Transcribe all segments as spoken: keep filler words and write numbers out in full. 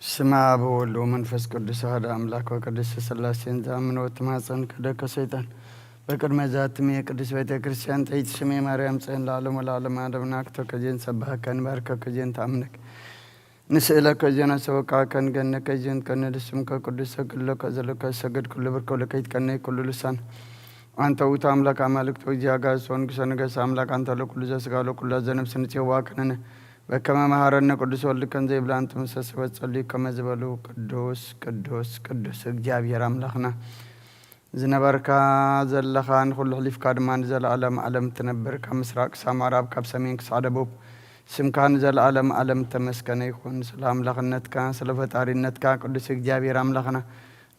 በስመ አብ ወወልድ ወመንፈስ ቅዱስ አሐዱ አምላክ ወቅድስት ሥላሴን ዘአምን ወትማጸን ከደከ ሰይጣን በቅድመ ዛትሚ ቅድስት ቤተ ክርስቲያን ተይትሽሜ ማርያም ጽዮን ለዓለም ወለዓለም ዓለም ናክቶ ከዜን ሰብሐከ ንባርከከ ዜን ተአምነክ ንስእለከ ዜን አሰወቃከ ንገነከ ዜን ከነ ስምከ ቅዱስ ሰግድ ለከ ዘለከ ሰግድ ኩሉ ብርከ ለከ ይትቀነ ኩሉ ልሳን አንተ ውእቱ አምላክ አማልክት ወእግዚአ አጋእዝት ወንጉሰ ነገስት አምላክ አንተ ለኩሉ ዘስጋ ለኩሉ ዘነፍስ ንጽዋ ከነነ በከመ መሐረነ ቅዱስ ወልድከ እንዘ ይብላ እንተ መሰሰበት ጸልዩ ከመ ዝበሉ ቅዱስ ቅዱስ ቅዱስ እግዚአብሔር አምላክና ዝነበርካ ዘለኻን ኩሉ ሕሊፍካ ድማ ንዘለዓለም ዓለም ትነብር። ካብ ምስራቅ ክሳብ ምዕራብ ካብ ሰሜን ክሳብ ደቡብ ስምካ ንዘለዓለም ዓለም ተመስገነ ይኹን። ስለ አምላክነትካ ስለ ፈጣሪነትካ ቅዱስ እግዚአብሔር አምላክና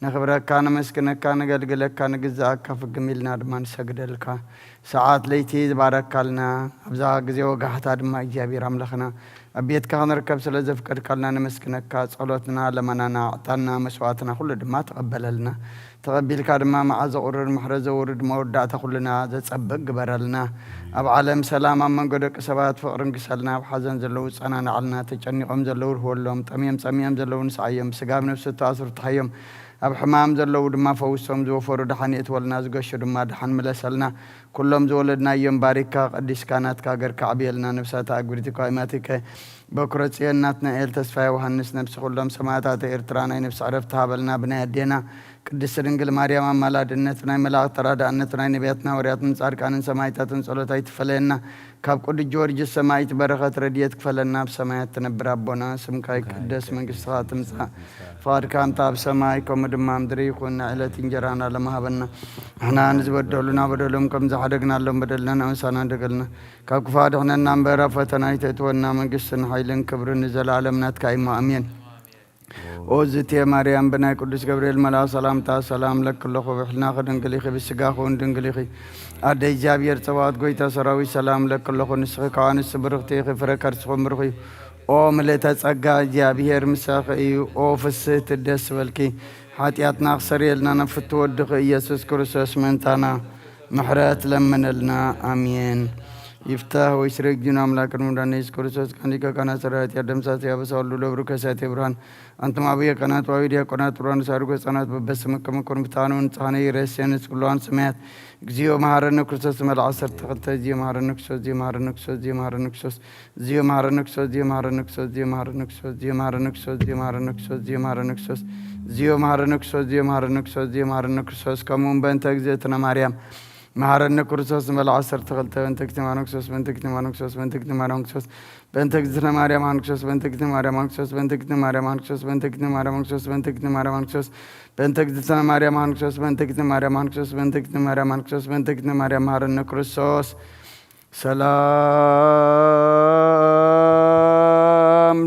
ነኽብረካ፣ ነመስግነካ፣ ነገልግለካ፣ ንግዝኣካ፣ ፍግም ኢልና ድማ ንሰግደልካ። ሰዓት ለይቲ ዝባረካልና፣ ኣብዛ ግዜ ወጋሕታ ድማ እግዚኣብሔር ኣምላኽና ኣብ ቤትካ ክንርከብ ስለ ዘፍቀድካልና ነመስግነካ። ጸሎትና፣ ለመናና፣ ዕጣንና፣ መስዋዕትና ኩሉ ድማ ተቐበለልና። ተቐቢልካ ድማ መዓዛ ቁሩር ምሕረት ዘውርድ መወዳእታ ኩልና ዘጸብቅ ግበረልና። ኣብ ዓለም ሰላም፣ ኣብ መንጎ ደቂ ሰባት ፍቕርን ግሰልና። ኣብ ሓዘን ዘለዉ ጸናናዕልና፣ ተጨኒቖም ዘለዉ ርህወሎም፣ ጠምዮም ጸሚኦም ዘለዉ ንስዓዮም፣ ብስጋ ብነፍሲ ተኣስሩ ፍትሓዮም። ኣብ ሕማም ዘለዉ ድማ ፈውሶም፣ ዝወፈሩ ደሓን የእትወልና፣ ዝገሹ ድማ ደሓን ምለሰልና። ኩሎም ዝወለድናዮም ባሪክካ ቀዲስካ ናትካ ገርካ ኣዕብየልና። ነፍሳት ኣግብርቲከ ኣእማቲከ በኩረ ጽዮን ናትናኤል ተስፋ ዮሃንስ ነፍሲ ኩሎም ሰማእታተ ኤርትራ ናይ ነፍሲ ዕረፍቲ ሃበልና። ብናይ ኣዴና ቅድስት ድንግል ማርያም ኣማላድነት፣ ብናይ መላእክት ተራዳእነት፣ ብናይ ነቢያትን ሃዋርያትን ጻድቃንን ሰማዕታትን ጸሎት ኣይትፈለየና። ካብ ቅዱስ ጊዮርጊስ ሰማዕት በረኸት ረድኤት ክፈለና። ኣብ ሰማያት ትነብር ኣቦና፣ ስምካ ይቀደስ፣ መንግስትኻ ትምጻእ፣ ፍቓድካ እምታ ኣብ ሰማይ ከምኡ ድማ ኣብ ምድሪ ይኹን። ናይ ዕለት እንጀራና ሎሚ ሃበና። ንሕና ንዝበደሉና በደሎም ከም ዝሓደግናሎም በደልና ንኣምሳና ንደገልና። ካብ ክፉእ ኣድሕነና እምበር ኣብ ፈተና ኣይተእትወና። መንግስትን ሓይልን ክብርን ንዘለኣለም ናትካ እዩሞ፣ ኣሜን። ኦ ዝእቲ ማርያም፣ ብናይ ቅዱስ ገብርኤል መልኣክ ሰላምታ ሰላም እለኪ ኣለኹ። ብሕልናኺ ድንግል ኢኺ፣ ብስጋኺ እውን ድንግል ኢኺ። ኣደ እግዚኣብሔር ጸባኦት፣ ጎይታ ሰራዊት፣ ሰላም እለኪ ኣለኹ። ንስኺ ካብ ኣንስቲ ብርኽቲ ኢኺ፣ ፍረ ከርስኺ እውን ብሩኽ እዩ። ኦ ምልእተ ጸጋ፣ እግዚኣብሔር ምሳኺ እዩ። ኦ ፍስህቲ፣ ደስ ይበልኪ። ሓጢኣትና ክሰርየልና ናብ ፍትው ወድኺ ኢየሱስ ክርስቶስ ምእንታና ምሕረት ለምንልና። ኣሜን። ይፍታህ ወይስሬ እግዚእነ አምላክ ቅድመ ዳነ ኢየሱስ ክርስቶስ ካን ሊቀ ካህናት ሰራዊት ያደምሳስ ያበሳ ሁሉ ለብሩ ከሳቴ ብርሃን። አንትም አብየ ካህናት ወአዊ ዲያቆናት ብርሃን ሳርጎ ህጻናት በበስምክም ኩን ብታኑ ንጻኔ ይረሴን እስኩሏን ሰማያት። እግዚኦ መሐረነ ክርስቶስ መልዓ ሰርተ ክልተ። እግዚኦ መሐረነ ክርስቶስ፣ እግዚኦ መሐረነ ክርስቶስ፣ እግዚኦ መሐረነ ክርስቶስ። ከሙን በእንተ እግዝእትነ ማርያም መሐረነ ክርስቶስ ንበል ዐሰርተ ክልተ። በእንተ እግዝእትነ ማርያም ክርስቶስ፣ በእንተ እግዝእትነ ማርያም ክርስቶስ፣ በእንተ እግዝእትነ ማርያም ሐን ክርስቶስ፣ በእንተ እግዝእትነ ማርያም ሐን ክርስቶስ፣ በእንተ እግዝእትነ ማርያም ሐን ክርስቶስ፣ በእንተ እግዝእትነ ማርያም ሐን ክርስቶስ፣ በእንተ እግዝእትነ ማርያም ሐን ክርስቶስ፣ በእንተ እግዝእትነ ማርያም ሐን ክርስቶስ፣ በእንተ እግዝእትነ ማርያም ሐን ክርስቶስ፣ በእንተ እግዝእትነ ማርያም መሐረነ ክርስቶስ። ሰላም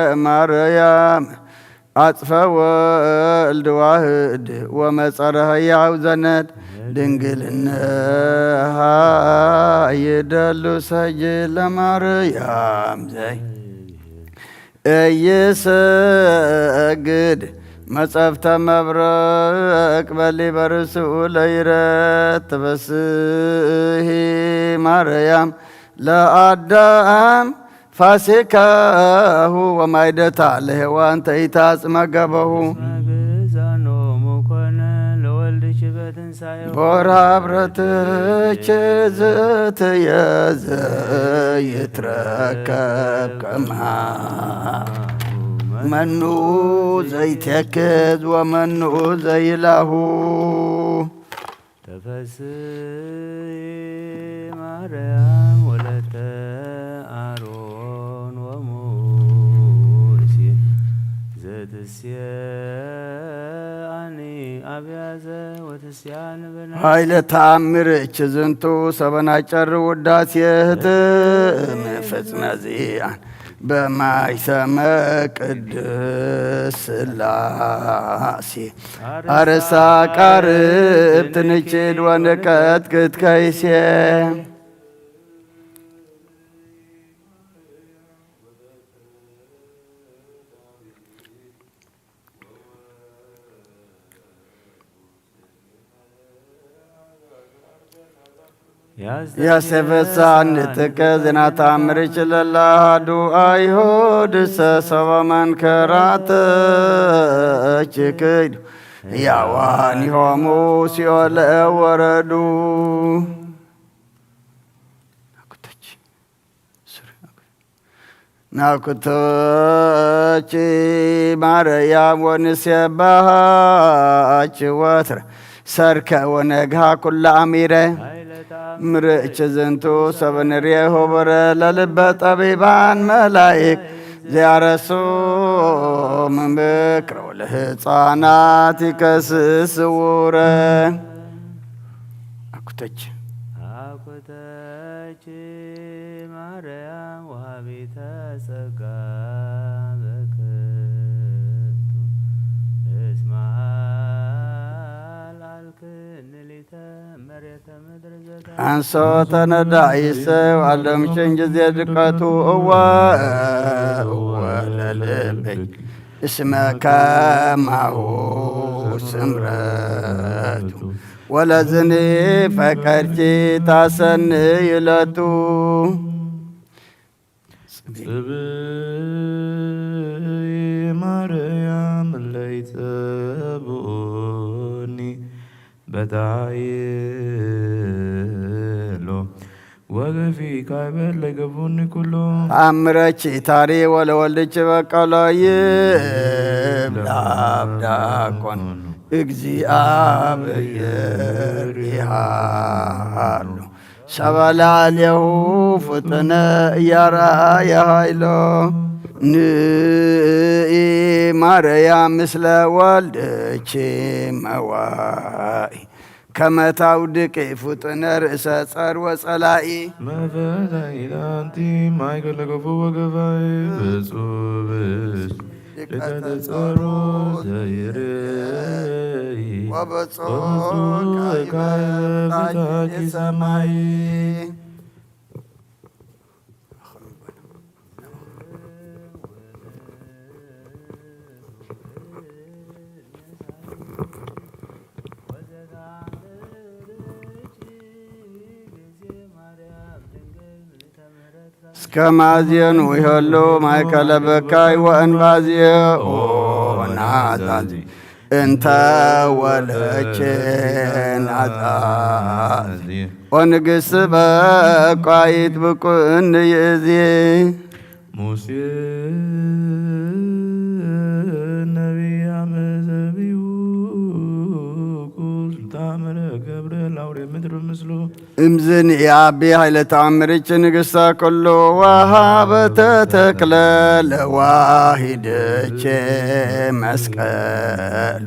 ለማርያም አጽፈ ወልድ ዋህድ ወመጸረ ሕያው ዘነድ ድንግልናሃ ይደሉ ሰጅድ ለማርያም ዘይ እይሰግድ መጸፍተ መብረቅ በሊ በርሱ ለይረት ተበስሂ ማርያም ለአዳም ፋሲካሁ ወማይደታ ለሔዋን ተይታጽመ ገበሁ። መግዛኖሙ ኮነ ለወልድኪ በትንሳኤሁ። ቦራ ብረትኪ ዝእትየ ዘይትረከብ ከማሁ። መኑ ዘይቴክዝ ወመኑ ዘይላሁ። ተፈስሒ ማርያም ወለተ አሮን ወሙሴ ዘትሴአኒ አብያዘ ወትሴአኒ ብና። ኃይለ ተአምርኪ ዝንቱ ሰበናጨር ውዳሴ ህትም ፍጽመ ዚአን በማይሰመ ቅድስ ሥላሴ። አርሳ ቃርብ ትንችድ ወንቀጥቅጥ ከይሴ። ያስተፌሳኒ ጥቀ ዜና ተአምርኪ ለለአሐዱ አይሁድሰ ሰበ መንክራትኪ ክዱ ሕያዋኒሆሙ ሲኦል ወረዱ። ናኩቶኪ ማርያም ወንሴብሐኪ ወትረ ሰርቀ ወነግሐ ኩለ አሚረ። ምርኪ ዝንቱ ሰብእ ንርኤሁ ብረ ለልበ ጠቢባን መላእክት ዘያረሱ ምምክር ወለህፃናት ይከስስ ስውረ። አኩተኪ አኩተኪ ማርያም ወሃቢተ ጸጋ በክንቱ እስመ አልዓልክኒ ሊተ መሬተ ምድር ዘተ አንሶ ተነዳኢሰ ወአለምሽን ጊዜ ድቀቱ እወ እወ ለልብኪ እስመ ከማሁ ስምረቱ ወለዝኒ ፈቀድኪ ታሰንይ ለቱ። ጽብኢ ማርያም እለ ይጸብኡኒ በታይሎ ወገፊ ካይበ እለ ይገፉኒ ኩሎ። ተአምረኪ ታሪ ወለወልድኪ በቀሎ ይብላ አብ ዲያቆን እግዚአብሔር ይሃሉ ሰበ ላዕሌሁ ፍጡነ እያርአየ ኃይሎ። ንኢ ማርያም ምስለ ወልድኪ መዋኢ ከመ ታውድቂ ፍጡነ ርእሰ ጸር ወጸላኢ። መፈታይት አንቲ ማእከለ ገፉ ወገፋኢ ፍጹም ድቀተ ጸሮ ዘይሬኢ ወብፁዕ ካይበ ፍታኪ ሰማይ። እስከ ማዜኑ ይሀሉ ማእከለ ብካይ ወእንባዜ ኦናዛዚ እንተ ወለቼ ናዛዚ ኦንግስ በቋይት ብቁን ይእዜ። ሙሴ ነቢይ አመዘቢሁ ቁል ታምረ ገብረ ላውሬ ምድር ምስሉ። እምዝን የአቢ ኃይለ ተአምርኪ ንግሥተ ኩሉ ወሃበተ ተክለ ለዋሂድቼ መስቀሉ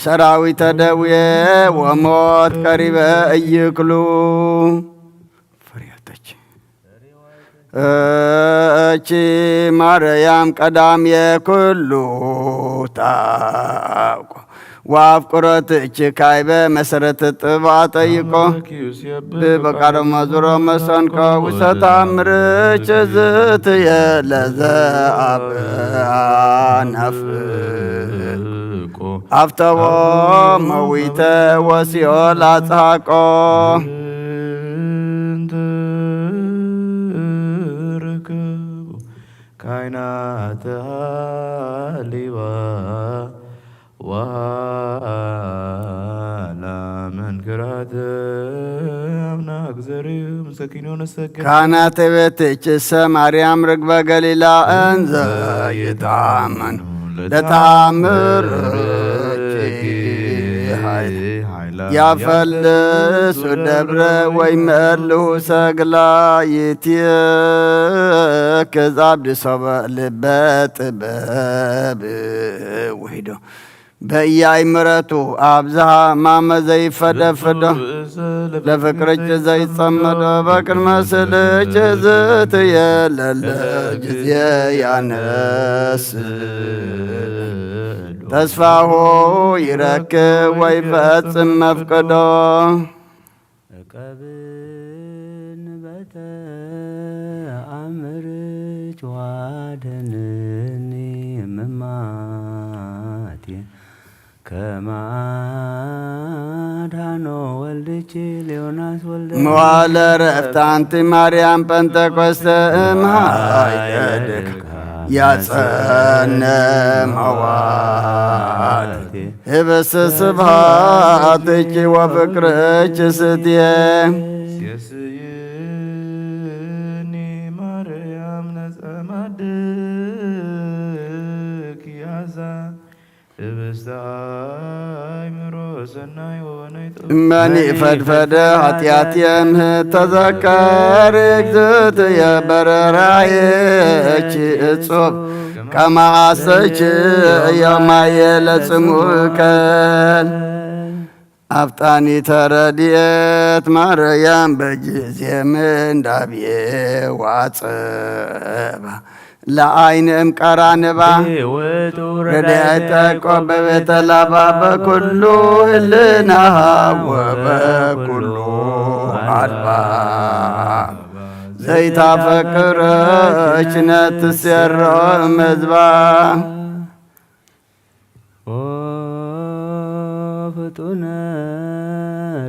ሰራዊተ ደዌ ወሞት ቀሪበ እይክሉ። ፈሪያተች እቺ ማርያም ቀዳም የኩሉ ታውቆ ወአፍቅሮትኪ ካይበ መሰረት ጥበብ አጠይቆ። በቃሎ መዝሙሮ መሰንቆ ውስተ ተአምርኪ ዝትየ ለዘአብአ ናፍቆ። አፍተዎ መዊተ ወሲኦል አጽሐቆ። እንተ ርከቡ ካህናተ ሐሊባ ወሃላ መንክራተ አምናክ ዘርኡ ምስለ ኪንዮ ነሰግድ። ካህናተ ቤትኪሰ ማርያም ርግበ ገሊላ እንዘ ይትአመኑ ለተአምርኪ ኃይላ ያፈልሱ ደብረ ወይመልኡ ሰግላ። ይትየክዝ አብድ ሶበ ልበ ጥበብ ውሂዶ በኢያእምረቱ አብዝሃ ማመ ዘይፈደፍዶ ለፍቅርኪ ዘይጸመዶ በቅድመ ስእልኪ ዝትየ ለለ ጊዜ ያነስ ተስፋሁ ይረክብ ወይፈጽም መፍቅዶ። እቀብን በተአምርኪ ወአድህንኒ እምማቴ ከመ አድኃኖ ወልድኪ ለዮናስ ወልደ መዋዕለ ዕረፍት አንቲ ማርያም ጴንጠቆስጠ እምሃይለ ድካ ያጸነ መዋዕል ህብስት ስብሐትኪ ወፍቅርኪ ስትየ። ሴስይኒ ማርያም ነጸማድኪ ያዛ ህብስተ አእምሮ ሰናይ ወወናይ ጥበብ። እመኒ ፈድፈደ ኃጢአትየ እም ተዘከር እግዝእትየ በርራኤኪ እጹብ ከመ አሰኪ ዮማየ ለጽሙከ። አፍጣኒተ ረድኤት ማርያም በጊዜ ምንዳቤ ወአጸባ ለአይን እም ቀራንባ። ረድኤተ ያዕቆብ በቤተ ላባ በኩሉ ህልናሃ ወበኩሉ አልባ ዘይታፈቅር ችነት ትሴሮ እም ህዝባ። ኦ ፍጡነ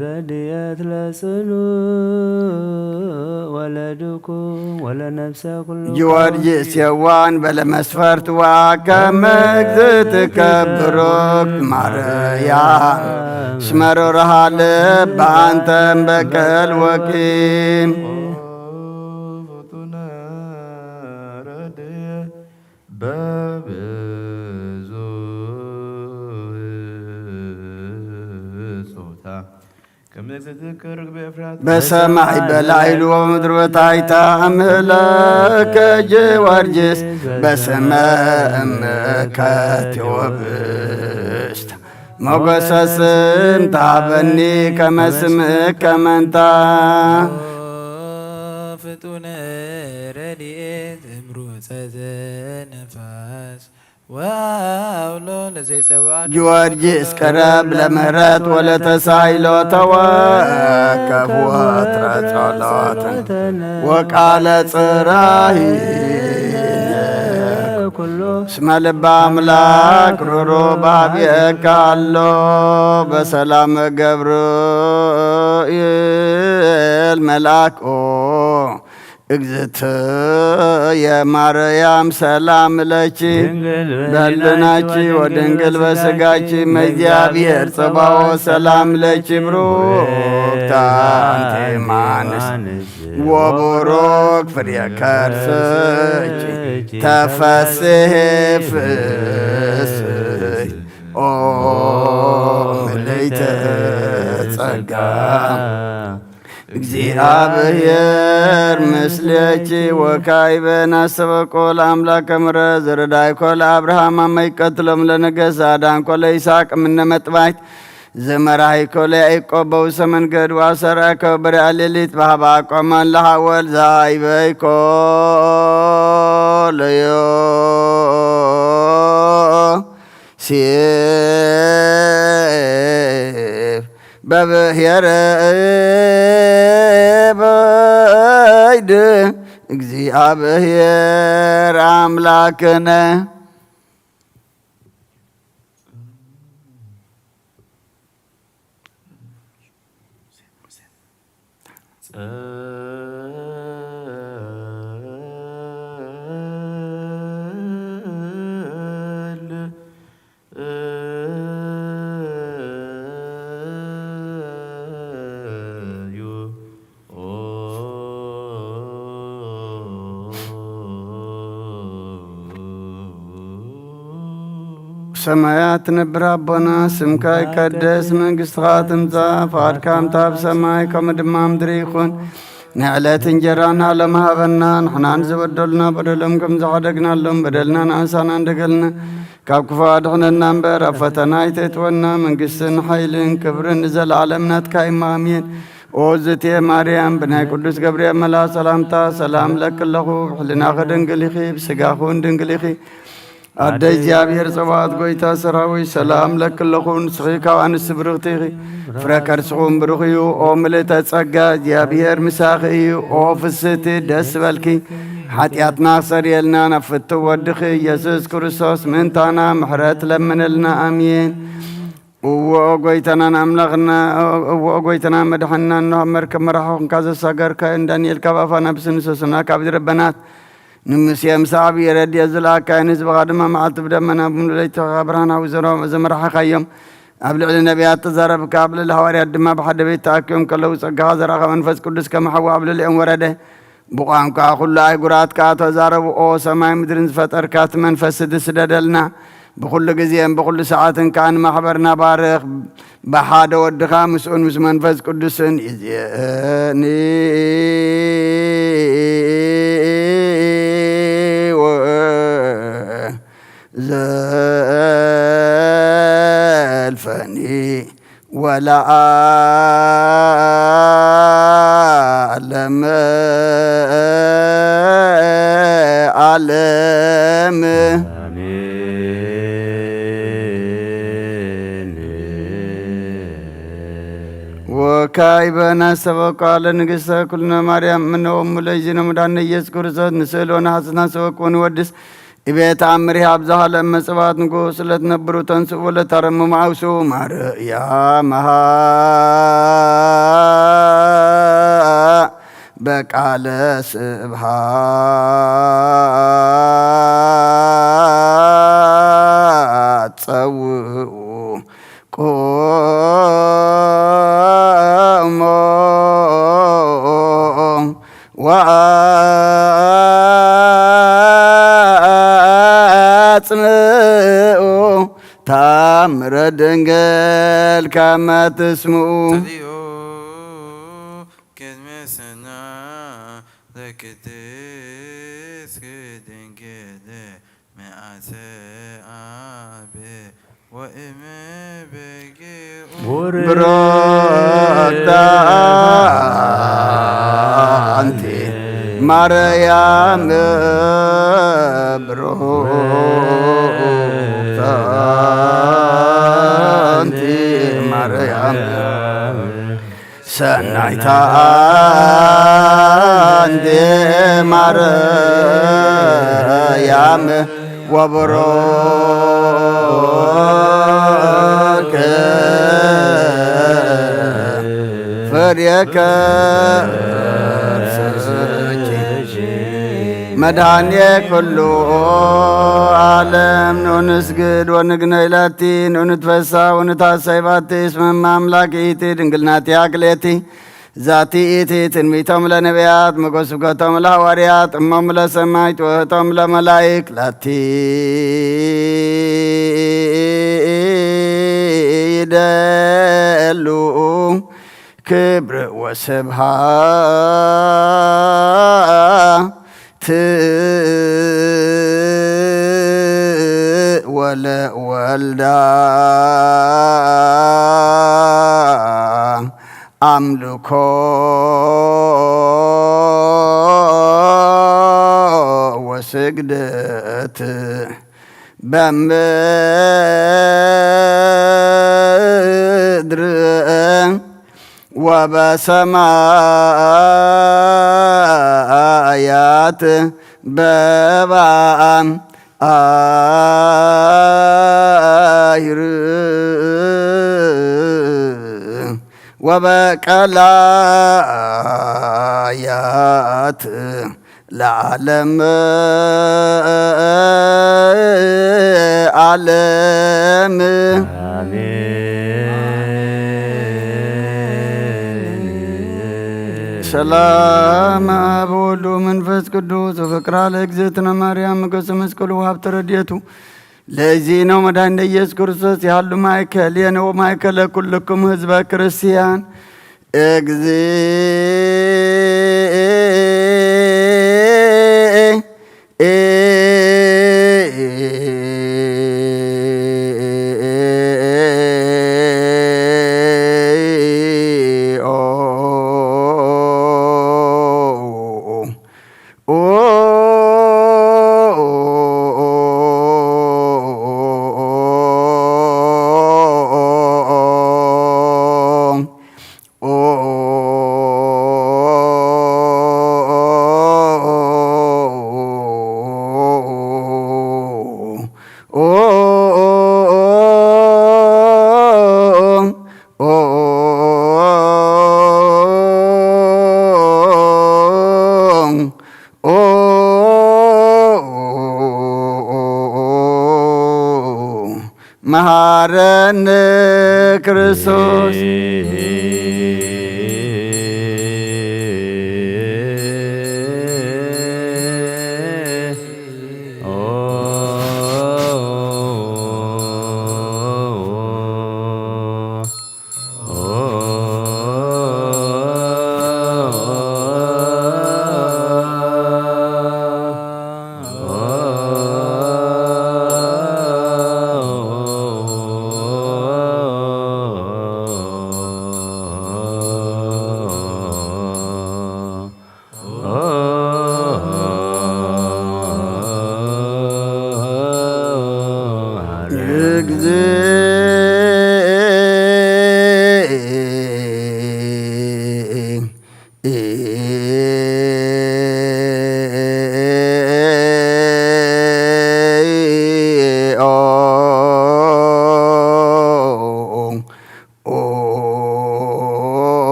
ረድኤት ለጽኑዕ ወለድኩም ወለነፍሰ ኩሉ። ጊዮርጊስ የዋን በለመስፈርት ወአከመ እግዝእትከ ብሩክት ማርያም እስመ ሩሩሃ ልብ አንተ እም በቀል ወቂም። ኦ ፍጡነ ረድኤት በብዙ ጾታ። በሰማይ በላዕሉ ወምድር በታሕታ እምለከ ጊዮርጊስ በስመ እምከ ቴዎብስታ ሞገሰ ስም ተሀበኒ ከመ ስምከ መንታ። ፍጡነ ረድኤት እምሩፀተ ነፋስ ወአውሎ ለዘይጸውዐ። ጊዮርጊስ ቅረብ ለምህረት ወለተሳይሎ ተወከፍ ወትረ ጸሎትን ወቃለ ጽራይ ኩሉ። እስመ ልበ አምላክ ሩሩ ባብየካ አሎ። በሰላም ገብርኤል መልአክ ኦ እግዝእትየ ማርያም ሰላም ለኪ ድንግል በህሊናኪ ወድንግል በስጋኪ እመ እግዚአብሔር ጸባኦት ሰላም ለኪ ብሩክት አንቲ እም አንስት ወቡሩክ ፍሬ ከርስኪ ተፈስሒ ፍስሕት ኦ ምልዕተ ጸጋ እግዚአብሔር ምስሌኪ ወካዕበ ነስተበቁ ለአምላክ እምረ ዘረዳይኮ ለአብርሃም አመ ይቀትሎም ለነገስ አዳንኮ ለይስሐቅ እምነ መጥባይት ዘመራሂኮ ለያዕቆብ በውሰ መንገድ ወአሰራከ በርያ ሌሊት በሀባ ቆመን ለሐወል ዘአይበይኮ ለዮ ሴፍ በብሔረ በይድ እግዚአብሔር አምላክነ። ሰማያት ትነብር አቦና፣ ስምካ ይቀደስ፣ መንግስትኻ ትምጻእ፣ ፍቃድካ እምታ በሰማይ ከምኡ ድማ እምድር ይኹን። ንዕለት እንጀራና ሎም ሀበና፣ ንሕናን ዝበደሉና በደሎም ከም ዝሓደግናሎም በደልና ንኣንሳና እንደገልና፣ ካብ ክፉእ ኣድሕነና እምበር፣ ኣብ ፈተና ኣይተእትወና፣ መንግስትን ሓይልን ክብርን ንዘለዓለም ናትካ እዩ፣ ኣሜን። ኦ ዝቴ ማርያም፣ ብናይ ቅዱስ ገብርኤል መልኣኽ ሰላምታ ሰላም እለኪ ኣለኹ። ብሕልናኺ ድንግል ኢኺ፣ ብስጋኺ እውን ድንግል ኢኺ። ኣደ እግዚኣብሔር ጸባኦት፣ ጎይታ ሰራዊት፣ ሰላም እለኪ ኣለኹ። ንስኺ ካብ ኣንስቲ ብርኽቲ ኢኺ፣ ፍረ ከርስኺ እውን ብሩኽ እዩ። ኦ ምልእተ ጸጋ፣ እግዚኣብሔር ምሳኺ እዩ። ኦ ፍስህቲ፣ ደስ ይበልኪ። ሓጢኣትና ክሰርየልና ናብ ፍትው ወድኺ ኢየሱስ ክርስቶስ ምእንታና ምሕረት ለምንልና። ኣሜን። እወ ኦ ጎይታናን አምላኽና፣ እወ ኦ ጎይታናን መድሐኒናን፣ እነሆ መርከብ መራሖ ኩንካ ዘሳገርከ፣ እን ዳንኤል ካብ አፋ ነብስ ንሰሶና ካብ ድርበናት፣ ንሙሴ ምስ ዓብዪ ረድኤት ዝለኣካዮን፣ ህዝብኻ ድማ መዓልቲ ብደመና ብምሉእ ለይቲ ብርሃን ኣውዘሮም። እዞም መራሒኻዮም ኣብ ልዕሊ ነቢያት ተዛረብካ፣ ኣብ ልዕሊ ሃዋርያት ድማ ብሓደ ቤት ተኣኪቦም ከለዉ ጸጋኻ ዘርኣኻ መንፈስ ቅዱስ ከም ሓዊ ኣብ ልዕሊኦም ወረደ። ብቋንቋ ኩሉ ኣህጉራት ከኣ ተዛረቡ። ኦ ሰማይ ምድርን ዝፈጠርካ እቲ መንፈስ እዚ ስደደልና። ብኹሉ ግዜን ብኹሉ ሰዓትን ከኣ ንማሕበርና ባርኽ። ብሓደ ወድኻ ምስኡን ምስ መንፈስ ቅዱስን ይእዜኒ ወዘልፈኒ ወለዓለመ ዓለም። አሜን። ወካዕበ ነስተብቅኮ ለንግሥተ ኩልነ ማርያም እምነ ወእሙ ለእግዚእነ መድኃኒነ ኢየሱስ ክርስቶስ ንስእል ወነሐስስ ነስተብቅኮ ወንወድስ። እቤ ተአምሪሃ ብዝሃ ለእመ ጽባኦት ንጉሥ ለትነብሩ ተንስኡ ወለታረሙ መዓውሱ ማርያም በቃለ ስብሃት ጸውኡ ቁሙ ወአጽምኡ ታምረ ድንግል ከመ ትስምኡ። ተልኡ ቅድመ ሰና ለቅድስት ድንግል መአሰ አብ ወእም በጊ ብሩክተ አንቲ ማርያም ብሩክተ አንቲ ማርያም ሰናይተ አንቲ ማርያም ወቡሩክ ፍሬ ከርሥኪ መድኃኔ ኩሉ ዓለም። ኑ ንስግድ ወንግነይ ላቲ፣ ኑ ንትፈሳ ወንትሐሰይ ባቲ፣ እስመ እመ አምላክ ይእቲ ድንግል ናቲሃ ክልኤቲ። ዛቲ ይእቲ ትንቢቶም ለነቢያት፣ መጎ ስብከቶም ለሐዋርያት፣ እሞም ለሰማዕት፣ ወህቶም ለመላእክት፣ ላቲ ይደሉ ክብር ወስብሐት ወለወልዳ አምልኮ ወስግደት በምድር ወበሰማያት በባሕር ወበቀላያት ለዓለም ዓለም። አሜን። ሰላም አብ ወወልድ ወመንፈስ ቅዱስ ወፍቅራ ለእግዝእትነ ማርያም ሞገሰ መስቀሉ ወሀብተ ረድኤቱ ለእግዚእነ ወመድኃኒነ ኢየሱስ ክርስቶስ ይሃሉ ማእከሌነ ወማእከለ ኩልክሙ ህዝበ ክርስቲያን። እግዚእ መሐረነ ክርስቶስ።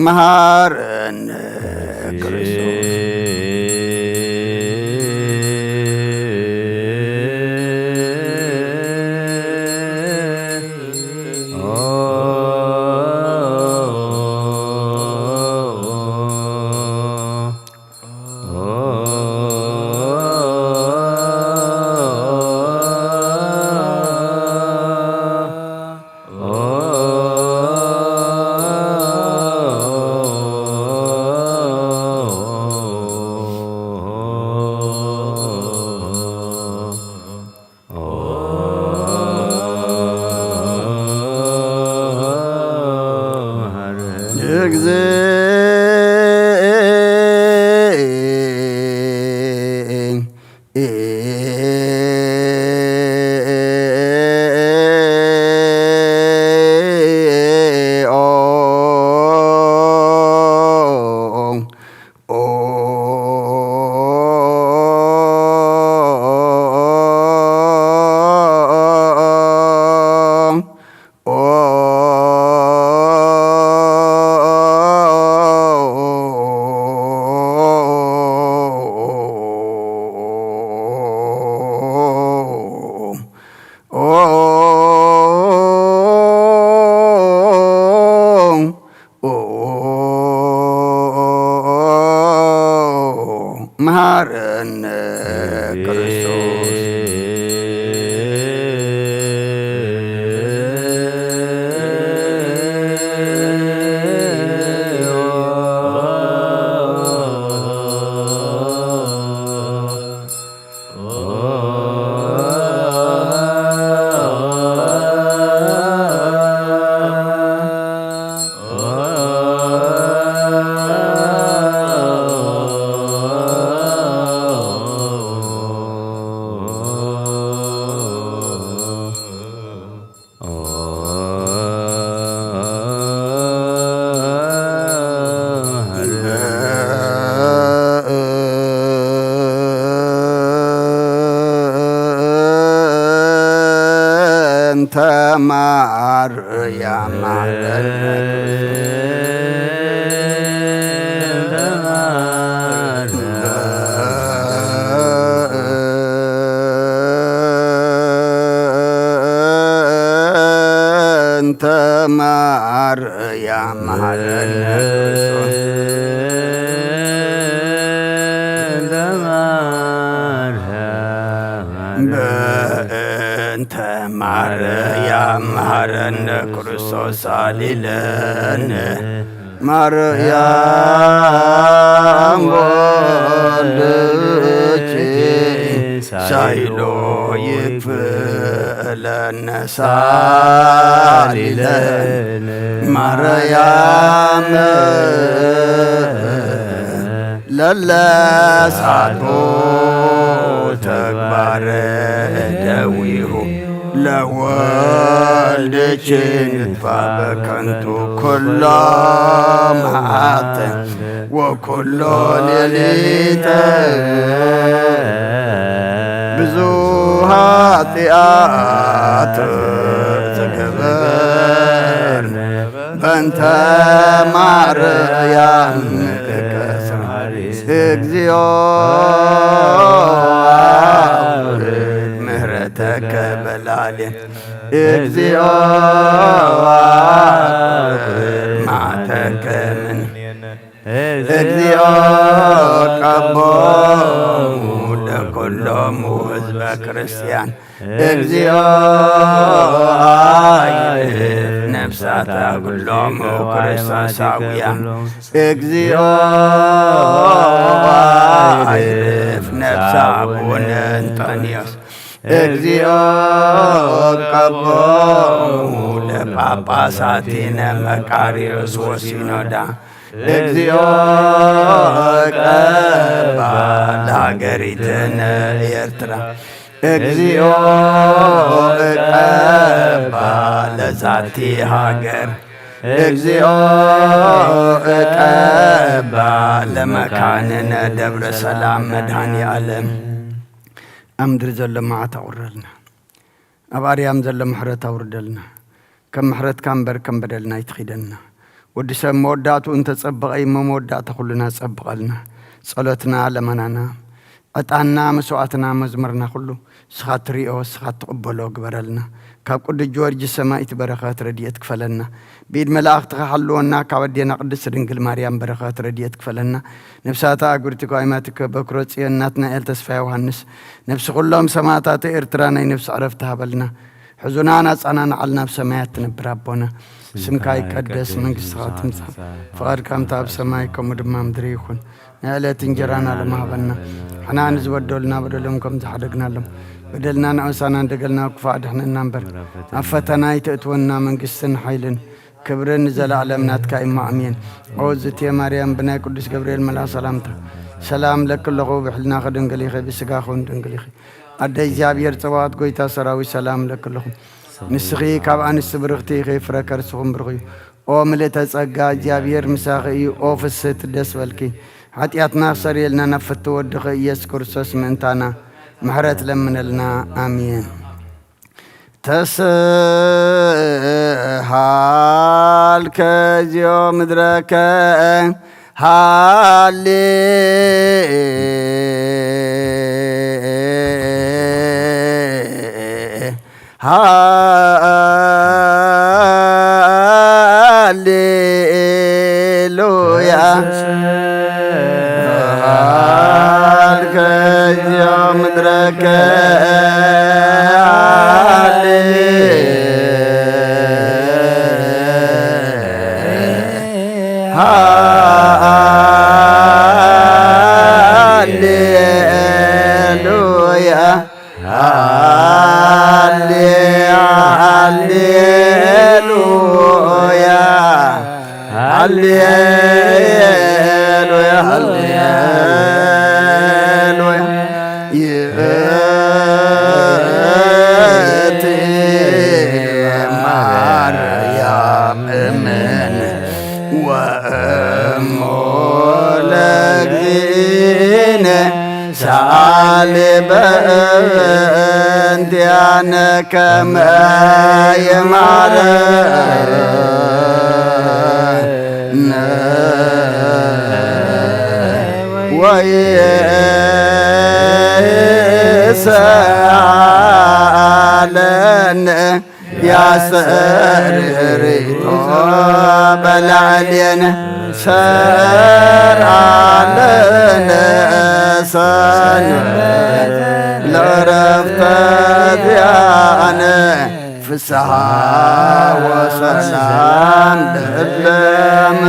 መሐረነ ክርስቶስ። መሐረነ ክርስቶስ። በእንተ ማርያም መሐረነ። በእንተ ማርያም መሐረነ። በእንተ ማርያም መሐረነ ክርስቶስ ሳሊ ለነ። ማርያም ወልድኪ ሳይሎ ይክፍእ ለነ ሳሊ ለነ። ማርያም ለለ ሳቶ ተግባረ እደዊሁ። ለወልድኪ ንትፋ በከንቱ ኩሎ መዓልተ ወኩሎ ሌሊተ ብዙ ኃጢአት ዘገበርነ በእንተ ማርያም እከስራ እግዚኦ አውርድ ምህረተከ በላሌነ። እግዚኦ አውርድ መዓተከ እምኔነ። እግዚኦ ቀቦሙ ለኩሎሙ ህዝበ ክርስቲያን። እግዚኦ አይርፍ ነፍሳተ ኩሎሙ ክርስቶሳውያን። እግዚኦ አይርፍ ነፍሰ አቡነ እንጦንዮስ። እግዚኦ ቀቦሙ ለጳጳሳቲነ መቃርዮስ ወሲኖዳ። እግዚኦ ቀባ ለሀገሪትነ ኤርትራ። እግዚኦ ቀባ ለዛቲ ሀገር። እግዚኦ ቀባ ለመካንነ ደብረ ሰላም መድኃኔ ዓለም። አምድር ዘሎ መዓት አውርደልና። አብ አርያም ዘሎ ምሕረት አውርደልና። ከም ምሕረትካ እምበር ከም በደልና ኣይትኺደና። ወዲ ሰብ መወዳእትኡ እንተጸበቐ እሞ መወዳእታ ኩልና ጸብቐልና። ጸሎትና ለመናና፣ ዕጣንና፣ መስዋዕትና፣ መዝሙርና ኩሉ ንስኻ ትሪኦ፣ ንስኻ ትቕበሎ ግበረልና። ካብ ቅዱስ ጊዮርጊስ ሰማእት በረኸት ረድኤት ክፈለና። ብኢድ መላእኽትኻ ሓልወና፣ ካብ ኣዴና ቅድስት ድንግል ማርያም በረኸት ረድኤት ክፈለና። ነፍሳተ ኣግብርቲ ጓይማትከ በኩረ ጽዮን ናትናኤል ተስፋ ዮሃንስ፣ ነፍሲ ኩሎም ሰማእታተ ኤርትራ ናይ ነፍሲ ዕረፍቲ ሃበልና። ሕዙናን ኣጸናንዓልና፣ ኣብ ሰማያት ትነብር ኣቦና፣ ስምካ ይቀደስ፣ መንግስትኻ ትምጻእ፣ ፍቓድካ ከምታ ኣብ ሰማይ ከምኡ ድማ ኣብ ምድሪ ይኹን። ናይ ዕለት እንጀራና ሎሚ ሃበና፣ ንሕና ንዝበደሉና በደሎም ከም ዝሓደግናሎም፣ በደልና ንኣውሳና፣ ንደገልና ካብ ክፉእ ኣድሕነና እምበር፣ ኣብ ፈተና ኣይተእትወና፣ መንግስትን ሓይልን ክብርን ንዘለኣለም ናትካ እዩ፣ ኣሜን። ኦ ዝትየ ማርያም፣ ብናይ ቅዱስ ገብርኤል መልኣኽ ሰላምታ፣ ሰላም እብለኪ ኣለኹ፣ ብሕልናኺ ድንግል ኢኺ፣ ብስጋኺ እውን ድንግል ኢኺ። ኣደ እግዚኣብሔር ጸባኦት፣ ጎይታ ሰራዊት፣ ሰላም እብለኪ ኣለኹ። ንስኺ ካብ ኣንስቲ ብርኽቲ ኢኺ፣ ፍረ ከርስኺ እውን ብሩኽ እዩ። ኦ ምልእተ ጸጋ፣ እግዚኣብሔር ምሳኺ እዩ። ኦ ፍስህቲ፣ ደስ በልኪ። ሓጢኣትና ክሰርየልና ናብ ፍትው ወድኺ ኢየሱስ ክርስቶስ ምእንታና ምሕረት ለምነልና። ኣሜን። ተስሃልከ እግዚኦ ምድረከ ሃሌ ሃሌሉያ። ተስሃልከ እግዚኦ ምድረከ ሃሌ ሃሌሉያ። ሃሌ-፣ ሃሌሉያ፣ ሃሌሉያ፣ ሃሌሉያ። ይእቲ ማርያም እምነ ወእሙ ለእግዚእነ ሳሊ በእንቲአነ ከመ ይማረነ ወይስአለነ። ያስተርእዮ በላዕሌነ ሰአለነ ሰንበት ለዕረፍተ ዚአነ ፍስሐ ወሰላም ለዓለመ ዓለመ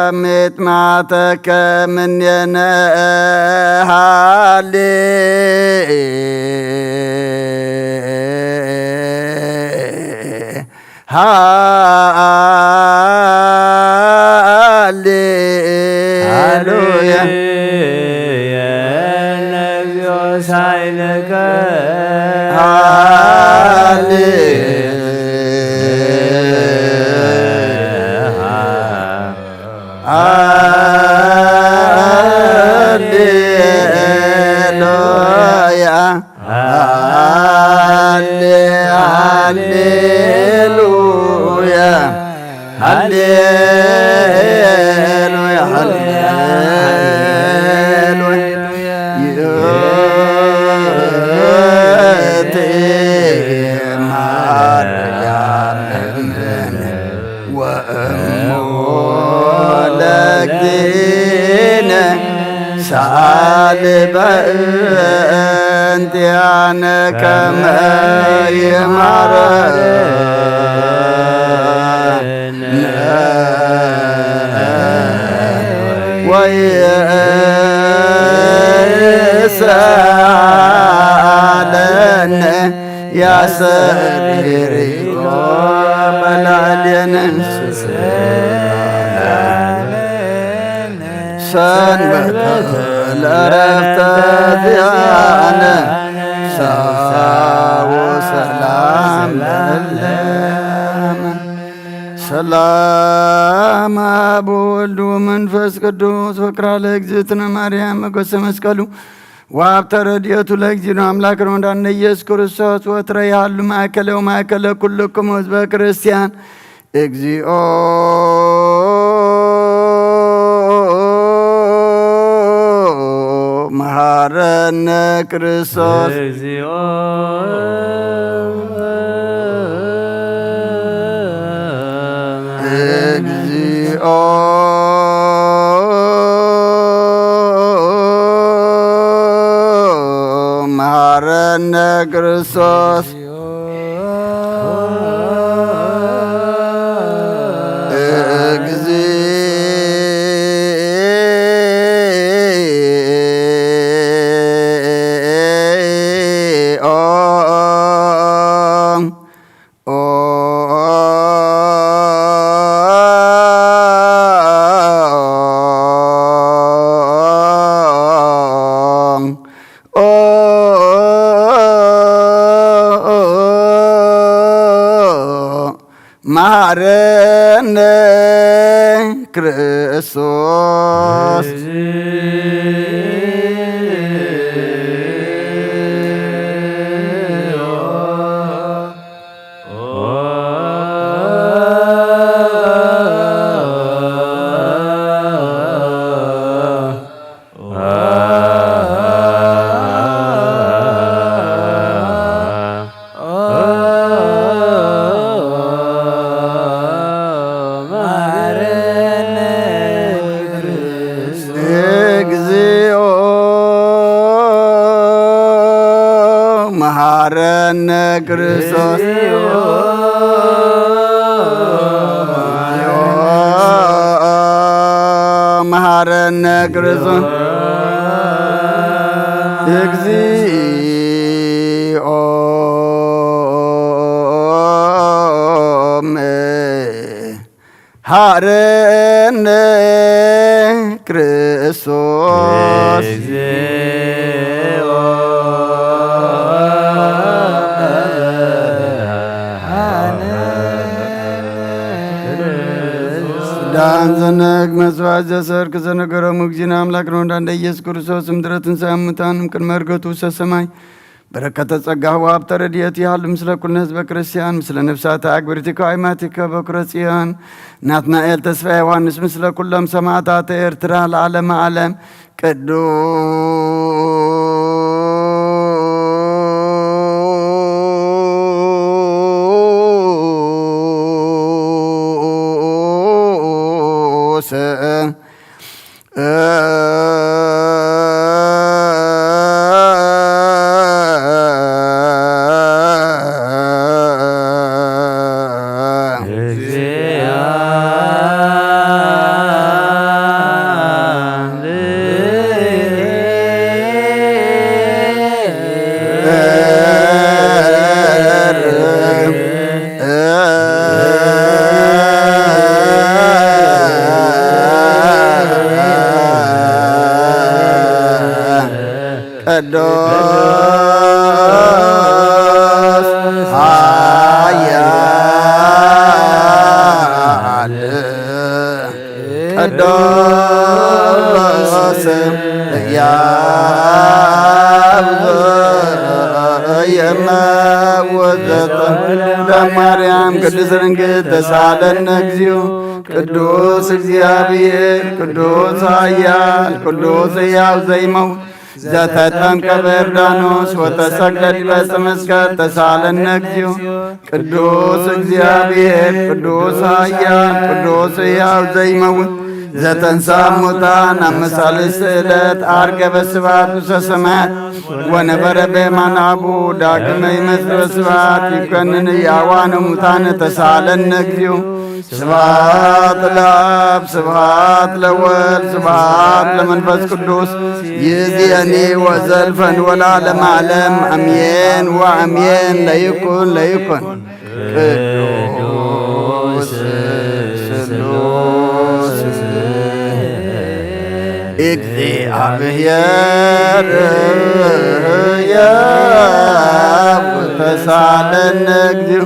ወሚጥማተከ እምኔነ ሃሌ ሃሌሉያ። ሳይለከ ሃሌሉያ። ሃሌ-፣ ሃሌሉያ፣ ሃሌሉያ፣ ሃሌሉያ። ይእቲ ማርያም ወእሙ ለእግዚእነ ሳሊ በእንቲአነ ከመ ይማረነ ወይሳለነ ያሰሪ ርኢቶ በላዕሌነ። ሰንበተ ለረፍተ ዚአነ ሳዎ ሰላም ለለ። ሰላም አብ ወወልድ ወመንፈስ ቅዱስ። ወፍቅራ ለእግዝእትነ ማርያም ሞገሰ መስቀሉ ወሀብተ ረድኤቱ ለእግዚእነ አምላክነ ወመድኃኒነ ኢየሱስ ክርስቶስ ወትረ ይሃሉ ማእከለ ወማእከለ ኩልክሙ ህዝበ ክርስቲያን። እግዚኦ መሐረነ ክርስቶስ። እግዚኦ እግዚኦ መሐረነ ክርስቶስ። እግዚኦ ኦ መሐረነ ክርስቶስ። እግዚኦ መሐረነ ክርስቶስ። መሐረነ ክርስቶስ። እግዚኦ መሐረነ ክርስቶስ። ዳን ዘነግ መስዋዕት ዘሰርክ ዘነገሮሙ እግዚእነ አምላክነ ወመድኃኒነ ኢየሱስ ክርስቶስ እምድረ ትንሳኤ እሙታን እምቅድመ ዕርገቱ ውስተ ሰማይ በረከተ ጸጋሁ ወሀብተ ረድኤቱ ይሃሉ ምስለ ኩልነ ህዝበ ክርስቲያን ምስለ ነፍሳተ አግብርቲከ ወአይማቲከ በኩረ ጽዮን ናትናኤል ተስፋ ዮሐንስ ምስለ ኩሎም ሰማዕታተ ኤርትራ ለዓለመ ዓለም። ቅዱስ ቅዱስ ሕያው ዘየመውት ማርያም ቅድስት ድንግል ተሳለነ እግዚኦ። ቅዱስ እግዚአብሔር ቅዱስ ኃያል ቅዱስ ሕያው ዘይመውት ዘተጠምቀ በዮርዳኖስ ወተሰቅለ ዲበ ዕፀ መስቀል ተሳለነ እግዚኦ። ቅዱስ እግዚአብሔር ቅዱስ ኃያል ቅዱስ ሕያው ዘይመውት ዘተንሥአ እሙታን አመ ሣልስት ዕለት ዐርገ በስብሐት ውስተ ሰማያት ወነበረ በየማነ አቡሁ ዳግመ ይመጽእ በስብሐት ይኮንን ሕያዋነ ሙታነ ተሳለነ እግዚኦ። ስብሐት ለአብ ስብሐት ለወልድ ስብሐት ለመንፈስ ቅዱስ ይእዜኒ ወዘልፈኒ ወለዓለመ ዓለም አሜን ወአሜን። ለይኩን ለይኩን። ቅዱስ ስሉስ እግዚአብሔር ሕያው ተሳለነ እግዚኦ።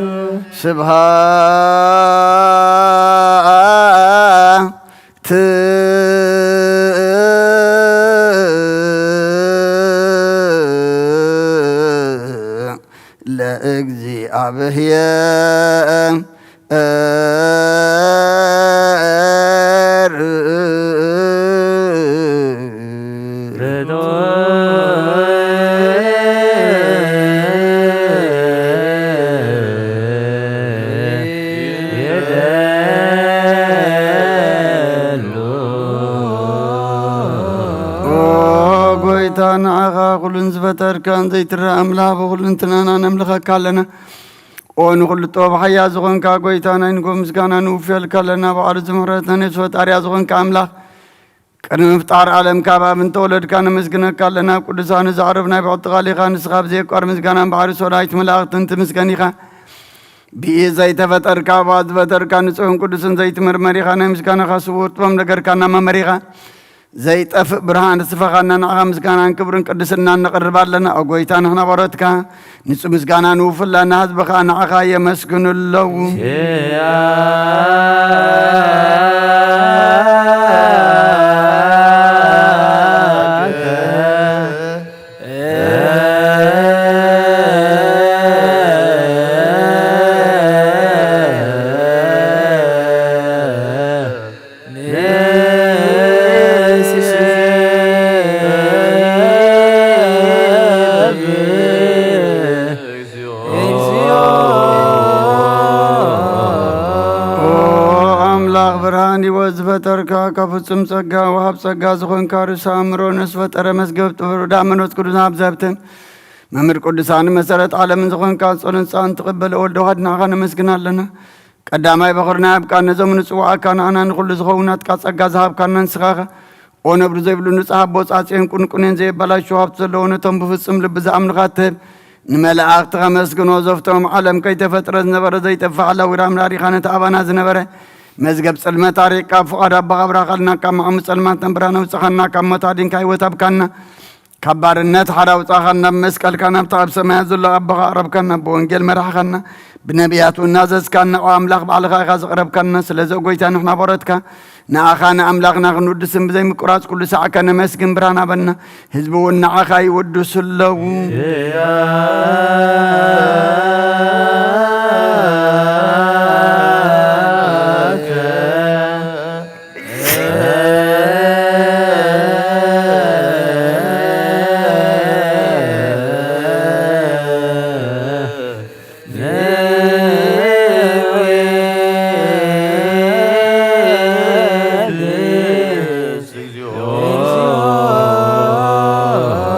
ስብሐት ለእግዚአብሔር። ኦ ጎይታ፣ ንዓኻ ኩሉን ዝፈጠርካን ዘይትረእ ኣምላኽ፣ ብኹልንትናና ነምልኸካ ኣለና። ኦ ንኹሉ ጥበብ ሓያል ዝኾንካ ጎይታ፣ ናይ ንግሆ ምስጋና ንውፍየልካ ኣለና። ባዕሉ ዝምሕረት ናይ ነፍሲ ፈጣሪያ ዝኾንካ ኣምላኽ፣ ቅድሚ ምፍጣር ዓለም ካብ ኣብ እንተወለድካ ነመስግነካ ኣለና። ኣብ ቅዱሳኑ ዘዕርፍ ናይ ብሕቲ ቃል ኢኻ። ንስኻ ብዘየቋርጽ ምስጋናን ባሕሪ ሰራዊት መላእኽትን ትምስገን ኢኻ። ብኢድ ዘይተፈጠርካ፣ ብኣፍ ዝፈጠርካ፣ ንጹሕን ቅዱስን ዘይትምርመር ኢኻ። ናይ ምስጋናኻ ስውር ጥበብ ነገርካና መመሪኻ። ዘይጠፍእ ብርሃን ስፈኻና፣ ንዓኻ ምስጋናን ክብርን ቅድስናን ነቕርብ ኣለና። ኦ ጎይታ፣ ንሕና ባሮትካ ንጹህ ምስጋና ንውፍላና፣ ህዝብኻ ንዓኻ የመስግኑ ኣለዉ። ኦ ኣምላኽ ብርሃን ህይወት ዝፈጠርካ፣ ካብ ፍጹም ጸጋ ወሃብ ጸጋ ዝኾንካ፣ ርእሰ ኣእምሮ ነፍስ ፈጠረ መዝገብ ጥበብ ርዳእ መንፈስ ቅዱስ ሃብቲ ሃብትን መምህር ቅዱሳን መሰረት ዓለምን ዝኾንካ፣ ጸሎት ንጻን ትቕበል ወልድ ዋሕድ ንዓኻ ነመስግን ኣለና። ቀዳማይ በኹርና ያብቃን ነዞም ንጽዋዓካ ንዓና ንኹሉ ዝኸውን ናትካ ጸጋ ዝሃብካና ንስኻ ኢኻ። ኦ ነብሪ ዘይብሉ ንጹሕ ኣቦ ጻጽየን ቁንቁኔን ዘየበላሽው ሃብቲ ዘለዎ ነቶም ብፍጹም ልቢ ዝኣምኑኻ እትህብ ንመላእኽቲ ከመስግኖ ዘፍቶም ዓለም ከይተፈጥረ ዝነበረ ዘይጠፍእ ሓላዊ ራምራሪኻ ነቲ ኣባና ዝነበረ መዝገብ ጽልመት ኣሪቕካ ፍቓድ ኣቦኻ ኣብራኻልና ካብ መዓሙቕ ጸልማት ናብ ብርሃን ኣውጻኻና ካብ ሞት ኣዲንካ ህይወት ሃብካና ካብ ባርነት ሓራ ኣውጻኻና፣ ብመስቀልካ ናብቲ ኣብ ሰማያት ዘሎ ኣቦኻ ኣቕረብካና፣ ብወንጌል መራሕኻና፣ ብነቢያት እውን ናዘዝካና፣ ኦ ኣምላኽ ባዕልኻ ኢኻ ዘቕረብካና። ስለዚ ኦ ጎይታ ንሕና ባሮትካ ንኣኻ ንኣምላኽና ክንውድስን ብዘይ ምቁራጽ ኩሉ ሳዕ ከነመስግን ብርሃን ሃበና። ህዝቢ እውን ንኣኻ ይውድሱ ኣለዉ።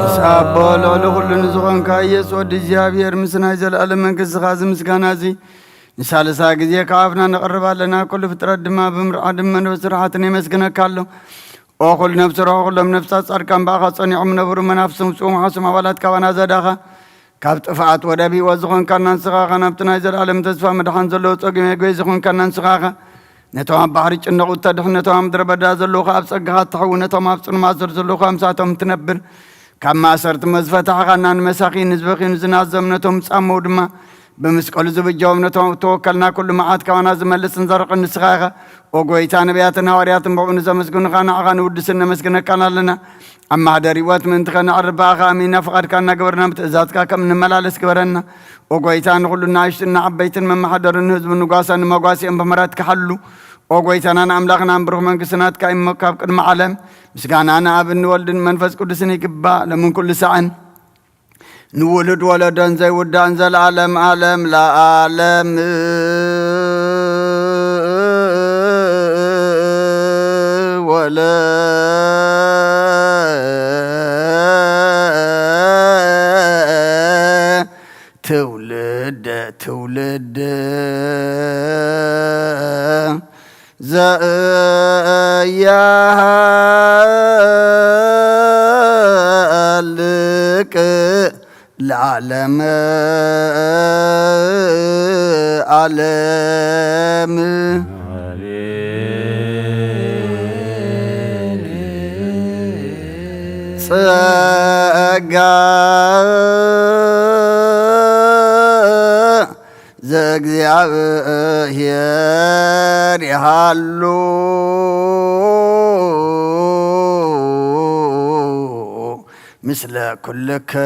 ንስኻ ኣቦ ልዕሊ ኩሉ ንዝኾንካ ኢየሱስ ወዲ እግዚኣብሔር፣ ምስ ናይ ዘለኣለም መንግስትኻ እዚ ምስጋና እዚ ንሳልሳይ ግዜ ካብ ኣፍና ነቕርብ ኣለና። ኩሉ ፍጥረት ድማ ብምርዓድን መንፈስ ስራሓትን የመስግነካ ኣሎ። ኦ ኩሉ ነፍሲ ርሆ፣ ኩሎም ነፍሳት ጻድቃን ብኣኻ ጸኒዖም ዝነብሩ መናፍስቶም ውጹኦም ሓሶም ኣባላት ካባና ዘዳኻ፣ ካብ ጥፍኣት ወደብ ህይወት ዝኾንካና ንስኻ ኢኻ። ናብቲ ናይ ዘለኣለም ተስፋ መድሓን ዘለዎ ጸገም መግበይ ዝኾንካና ንስኻ ኢኻ። ነቶም ኣብ ባሕሪ ጭነቑ እተድሕን፣ ነቶም ኣብ ምድረ በዳ ዘለዉ ኸኣ ኣብ ጸጋኻ እተሕዊ፣ ነቶም ኣብ ጽልማት ስር ዘለዉ ኸኣ ምሳቶም እትነብር፣ ካብ ማእሰርቲ መዝፈታሕኻና ንመሳኺን ንዝበኽዩን ዝናዘም ነቶም ዝጻመዉ ድማ ብምስቀሉ ዝብጀዎም ነቶም እተወከልና ኩሉ መዓት ካባና ዝመልጽን ዘርቕን ንስኻ ኢኻ። ኦ ጎይታ፣ ነብያትን ሃዋርያትን ብቕንኡ ዘመስግኑኻ፣ ንዓኻ ንውድስን ነመስግነካን ኣለና። ኣብ ማህደር ህይወት ምእንቲ ኸነዕርፍ ብኣኻ ኣሚንና ፍቓድካ እናገበርና ብትእዛዝካ ከም እንመላለስ ግበረና። ኦ ጎይታ፣ ንኹሉ ንኣሽቱን ንዓበይትን መመሓደርን ንህዝቡን ንጓሳን ንመጓሲኦም ብምህረትካ ሓሉ። ኦ ጎይታናን ኣምላኽናን ብሩኽ መንግስቲ ናትካ እዩ እሞ ካብ ቅድሚ ዓለም ምስጋና ንኣብን ንወልድን መንፈስ ቅዱስን ይግባእ ሎምን ኩሉ ሳዕን። ንውሉድ ወለዶን ዘይውዳእን ዘለዓለም ዓለም ለዓለም። ወለ ትውልደ ትውልድ ዘያሃልቅ ለዓለመ ዓለም። ጸጋ ዘእግዚኣብሔር ይሃሉ ምስለ ኩልክሙ።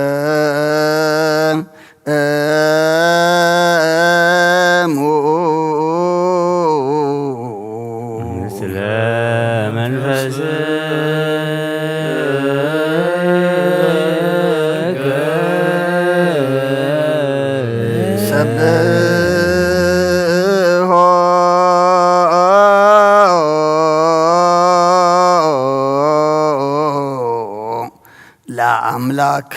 ምስለ መንፈስከ። ሰብሖ ለአምላክ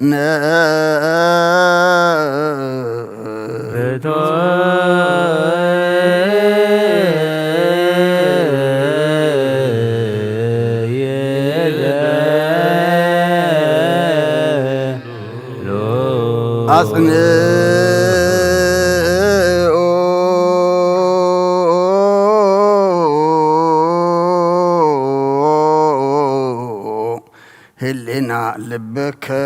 ነ። አጽንኦ ህሊና ልብክሙ።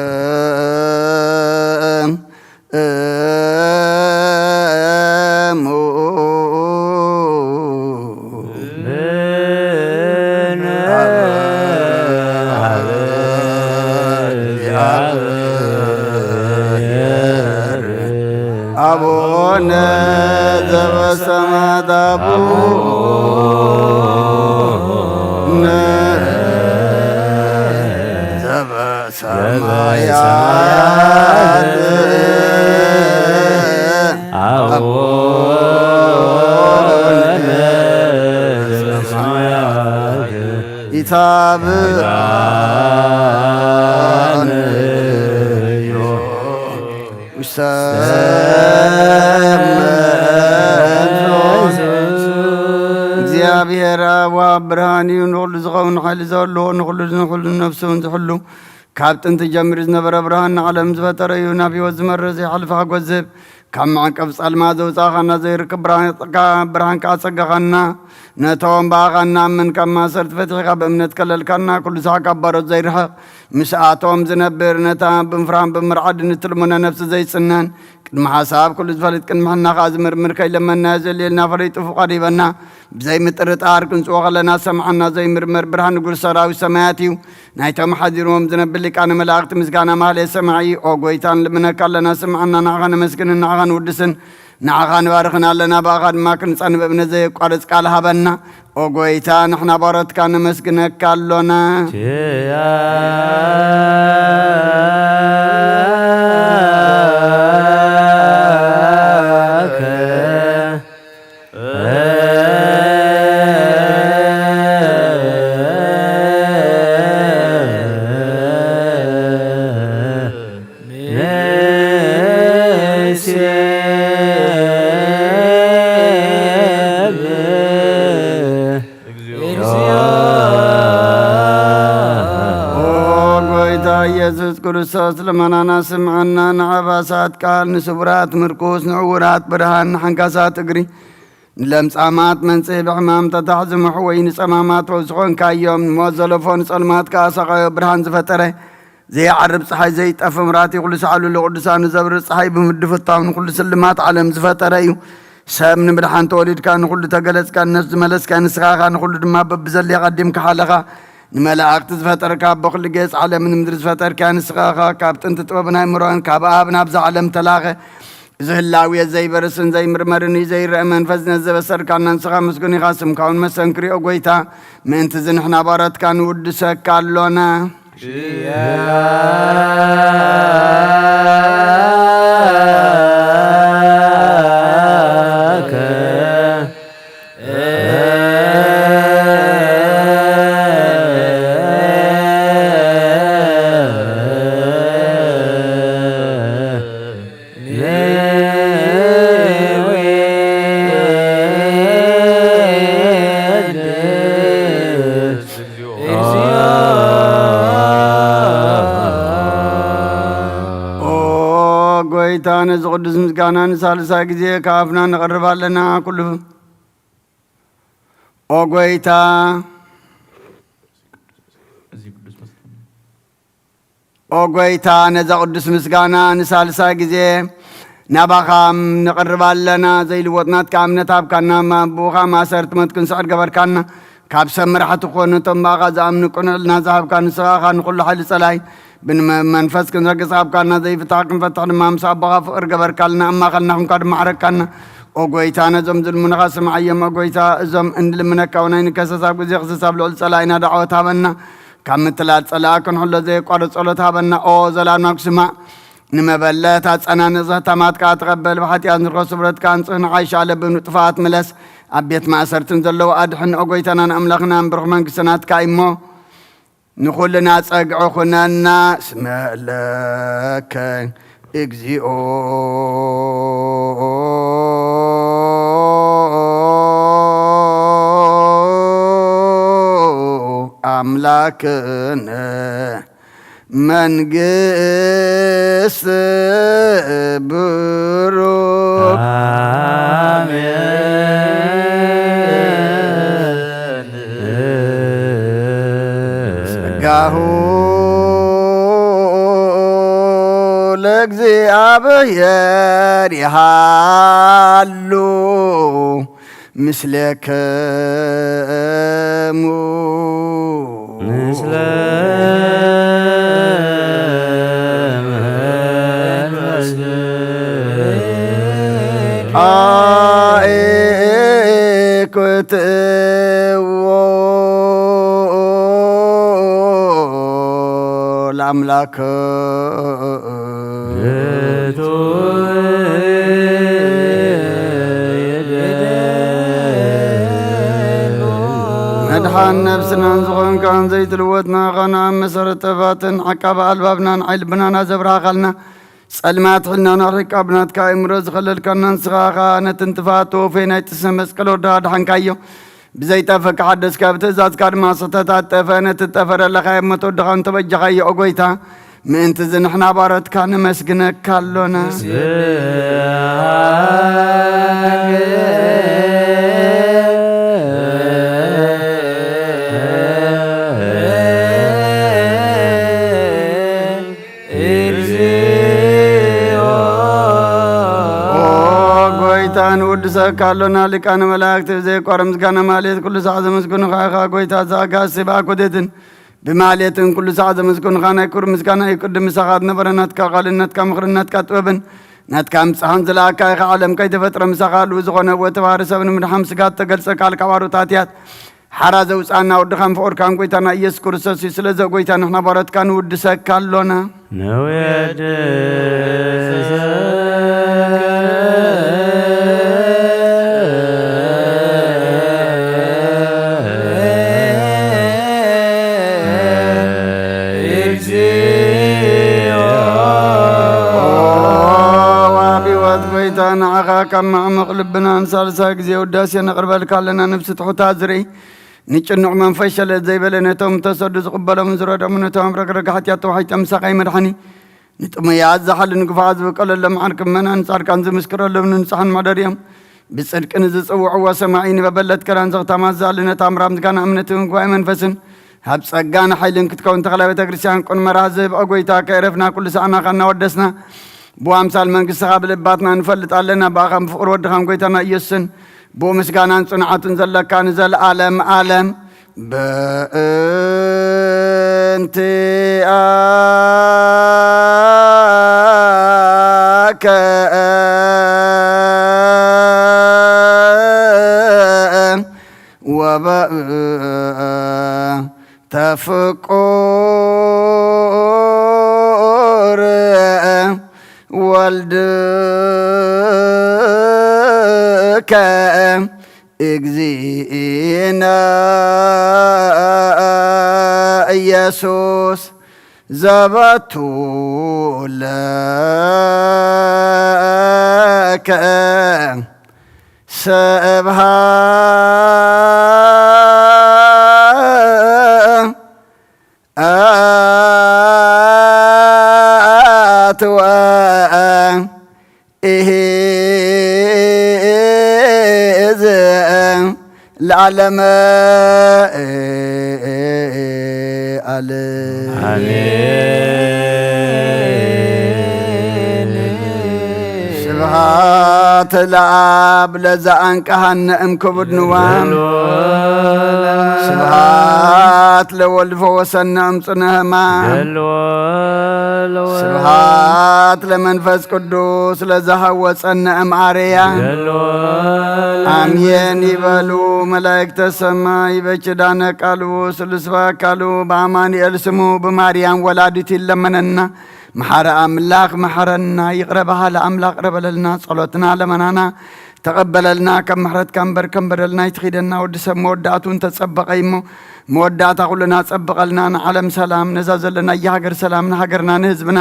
አቡነ ዘበሰማያት፣ አቡነ ዘበሰማያት፣ አቡነ ዘበሰማያት፣ ይትባረክ ስምከ። ውሰ እግዚአብሔር አብ ወአብ ብርሃን እዩ፣ ንኹሉ ዝኸውን ሓይሊ ዘለዎ፣ ንኹሉ ንኹሉ ነፍሱ እውን ዝሕሉ፣ ካብ ጥንቲ ጀሚሩ ዝነበረ ብርሃን፣ ንዓለም ዝፈጠረ እዩ፣ ናብ ህይወት ዝመርሕ ዘይሓልፍ ሓጎስ ዝህብ፣ ካብ መዕቀብ ጸልማት ዘውጻእኻና፣ ዘይርከብ ብርሃን፣ ብርሃን ከኣ ጸጋኻና፣ ነቶም ብኣኻ እንኣምን ካብ ማእሰርቲ ፈቲሕካ ብእምነት ከለልካና፣ ኩሉ ሳዕ ካብ ባሮት ዘይርሕቕ፣ ምስኣቶም ዝነብር፣ ነታ ብምፍራህን ብምርዓድን እትልሙና ነፍሲ ዘይጽነን፣ ቅድሚ ሓሳብ ኩሉ ዝፈልጥ፣ ቅድሚ ሕልና ከኣ ዝምርምር፣ ከይለመንናዮ ዘድልየልና ፈሊጡ ፍቓዱ ሂበና። ብዘይ ምጥርጣር ክንጽዎ ከለና ዝሰምዓና ዘይምርመር ብርሃን ንጉስ ሰራዊት ሰማያት እዩ። ናይቶም ሓዲርዎም ዝነብር ሊቃነ መላእኽቲ ምስጋና ማህሌት ሰማዒ። ኦ ጎይታ፣ ንልምነካ ኣለና፣ ስምዓና፣ ንዓኻ ነመስግንን ንዓኻ ንውድስን። ንዓኻ ንባርኽን ኣለና፣ ብኣኻ ድማ ክንጸን ብእምነት ዘየቋርጽ ቃል ሃበና። ኦ ጎይታ፣ ንሕና ባሮትካ ነመስግነካ ኣሎና። ኦ ጎይታ ኢየሱስ ክርስቶስ፣ ልመናና ስምዓና፣ ንዓባሳት ቃል፣ ንስውራት ምርኩስ፣ ንዕውራት ብርሃን፣ ንሓንካሳት እግሪ፣ ንለምጻማት መንጽሂ፣ ብሕማም ተታሕዙ ምሕወይ፣ ንጸማማት ፈውሲ ኾንካዮም፣ ንሞት ዘለፎ ንጸልማት ከኣ ሰቓዮ ብርሃን ዝፈጠረ፣ ዘይዓርብ ጸሓይ፣ ዘይጠፍእ ምብራህቲ፣ ኩሉ ሳዕ ሉል ቅዱሳኑ ዘብርህ ጸሓይ ብምድፍታው ንኹሉ ስልማት ዓለም ዝፈጠረ እዩ። ሰብ ንምድሓን ተወሊድካ፣ ንኹሉ ተገለጽካ፣ ንነፍስ ዝመለስካ፣ ንስኻ ኢኻ ንኹሉ ድማ በብዘድልዮ ቀዲምካ ሓለኻ። ንመላእኽቲ ዝፈጠርካ፣ ኣቦ ኩሉ ጌጽ ዓለምን ምድሪ ዝፈጠርካ ንስኻ ኢኻ። ካብ ጥንቲ ጥበብን ኣእምሮን ካብ ኣብ ናብዛ ዓለም ተላኸ። እዚ ህላዌ ዘይበርስን ዘይምርመርን እዩ፣ ዘይረእ መንፈስ ነዚ ዘበሰርካና ንስኻ ምስጉን ኢኻ። ስምካ እውን መሰንክር እዩ ኦ ጐይታ። ምእንቲ እዚ ንሕና ባሮትካ ንውድሰካ ኣሎና። ኦ ጐይታ፣ ነዚ ቅዱስ ምስጋና ንሳልሳይ ጊዜ ካብ ኣፍና ነቕርብ ኣለና። ኩሉ ኦ ጐይታ፣ ኦ ጐይታ፣ ነዛ ቅዱስ ምስጋና ንሳልሳይ ጊዜ ናባኻ ነቕርብ ኣለና። ዘይልወጥ ናትካ እምነት ሃብካና፣ እማ ብኡኻ ማእሰርቲ ሞት ክንስዕር ገበርካና። ካብ ሰብ መራሕቲ ክኾኑ፣ እቶም ብኣኻ ዝኣምኑ ቅኑዕ ሕልና ዝሃብካ ንስኻ ኢኻ። ንኹሉ ሓይሊ ጸላኢ ብመንፈስ ክንረግጽ ሃብካና። ዘይፍታሕ ክንፈትሕ ድማ ምስ ኣቦኻ ፍቕሪ ገበርካልና፣ ኣብ ማእኸልና ኹንካ ድማ ዓረግካና። ኦ ጐይታ፣ ነዞም ዝልምኑኻ ስምዓዮም። ኦ ጐይታ፣ እዞም እንልምነካ እውን ኣይንከሰስ፣ ኣብ ግዜ ክሰስ ኣብ ልዑል ጸላኢና ደዓወት ሃበና። ካብ ምትላል ጸላኢ ክንሕሎ ዘየቋርጽ ጸሎት ሃበና። ኦ ዘላለም ኣክሱማ፣ ንመበለት ኣጸናንቕ፣ ዘህታማት ከኣ ተቐበል። ብሓጢኣት ንረኽቦ ስብረትካ ኣንጽህ፣ ንዓይሻ ለብም ንጥፍኣት ምለስ፣ ኣብ ቤት ማእሰርቲ ንዘለዉ ኣድሕን። ኦ ጐይታናን ኣምላኽናን፣ ብሩኽ መንግስቲ ናትካ እሞ፣ ንኹልና ጸግዒ ኩነና። እስመ ለከ እግዚኦ አምላክነ መንግስት ብሩክ። አሜን። ጸጋሁ ለእግዚኣብሔር ይሃሉ ምስሌክሙ። ምስለ መንፈስከ። አእኩትዎ ለአምላክ። መድሓን ነፍስናን ዝኾንካን ዘይትልወጥ ንዓኻን ኣብ መሰረት ጥበባትን ዓቃቢ ኣልባብናን ዓይኒ ልብናን ኣዘብራህካልና፣ ጸልማት ሕልናና ኣርሒቅካ ብናትካ ኣእምሮ ዝኸለልካና ንስኻ ኢኻ። ነቲ ንጥፍኣት ተወፍየ ናይ ጥስመ መስቀል ወድኻ ኣድሓንካዮ። ብዘይጠፍእ ከሓደስካ፣ ብትእዛዝካ ድማ ስሕተት ኣጠፈ። ነቲ ዝጠፈ ደለኻዮ ሞት ወድኻ እንተበጃኻዮ፣ ኦ ጐይታ፣ ምእንቲ እዚ ንሕና ባሮትካ ነመስግነካ ኣሎና። እግዚኦ። ኦ ጐይታ፣ ንውድሰካ ኣሎና። ሊቃነ መላእክት ብዘየቋርጽ ምስጋና ማሌት ኩሉ ሳዕ ዘመስግኑኻ ኢኻ። ጐይታ፣ እዛ ኣጋእዝቲ ብኣኮቴትን ብማሌትን ኩሉ ሳዕ ዘመስግኑኻ፣ ናይ ክብሪ ምስጋና ይቅድም። ምሳኻ ዝነበረ ናትካ ቃልን ናትካ ምኽርን ናትካ ጥበብን ናትካ ምብጻሕን ዝለኣካ ኢኻ። ዓለም ከይተፈጥረ ምሳኻ ህልው ዝኾነ ወተባህሪ ሰብ ንምድሓን ስጋ እተገልጸ ካልእ ካብ ኣርዑት ሃጥያት ሓራ ዘውጽኣና ወድኻን ፍቑርካን ጐይታና ኢየሱስ ክርስቶስ እዩ። ስለዚ ኦ ጐይታ፣ ንሕና ባሮትካ ንውድሰካ ኣሎና። ንውድሰካ። እግዚኦ። ወሃቢ ሕይወት ጐይታ፣ ንዓኻ ካብ መዓሙቕ ልብና ንሳልሳይ ግዜ ውዳሴ ነቕርበልካ ኣለና። ነፍሲ ትሑት ኣዝርኢ፣ ንጭኑቕ መንፈስ ሸለል ዘይበለ፣ ነቶም ተሰዱ ዝቕበሎም ዝረድኦም፣ ነቶም ኣብ ረግረግ ሓጢኣት ተዋሒጦም ምሳኻ መድሓኒ፣ ንጥሙያት ዝሓሊ ንግፉዓት ዝበቀለሎም ዓርኪ ምእመናን ጻድቃን ዝምስክረሎም ንጹሓን መሕደሪኦም ብጽድቂ ንዝጽውዕዎ ሰማዒ ንመበለት ከራን ዘኽታማት ዝኣሊ ነታ ኣምራ ምስጋና እምነትን ጉባኤ መንፈስን ሀብ ጸጋን ሐይልን ክትከውን ተኽለ ቤተክርስቲያን ቁን መርሃ ዝህብ ኦ ጎይታ፣ ከኤረፍና ኩሉ ሳዕና ኻና ወደስና፣ ብዋምሳል መንግስትኻ ብልባትና ንፈልጥ ኣለና፣ ብኣኻን ብፍቕር ወድኻን ጎይታና ኢየሱስን፣ ብኡ ምስጋናን ጽንዓትን ዘለካ ንዘለዓለም ዓለም። በእንቲአከ ወበእንተ ፍቁር ወልድከ እግዚእነ ኢየሱስ ዘበቱ ለከ ስብሐት ወ ኢሕዝ ለዓለመ ዓለም። አሜን። ስብሐት ለአብ ለዘአንቀሐነ እምክቡድ ንዋም። ስብሐት ለወልድ ፈወሰነ እምጽነ ሕማም። ስብሐት ለመንፈስ ቅዱስ ለዘሐወጸነ እምአርያም። አሜን ይበሉ መላእክተ ሰማይ። በኪዳነ ቃሉ ስሉስ በአካሉ በአማኑኤል ስሙ በማርያም ወላዲት ይለመነና። መሐረ አምላክ መሐረና። ይቅረ በሀለ አምላክ ቅረ በለልና። ጸሎትና ለመናና ተቀበለልና። ከም ምሕረትካ እምበር ከም በደልና ይትኺደና። ወዲ ሰብ መወዳእቱን ተጸበቀ እሞ መወዳእታ ኩልና ጸብቀልና። ንዓለም ሰላም ነዛ ዘለና እያ ሀገር ሰላም ንሀገርና ንህዝብና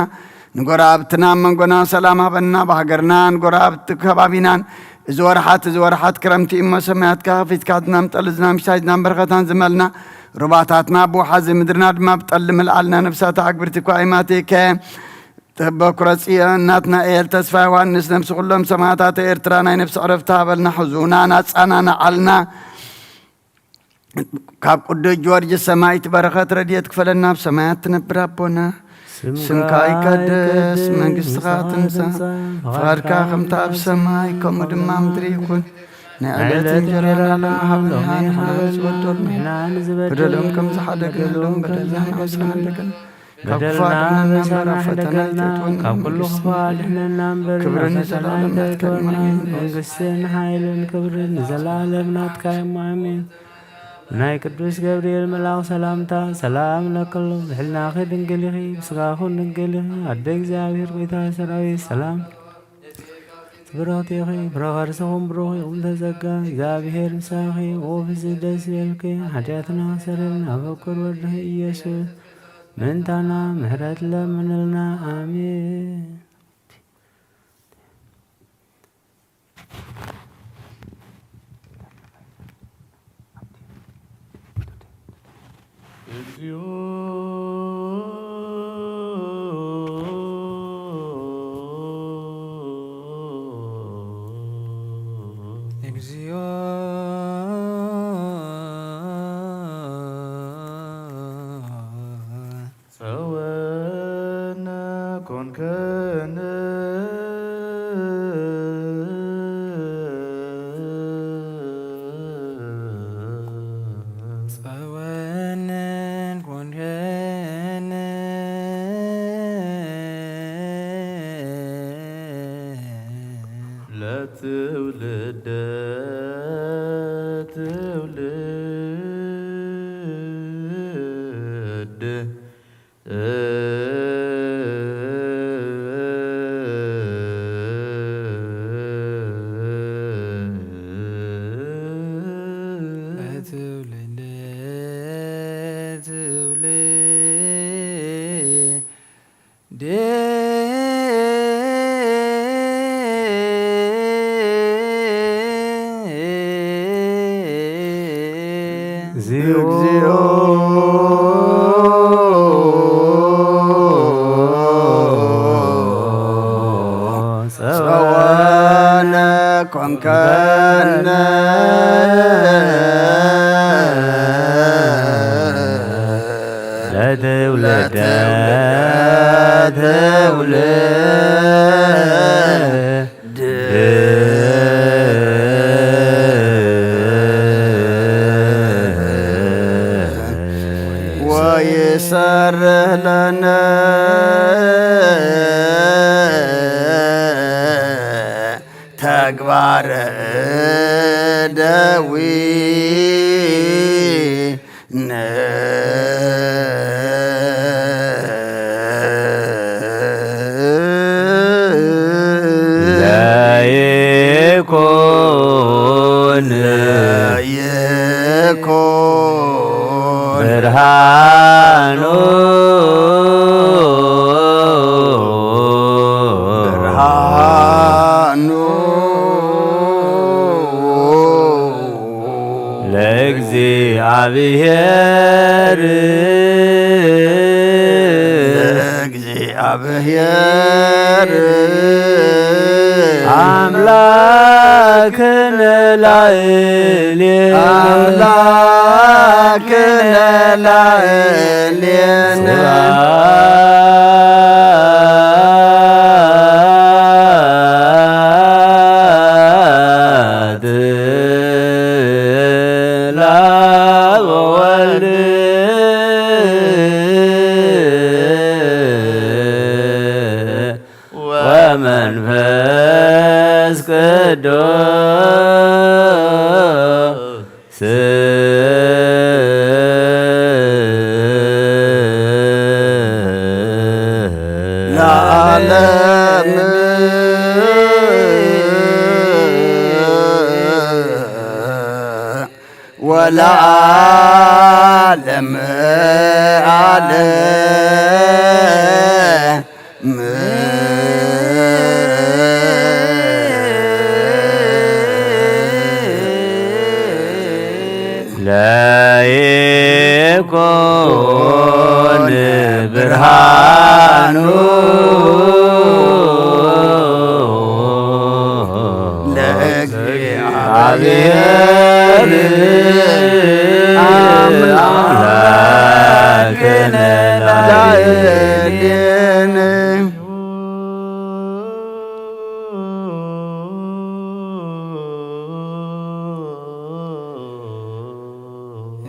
ንጎረባብትና መንጎና ሰላም ሀበና። በሀገርናን ጎረባብት ከባቢናን እዚ ወርሓት እዚ ወርሓት ክረምቲ እሞ ሰማያትካ ከፊትካ ዝናም ጠል ዝናም ሽታይ ዝናም በረኸታን ዝመልና ሩባታትና ብውሓዚ ምድርና ድማ ብጠል ምልዓልና ነፍሳት ኣግብርቲ እኳ ኣይማቴከ በኩረ ጽዮን እናትና ኤል ተስፋ ዮሃንስ ነፍሲ ኩሎም ሰማእታት ኤርትራ ናይ ነፍሲ ዕረፍቲ ሃበልና። ሕዙና ናጻና ንዓልና ካብ ቅዱስ ጊዮርጊስ ሰማይት በረኸት ረድኤት ክፈለና። ኣብ ሰማያት ትነብር ኣቦና ስምካ ይቀደስ፣ መንግስትኻ ትምጻእ፣ ፍቓድካ ከምታ ኣብ ሰማይ ከምኡ ድማ ምድሪ ይኹን። ናይ ዕለት እንጀራና ሎሚ ሃበና፣ ንሕና ንበደሎም ከም ዝሓደግናሎም በደልና ንሓስብ ኣይሓደገና፣ ካብ ክፉ ኣድሕነና እምበር ኣብ ፈተና ኣይተእትወና፣ ካብ ኩሉ ክፉ ኣድሕነና እምበር ክብርን ዘላለም ናትካ እዩ። ኣሜን። መንግስትን ሓይልን ክብርን ንዘላለም ናትካ እዩ። ኣሜን። ናይ ቅዱስ ገብርኤል መልኣኽ ሰላምታ ሰላም እብለኪ ኣለኹ። ብሕልናኺ ድንግል ኢኺ፣ ብስጋኺ እውን ድንግል ኢኺ። ኣደ እግዚኣብሔር ጐይታ ሰራዊት ሰላም ብሩኽቲ ኢኺ፣ ፍረ ከርስኺ እውን ብሩኽ እዩ። እምተ ጸጋ እግዚኣብሔር ምሳኺ፣ ኦ ፍስሕቲ ደስ ይበልኪ። ሓጢኣትና ኣስተሰርየልና፣ ኣብ ፍቁር ወድኺ ኢየሱስ ምእንታና ምሕረት ለምንልና። ኣሜን። እግዚኦ። እግዚኦ። ጸወነ ኮንከነ። ጸወነ ኮንከነ። ለትውልደ ትውልድ። ትውልድ ትውልድ። እግዚኦ። ጸወነ ኮንከነ። ለዊነ ለይኩን ለይኩን ብርሃኑ ብርሃኑ ለእግዚአብሔር ለእግዚአብሔር አምላክነ ላዕሌነ አምላክነ ላዕሌነ ስብሐት ለአብ ወወልድ ወመንፈስ ቅዱስ ለዓለም ወለዓለም ዓለም። ለይኩን ብርሃኑ ለእግዚአብሔር አምላክነ ላዕሌነ።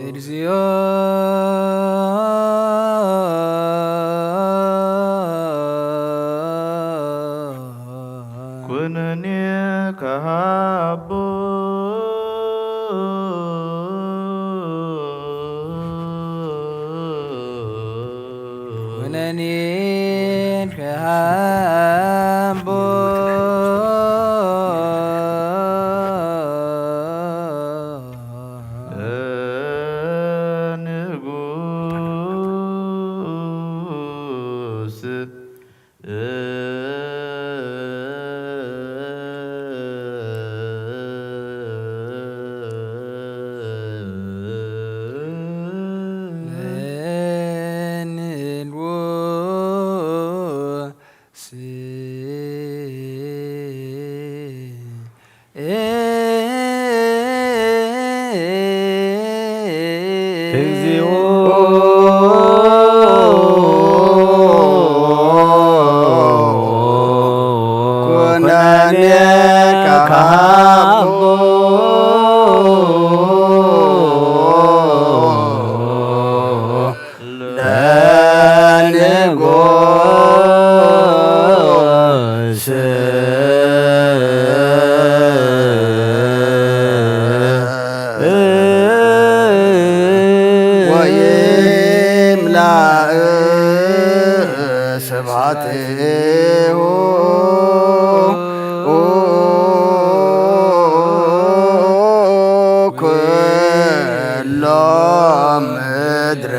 እግዚኦ ኩነኔ ከሃቦ ኩነኔን ከሃቦ ለንጉስ ለንጉስ እግዚኦ ኩነኔ ከሃቦ ለንጉስ ወይምላእ ስብሐቲሁ ኩሎ ምድረ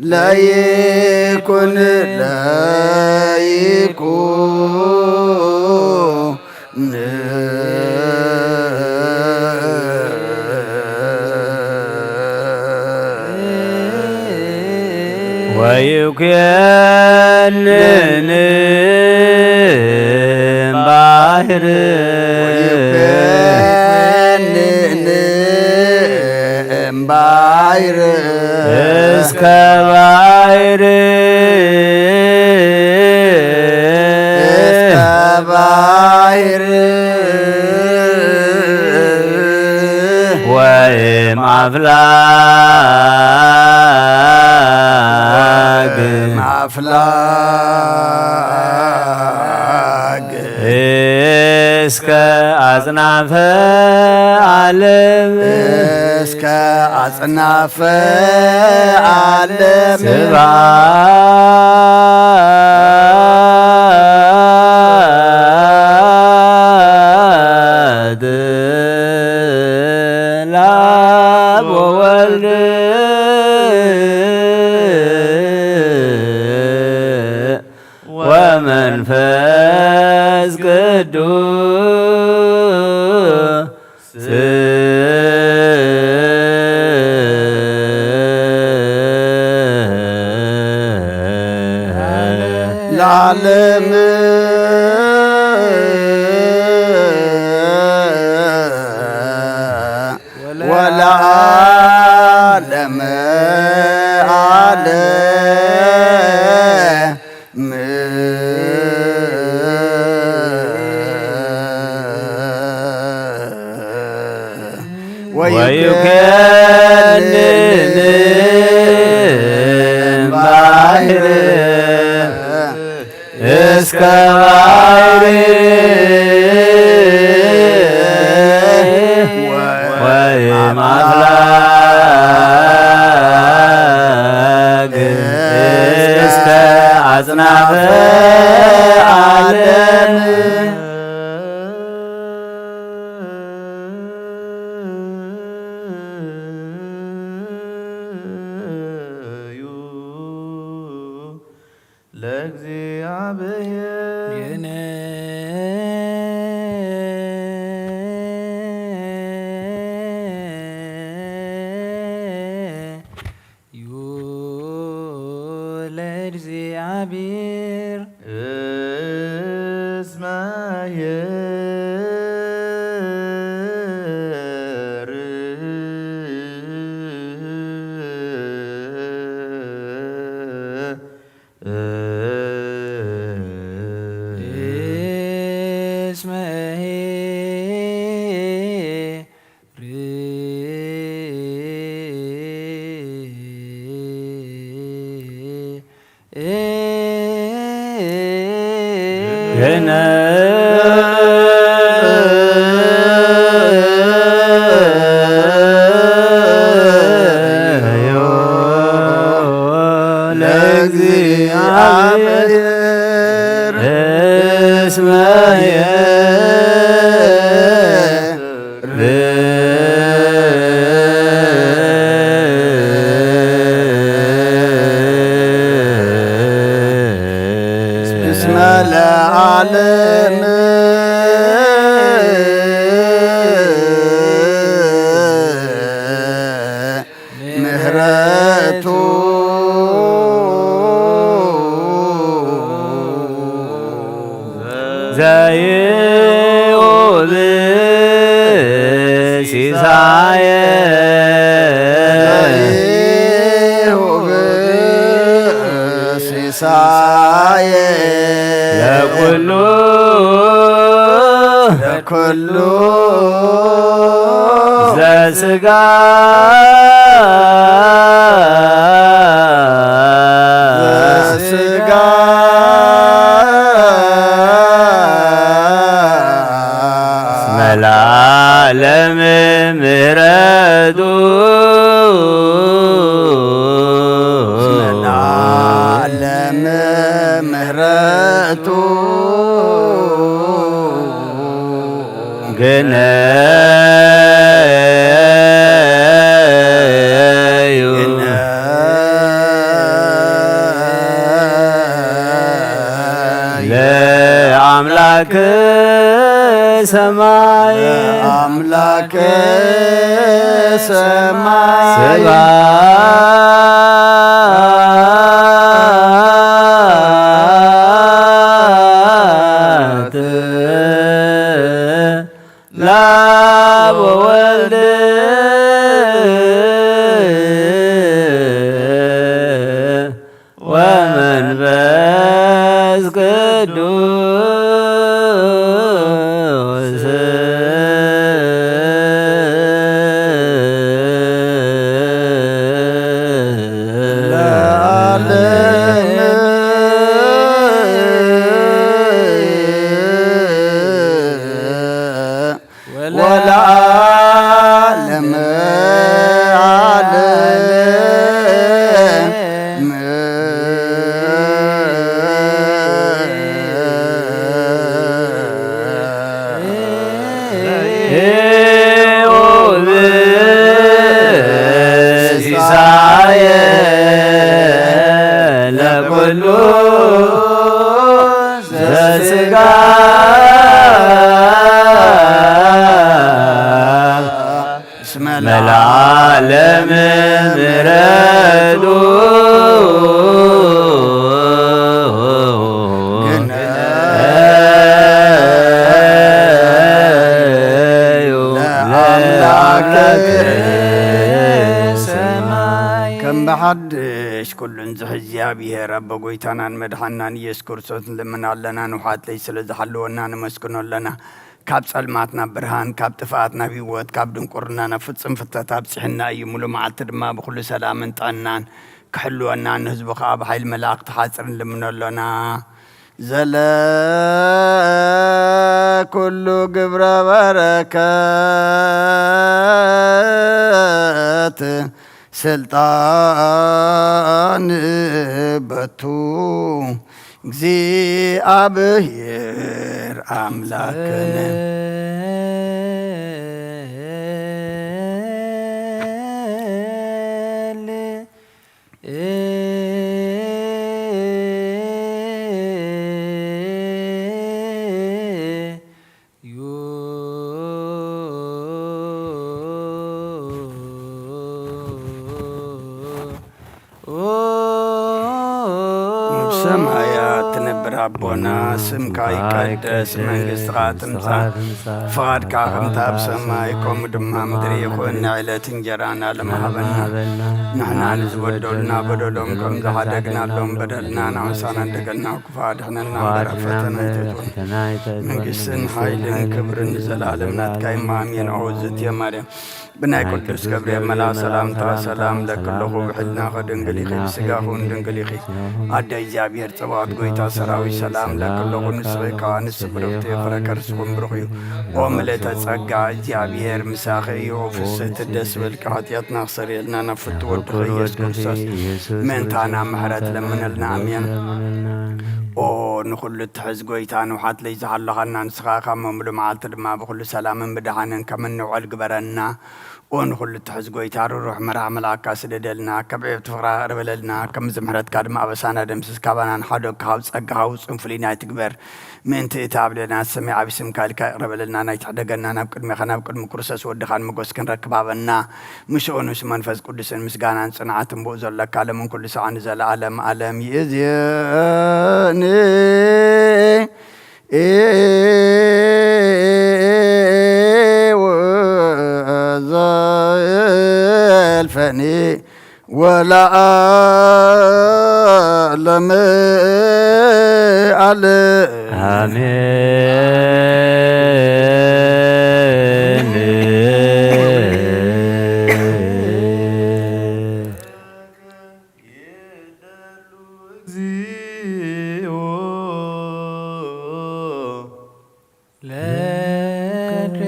ለይኩን ለይኩን ወይኩን ባሕር እምባሕር እስከ ባሕር እስከ ባሕር ወይም አፍላግ አፍላግ እስከ አጽናፈ ዓለም እስከ አጽናፈ ዓለም ስብሐት ለአብ ወወልድ ወመንፈስ ቅዱስ ለዓለም ወለዓለም ዓለም። ወይከንን ባሕር እስከ ባሕር ወይም አፍላግ እስከ አጽናፈ ዓለም። ለእግዚአብሔር። ለእግዚአብሔር እስመ ለእግዚአብሔር እስመ እስመ ለዓለም ምህረቱ ዘይሁብ ሲሳየ ዘይሁብ ሲሳየ ለኩሉ ለኩሉ ዘሥጋ ዘሥጋ እስመ ለዓለም ምህረቱ እስመ ለዓለም ምህረቱ ግነዩ ለአምላክ ሰማይ ለአምላክ ሰማይ ስብሐት ለአብ ወወልድ ወመንፈስ ቅዱስ። ለዓለም። ሲሳየ ለኩሉ ዘስጋ እስመ ለዓለም ምሕረቱ ለአምላክ ሰማይ። ከም ብሓድሽ ኩሉን ዝሕዝ እግዚኣብሔር ኣቦ ጎይታናን መድሓናን ኢየሱስ ክርስቶስ ንልምን ኣለና። ንውሓት ለይ ስለ ዝሓለወና ነመስግኖ ኣለና። ካብ ጸልማት ናብ ብርሃን፣ ካብ ጥፍኣት ናብ ህይወት፣ ካብ ድንቁርና ናብ ፍጹም ፍትሕቲ ኣብጺሑና እዩ። ሙሉእ መዓልቲ ድማ ብኹሉ ሰላምን ጥዕናን ክሕልወና፣ ንህዝቡ ኸኣ ብሓይሊ መላእኽቲ ሓጽር ንልምኖ ኣሎና። ዘለ ኩሉ ግብረ በረከት ስልጣን በቱ እግዚኣብሔር ኣምላክነ። ዩ ኣብ ሰማያት ትነብር ኣቦና፣ ስምካ ይቀደስ፣ መንግስትኻ ትምጻእ፣ ፍቓድካ ከምታ ኣብ ሰማይ ከምኡ ድማ ምድሪ ይኹን። ንዕለት እንጀራና ለመሃበና፣ ንሕና ንዝበደሉና በደሎም ከም ዝሓደግናሎም በደልና፣ ንዓሳና እንደገልና ክፉ ኣድሕነና እምበር፣ ኣብ ፈተና ኣይተእትወና፣ መንግስትን ሓይልን ክብርን ንዘለኣለም ናትካ እዩ፣ ኣሜን። ኦ እግዝእትየ ማርያም፣ ብናይ ቅዱስ ገብርኤል መልኣክ ሰላምታ ሰላም እብለኪ ኣለኹ፣ ብሕልናኺ ድንግል ኢኺ፣ ብስጋኺ እውን ድንግል ኢኺ። ኣደ እግዚኣብሔር ጸባኦት፣ ጎይታ ሰራዊት ሰላም እብለኪ ኣለኹ፣ ንስኺ ከኣ ንስኺ ብርኽቲ ኢኺ፣ ፍረ ከርስኺ እውን ብሩኽ እዩ። ኦ ምልእተ ጸጋ፣ እግዚኣብሔር ምሳኺ እዩ። ኦ ፍስሕቲ፣ ደስ ይበልኪ፣ ሓጢኣትና ኣስተሰርየልና፣ ናብ ፍትው ወድኺ ኢየሱስ ክርስቶስ ምእንታና ምሕረት ለምነልና፣ ኣሜን። ኦ ንኹሉ እትሕዝ ጎይታ፣ ንውሓት ለይ ዝሃለኻና ንስኻ ኢኻ፣ እሞ ምሉእ መዓልቲ ድማ ብኹሉ ሰላምን ብድሓንን ከም እንውዕል ግበረና። ኦ ንኹሉ እትሕዝ ጎይታ፣ ርሩሕ መርሓ መልኣካ ስደደልና፣ ከብዕብት ፍቕራ ቅርበለልና፣ ከም ምሕረትካ ድማ ኣበሳና ደምስስ፣ ካባና ንሓደጉ ካብ ጸጋኻ ውጹን ፍሉይን ኣይትግበር። ምእንቲ እቲ ኣብ ልዕሌና ዝሰመየ ዓቢ ስምካ ኢልካ ይቕረ በለልና፣ ናይ ትሕደገና ናብ ቅድሜኻ፣ ናብ ቅድሚ ክርስቶስ ወድኻ ንሞገስ ክንረክብ ሃበና። ምስኡን ምስ መንፈስ ቅዱስን ምስጋናን ጽንዓትን ብኡ ዘለካ፣ ሎምን ኩሉ ሰዓትን ንዘለዓለም ዓለም ይእዜኒ። ወዘልፈኒ ወለዓለመ ዓለም። አሜን። ይደሉ እግዚኦ። ለከ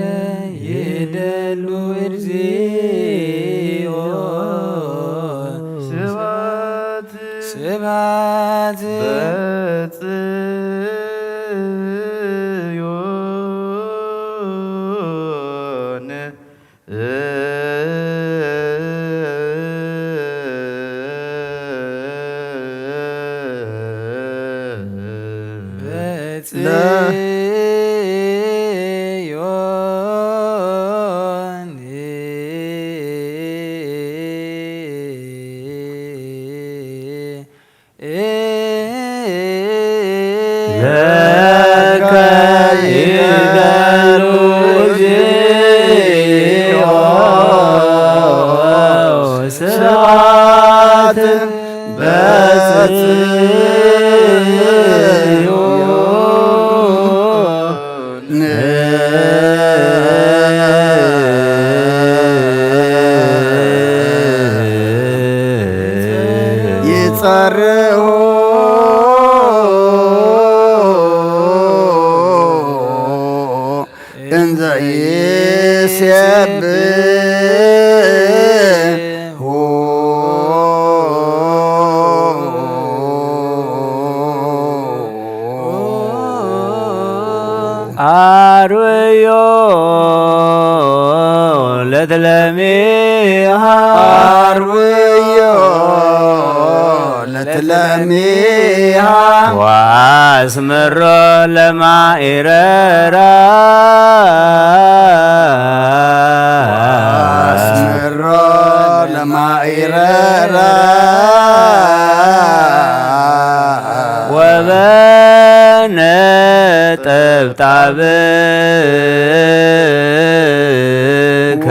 ይደሉ እግዚኦ። ስብሐት ስብሐት በጽዮን። በጽዮን። ለከ ይደሉ እግዚኦ። ስብሐት በጽዮን። ይጸርሁ አርውዮ ለትለሚሃ። አርውዮ ለትለሚሃ። ወአስምሮ ለማኢረራ። ወአስምሮ ለማኢረራ። ወበነጠብጣብከ።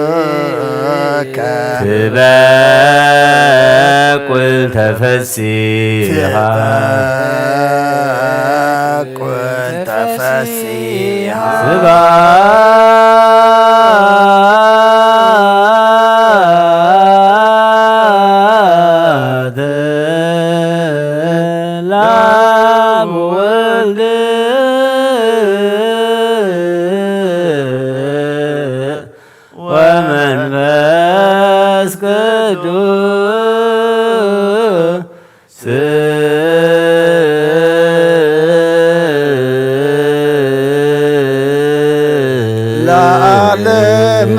ወበነጠብጣብከ። ትበቁል ተፈሲሃ። ትበቁል ተፈሲሃ። ስብሐት ለአብ ወወልድ ወመንፈስ ቅዱስ ለዓለም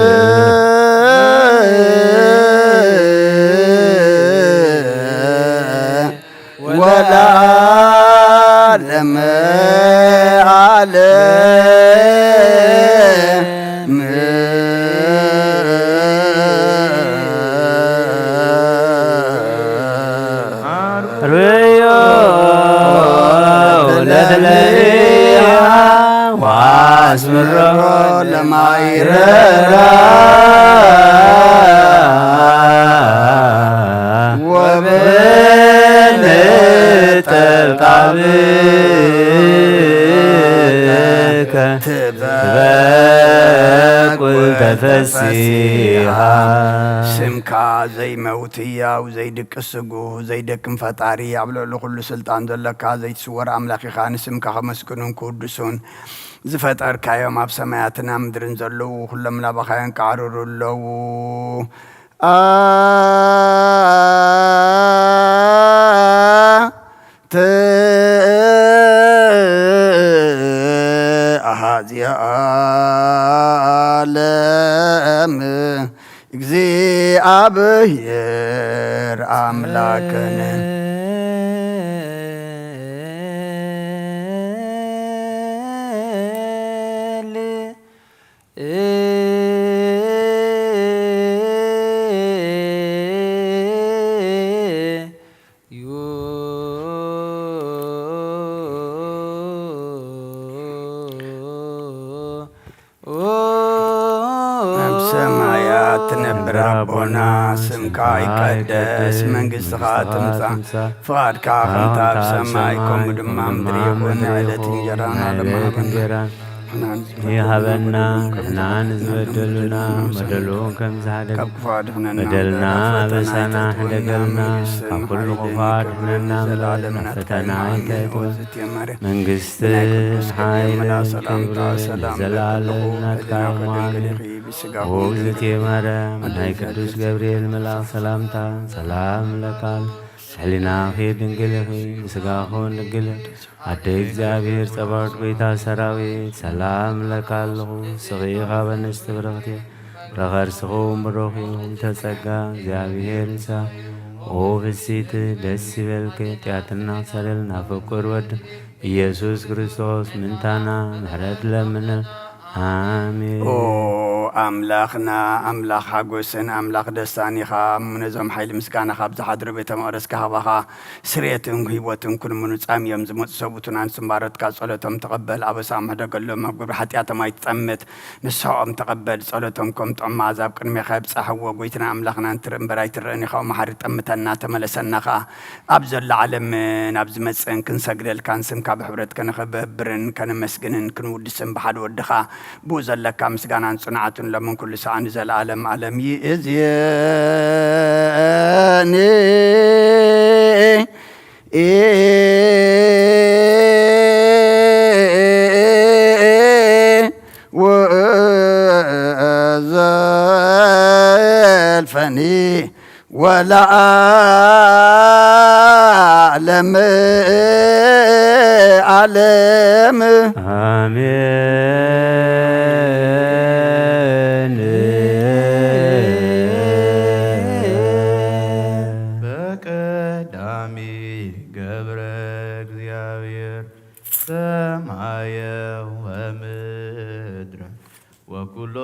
ወለዓለመ ዓለም። አርውዮ ለትለሚሃ ወአስምሮ ለማኢረራ። ወበነጠብጣብከ ትበቁል ተፈሲሃ። ስምካ ዘይመውት ህያው፣ ዘይድቅስ ስጉህ፣ ዘይደክም ፈጣሪ፣ ኣብ ልዕሊ ኩሉ ስልጣን ዘለካ ዘይትስወር ኣምላኽ ኢኻ። ንስምካ ከመስግኑን ክውድሱን ዝፈጠርካዮም ኣብ ሰማያትን ኣብ ምድርን ዘለዉ ኩሎም ላባኻዮ ኣንቃዕርሩ ኣለዉ። ኣንተ ኣሃዚ ዓለም እግዚኣብሔር ኣምላክነ። ኣብ ሰማያት ትነብር ኣቦና፣ ስምካ ይቀደስ፣ መንግስትኻ ትምጻእ፣ ፍቓድካ ከምታ ኣብ ሰማይ ከምኡ ድማ ኣብ ምድሪ ይኹን። ናይ ዕለት እንጀራና ለማሃበና ይሃበና፣ ንሕና ንዝበደሉና በደሉን ከም ዝሓደግ፣ በደልና ኣበሳና ሕደገልና፣ ካብ ኩሉ ክፉእ ኣድሕነና እምበር ናብ ፈተና ኣይተእትወና። መንግስትን ሓይልን ክብርን ንዘለዓለም ናትካ ኢዮም። ኣሜን። ኦ እግዝእትየ ማርያም፣ ናይ ቅዱስ ገብርኤል መልኣኽ ሰላምታ ሰላም እብለኪ፣ ሕሊናኺ ድንግል ኢኺ፣ ስጋኺ እውን ድንግል። ኣደ እግዚኣብሔር ጸባኦት፣ ጎይታ ሰራዊት፣ ሰላም እብለኪ ኣለኹ። ንስኺ ካብ ኣንስቲ ብርኽቲ ኢኺ፣ ፍረ ከርስኺ እውን ብሩኽ እዩ። ምልዕተ ጸጋ፣ እግዚኣብሔር ምሳኺ። ኦ ፍስሕቲ፣ ደስ ይበልኪ፣ ኃጢአትና ኣስተሰርይልና ፍቁር ወድኺ ኢየሱስ ክርስቶስ ምእንታና ምሕረት ለምንልና። ኣሜን። ኦ ኣምላኽና፣ ኣምላኽ ሓጎስን ኣምላኽ ደስታን ኢኻ። እሞ ነዞም ሓይሊ ምስጋናኻ ኣብ ዝሓድሩ ቤተ መቕደስካ ሃባኻ ስርየትን ህይወትን ክንምኑ ጻምዮም ዝመጹ ሰብኡትና ንስም ባሮትካ ጸሎቶም ተቐበል። ኣበሳኦም ሕደገሎም፣ ኣብ ግብሪ ሓጢኣቶም ኣይትጠምት። ንስሐኦም ተቐበል፣ ጸሎቶም ከም ጥዑም መኣዛ ኣብ ቅድሜኻ የብጽሕዎ። ጎይትናን ኣምላኽናን ትርኢ እምበር ኣይትረእን ኢኻ፣ መሓሪ፣ ጠምተና፣ ተመለሰና ኸኣ። ኣብ ዘሎ ዓለምን ኣብ ዝመጽእን ክንሰግደልካን ስምካ ብሕብረት ከነኸብርን ከነመስግንን ክንውድስን ብሓደ ወድኻ ብኡ ዘለካ ምስጋናን ጽንዓትን ሎምን ኩሉ ሰዓን ንዘለዓለም ዓለም ይእዜኒ። ወዘልፈኒ ወለዓለመ ዓለመ ዓለም። አሜን። በቀዳሚ ገብረ እግዚአብሔር ሰማየ ወምድረ ወኩሎ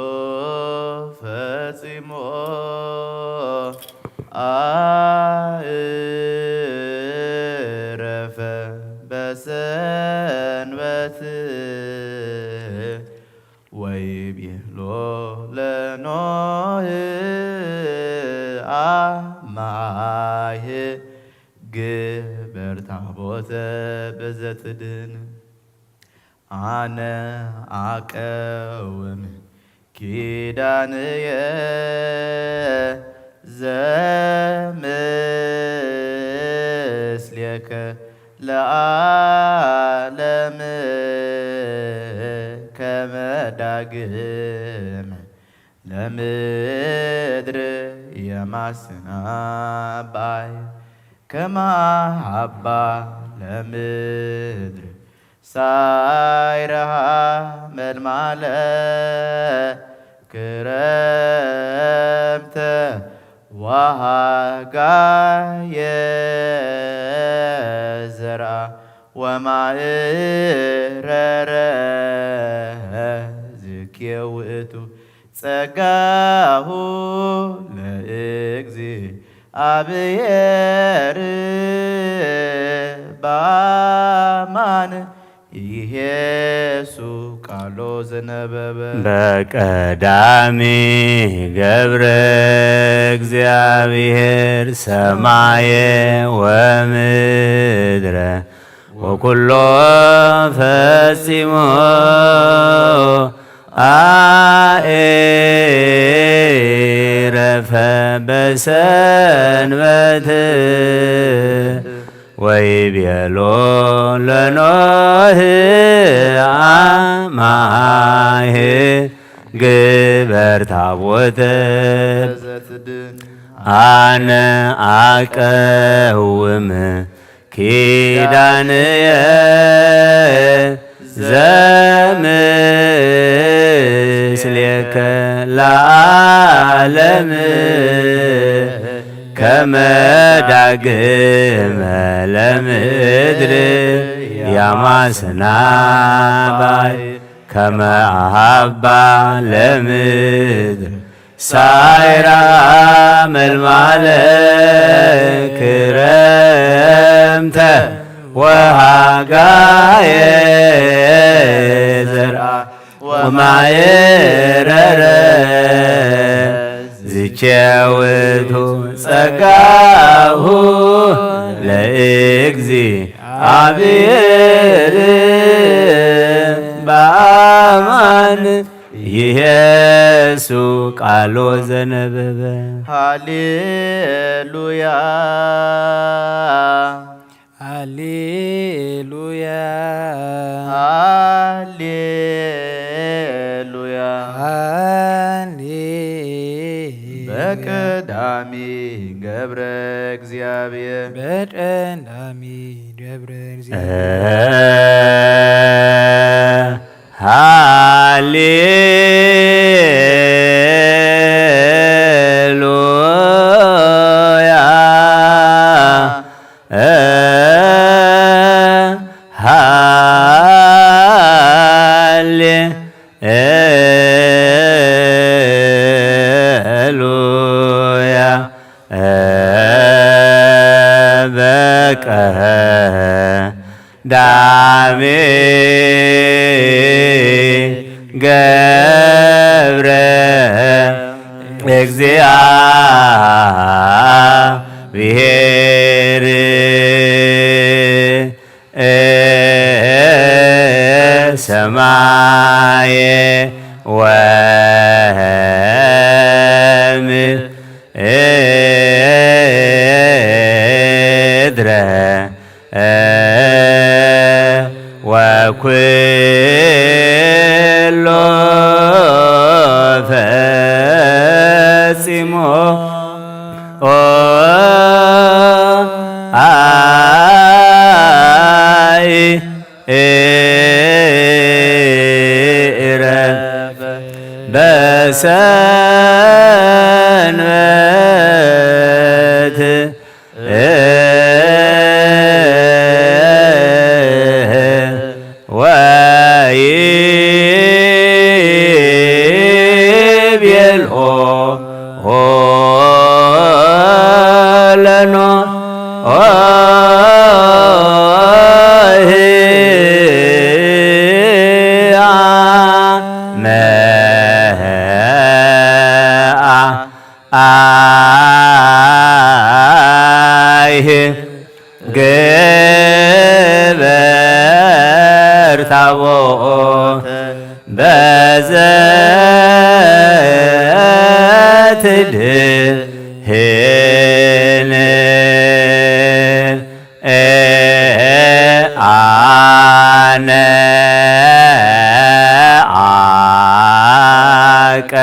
ፈጺሞ አዕረፈ በሰንበት ወይቤሎ ለኖህ አማህ ግበር ታቦተ በዘትድን አነ አቀውም ኪዳንየ ዘምስሌከ ለዓለም ከመ ዳግም ለምድር የማስናባይ ከመ አባ ለምድር ሳይረሃ መልማለ ክረምተ ወሃጋየ ዘርአ ወማእረረ ዝኬ ውእቱ ጸጋሁ ለእግዚአብሔር በአማን ይሄሱ ቃሎ ዘነበበ። በቀዳሚ ገብረ እግዚአብሔር ሰማየ ወምድረ ወኩሎ ፈጺሞ አዕረፈ በሰንበት ወይቤሎ ለኖህ አማህ ግበር ታቦተ ዘትድን አነ አቀውም ኪዳንየ ዘምስሌከ ለዓለም ከመ ዳግመ ለምድር ያማስና ባይ ከመ አሃባ ለምድር ሳይራ መልማለ ክረምተ ወሃጋየ ዘርአ ወማእረረ ዝቼ ውእቱ ጸጋሁ ለእግዚአብሔር በአማን ይሄሱ ቃሎ ዘነበበ። ሃሌሉያ። ሃሌሉያ። ሃሌሉያ። ሃሌ- በቀዳሚ ገብረ እግዚአብሔር። በቀዳሚ ገብረ እግዚአብሔር። ሃሌሉያ። ሃሌ ሉያ። በቀዳሚ ገብረ እግዚአብሔር ሰማየ ወምድረ ወኩሎ ፈጺሞ አ በሰንበት ወይቤልኦ ለኖህ አመ አይህ ግበር ታቦተ በዘትድህን አነ አቀ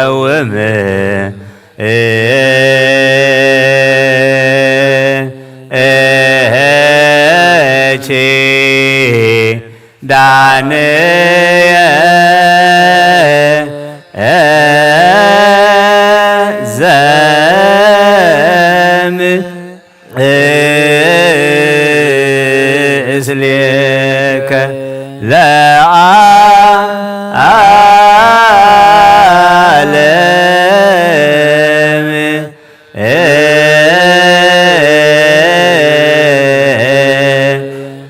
እውም ኪዳንየ ዘም እስሌከ ለዓለም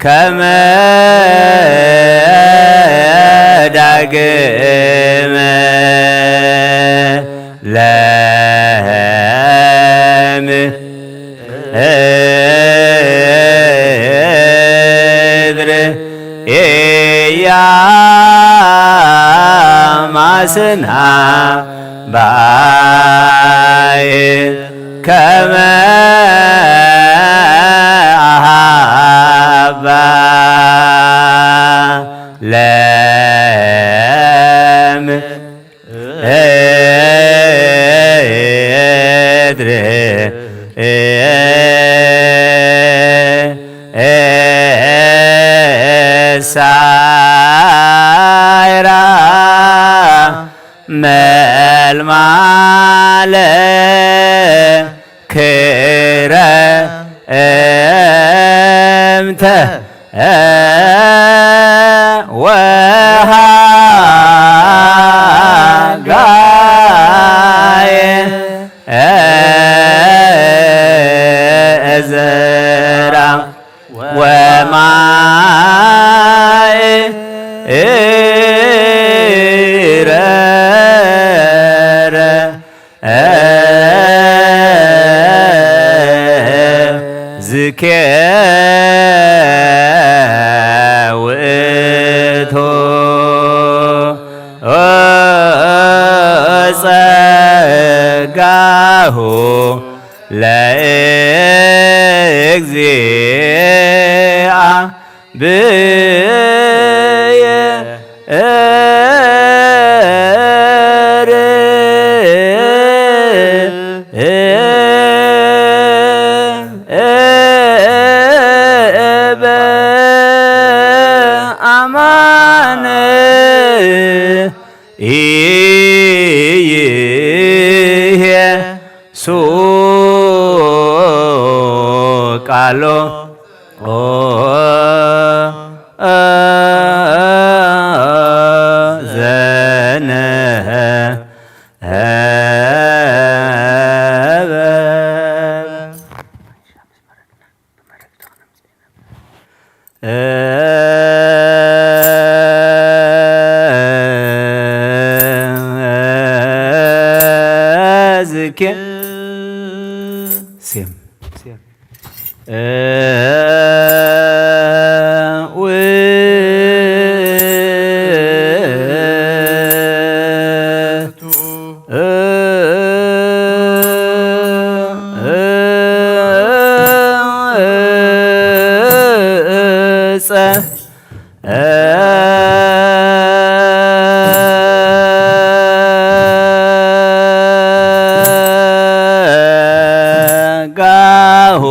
ከመ ዳግመ ለምድር ኢያማስና ባይ ከመ አሃባ ለምድር ሳይራ መልማለ ክረምተ ወሃጋየ እዝራ ወማይ ኢረረ ዝኬ ውእቱ ጸጋሁ ለእግዚአ ብየ እር እበ አማን ኢይሄ ሱ ቃሎ ዘነ ዝኬ ሴም። ጸጋሁ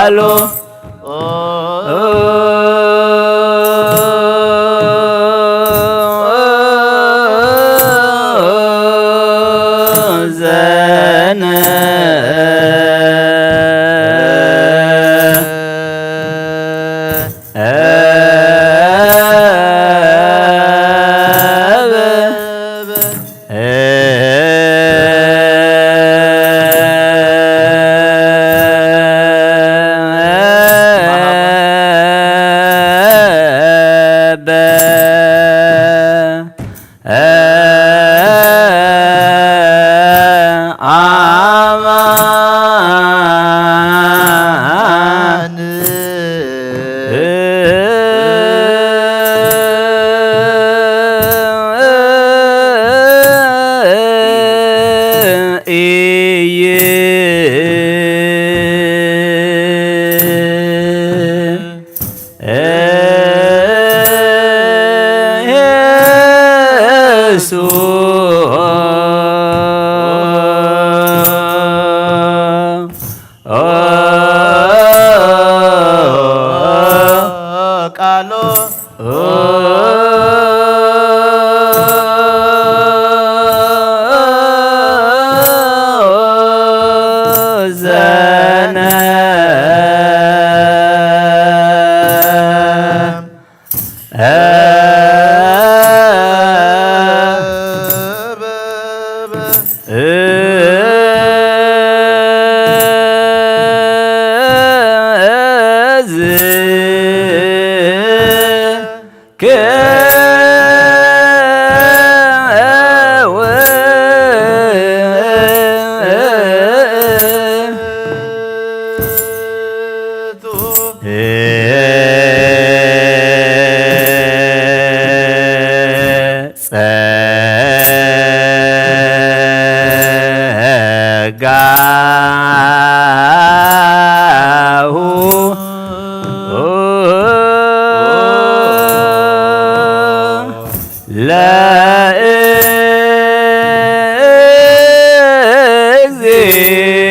ቃሎ ዘነ ቃሎ ዘነ ጸጋሁ ለእግዚአብሔር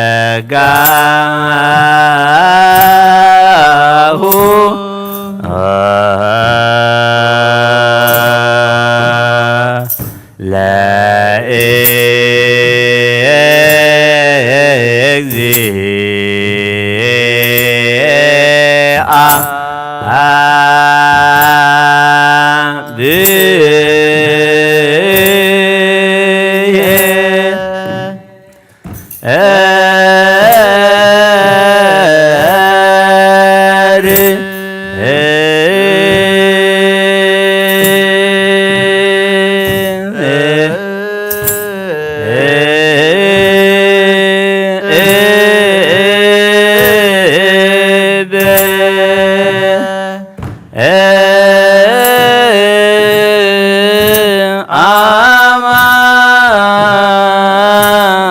ጸጋሁ ለእግዚአ ብሔር።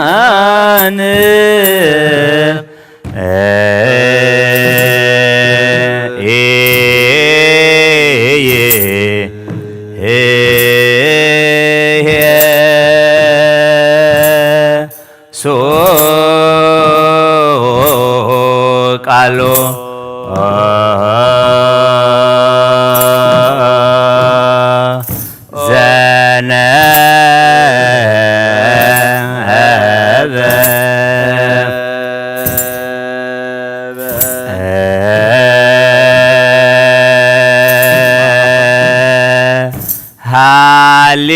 አማን ሶ ቃሎ ዘነበ ሃሌ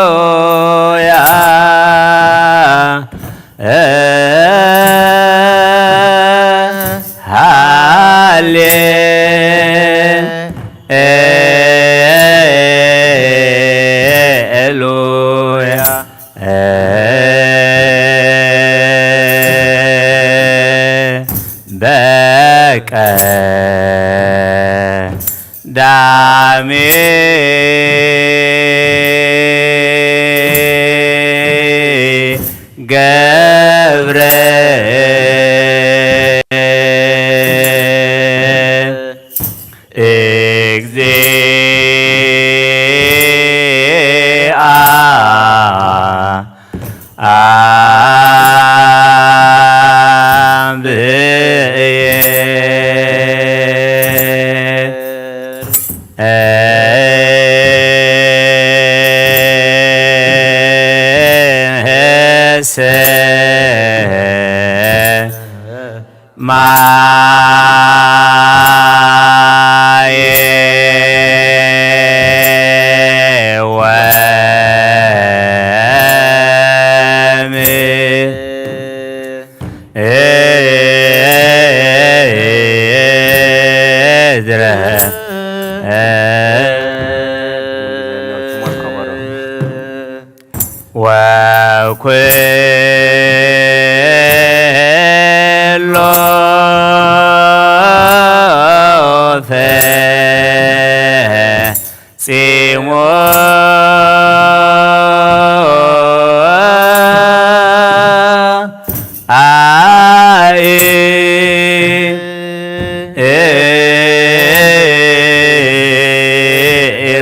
ሉያ፣ ሃሌ ሉያ። በቀዳሚ ገብረ እግዚአ አብየ ወኩሉ ፈጺሞ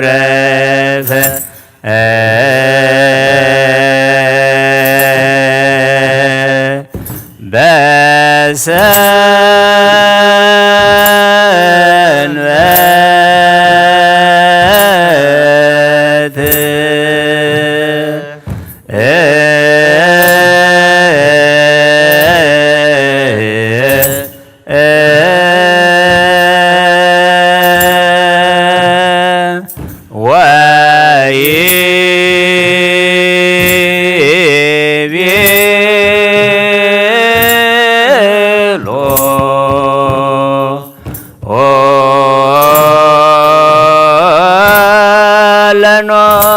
አይረፈ በሰንበት ወይቤሎ ለኖህ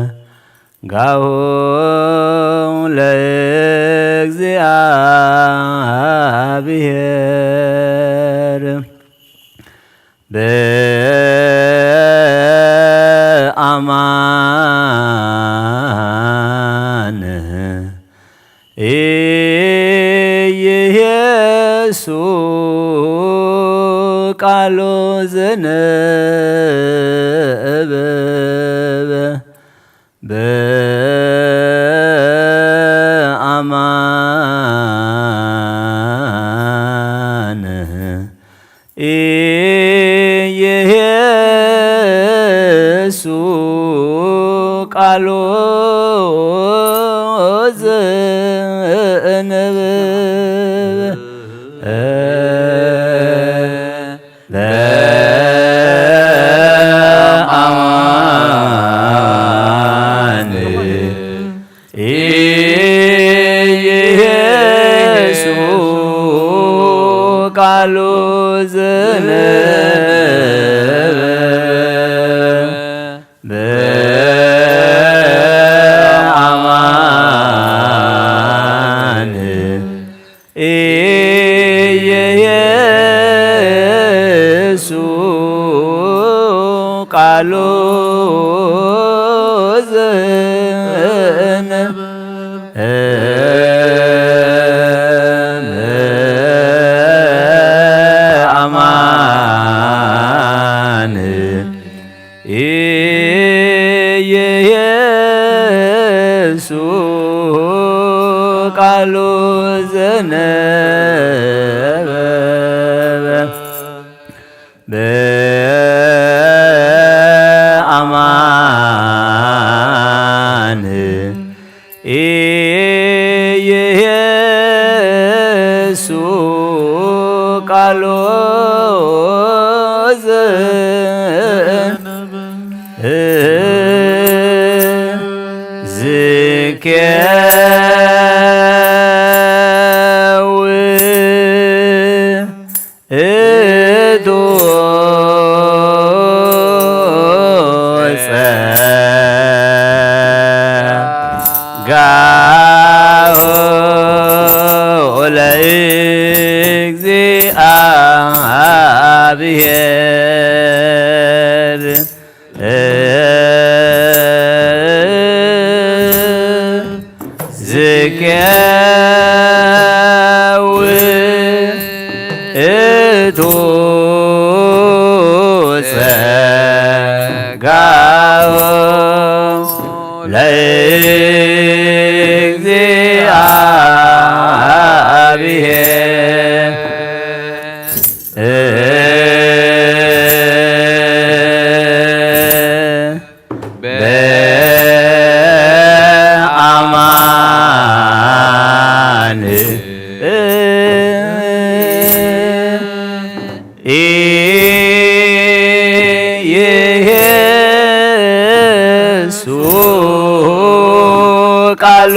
ጸጋሁ ለእግዚአብሔር በአማን ኢይሔሱ ቃሉ ዘንበበ በአማን ኢይሔሱ ቃሉ ዘንበበ በአማን ኢየሱስ ቃሉ ዘነበ በአማን ኢየሱስ ቃሉ ዘነበ በአማን ኢየሱስ ቃሉ ዘነበ በአማን ኢየሱስ ቃሉ ዘነበ ዝኬው እቱ ጸጋሁ ለእግዚአብሔር ዝኬው እቱ ጸጋሁ ለእግዚአብሔር በአማን ኢየሱስ ቃሉ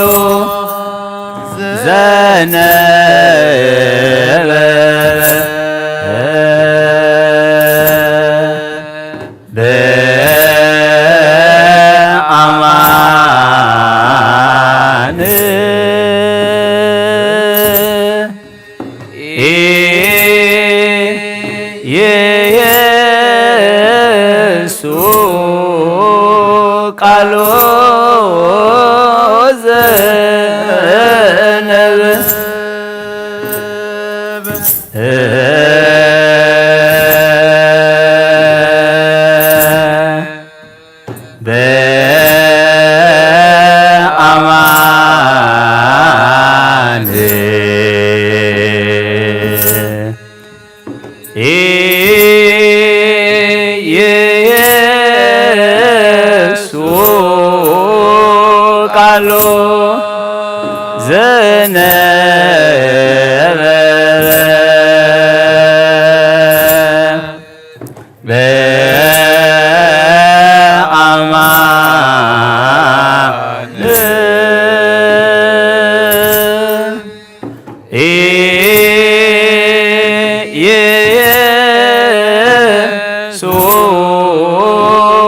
ዘነበ በአማን ኢየሱስ ቃሉ ዘነበ በአማን ኢየሱስ ቃሉ ዘነበ በአማን ኢየ ܩܠܘ ܙܢܒܐ ܙܟܐ ܘܐܬܘ ܣܓܐ ܠܐܙܝܐ ܒܝܗ. ܙܟܐ ܘܐܬܘ ܣܓܐ ܠܐܙܝܐ ܒܝܗ. ܒܥܡܢܐ ܝܣܘܥ ܩܠܘ ܙܢܒܐ ܒܥܡܢܐ ܝܣܘܥ ܩܠܘ ܙܢܒܐ ܒܥܡܢܐ ܝܣܘܥ ܩܠܘ ܙܢܒܐ ܒܥܡܢܐ ܝܣܘܥ ܩܠܘ ܙܢܒܐ ܙܟܐ ܘܐܬܘ ܣܓܐ ܠܐܙܝܐ ܒܝܗ. ܙܟܐ ܘܐܬܘ ܣܓܐ ܠܐܙܝܐ ܒܝܗ. ܒܥܡܢܐ ܝܣܘܥ ܩܠܘ ܙܢܒܐ ܒܥܡܢܐ ܝܣܘܥ ܩܠܘ ܙܢܒܐ ܒܥܡܢܐ ܝܣܘܥ ܩܠܘ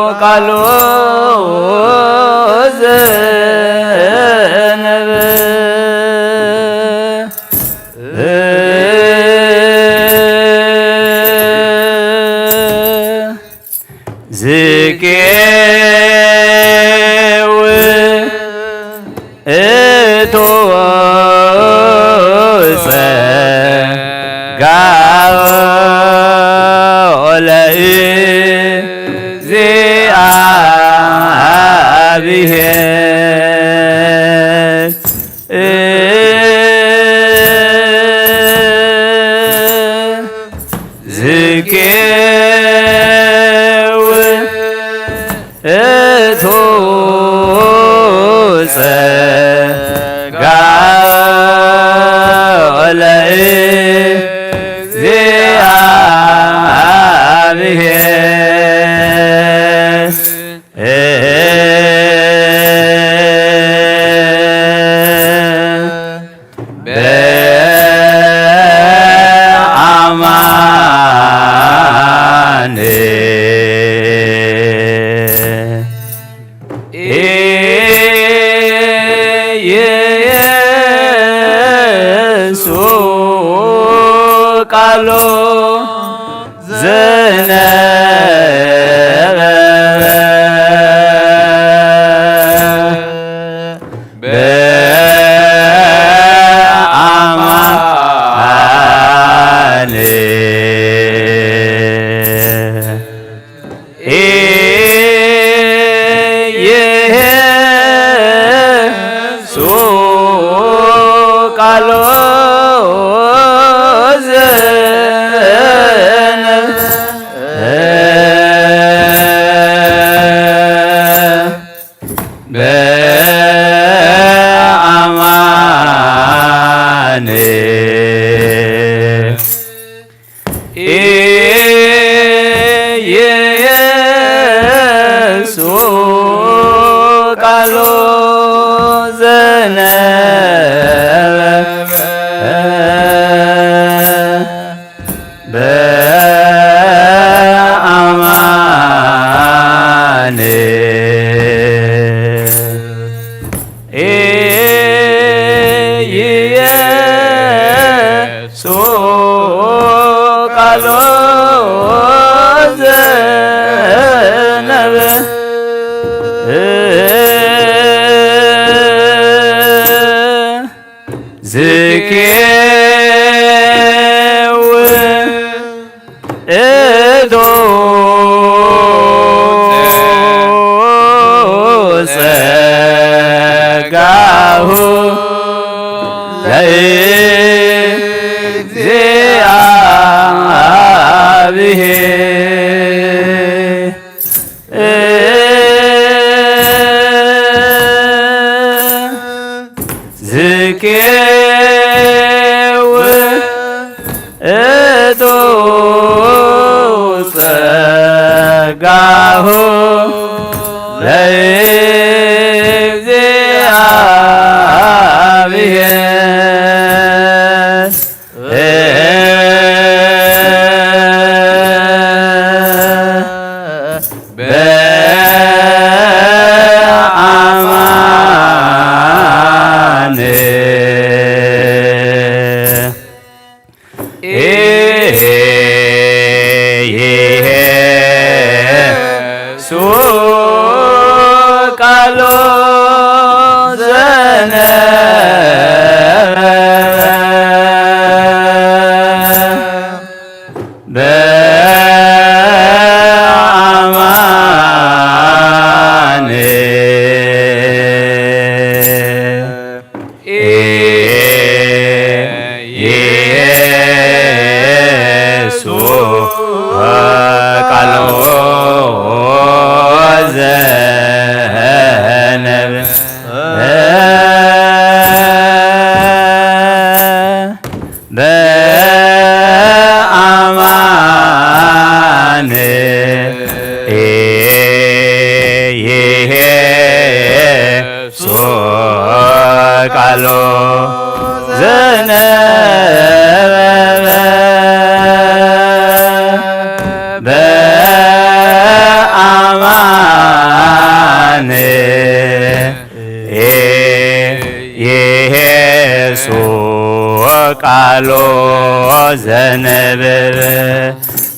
ܙܢܒܐ ܒ ቃሎ ዘነበበ።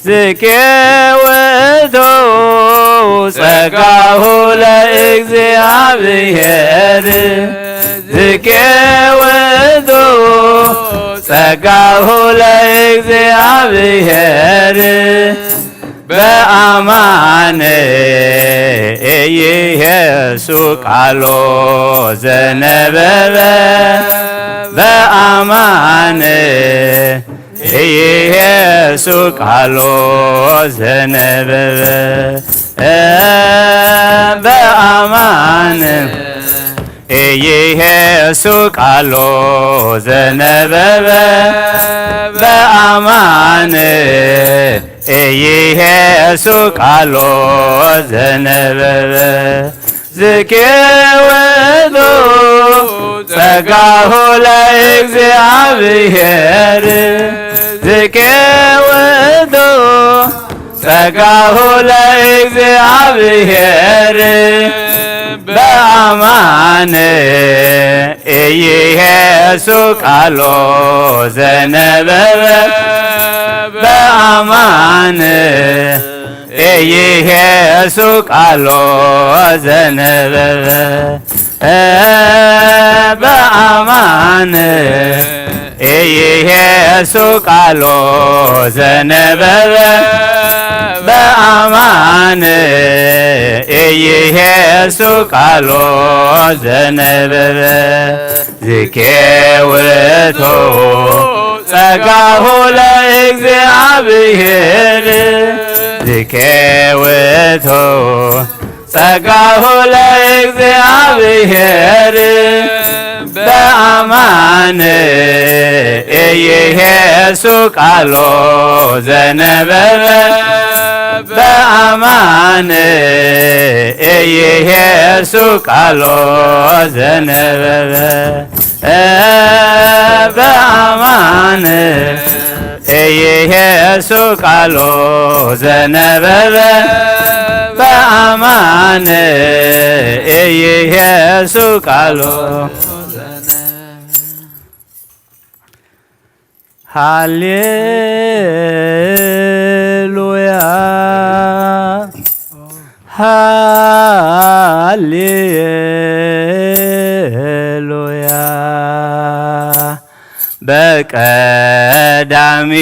ዝክር ውእቱ ጸጋሁ ለእግዚአብሔር። ዝክር ውእቱ ጸጋሁ ለእግዚአብሔር። በአማን ኢይሄሱ ቃሎ ዘነበበ። በአማን ኢይሄሱ ቃሎ ዘነበበ። በአማን ኢይሄሱ ቃሎ ዘነበበ። በአማን ኢይሄሱ ቃሎ ዘነበበ። ዝክር ውእቱ ጸጋሁ ለእግዚአብሔር። ዝክር ውእቱ ጸጋሁ ለእግዚአብሔር። በአማን ኢይሄሱ ቃሎ ዘነበበ። በአማን ኢይሄሱ ቃሎ ዘነበበ። በአማን ኢይሄሱ ቃሎ ዘነበበ። በአማን ኢይሄሱ ቃሎ ዘነበበ። ዝክር ውእቱ ጸጋሁ ለእግዚአብሔር። ዝክር ውእቱ ጸጋሁ ለእግዚአብሔር። በአማን ኢይሄሱ ቃሎ ዘነበበ። በአማን ኢይሄሱ ቃሎ ዘነበበ። በአማን ኢይሄሱ ቃሎ ዘነበበ። በአማን ኢይሄሱ ቃሎ። ሃሌሉያ፣ ሃሌሉያ። በቀዳሚ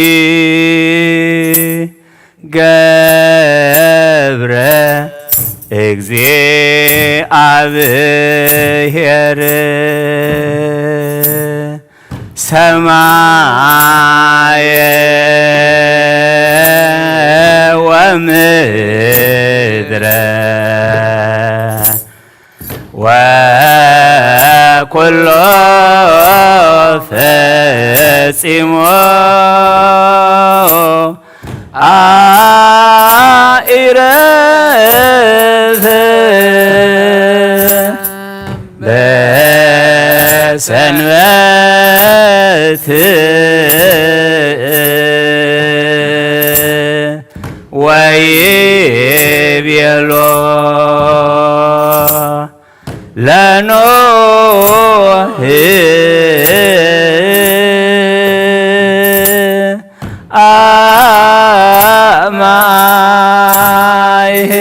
ገብረ እግዚአብሔር ሰማየ ወምድረ ወኩሎ ፈጺሞ አኢረፈ በሰንበት ወይቤሎ ለኖህ አማይህ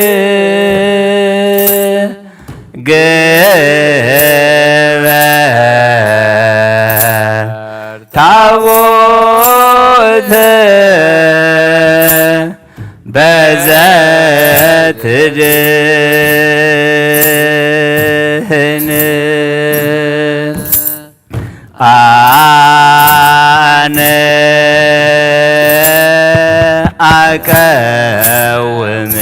ግበር ታቦተ በዘትድህን አነ አቀውም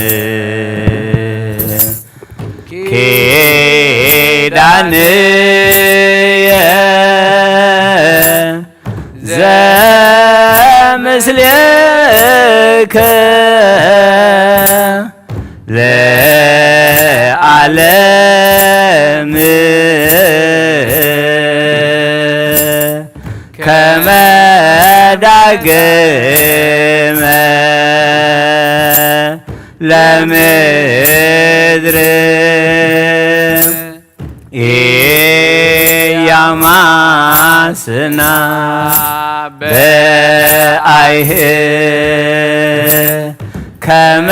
ኪዳንየ ዘምስሌከ ለዓለም ከመ ዳግመ ለምድር ኢያማስና በአይህ ከመ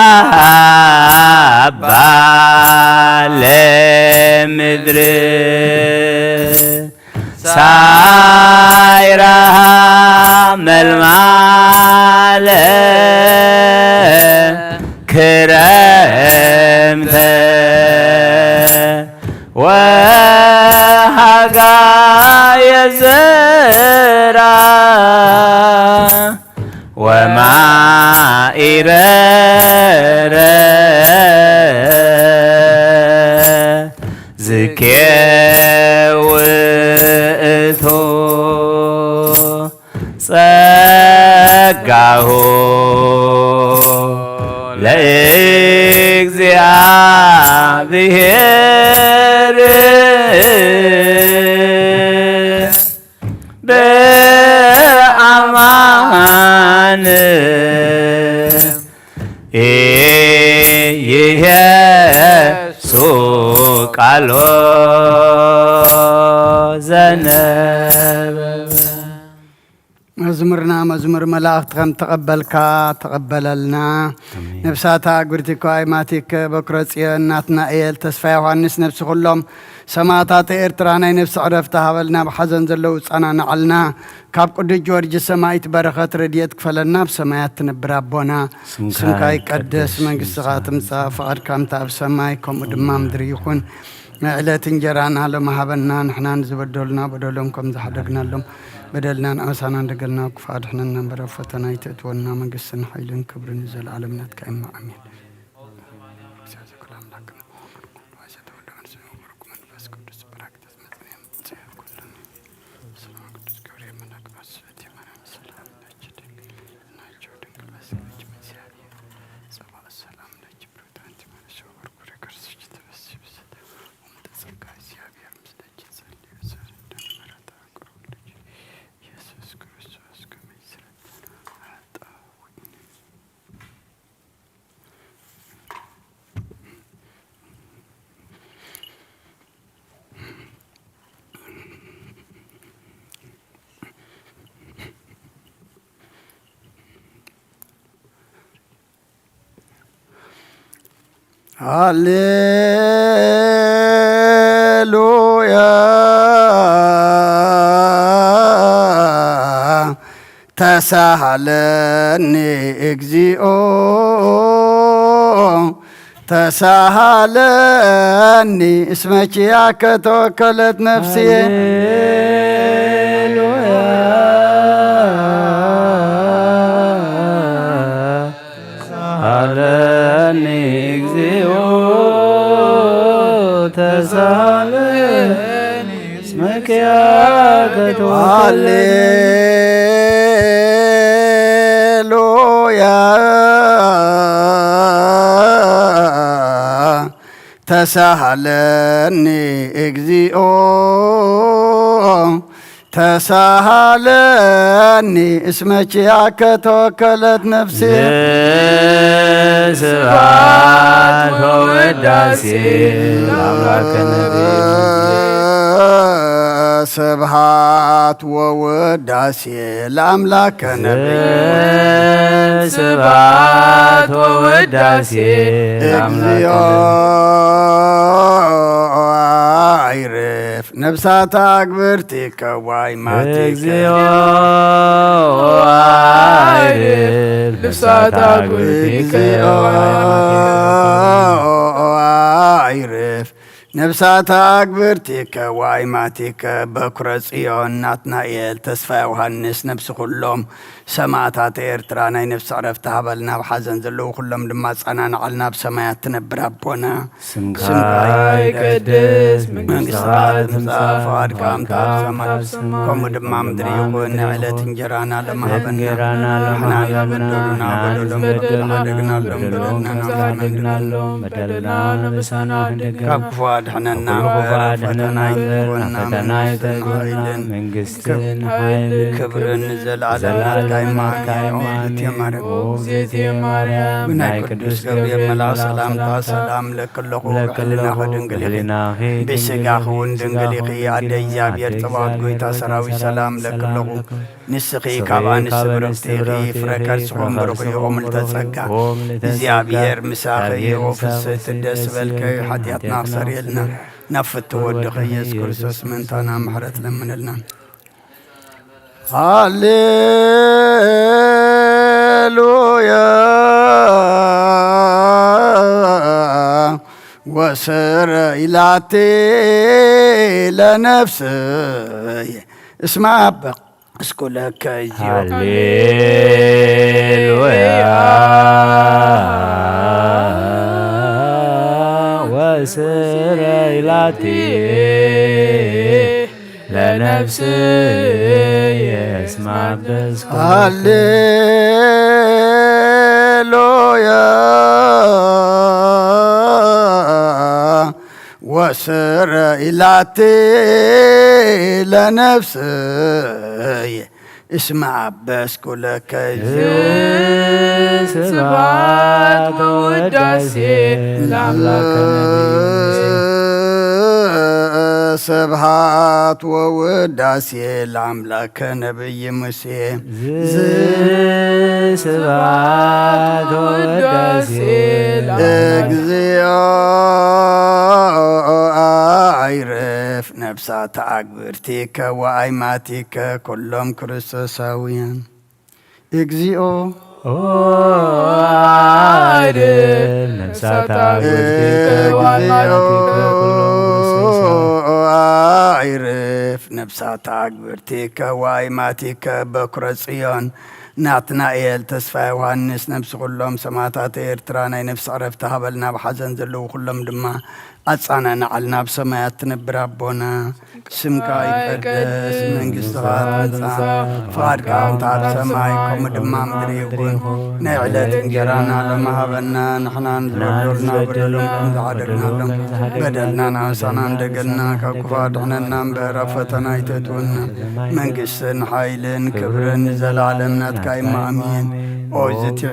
አሃባ ለምድር ሳይራ መልማለ ክረምተ ወሃጋየ ዘራ ወማኢረረ ዝኬ ውእቱ ጸጋሁ ለእግዚአብሔር በአማን ኢይሄሱ ቃሎ ዘነበበ። መዝሙርና መዝሙር መላእክት ከም ተቀበልካ ተቀበለልና። አሜን። ነፍሳታ አግብርቲከ ወአይማቲከ በኩረ ጽዮን ናትናኤል ተስፋ ዮሐንስ ነፍሲ ኩሎም ሰማእታት ኤርትራ ናይ ነፍሲ ዕረፍቲ ሃበልና፣ ብሐዘን ዘለዉ ጸናናዓልና። ካብ ቅዱስ ጊዮርጊስ ሰማእት በረኸት ረድኤት ክፈለልና። ኣብ ሰማያት ትነብር ኣቦና፣ ስምካ ስምካ ይቀደስ፣ ይቀደስ፣ መንግስትኻ ትምጻእ፣ ፈቓድካ ከምታ ኣብ ሰማይ ከምኡ ድማ ምድሪ ይኹን። ናይ ዕለት እንጀራና ሎሚ ሃበና፣ ንሕና ንዝበደሉና በደሎም ከም ዝሓደግናሎም በደልና ንኣበሳና እንደገልና፣ ክፉእ ኣድሕነና እምበር ኣብ ፈተና ኣይተእትወና፣ መንግስትን ሓይልን ክብርን ንዘለኣለም ናትካ እማ፣ ኣሜን። ሃሌሉያ። ተሳሃለኒ እግዚኦ፣ ተሳሃለኒ እስመ ኪያከ ተወከለት ነፍስየ። ሃሌሉያ። ተሳሃለኒ እግዚኦ፣ ተሳሃለኒ እስመ ኪያከ ተወከልኩ። ሃሌሉያ። ተሳሃለኒ እግዚኦ፣ ተሳሃለኒ እስመ ኪያከ ተወከለት ነፍስየ። ስብሐት ወውዳሴ ለአምላከ ነቢይ። ስብሐት ወውዳሴ ለአምላከ ነቢይ። ስብሐት ወውዳሴ ለአምላከ እግዚኦ ነቢይ። አይርፍ ነፍሳት አግብርቲከ ወአይማቲከ። እግዚኦ አይርፍ ነፍሳት አግብርቲከ እግዚኦ ወአይማቲከ። አይርፍ ነፍሳት አግብርቲከ ወአይማቲከ። በኩረ ጽዮን ናትናኤል፣ ተስፋ ዮሐንስ፣ ነፍሲ ኩሎም ሰማእታት ኤርትራ ናይ ነፍሲ ዕረፍቲ ሃበልና። ኣብ ሓዘን ዘለዉ ኩሎም ድማ ኣጸናንዓልና። ኣብ ሰማያት ትነብር ኣቦና፣ ስምካ ይቀደስ፣ መንግስትኻ ትምጻእ፣ ፈቓድካ ከም ኣብ ሰማይ ከምኡ ድማ ምድሪ ይኹን። ናይ ዕለት እንጀራና ሎሚ ሃበና። እንጀራና ሎሚ ንሕና ሃበና። ንዝበደሉና በደሎም፣ ንዝበደሉና በደሎም፣ በደልና ንሕና ንሕና ንሕና ንሕና በደልና በደልና ንሕና በደልና ንሕና ካብ ክፉ አድሕነና እምበር፣ አፈተና አይትግበና፣ መንግስትን ሐይልን ክብርን ዘለዓለም ናትካ እም አሜን። ኦዚት እም ማርያም፣ ብናይ ቅዱስ ገብርኤል መልአክ ሰላምታ ሰላም እብለኪ፣ እምሕልናኺ ድንግል ኢኺ፣ በስጋኺ እውን ድንግል ኢኺ። አደ እግዚአብሔር ጸባኦት፣ ጎይታ ሰራዊት ሰላም እብለኪ። ንስኺ ካብ ኣንስቲ ብርኽቲ ኢኺ፣ ፍረ ከርስኺ እውን ብሩኽ እዩ። ኦ ምልእተ ጸጋ፣ እግዚኣብሔር ምሳኺ እዩ። ኦ ፍስሕቲ፣ ደስ ይበልኪ፣ ኃጢኣትና ኣስተሰርየልና፣ ናብ ፍትው ወድኺ ኢየሱስ ክርስቶስ ምእንታና ምሕረት ለምንልና። ሃሌሉያ ወስረ ኢላቲ ለነፍስየ እስመ አበ እስኩ ለከ እግዚኦ። ሃሌሉያ ወስረ ኢላቲ ለነፍስየ እስመ አበስኩ። ሃሌሉያ ወስረ ኢላቲ ለነፍስየ እስመ አበስኩ ለከ። ስብሐት ወውዳሴ ለአምላክ። ስብሐት ወውዳሴ ለአምላክ። ከነቢይ ሙሴ። ስብሐት ወውዳሴ ለእግዚኦ። አይርፍ ነፍሳተ አግብርቲከ ወአይማቲከ ኩሎም ክርስቶሳውያን። እግዚኦ። አይርፍ ነፍሳተ አግብርቲከ ወአይማቲከ ኩሎም ክርስቶሳውያን። አይርፍ ነፍሳተ አግብርቲከ ወአይማቲከ በኩረ ጽዮን ናትናኤል ተስፋ ዮሐንስ ነፍስ ኩሎም ሰማእታት ኤርትራ ናይ ነፍስ ዕረፍቲ ሃበልና። ኣብ ሓዘን ዘለዉ ኩሎም ድማ ኣጻናናዓልና። ኣብ ሰማያት ትነብር ኣቦና ስምካ ይቀደስ መንግስትኻ ትምጻእ ፍቓድካ ከምታ ኣብ ሰማይ ከምኡ ድማ ኣብ ምድሪ ይኹን። ናይ ዕለት እንጀራና ሎሚ ሃበና ንሕናን ዝበደሉና በደሎም ከም ዝሓደግናሎም በደልና ንኣሳና እንደገልና ካብ ክፉእ ኣድሕነና እምበር ኣብ ፈተና ኣይተእትወና። መንግስትን ሓይልን ክብርን ንዘለዓለም ናትካ እዩ ኣሜን። ኦይ ዝትዮ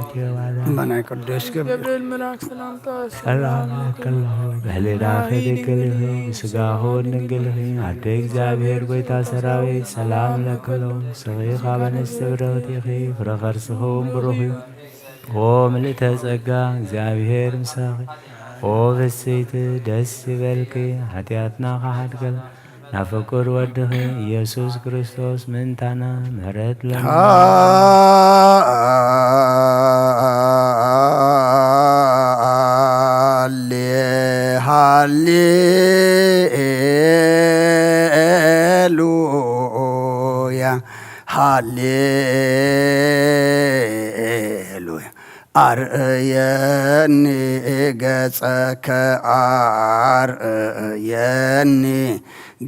እምበናይ ቅዱስ ገብርኤል መልኣክ ሰላምታ ሰላም ለኪ እብለኪ ብህሊናኺ ድንግል ኢኺ ብስጋኺ እውን ድንግል ኢኺ ኣደ እግዚኣብሔር ጎይታ ሰራዊት ሰላም ለኪ እብለኪ። ንስኺ ካብ ኣንስቲ ብርኽቲ ኢኺ ፍረ ከርስኺ እውን ብሩኽ እዩ። ኦ ምልእተ ጸጋ እግዚኣብሔር ምሳኺ ኦ ፍስሕቲ ደስ ይበልኪ ኃጢኣትና ከሓድገልና ናብ ፍቁር ወድኺ ኢየሱስ ክርስቶስ ምእንታና ምሕረት ለምንልና። ሃሌ ሃሌሉያ ሃሌሉያ። አርእየኒ ገጸከ አርእየኒ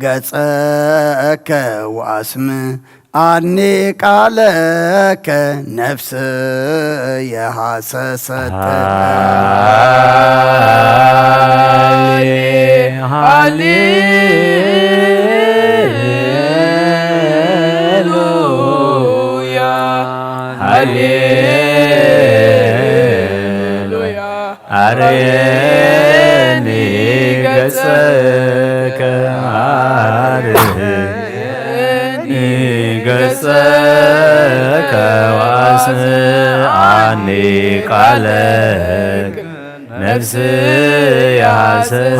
ገጸከ ወአስምዓኒ ቃለከ ነፍስየ ሐሰሰት። ሃሌ ሃሌሉያ ሃሌሉያ። አርየኒ ገጸከ አርየኒ ገጸከ ወአስምዓኒ ቃለከ ነፍስየ ሐሰሰት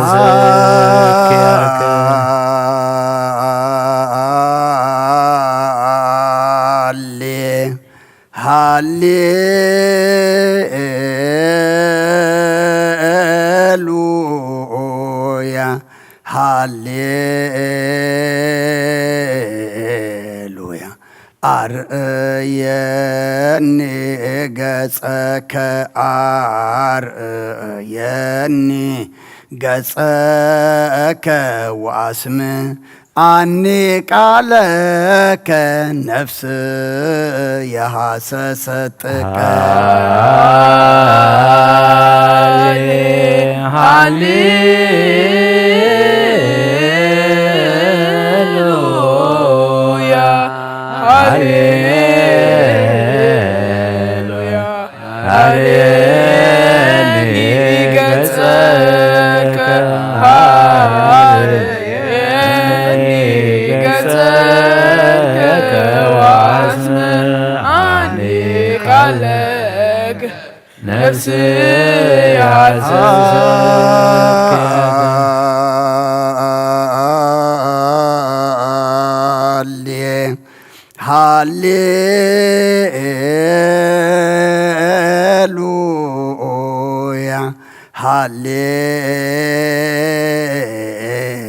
ኪያከ። ሃሌ ሃሌሉያ ሃሌሉያ። አርእየኒ ገጸከ አርእየኒ ገጸከ ወአስምዓኒ ቃለከ ነፍስየ ሐሰሰት ጥቀ። ሃሌ ሃሌ ያሰሰከ። ሃሌ ሃሌሉያ፣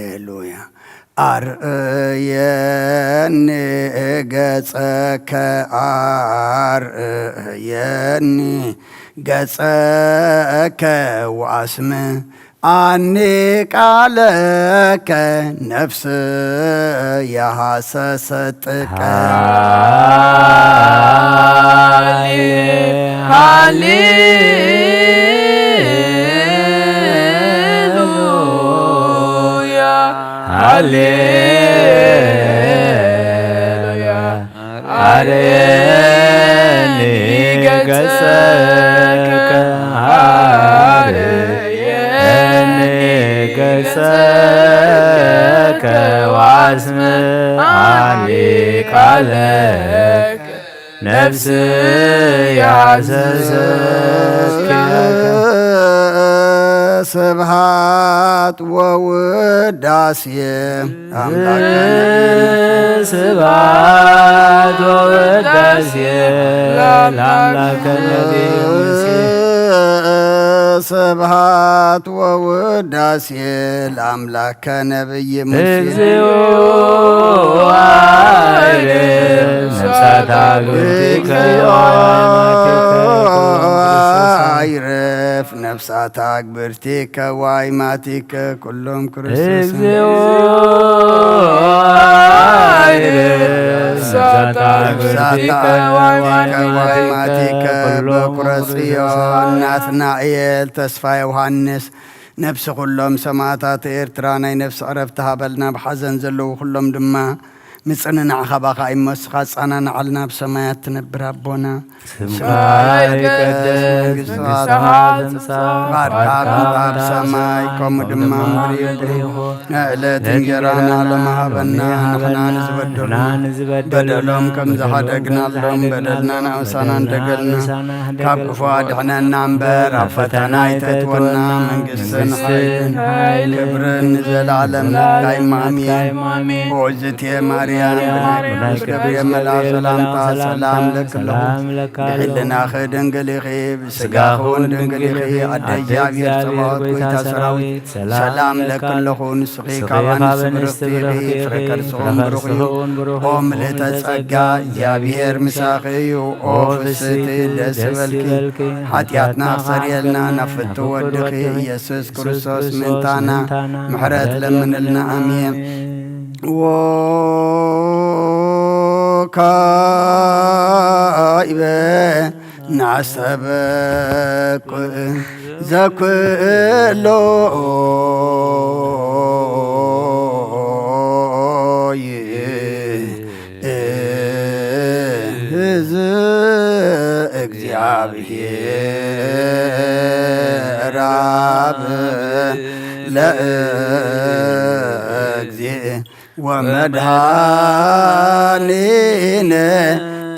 ሃሌሉያ። አርእየኒ ገጸከ፣ አርእየኒ ገጸከ ወአስምዓኒ ቃለከ፣ ነፍስየ ሐሰሰት ጥቀ። ሃሌ ሃሌሉያ፣ ሃሌሉያ። አርእየኒ ገጸከ፣ አርእየኒ ገጸከ ወአስምዓኒ ቃለከ፣ ነፍስየ ሐሰሰት ጥቀ። ስብሐት ወውዳሴ አምላከ ነቢይ ሙሴ። ስብሐት ወውዳሴ ለአምላከ ነቢይ ሙሴ። ስብሐት ወውዳሴ ለአምላከ ነቢይ ሙሴ። እግዚኦ አይርፍ ነፍሳተ አግብርቲከ ወአይማቲከ። አይርፍ ነፍሳተ አግብርቲከ ወአይማቲከ ኩሎም ክርስቶስ። እግዚኦ አይርፍ ነፍሳተ አግብርቲከ ወአይማቲከ በኩረ ጽዮን ናትናኤል ተስፋ ዮሐንስ። ነፍሲ ኩሎም ሰማእታት ኤርትራ ናይ ነፍሲ ዕረፍቲ ሃበልና። ብሓዘን ዘለዉ ኩሎም ድማ ምጽንናዕ ካባኻ እሞ ንስኻ ኣጽናንዓልና። ኣብ ሰማያት ትነብር ኣቦና፣ ስምካ ይትቀደስ፣ መንግስትኻ ትምጻእ፣ ፍቃድካ ከምታ ኣብ ሰማይ ከምኡ ድማ ኣብ ምድሪ ይኹን። ናይ ዕለት እንጀራና ሎሚ ሃበና፣ ንሕና ንዝበደሉና በደሎም ከም ዝሓደግናሎም በደልና ንኣውሳና እንደገልና፣ ካብ ክፉ ኣድሕነና እምበር፣ ኣብ ፈተና ኣይተእትወና፣ መንግስትን ሓይልን ክብርን ንዘለኣለም ናትካ እሞ ኣሜን። ኦ እግዝእትየ ማርያም፣ ብናይ ቅዱስ ገብርኤል መልኣክ ሰላምታ ሰላም እብለኪ ኣለኹ። ብሕልናኺ ድንግል ኢኺ፣ ብስጋኺ እውን ድንግል ኢኺ። ኣደ እግዚኣብሔር ጸባኦት፣ ጐይታ ሰራዊት፣ ሰላም እብለኪ ኣለኹ። ንስኺ ካብ ኣንስቲ ብርኽቲ ኢኺ፣ ፍረ ከርስኺ እውን ብሩኽ እዩ። ኦ ምልእተ ጸጋ፣ እግዚኣብሔር ምሳኺ እዩ። ኦ ፍስሕቲ፣ ደስ ይበልኪ፣ ሓጢኣትና ክሰርየልና፣ ናብ ፍትው ወድኺ ኢየሱስ ክርስቶስ ምእንታና ምሕረት ለምንልና። ኣሜን። ወካዕበ ናስተበቁ ዘኩሎ ይእዝ እግዚአብሔር አብ ለእግዚእ ወመድኃኒነ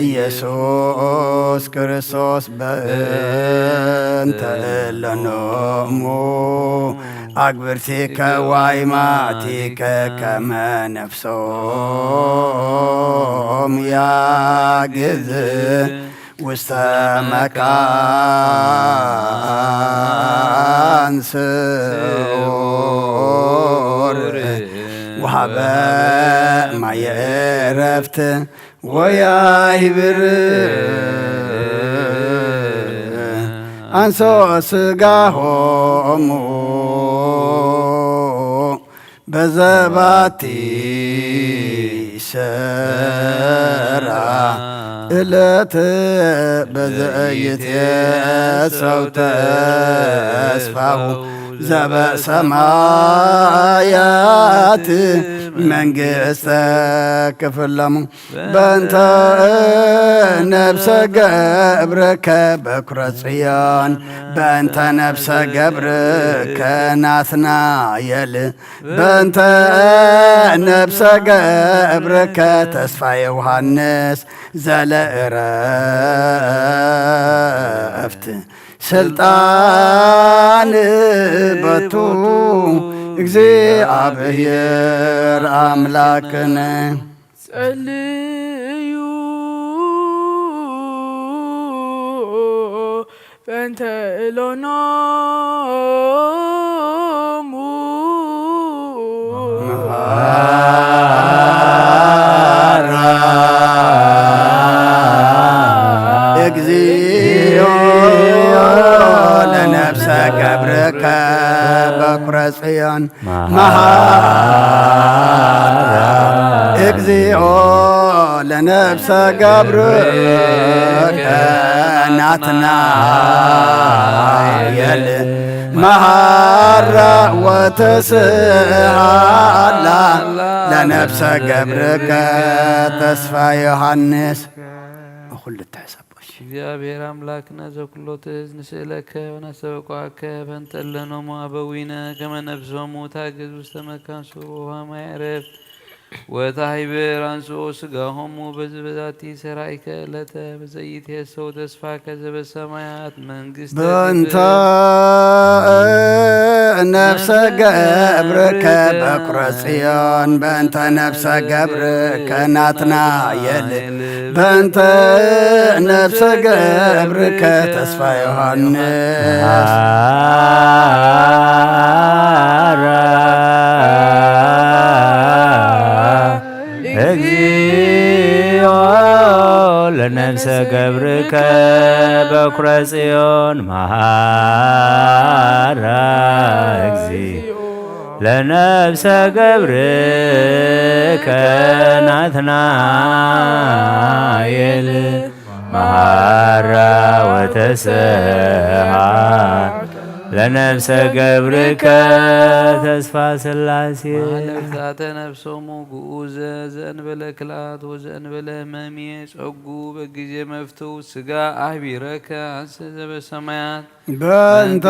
ኢየሱስ ክርስቶስ በእንተ እለኖሙ አግብርቲከ ወአይማቲከ ከመ ነፍሶም ያግዝ ውስተ መካን ስዑር ወሀበ ማየ ዕረፍት ወያህብር አንሶ ስጋሆሙ በዘባቲ ሰራ እለት በዘእይት የሰው ተስፋሁ ዘበሰማያት መንግስተ ክፍለሙ በእንተ ነፍሰ ገብርከ በኩረ ጽዮን በእንተ ነፍሰ ገብርከ ናትናኤል በእንተ ነፍሰ ገብርከ ተስፋ ዮሐንስ ዘለእረፍት ስልጣን በቱ እግዚአብሔር አምላክነ። ጸልዩ በእንተ እሎኖሙ መሐራ እግዚኦ ለነፍሰ ገብርከ በኩረ ጽዮን መሐራ እግዚኦ ለነፍሰ ገብርከ ናትናኤል መሐራ ወተስሃላ ለነፍሰ ገብርከ ተስፋ ዮሐንስ። እኹል ልትሕሰቦሽ። እግዚአብሔር አምላክነ ዘኩሎ ትእዝ ንስእለከ ወነስተበቅዓከ በእንተ እለ ኖሙ አበዊነ ከመ ነፍሶሙ ታግዝ ውስተ መካን ሱር ወውሃ ማይ ዕረፍት ወታህይብር አንስኦ ስጋሆሙ በዝ በዛቲ ሰራይከ እለተ በዘኢትሄሰው ተስፋከ ዘበሰማያት መንግስተ በእንተ ነፍሰ ገብርከ በኩረ ጽዮን በእንተ ነፍሰ ገብርከ ናትናኤል በእንተ ነፍሰ ገብርከ ተስፋ ዮሐንስ። እግዚኦ ለነፍሰ ገብርከ በኩረ ጽዮን መሐራ እግዚኦ ለነፍሰ ገብርከ ናትናኤል መሐራ ወተስሃላ ለነፍሰ ገብርከ ተስፋ ሥላሴ። መሐለፍታተ ነፍሶሙ ግኡዘ ዘእንበለ ክልአት ወዘእንበለ ህመም ጸጉ በጊዜ መፍትው ስጋ አህቢረከ አንሰ ዘበሰማያት በእንተ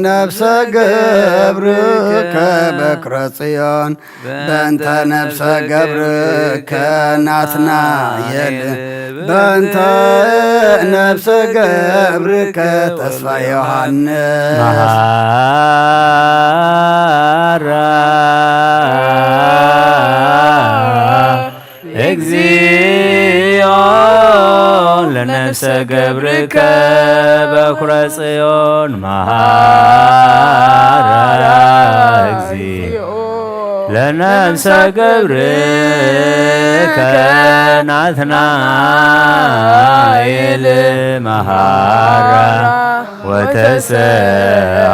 ነፍሰ ገብርከ በኩረ ጽዮን በእንተ ነፍሰ ገብርከ ናትናኤል በእንተ ነፍሰ ገብርከ ተስፋ ዮሐንስ። መሐራ እግዚኦ ለነፍሰ ገብርከ በኩረ ጽዮን መሐራ እግዚኦ ለነፍሰ ገብርከ ናትናኤል መሐራ ወተስሃላ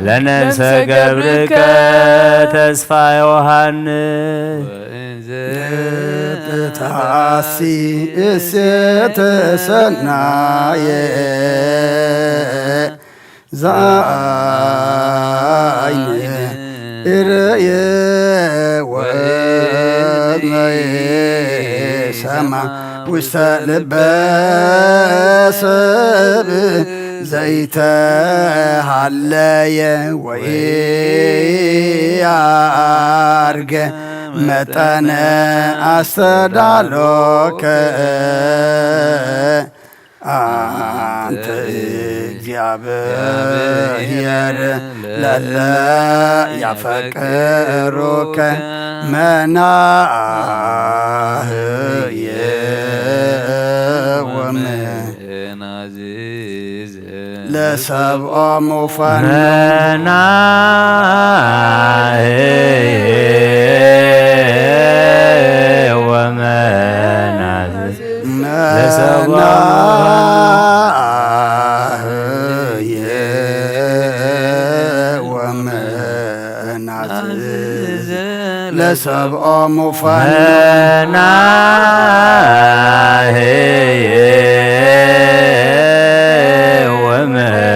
ለነፍሰ ገብርከ ተስፋ ዮሐንስ። ወእንዘ ተአሲ እሴተ ሰናየ ዘአይን ኢረየ ወእዝነ ሰማ ውስተ ልበ ሰብ ዘይተሃለየ ወኢያርገ መጠነ አስተዳሎከ አንተ እግዚአብሔር ለለ ያፈቅሩከ መናህየ ወመናዝዘ ለሰብኦሙ ፈኑ መናህየ ወመናዝዘ ለሰብኦሙ መናህየ ወመናዝዘ ለሰብኦሙ ፈኑ መናህየ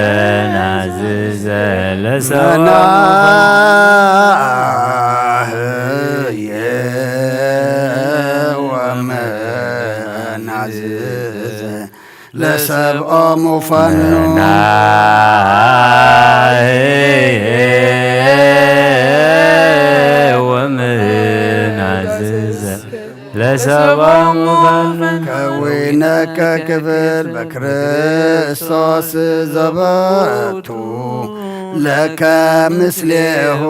ወመናዝዘ ለሰብኦሙ መናህየ ወመናዝዘ ለሰብኦሙ ፈኑ መናህየ ወመናዝዘ ሰባሙ ፈንታ ከዊነከ ክብል በክርስቶስ ዘበቱ ለከ ምስሌሁ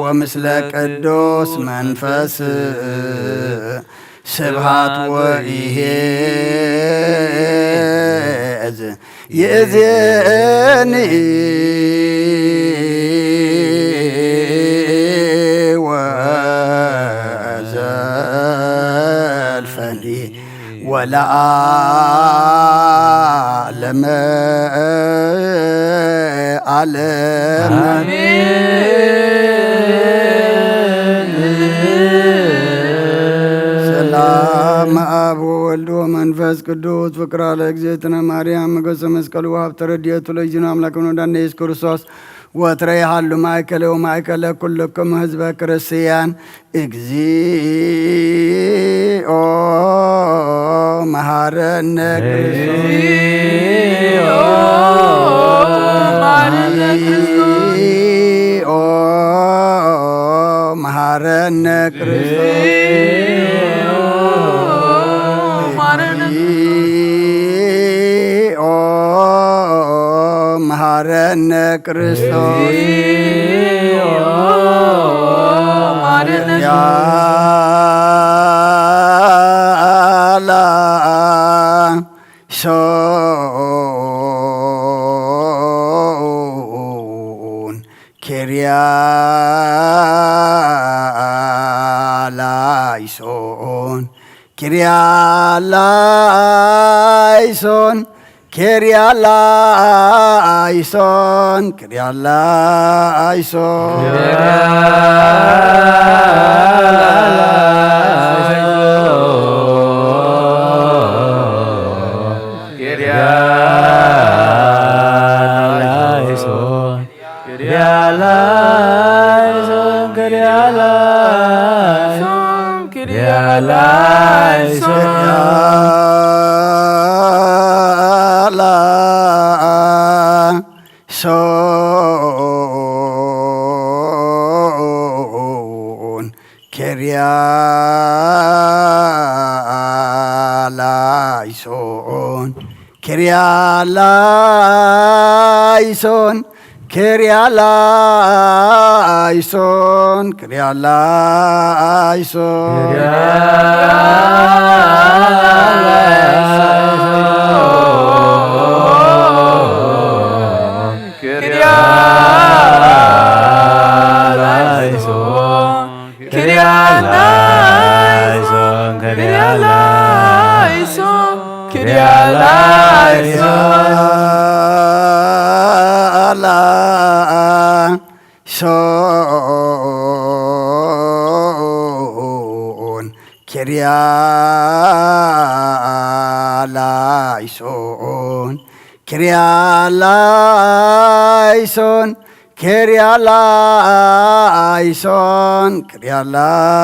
ወምስለ ቅዱስ መንፈስ ስብሐት ወኢሄዝ ይእዜኒ ወዘልፈኒ ወለዓለመ ዓለም። አሜን። ሰላም አብ ወወልድ ወመንፈስ ቅዱስ ፍቅራ ለእግዝእትነ ማርያም ሞገሰ መስቀሉ ወሀብተ ረድኤቱ ለእግዚእነ አምላክነ ወመድኃኒነ ኢየሱስ ክርስቶስ ወትረ ይሃሉ ማእከለ ወማእከለ ኩልክሙ ህዝበ ክርስቲያን። እግዚኦ መሐረነ ክርስቶስ። እግዚኦ መሐረነ ክርስቶስ። እግዚኦ መሐረነ ክርስቶስ። እግዚኦ መሐረነ ክርስቶስ። እግዚኦ መሐረነ ክርስቶስ። እግዚኦ መሐረነ ክርስቶስ። ኪርያላይሶን፣ ኪርያላይሶን፣ ኪርያላይሶን፣ ኪርያላይሶን፣ ኪርያላይሶን። ኪርያላይሶን፣ ኪርያላይሶን፣ ኪርያላይሶን፣ ኪርያላይሶን፣ ኪርያላይሶን። ኪርያላይሶን፣ ኪርያላይሶን፣ ኪርያላይሶን፣ ኪርያላይሶን፣ ኪርያላይሶን። ኪርያላይሶን፣ ኪርያላይሶን፣ ኪርያላይሶን፣ ኪርያላይሶን። ላይሶን፣ ኪርያላይሶን፣ ኪርያላይሶን፣ ኪርያላይሶን፣ ኪርያላይሶን።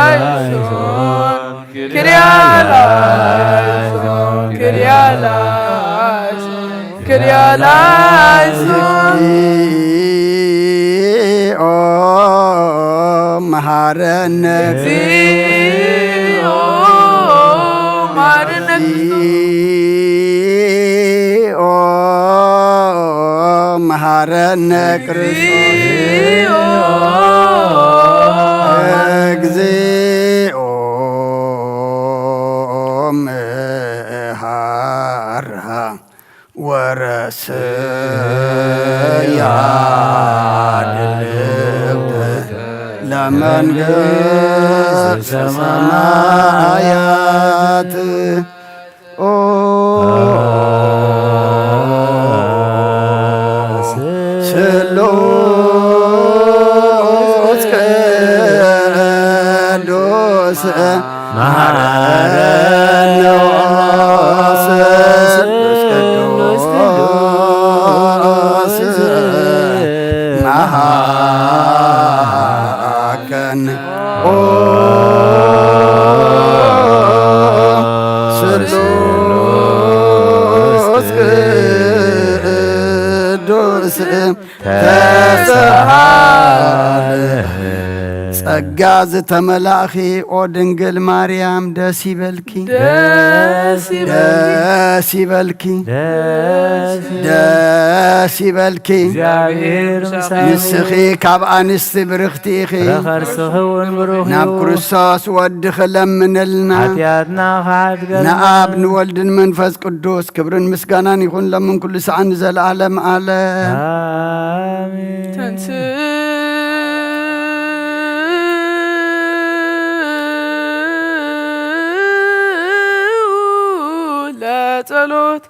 ኪርያላይሶን፣ ኪርያላይሶን፣ ኪርያላይሶን፣ ኪርያላይሶን፣ ኪርያላይሶን። እግዚኦ መሐረነ፣ እግዚኦ መሐረነ፣ እግዚኦ መሐረነ ክርስቶስ። እግዚኦ እግዚኦ መሐራ ወረስያ ድልውተ ለመንግስተ ሰማያት። ኦ ስሉስ ቅዱስ መሐረነ፣ ስሉስ ቅዱስ መሐረነ። ኦ ስሉስ ተሳለ። ጸጋ ዝተመላእኺ ኦ ድንግል ማርያም ደስ ይበልኪ። ደስ ይበልኪ። ደስ ይበልኪ። ደስ ይበልኪ። ደስ ይበልኪ። እግዚኣብሔር ምሳኺ። ንስኺ ካብ ኣንስቲ ብርኽቲ ኢኺ። ከርስኺ እውን ብሩኽ እዩ። ናብ ክርስቶስ ወድኺ ለምንልና። ሓጢኣትና ክሓድገልና። ንኣብ ንወልድን መንፈስ ቅዱስ ክብርን ምስጋናን ይኹን ለምን ኩሉ ሰዓት ንዘለዓለም ዓለም። ኣሜን። ተንስኡ ለጸሎት።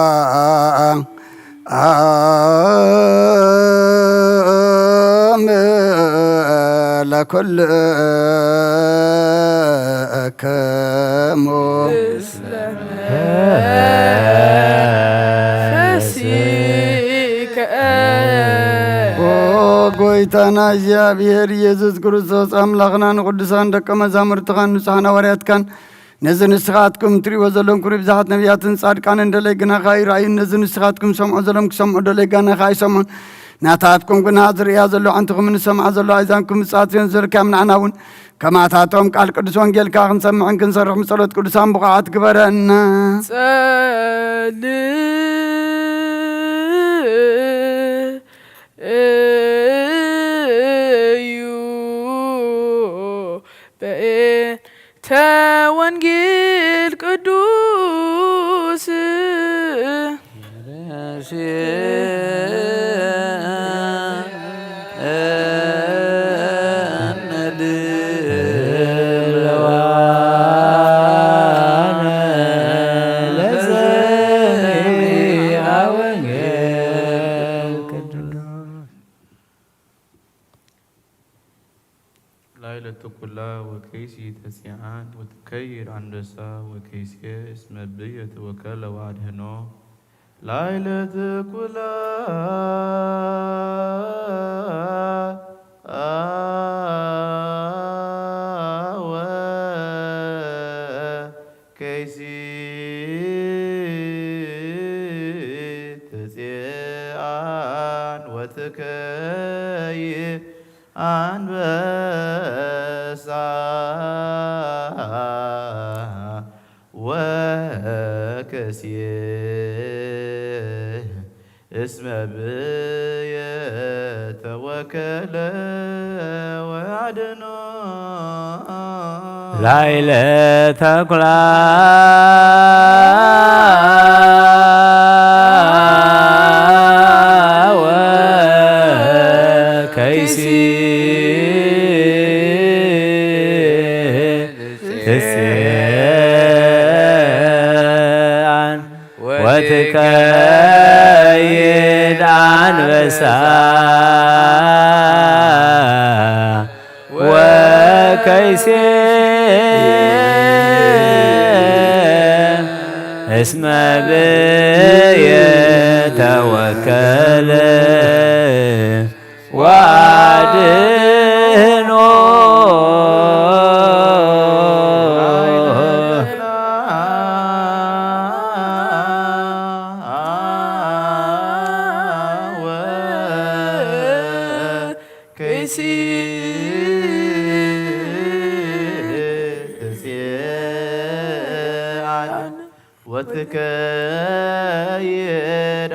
ሰላም ለኩልክሙ። ፈሲከ። ኦ ጎይታና እግዚኣብሔር ኢየሱስ ክርስቶስ፣ ኣምላኽና፣ ንቅዱሳን ደቀ መዛሙርትኻን ንጹሓን ሃዋርያትካን፣ ነዚ ንስኻትኩም ትርእይዎ ዘለኹም ክብሪ ብዝሓት ነቢያትን ጻድቃንን ደለይ ግናኻ ኣይረኣዩን፣ ነዚ ንስኻትኩም ትሰምዖ ዘለኹም ክሰምዑ ደለይ ግናኻ ኣይሰምዑን። ናታትኩም ግና ዝርእያ ዘሎ ኣዕንትኹምን ዝሰምዓ ዘሎ ኣእዛንኩም ብጻትክን ዘልካም ንዓና እውን ከማታቶም ቃል ቅዱስ ወንጌልካ ክንሰምዕን ክንሰርሕን ብጸሎት ቅዱሳን ብቑዓት ግበረና። ጸልዩ በኤ ተወንጌል ቅዱስ። ላዕለ ተኩላ ወከይሲ ተጽአን ወትከይድ አንበሳ ወከይሲ እስመ ብየ ተወከለ ወአድህኖ። ላዕለ ተኩላ ወከይሲ ተጽአን ወትከይድ አንበሳ ወከይሲ እስመ ብየ ተወከለ ወአድኖ። ላዕለ ተኩላ ወከይሲ ተጽአን ወትከይድ አንበሳ ወከይሲ እስመ ብየ ተወከለ ወአድኖ። ወከይሲ ተጽአን ወትከይድ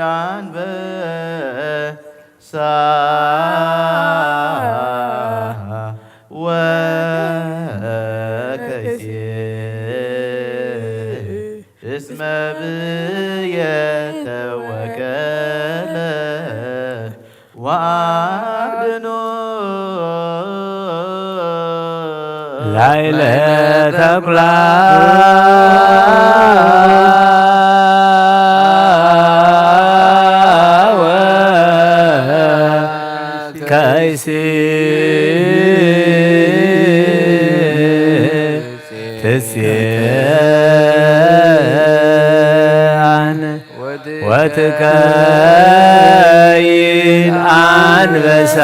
አንበሳ ወከይሲ እስመ ብየ ተወከለ ወአድኖ። ላዕለ ተኩላ ወከይሲ ተጽአን ወትከይድ አንበሳ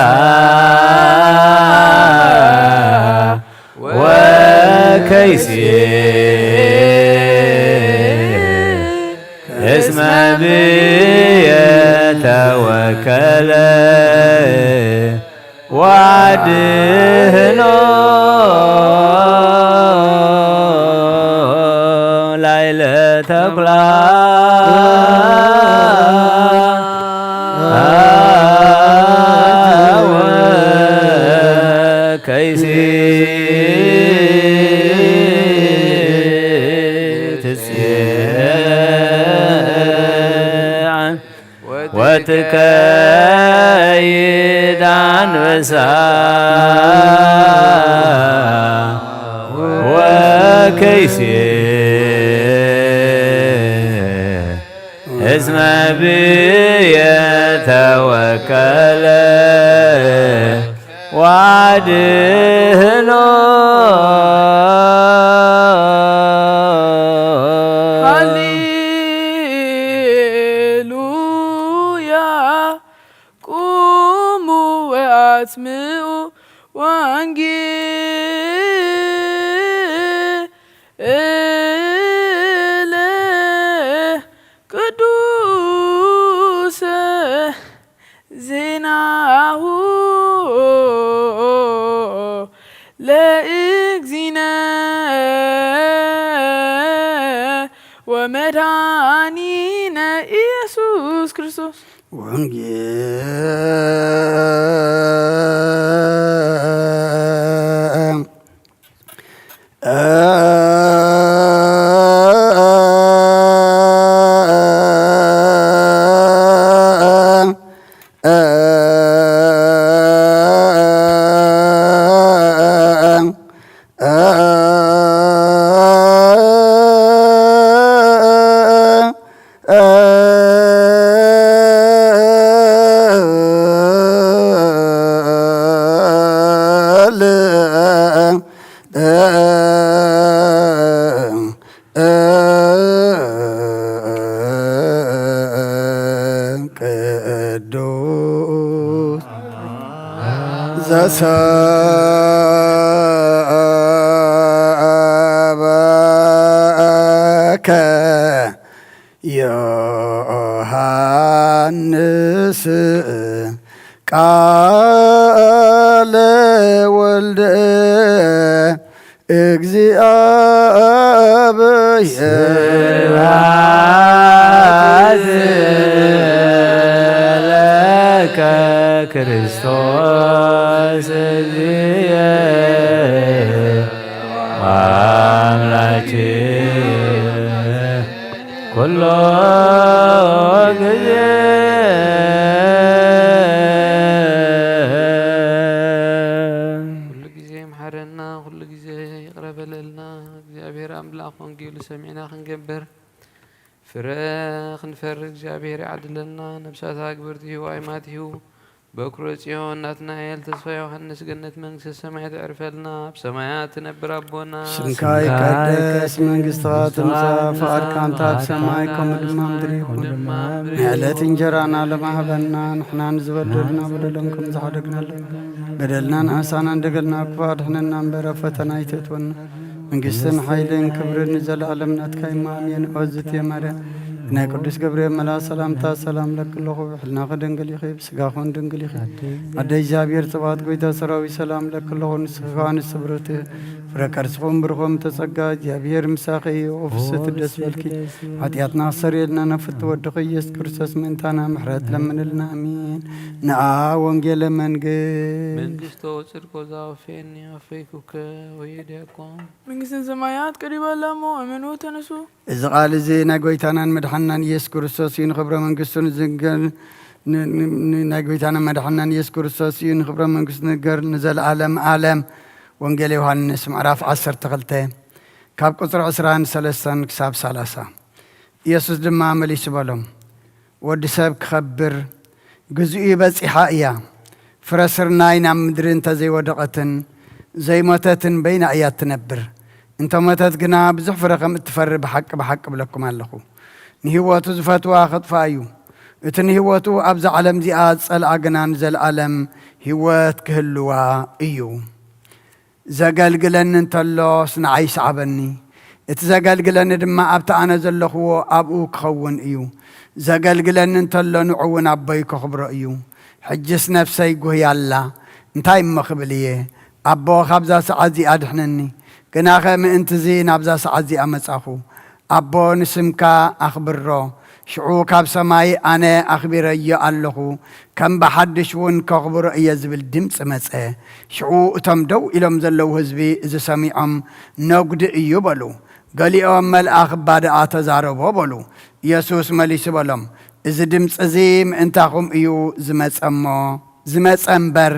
ወከይሲ እስመ ብየ ተወከለ ወአድህኖ ላዕለ ተኩላ ወከይሲ ትጽዓን ወትከይድ አንበሳ ወከይሲ እስመ ብየ ተወከለ ወአድህኖ። ሃሌሉያ። ቁሙ ወአስምዑ ወንጌለ ቅዱሰ ዜናሁ ለእግዚእነ ወመድኃኒነ ኢየሱስ ክርስቶስ። ወንጌል ቅዱስ ዘሰበከ ዮሐንስ ቃለ ወልደ እግዚአብሔር። ስብሐት ለከ ክርስቶስ እግዚእ አምላክ ኩሎ ጊዜ። ኩሉ ጊዜ ይምሐረና፣ ኩሉ ጊዜ ይቅረ በለልና። እግዚአብሔር አምላክ ወንጌሉ ሰሚዕና ክንገብር ፍረ ክንፈሪ እግዚአብሔር ይዓድለና። ነብሳታ ግብርቲሁ ወአይማቲሁ በኩረ ጽዮን ናትናኤል ተስፋ ዮሐንስ ገነት መንግስተ ሰማያት ያዕርፈልና። አብ ሰማያት ትነብር አቦና ስምካ ይትቀደስ፣ መንግስትካ ትምጻእ፣ ፍቃድካ እንተ አብ ሰማይ ከምኡ ድማ እምድር ይኩን። ንዕለት እንጀራና ለባህበና፣ ንሕና ንዝበደሉና በደሎም ከም ዝሓደግና፣ በደልና ንኣሳና እንደገልና ክፉ አድሕነና እምበር፣ ኣብ ፈተና ኣይተእትወና። መንግስትን ሓይልን ክብርን ንዘለኣለም ናትካ እሞ ኣሜን። ኦ ዝትየ ማርያም፣ ብናይ ቅዱስ ገብርኤል መልኣክ ሰላምታ ሰላም እለኪ ኣለኹ። ብሕልናኺ ድንግል ኢኺ፣ ብስጋኽን ድንግል ኢኺ። ኣደ እግዚኣብሔር ጽባኦት፣ ጎይታ ሰራዊት ሰላም እለኪ ኣለኹ። ንስኺ ከኣ ንስብርት ፍረ ከርስኹም ብሩኽ እም ተጸጋ፣ እግዚኣብሔር ምሳኺ እዩ። ኦ ፍስሕቲ ደስ በልኪ፣ ሓጢኣትና ክሰርየልና ናብ ፍትው ወድኺ ኢየሱስ ክርስቶስ ምእንታና ምሕረት ለምንልና። ኣሜን። ንኣ ወንጌለ መንግስት መንግስቶ ወጽድቆ ዛወፌኒ ወፈይኩከ ወየድያቆም። መንግስትን ሰማያት ቀሪባ እላሞ እመኑ ተነሱ። እዚ ቃል እዚ ናይ ጎይታናን መድሓንናን ኢየሱስ ክርስቶስ እዩ። ንኽብረ መንግስቱ ንዝንገር፣ ን-፣ ን-፣ ን-፣ ናይ ጎይታናን መድሓንናን ኢየሱስ ክርስቶስ እዩ። ንኽብረ መንግስቱ ንገር ንዘለዓለም ዓለም። ወንጌል ዮሃንስ ምዕራፍ ዓሰርተ ክልተ ካብ ቁጽሪ ዕስራን ሰለስተን ክሳብ ሰላሳ። ኢየሱስ ድማ መሊሱ በሎም፣ ወዲ ሰብ ክኸብር ግዝኡ በጺሓ እያ። ፍረ ስርናይ ናብ ምድሪ እንተ ዘይወደቐትን ዘይሞተትን በይና እያ እትነብር። እንተ ሞተት ግና ብዙሕ ፍረ ከም እትፈሪ ብሓቂ ብሓቂ እብለኩም ኣለኹ። ንህይወቱ ዝፈትዋ ክጥፋእ እዩ። እቲ ንህይወቱ ኣብዛ ዓለም እዚኣ ዝጸልኣ ግና ንዘለኣለም ህይወት ክህልዋ እዩ። ዘገልግለኒ እንተሎስ ንዓይ ይስዓበኒ፣ እቲ ዘገልግለኒ ድማ ኣብቲ ኣነ ዘለኽዎ ኣብኡ ክኸውን እዩ። ዘገልግለኒ እንተሎ ንዑ እውን ኣቦይ ከኽብሮ እዩ። ሕጅስ ነፍሰይ ጉህያ ኣላ፣ እንታይ እሞ ክብል እየ? ኣቦ፣ ካብዛ ሰዓት እዚኣ ኣድሕነኒ። ግናኸ ምእንቲ እዚ ናብዛ ሰዓት እዚኣ መጻኹ። ኣቦ፣ ንስምካ ኣኽብሮ። ሽዑ ካብ ሰማይ ኣነ ኣኽቢረዮ ኣለኹ፣ ከም ብሓድሽ እውን ከኽብሮ እየ ዝብል ድምጺ መጸ። ሽዑ እቶም ደው ኢሎም ዘለዉ ህዝቢ እዚ ሰሚዖም፣ ነጉዲ እዩ በሉ። ገሊኦም፣ መልኣኽ እባ ደኣ ተዛረቦ በሉ። ኢየሱስ መሊሱ በሎም፣ እዚ ድምጺ እዚ ምእንታኹም እዩ ዝመጸ እሞ፣ ዝመጸ እምበር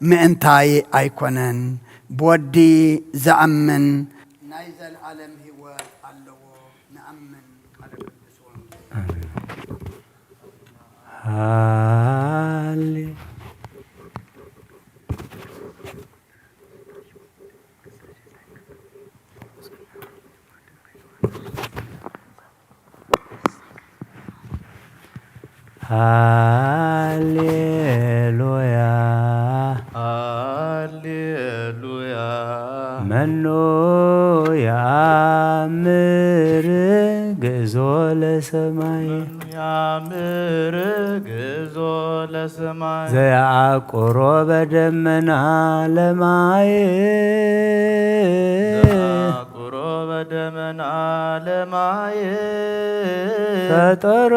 ምእንታይ ኣይኮነን። ብወዲ ዝኣምን ናይ ዘለኣለም ህይወት ኣለዎ። ንኣምን። ቃለ ቅዱስ ወንጌል። ሃሌ ሃሌሉያ። ሃሌሉያ። መኑ የአምር ግእዞ ለሰማይ። መኑ የአምር ግእዞ ለሰማይ። ዘየዐቁሮ በደመና ለማይ። ዘየዐቁሮ በደመና ለማይ። ፈጠሮ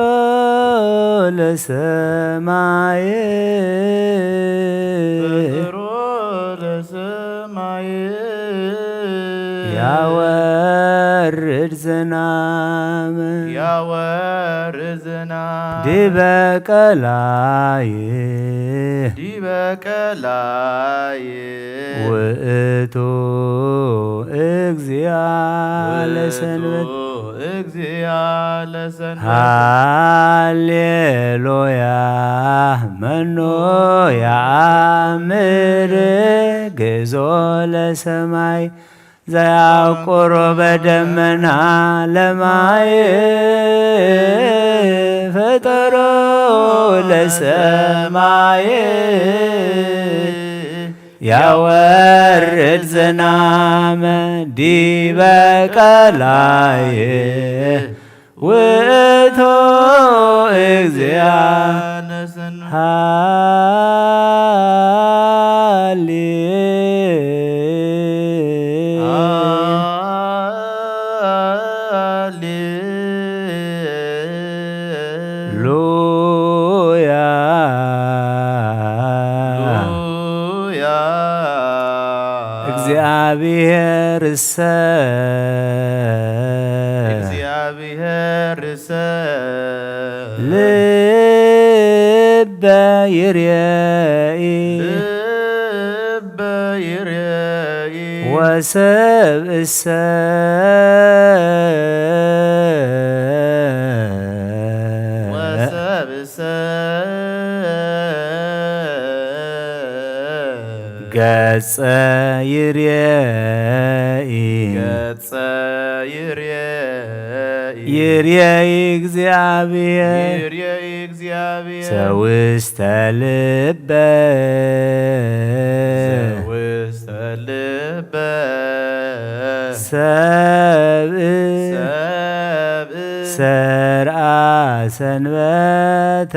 ለሰማይ። ፈጠሮ ለሰማይ። ያወርድ ዝናም። ያወርድ ዝናም። ዲበ ቀላይ። ዲበ ቀላይ። ውእቱ እግዚአ ለሰንበት። ውእቱ እግዚአ ለሰንበት። ሃሌሉያ። መኑ የአምር ግእዞ ለሰማይ። ዘየዐቁሮ በደመና ለማይ። ፈጠሮ ለሰማይ። ያወርድ ዝናም ዲበ ቀላይ። ውእቱ እግዚአ። ሃሌ ሉያ። ሉያ። እግዚአብሔርሰ። እግዚአብሔርሰ። ልበ ይርኤኢ። ልበ ይርኤኢ። ወሰብእሰ። ወሰብእሰ። ገጸ ይርኤኢ። ገጸ ይርኤኢ። ይርኤኢ እግዚአብሔር። ይርኤኢ እግዚአብሔር። ዘውስተ ልበ። ዘውስተ ልበ። ሰብእ። ሰብእ። ሰርዐ ሰንበተ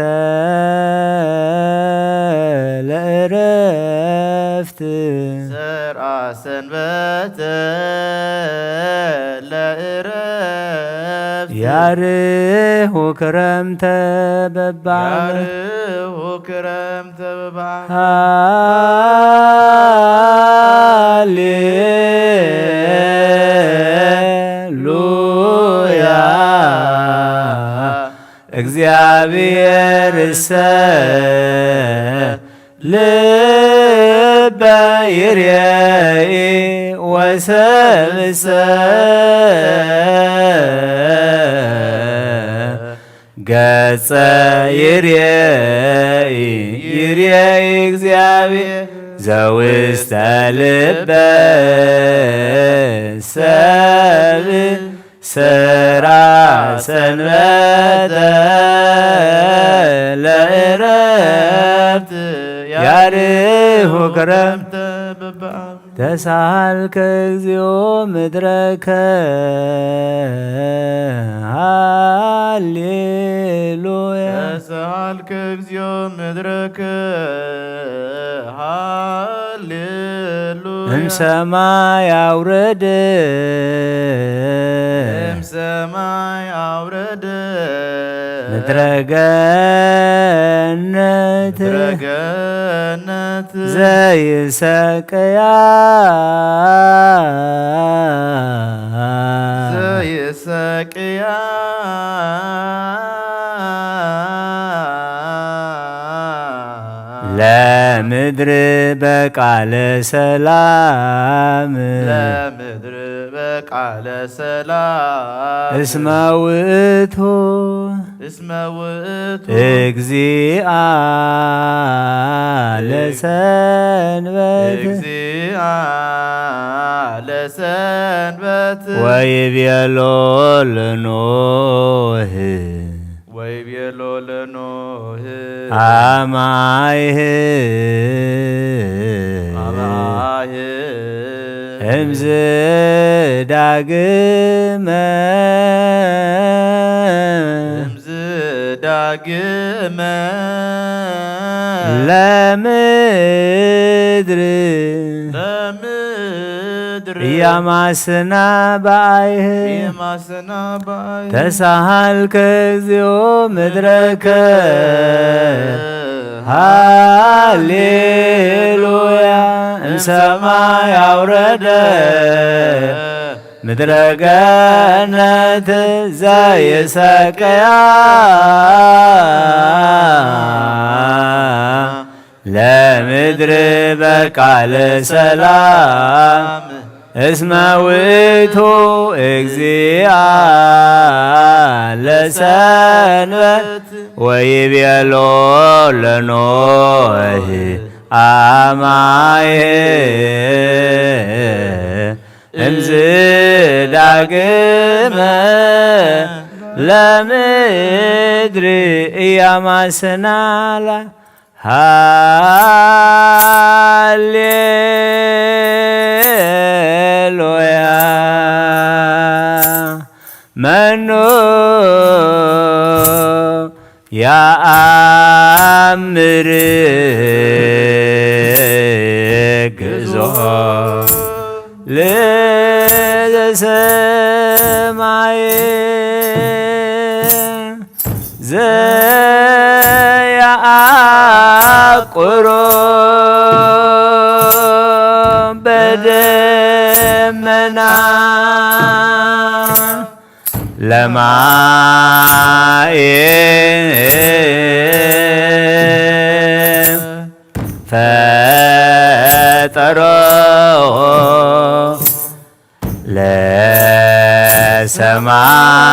ለእረፍት። ሰርዐ ሰንበተ ለእረፍት። ያርሁ ክረምተ በበዓመት። ያርሁ ክረምተ በበዓመት። ሃሌሉያ። እግዚአብሔርሰ ልበ ይርኤኢ ወሰብእሰ ገጸ ይርኤኢ። ይርኤኢ እግዚአብሔር ዘውስተ ልበ ሰብእ። ሰርዐ ሰንበተ ለዕረፍት ያርህው ክረምተ በበአብ። ተሳሃልከ እግዚኦ ምድረከ። ሃሌሉያ። ተሳሃልከ እግዚኦ ምድረከ። ሃሌሉያ። እምሰማይ አውረደ። እምሰማይ አውረደ። ምድረ ገነት። ምድረ ገነት። ዘይሰቅያ። ዘይሰቅያ። ለምድር በቃለ ሰላም። ለምድር በቃለ ሰላም። እስመ ውእቱ። እስመ ውእቱ። እግዚአ ለሰንበት። እግዚአ ለሰንበት። ወይቤሎ ለኖህ። ወይቤሎ ለኖህ። አማይህ። አማይህ። እምዝ ዳግመ። እምዝ ዳግመ። ለምድር። ለምድር። ኢያማስና በአይህ። ኢያማስና በአይህ። ተሳሃልከ እግዚኦ ምድረከ። ሃሌሉያ። እምሰማይ አውረደ። ምድረ ገነት ዘይሰቅያ። ለምድር በቃለ ሰላም። እስመ ውእቱ እግዚአ ለሰንበት። ወይቤሎ ለኖህ አማይህ። እምዝ ዳግመ ለምድር ኢያማስና ላ። ሃሌሉያ። መኑ የአምር ግዞ ለዘሰማይ ዘየአቁሮ በደመና ለማየ ፈጠሮ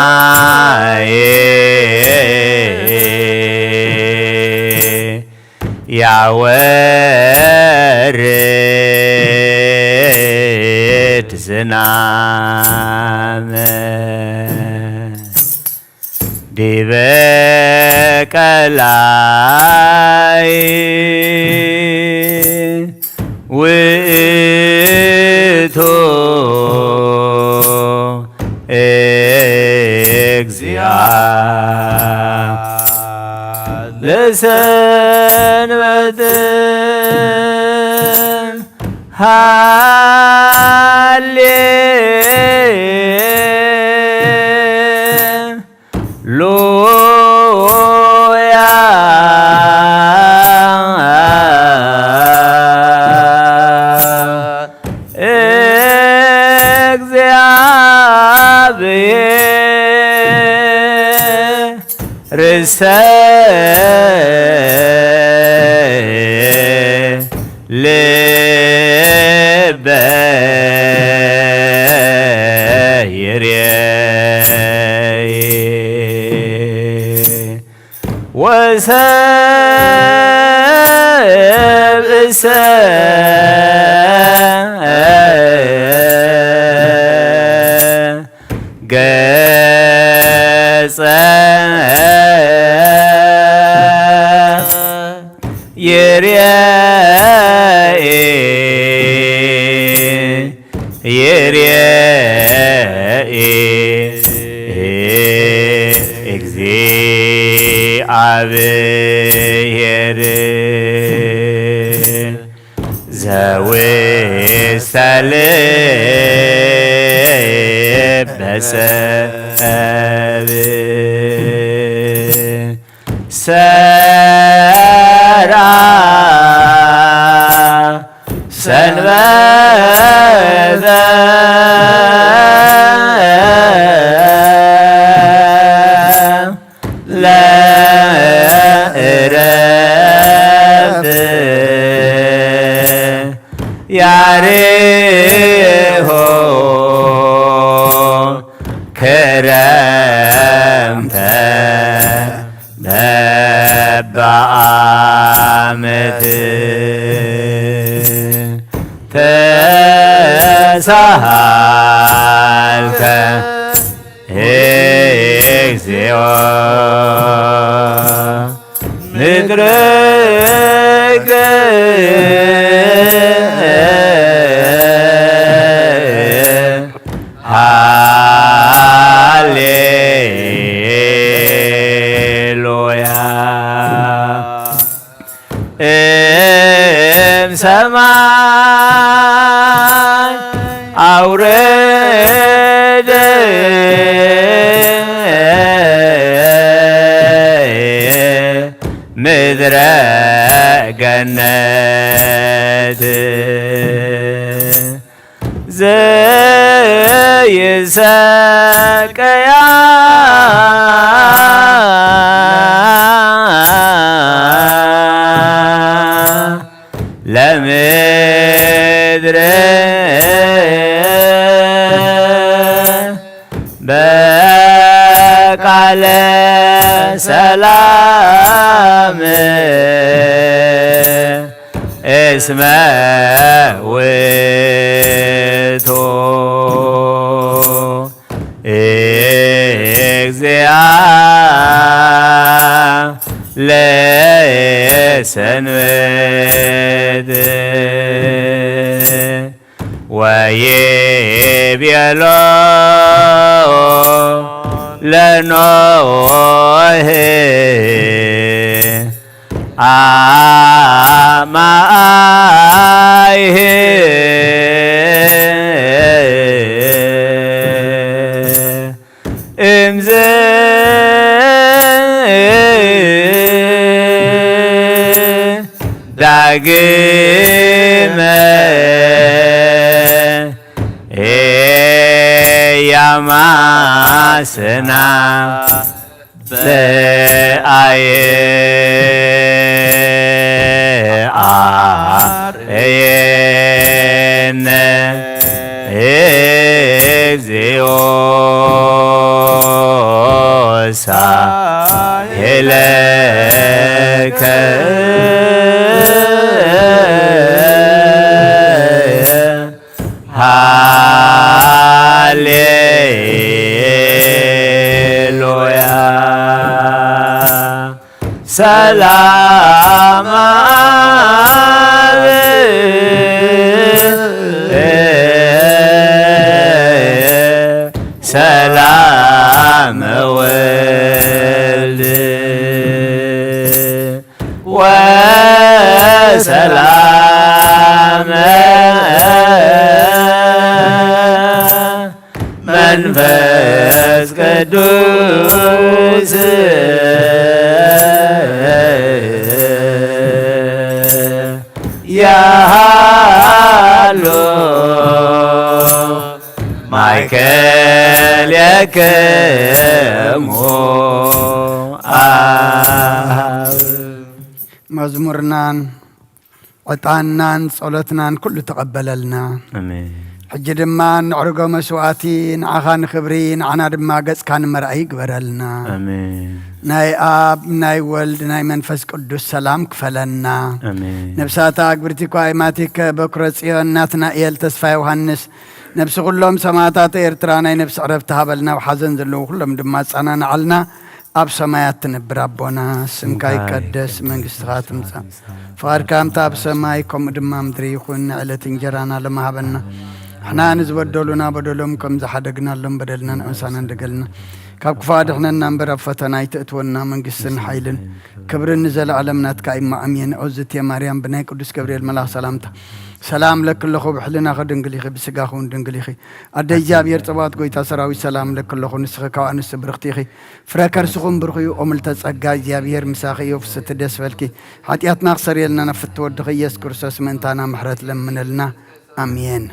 ለሰማይ ያወርድ ዝናም ዲበ ቀላይ ውእቱ እግዚአ ለሰንበት። ሃሌ ሉያ። እግዚአብሔር ርእሰ ልበ ይሬይ ወሰብእሰ ይርኤ እግዚአብሔር ዘውስተ ልበ ሰብ ሰርዐ ሰንበተ ለእረፍት ያርሆ ክረምተ በበአመት ተሳሃልከ እግዚኦ ምድርክ ሃሌሉያ። እም ሰማይ አውረደ ምድረ ገነት ዘይሰቀያ ለምድር በቃለ ሰላም እስመ ውእቱ እግዚአ ለሰንበት ወይቤሎ ለኖህ አማይህ እምዝ ዳግመ ያማስና በአየ አርእየነ እግዚኦ ሳይለከ ሃሌሉያ። ሰላም አብ ሰላም ወልድ ወሰላም መንፈስ ቅዱስ ያሃሎ ማእከሌክሙ አብ። መዝሙርናን ዕጣንናን ጸሎትናን ኩሉ ተቀበለልና። ኣሜን። ሕጂ ድማ እንዕርጎ መስዋእቲ ንዓኻ ንኽብሪ፣ ንዓና ድማ ገጽካ ንመርኣይ ይግበረልና። ኣሜን። ናይ ኣብ፣ ናይ ወልድ፣ ናይ መንፈስ ቅዱስ ሰላም ክፈለና። ኣሜን። ነፍሳታ ኣግብርቲ እኳ ኣእማቲከ በኩረ ጽዮን ናትናኤል ተስፋ ዮሃንስ፣ ነፍሲ ኩሎም ሰማእታት ኤርትራ ናይ ነፍሲ ዕረፍቲ ሃበልና፣ ኣብ ሓዘን ዘለዉ ኩሎም ድማ ኣጸናንዓልና። ኣብ ሰማያት ትነብር ኣቦና፣ ስምካ ይቀደስ፣ መንግስትኻ ትምጻእ፣ ፍቓድካ ከምታ ኣብ ሰማይ ከምኡ ድማ ምድሪ ይኹን። ንዕለት እንጀራና ሎሚ ሃበና፣ ንሕና ንዝበደሉና በደሎም ከም ዝሓደግናሎም በደልና ንዕውሳና እንደገልና፣ ካብ ክፉእ ኣድሕነና እምበር ኣብ ፈተና ኣይተእትወና፣ መንግስትን ሓይልን ክብርን ንዘለዓለም ናትካ እዩ፣ ኣሜን። ኦዝቴ ማርያም ብናይ ቅዱስ ገብርኤል መልኣኽ ሰላምታ ሰላም እለኪ ኣለኹ፣ ብሕልናኺ ድንግል ኢኺ፣ ብስጋኺ እውን ድንግል ኢኺ። ኣደ እግዚኣብሔር ጸባኦት ጎይታ ሰራዊት ሰላም እለኪ ኣለኹ፣ ንስኺ ካብ ኣንስቲ ብርኽቲ ኢኺ፣ ፍረ ከርስኺ እውን ብሩኽ እዩ። ኦ ምልዕተ ጸጋ እግዚኣብሔር ምሳኺ እዩ፣ ፍስሕቲ ደስ በልኪ። ሓጢኣትና ክሰርየልና ናብ ፍትው ወድኺ ኢየሱስ ክርስቶስ ምእንታና ምሕረት ለምነልና። ኣሜን።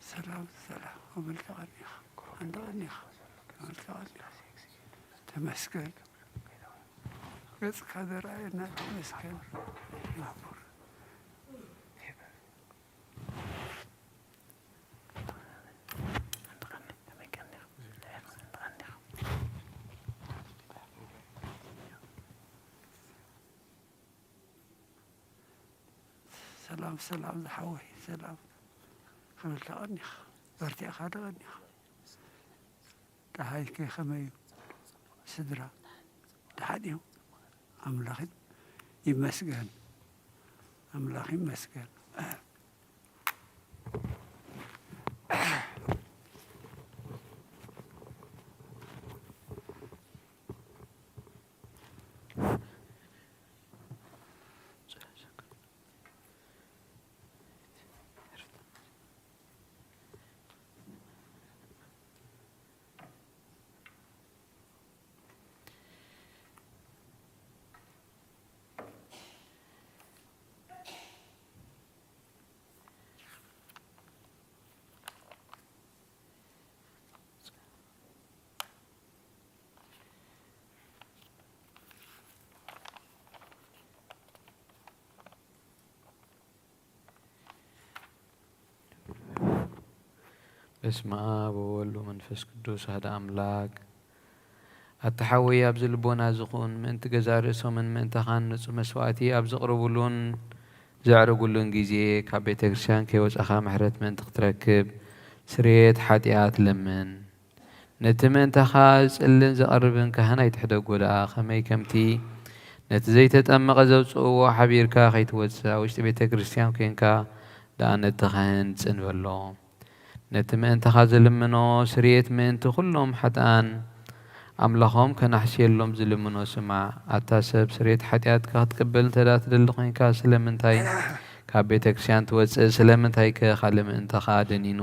ሰላም ሰላም፣ ወመልከ ቀኒኻ፣ ኣንተ ቀኒኻ፣ ወመልከ ቀኒኻ። ተመስገን። ገጽካ ዘርኣየና ተመስገን። ሰላም ሰላም ዝሓወይ፣ ሰላም። ከመልከ ቀኒኻ፣ በርቲዕካ ዶ ቀኒኻ? ደሃይከ ከመይ እዩ? ስድራ ደሓን እዩ? ኣምላኽ ይመስገን፣ ኣምላኽ ይመስገን። በስመ አብ ወወልድ ወመንፈስ ቅዱስ አሐዱ አምላክ። ኣታ ሓወይ፣ ኣብዚ ልቦና ዝኹን ምእንቲ ገዛእ ርእሶምን ምእንታኻን ንጹህ መስዋእቲ ኣብ ዘቕርቡሉን ዘዕርጉሉን ግዜ፣ ካብ ቤተ ክርስቲያን ከይወጻኻ ምሕረት ምእንቲ ክትረክብ ስርየት ሓጢኣት ለምን። ነቲ ምእንታኻ ዝጽልን ዘቐርብን ካህን ኣይትሕደጎ ደኣ፣ ከመይ ከምቲ ነቲ ዘይተጠመቐ ዘውጽእዎ ሓቢርካ ከይትወጽእ፣ ኣብ ውሽጢ ቤተ ክርስቲያን ኮይንካ ደኣ ነቲ ካህን ጽን በሎ። ነቲ ምእንታኻ ዝልምኖ ስርየት ምእንቲ ኩሎም ሓጥኣን ኣምላኾም ከናሕስየሎም ዝልምኖ ስማዕ። ኣታ ሰብ፣ ስርየት ሓጢኣትካ ክትቅበል እንተ ደኣ ትደሊ ኮይንካ፣ ስለምንታይ ካብ ቤተ ክርስቲያን ትወጽእ? ስለምንታይከ ካልእ ምእንታኻ ደኒኑ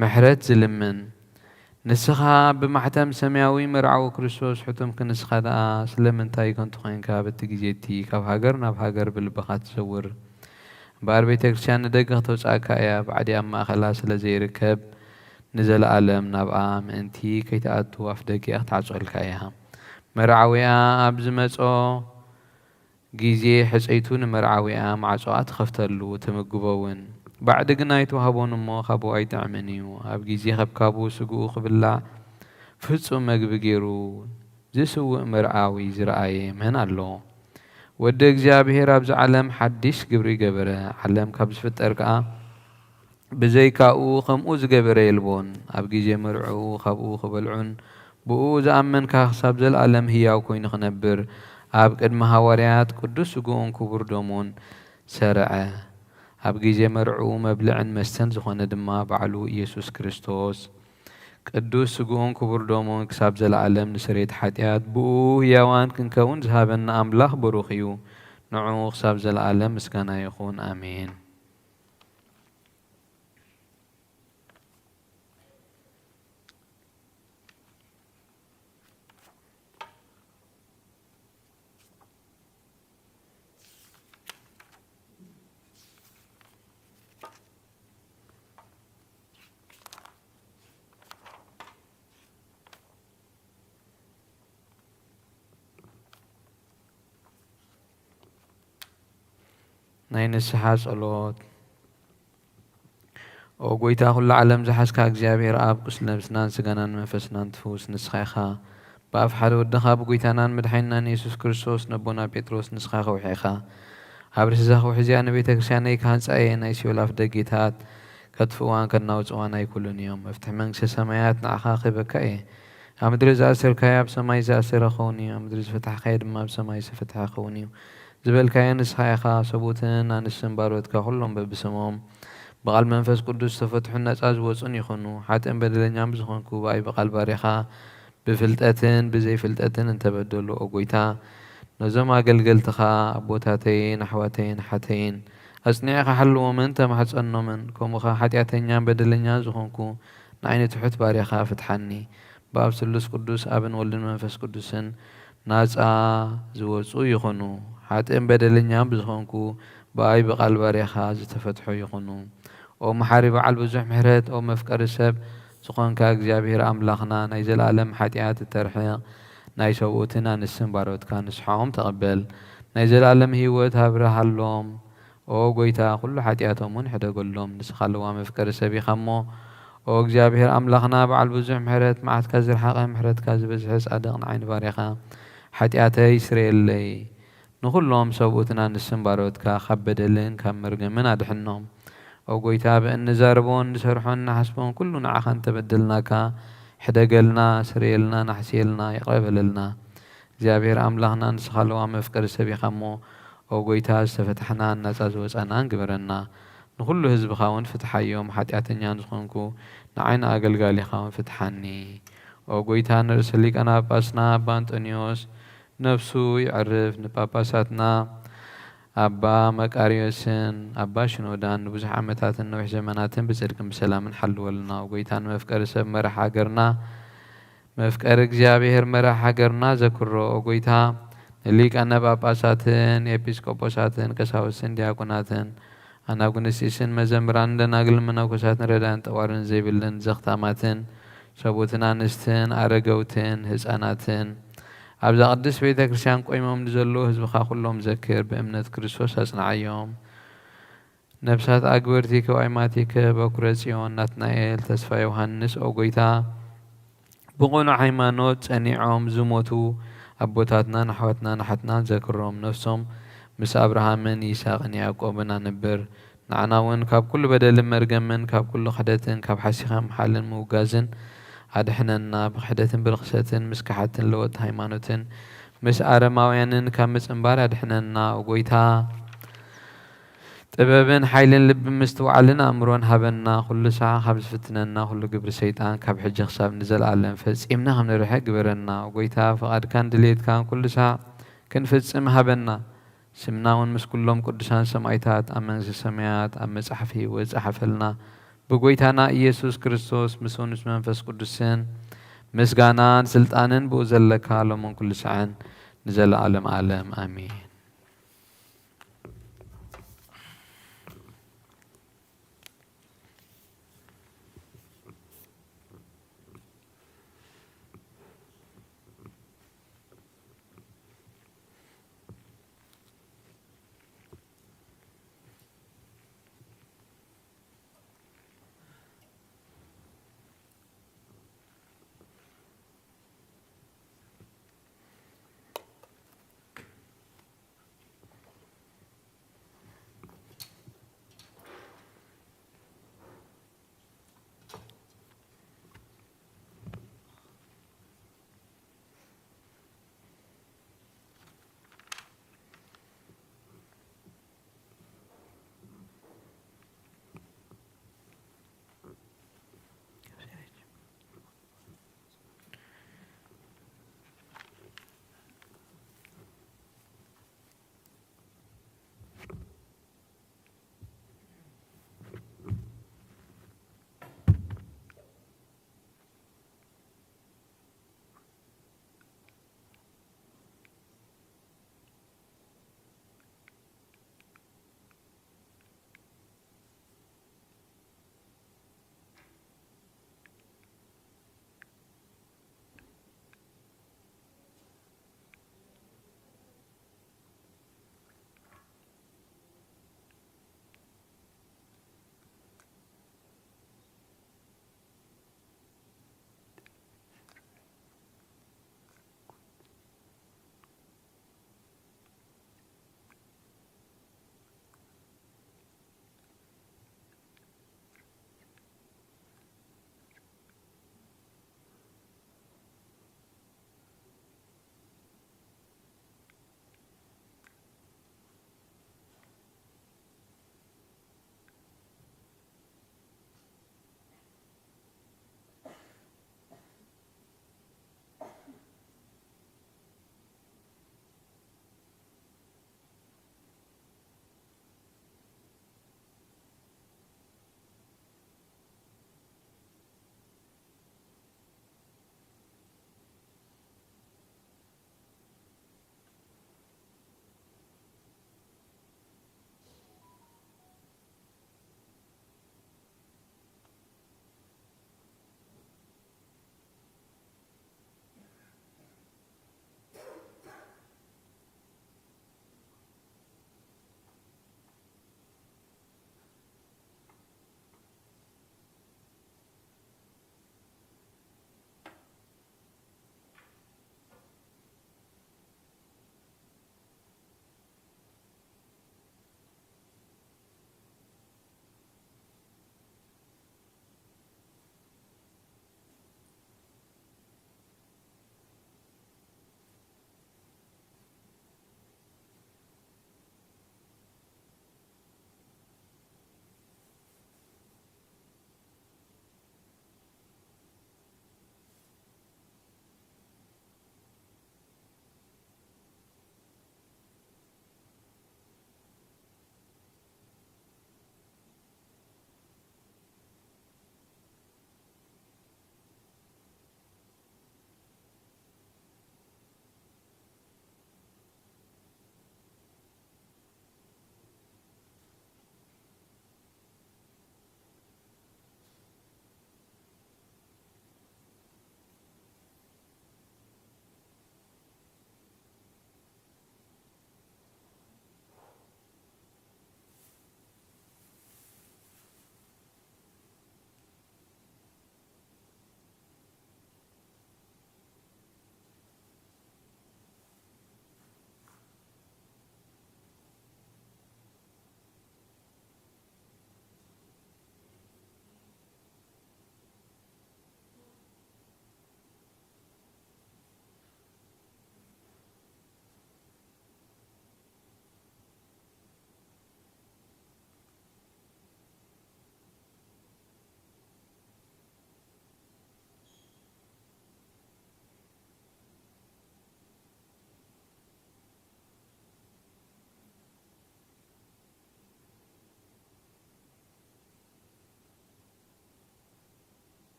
ምሕረት ዝልምን? ንስኻ ብማሕተም ሰማያዊ መርዓዊ ክርስቶስ ሕቱምክ፣ ንስኻ ደኣ ስለምንታይ ከንቱ ኮይንካ በቲ ግዜ እቲ ካብ ሃገር ናብ ሃገር ብልብኻ ትዘውር? እምበኣር ቤተ ክርስቲያን ንደገ ክተውጽኣካ እያ፣ ባዕዲ ኣብ ማእከላ ስለ ዘይርከብ ንዘለኣለም ናብኣ ምእንቲ ከይትኣቱ ኣፍደገኣ ክትዓጽወልካ እያ። መርዓዊኣ ኣብ ዝመጾ ግዜ ሕጽይቱ ንመርዓዊኣ ማዕጾኣ ትኸፍተሉ፣ ትምግቦ እውን። ባዕዲ ግና ኣይትውሃቦን እሞ ካብኡ ኣይጥዕምን እዩ። ኣብ ግዜ ከብካቡ ስግኡ ክብላዕ ፍጹም መግቢ ገይሩ ዝስውእ መርዓዊ ዝረኣየ መን ኣሎ? ወዲ እግዚኣብሔር ኣብዚ ዓለም ሓድሽ ግብሪ ገበረ። ዓለም ካብ ዝፍጠር ከኣ ብዘይካኡ ከምኡ ዝገበረ የልቦን። ኣብ ግዜ መርዕኡ ካብኡ ክበልዑን ብኡ ዝኣመንካ ክሳብ ዘለኣለም ህያው ኮይኑ ክነብር ኣብ ቅድሚ ሃዋርያት ቅዱስ ስግኡን ክቡር ደሙን ሰርዐ። ኣብ ግዜ መርዕኡ መብልዕን መስተን ዝኾነ ድማ ባዕሉ ኢየሱስ ክርስቶስ። ቅዱስ ስግኡን ክቡር ደሙን ክሳብ ዘለኣለም ንስርየት ሓጢኣት ብኡ ህያዋን ክንከውን ዝሃበና ኣምላኽ ብሩኽ እዩ። ንዑ ክሳብ ዘለኣለም ምስጋና ይኹን። ኣሜን። ናይ ንስሓ ጸሎት። ኦ ጎይታ፣ ኩሉ ዓለም ዝሓዝካ እግዚኣብሔር ኣብ፣ ቁስሊ ነብስናን ስጋናን መንፈስናን ትፍውስ ንስኻ ኢኻ። ብኣፍ ሓደ ወድኻ ብጎይታናን መድሓኒናን የሱስ ክርስቶስ ነቦና ጴጥሮስ ንስኻ ከውሒ ኢኻ። ኣብ ርእሲ እዛ ከውሒ እዚኣ ንቤተ ክርስቲያነይ ክሃንጻ እየ፣ ናይ ሲኦል ኣፍ ደጌታት ከጥፍእዋን ከናውጽዋን ኣይኩሉን እዮም። መፍትሕ መንግስተ ሰማያት ንዓኻ ክበካ እየ። ኣብ ምድሪ ዝኣሰርካዮ ኣብ ሰማይ ዝኣሰረ ክኸውን እዩ፣ ኣብ ምድሪ ዝፈታሕካዮ ድማ ኣብ ሰማይ ዝተፈትሐ ክኸውን እዩ ዝበልካዮ ንስኻ ኢኻ። ሰብኡትን ኣንስትን ባሮትካ ኩሎም በብስሞም ብቓል መንፈስ ቅዱስ ዝተፈትሑን ነጻ ዝወጹን ይኹኑ። ሓጥእን በደለኛን ብዝኾንኩ ብኣይ ብቓል ባርያኻ ብፍልጠትን ብዘይፍልጠትን እንተበደሉ፣ ኦ ጎይታ፣ ነዞም ኣገልገልትኻ ኣቦታተይን ኣሕዋተይን ኣሓተይን ኣጽኒዕካ ሓልዎምን ተማሕጸኖምን፣ ከምኡ ኸኣ ሓጢኣተኛን በደለኛን ዝኾንኩ ንዓይ ንትሑት ባርያኻ ፍትሓኒ። ብኣብ ስሉስ ቅዱስ ኣብን ወልድን መንፈስ ቅዱስን ናጻ ዝወጹ ይኹኑ። ሓጥእን በደለኛን ብዝኾንኩ ብኣይ ብቓል ባርያኻ ዝተፈትሑ ይኹኑ። ኦ መሓሪ በዓል ብዙሕ ምሕረት፣ ኦ መፍቀሪ ሰብ ዝኾንካ እግዚኣብሔር ኣምላኽና፣ ናይ ዘለኣለም ሓጢኣት እተርሕቕ ናይ ሰብኡትን ኣንስትን ባሮትካ ንስሓኦም ተቐበል። ናይ ዘለኣለም ህይወት ኣብርሃሎም። ኦ ጎይታ፣ ኩሉ ሓጢኣቶም እውን ሕደገሎም። ንስኻ ለዋህ መፍቀሪ ሰብ ኢኻ እሞ፣ ኦ እግዚኣብሔር ኣምላኽና በዓል ብዙሕ ምሕረት፣ መዓትካ ዝረሓቐ ምሕረትካ ዝበዝሐ ጻድቕ ንዓይ ንባርያኻ ሓጢኣተይ ስረየለይ። ንኹሎም ሰብኡትን ኣንስትን ባሮትካ ካብ በደልን ካብ መርገምን ኣድሕኖም። ኦ ጎይታ፣ ብእንዛረቦን እንሰርሖን እንሓስቦን ኩሉ ንዓኻ እንተበደልናካ፣ ሕደገልና፣ ስረየልና፣ ናሕስየልና፣ ይቕረ በለልና። እግዚኣብሔር ኣምላኽና፣ ንስኻ ለዋህ መፍቀሪ ሰብ ኢኻ እሞ፣ ኦ ጎይታ፣ ዝተፈታሕናን ናጻ ዝወጻናን ግበረና። ንኹሉ ህዝብኻ እውን ፍትሓዮም፣ ሓጢኣተኛ ንዝኾንኩ ንዓይ ንኣገልጋሊኻ እውን ፍትሓኒ። ኦ ጎይታ፣ ንርእሰ ሊቃነ ጳጳስና ኣባ እንጦንዮስ ነፍሱ ይዕርፍ፣ ንጳጳሳትና ኣባ መቃርዮስን ኣባ ሽኖዳን ንብዙሕ ዓመታትን ነዊሕ ዘመናትን ብጽድቅን ብሰላምን ሓልወልና። ኦ ጎይታ፣ ንመፍቀሪ ሰብ መራሕ ሃገርና፣ መፍቀሪ እግዚኣብሔር መራሕ ሃገርና ዘክሮ። ኦ ጎይታ፣ ንሊቃነ ጳጳሳትን ኤጲስቆጶሳትን ቀሳውስትን ዲያቆናትን ኣናጉንስጢስን መዘምራንን ደናግልን መነኮሳትን ረዳእን ጠዋርን ዘይብልን ዘኽታማትን ሰብኡትን ኣንስትን ኣረገውትን ህጻናትን ኣብዛ ቅድስት ቤተ ክርስቲያን ቆይሞም ንዘለዉ ህዝብኻ ኩሎም ዘክር፣ ብእምነት ክርስቶስ ኣጽንዓዮም። ነፍሳት ኣግብርቲከ ወኣይማቲከ በኩረ ጽዮን ናትናኤል ተስፋ ዮሃንስ፣ ኦ ጎይታ፣ ብቕኑዕ ሃይማኖት ጸኒዖም ዝሞቱ ኣቦታትናን ኣሕዋትናን ኣሓትናን ዘክሮም። ነፍሶም ምስ ኣብርሃምን ይስሃቅን ያዕቆብን ኣንብር። ንዓና እውን ካብ ኩሉ በደልን መርገምን፣ ካብ ኩሉ ክሕደትን፣ ካብ ሓሲኻ ምሓልን ምውጋዝን ኣድሕነና። ብክሕደትን ብርኽሰትን፣ ምስ ከሓድትን ለወጥቲ ሃይማኖትን፣ ምስ ኣረማውያንን ካብ ምጽንባር ኣድሕነና። ኦ ጎይታ፣ ጥበብን ሓይልን ልቢ ምስትውዓልን ኣእምሮን ሃበና። ኩሉ ሳዕ ካብ ዝፍትነና ኩሉ ግብሪ ሰይጣን ካብ ሕጂ ክሳብ ንዘለኣለም ፈጺምና ከም ንርሕቅ ግበረና። ኦ ጎይታ፣ ፍቓድካን ድልየትካን ኩሉ ሳዕ ክንፍጽም ሃበና። ስምና እውን ምስ ኩሎም ቅዱሳን ሰማእታት ኣብ መንግስተ ሰማያት ኣብ መጽሓፍ ህይወት ጸሓፈልና። ብጎይታና ኢየሱስ ክርስቶስ ምስኡን ምስ መንፈስ ቅዱስን ምስጋናን ስልጣንን ብኡ ዘለካ ሎምን ኩሉ ሳዕን ንዘለኣለም ኣለም ኣሜን።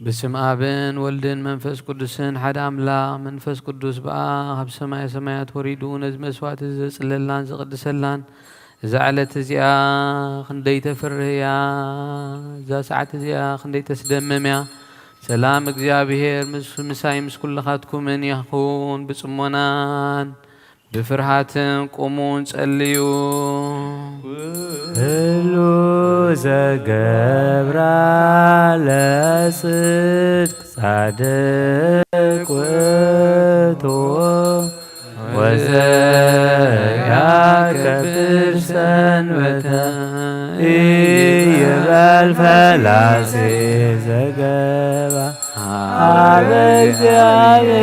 ብስም ኣብን ወልድን መንፈስ ቅዱስን ሓደ ኣምላኽ። መንፈስ ቅዱስ ብኣ ካብ ሰማየ ሰማያት ወሪዱ ነዚ መስዋዕቲ እዚ ዘጽለላን ዝቕድሰላን፣ እዛ ዕለት እዚኣ ክንደይ ተፍርህ እያ፣ እዛ ሰዓት እዚኣ ክንደይ ተስደምም እያ። ሰላም እግዚኣብሔር ምስ፣ ምሳይ ምስ ኩልኻትኩምን ይኹን። ብጽሞናን ብፍርሃትን ቁሙ ጸልዩ። ኩሉ ዘገብራ ለጽድቅ ጻድቅ ውእቱ ወዘያከብር ሰንበተ ኢይበል ፈላሴ ዘገባ ሀበ እግዚአብሔር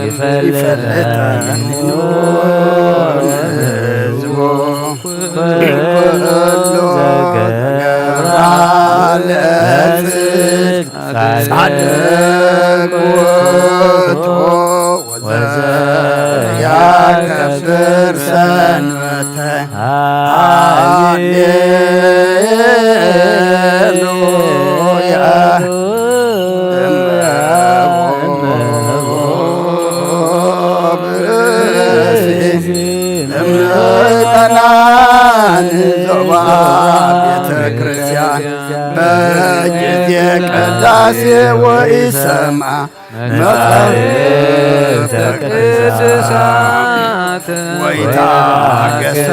ይፈልጠኒ ህዝቡ ኩሉ ዘገብራ ለጽድቅ ጻድቅ ውእቱ ወዘያከብር ሰንበተ። ሃሌሉያ። እምዕጠናን ዞባ ቤተክርስቲያን በጊዜ ቅዳሴ ወኢሰማ መጻሕፍተ ቅዱሳት ወኢታገሰስ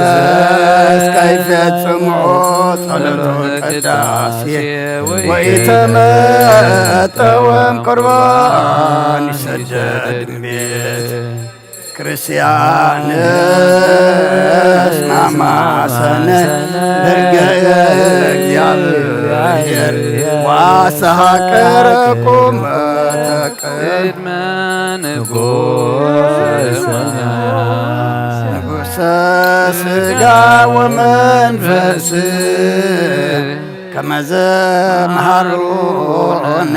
ከይፈጽምዖ ጸሎተ ቅዳሴ ወኢተመጠወም ቁርባን ይሰደድ ቤት ክርስቲያንስ ማማሰነ በሕገ እግዚአብሔር ወአስተሐቅረኩመ ቅድመ ንጉሥ ንጉሠ ሥጋ ወመንፈስ ከመዘ መሃሩነ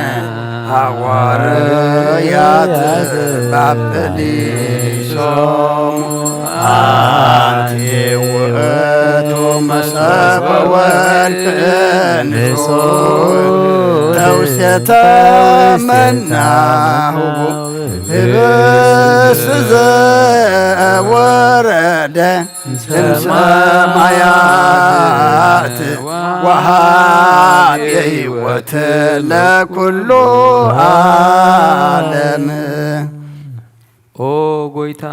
ሐዋርያት በአብሊሶሙ። አንቲ ውእቱ መሰበ ወርቅ ንጹሕ ተውስተ መናሁ ህብስት ዘወረደ እምሰማያት ወሃቤ ሕይወት ለኩሉ ዓለም። ኦ ጎይታ፣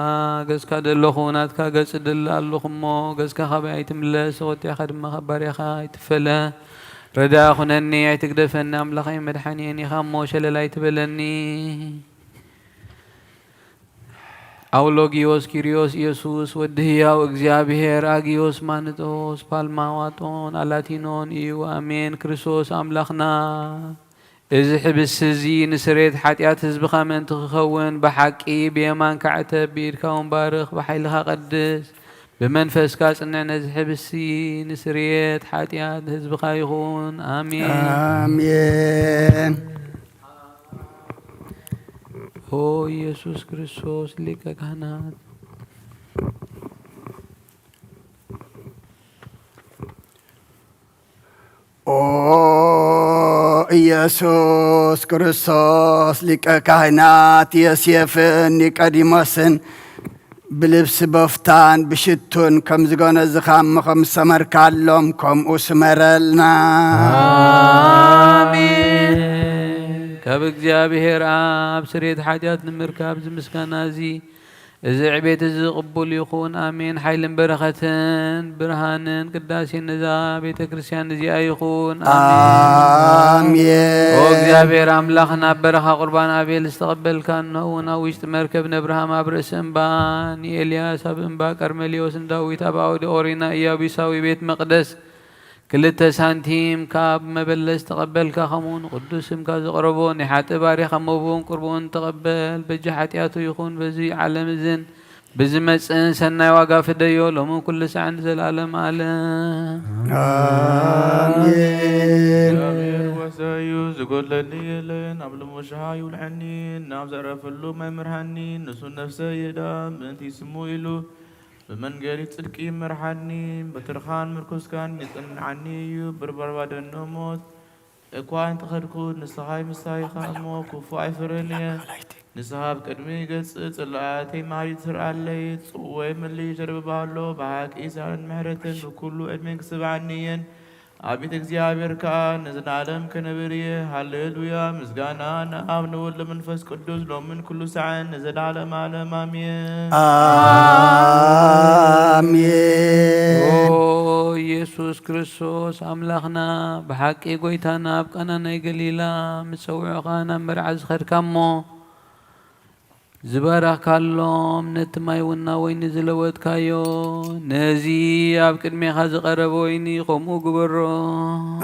ገጽካ ደለኹ፣ ናትካ ገጽ እደሊ ኣለኹ እሞ፣ ገጽካ ካባይ ኣይትምለስ፣ ኸጢኣኻ ድማ ካብ ባርያኻ ኣይትፈለ። ረዳኢ ኩነኒ፣ ኣይትግደፈኒ፣ ኣምላኸይን መድሓኒየይን ኢኻ እሞ፣ ሸለል ኣይትበለኒ። ኣውሎጊዮስ ኪርዮስ ኢየሱስ ወዲ ህያው እግዚኣብሔር፣ ኣጊዮስ ማንጦስ፣ ፓልማዋጦን ኣላቲኖን እዩ፣ ኣሜን። ክርስቶስ ኣምላኽና፣ እዚ ሕብስቲ እዚ ንስርየት ሓጢኣት ህዝብኻ ምእንቲ ክኸውን፣ ብሓቂ ብየማንካ ዕተብ፣ ብኢድካ እውን ባርኽ፣ ብሓይልኻ ቀድስ፣ ብመንፈስካ ጽንዕ። ነዚ ሕብስቲ ንስርየት ሓጢኣት ህዝብኻ ይኹን። ኣሜን። ኣሜን። ኦ ኢየሱስ ክርስቶስ ሊቀ ካህናት። ኦ ኢየሱስ ክርስቶስ ሊቀ ካህናት ዮሴፍን ኒቆዲሞስን ብልብሲ በፍታን ብሽቱን ከም ዝጎነዝኻ እሞ ከም ዝሰመርካሎም ከምኡ ስመረልና። ኣሜን። ካብ እግዚኣብሔር ኣብ ስርየት ሓጢኣት ንምርካብ እዚ ምስጋና እዚ፣ እዚ ዕቤት እዚ ቅቡል ይኹን። ኣሜን። ሓይልን በረኸትን ብርሃንን ቅዳሴን ነዛ ቤተ ክርስቲያን እዚኣ ይኹን። ኣሜን። ኣሜን። ኦ እግዚኣብሔር ኣምላኽ፣ ናብ በረኻ ቁርባን ኣቤል ዝተቐበልካ፣ እነሆ እውን ኣብ ውሽጢ መርከብ ንእብርሃም ኣብ ርእሲ እምባ፣ ንኤልያስ ኣብ እምባ ቀርሜሌዎስ፣ ንዳዊት ኣብ ዓውዲ ኦሪና ኢያቡሳዊ ቤት መቕደስ ክልተ ሳንቲም ካብ መበለት ዝተቐበልካ፣ ከምኡ ንቅዱስ ስምካ ዘቕረቦ ናይ ሓጥእ ባርያኻ መብኡን ቁርብኡን ተቐበል። በጃ ሓጢኣቱ ይኹን በዚ ዓለም እዝን ብዝመጽእን ሰናይ ዋጋ ፍደዮ፣ ሎምን ኩሉ ሳዕን ንዘለዓለም ዓለም። ኣሜን። እግዚኣብሔር ወሰዩ ዝጎድለኒ የለን፣ ኣብ ልሙሻ ይውልዐኒ፣ ናብ ዘዕረፈሉ ማይ ይምርሓኒ፣ ንሱ ነፍሰይ ይዳ ምእንቲ ስሙ ኢሉ ብመንገዲ ጽድቂ ይምርሓኒ፣ በትርኻን ምርኩስካን የጽንዓኒ እዩ። ብርባር ባደኖ ሞት እኳ እንተኸድኩ ንስኻ ምሳይ ኢኻ እሞ ክፉእ ኣይፈርህን እየ። ንስኻ ኣብ ቅድመይ ገጽ ጽላኣተይ ማሪት ትርኣለይ፣ ጽውወይ ምልእ ይጀርብብ ኣሎ፣ ብሓቂ ሳህልን ምሕረትን ብኩሉ ዕድሜ ክስብዓኒ እየን። ኣቤት እግዚኣብሔር ከኣ ንዘለዓለም ክነብር እየ። ሃሌሉያ። ምስጋና ንኣብ ንወልድ ለመንፈስ ቅዱስ ሎምን ኩሉ ሳዕን ንዘለዓለም ዓለም ኣሜን። ኣሜን። ኦ ኢየሱስ ክርስቶስ ኣምላኽና፣ ብሓቂ ጎይታና፣ ኣብ ቃና ናይ ገሊላ ምስ ጸውዑኻ ናብ መርዓ ዝኸድካ እሞ፣ ዝባረኽካሎም ነቲ ማይ ውና ወይኒ ዝለወጥካዮ፣ ነዚ ኣብ ቅድሜኻ ዝቐረበ ወይኒ ከምኡ ግበሮ።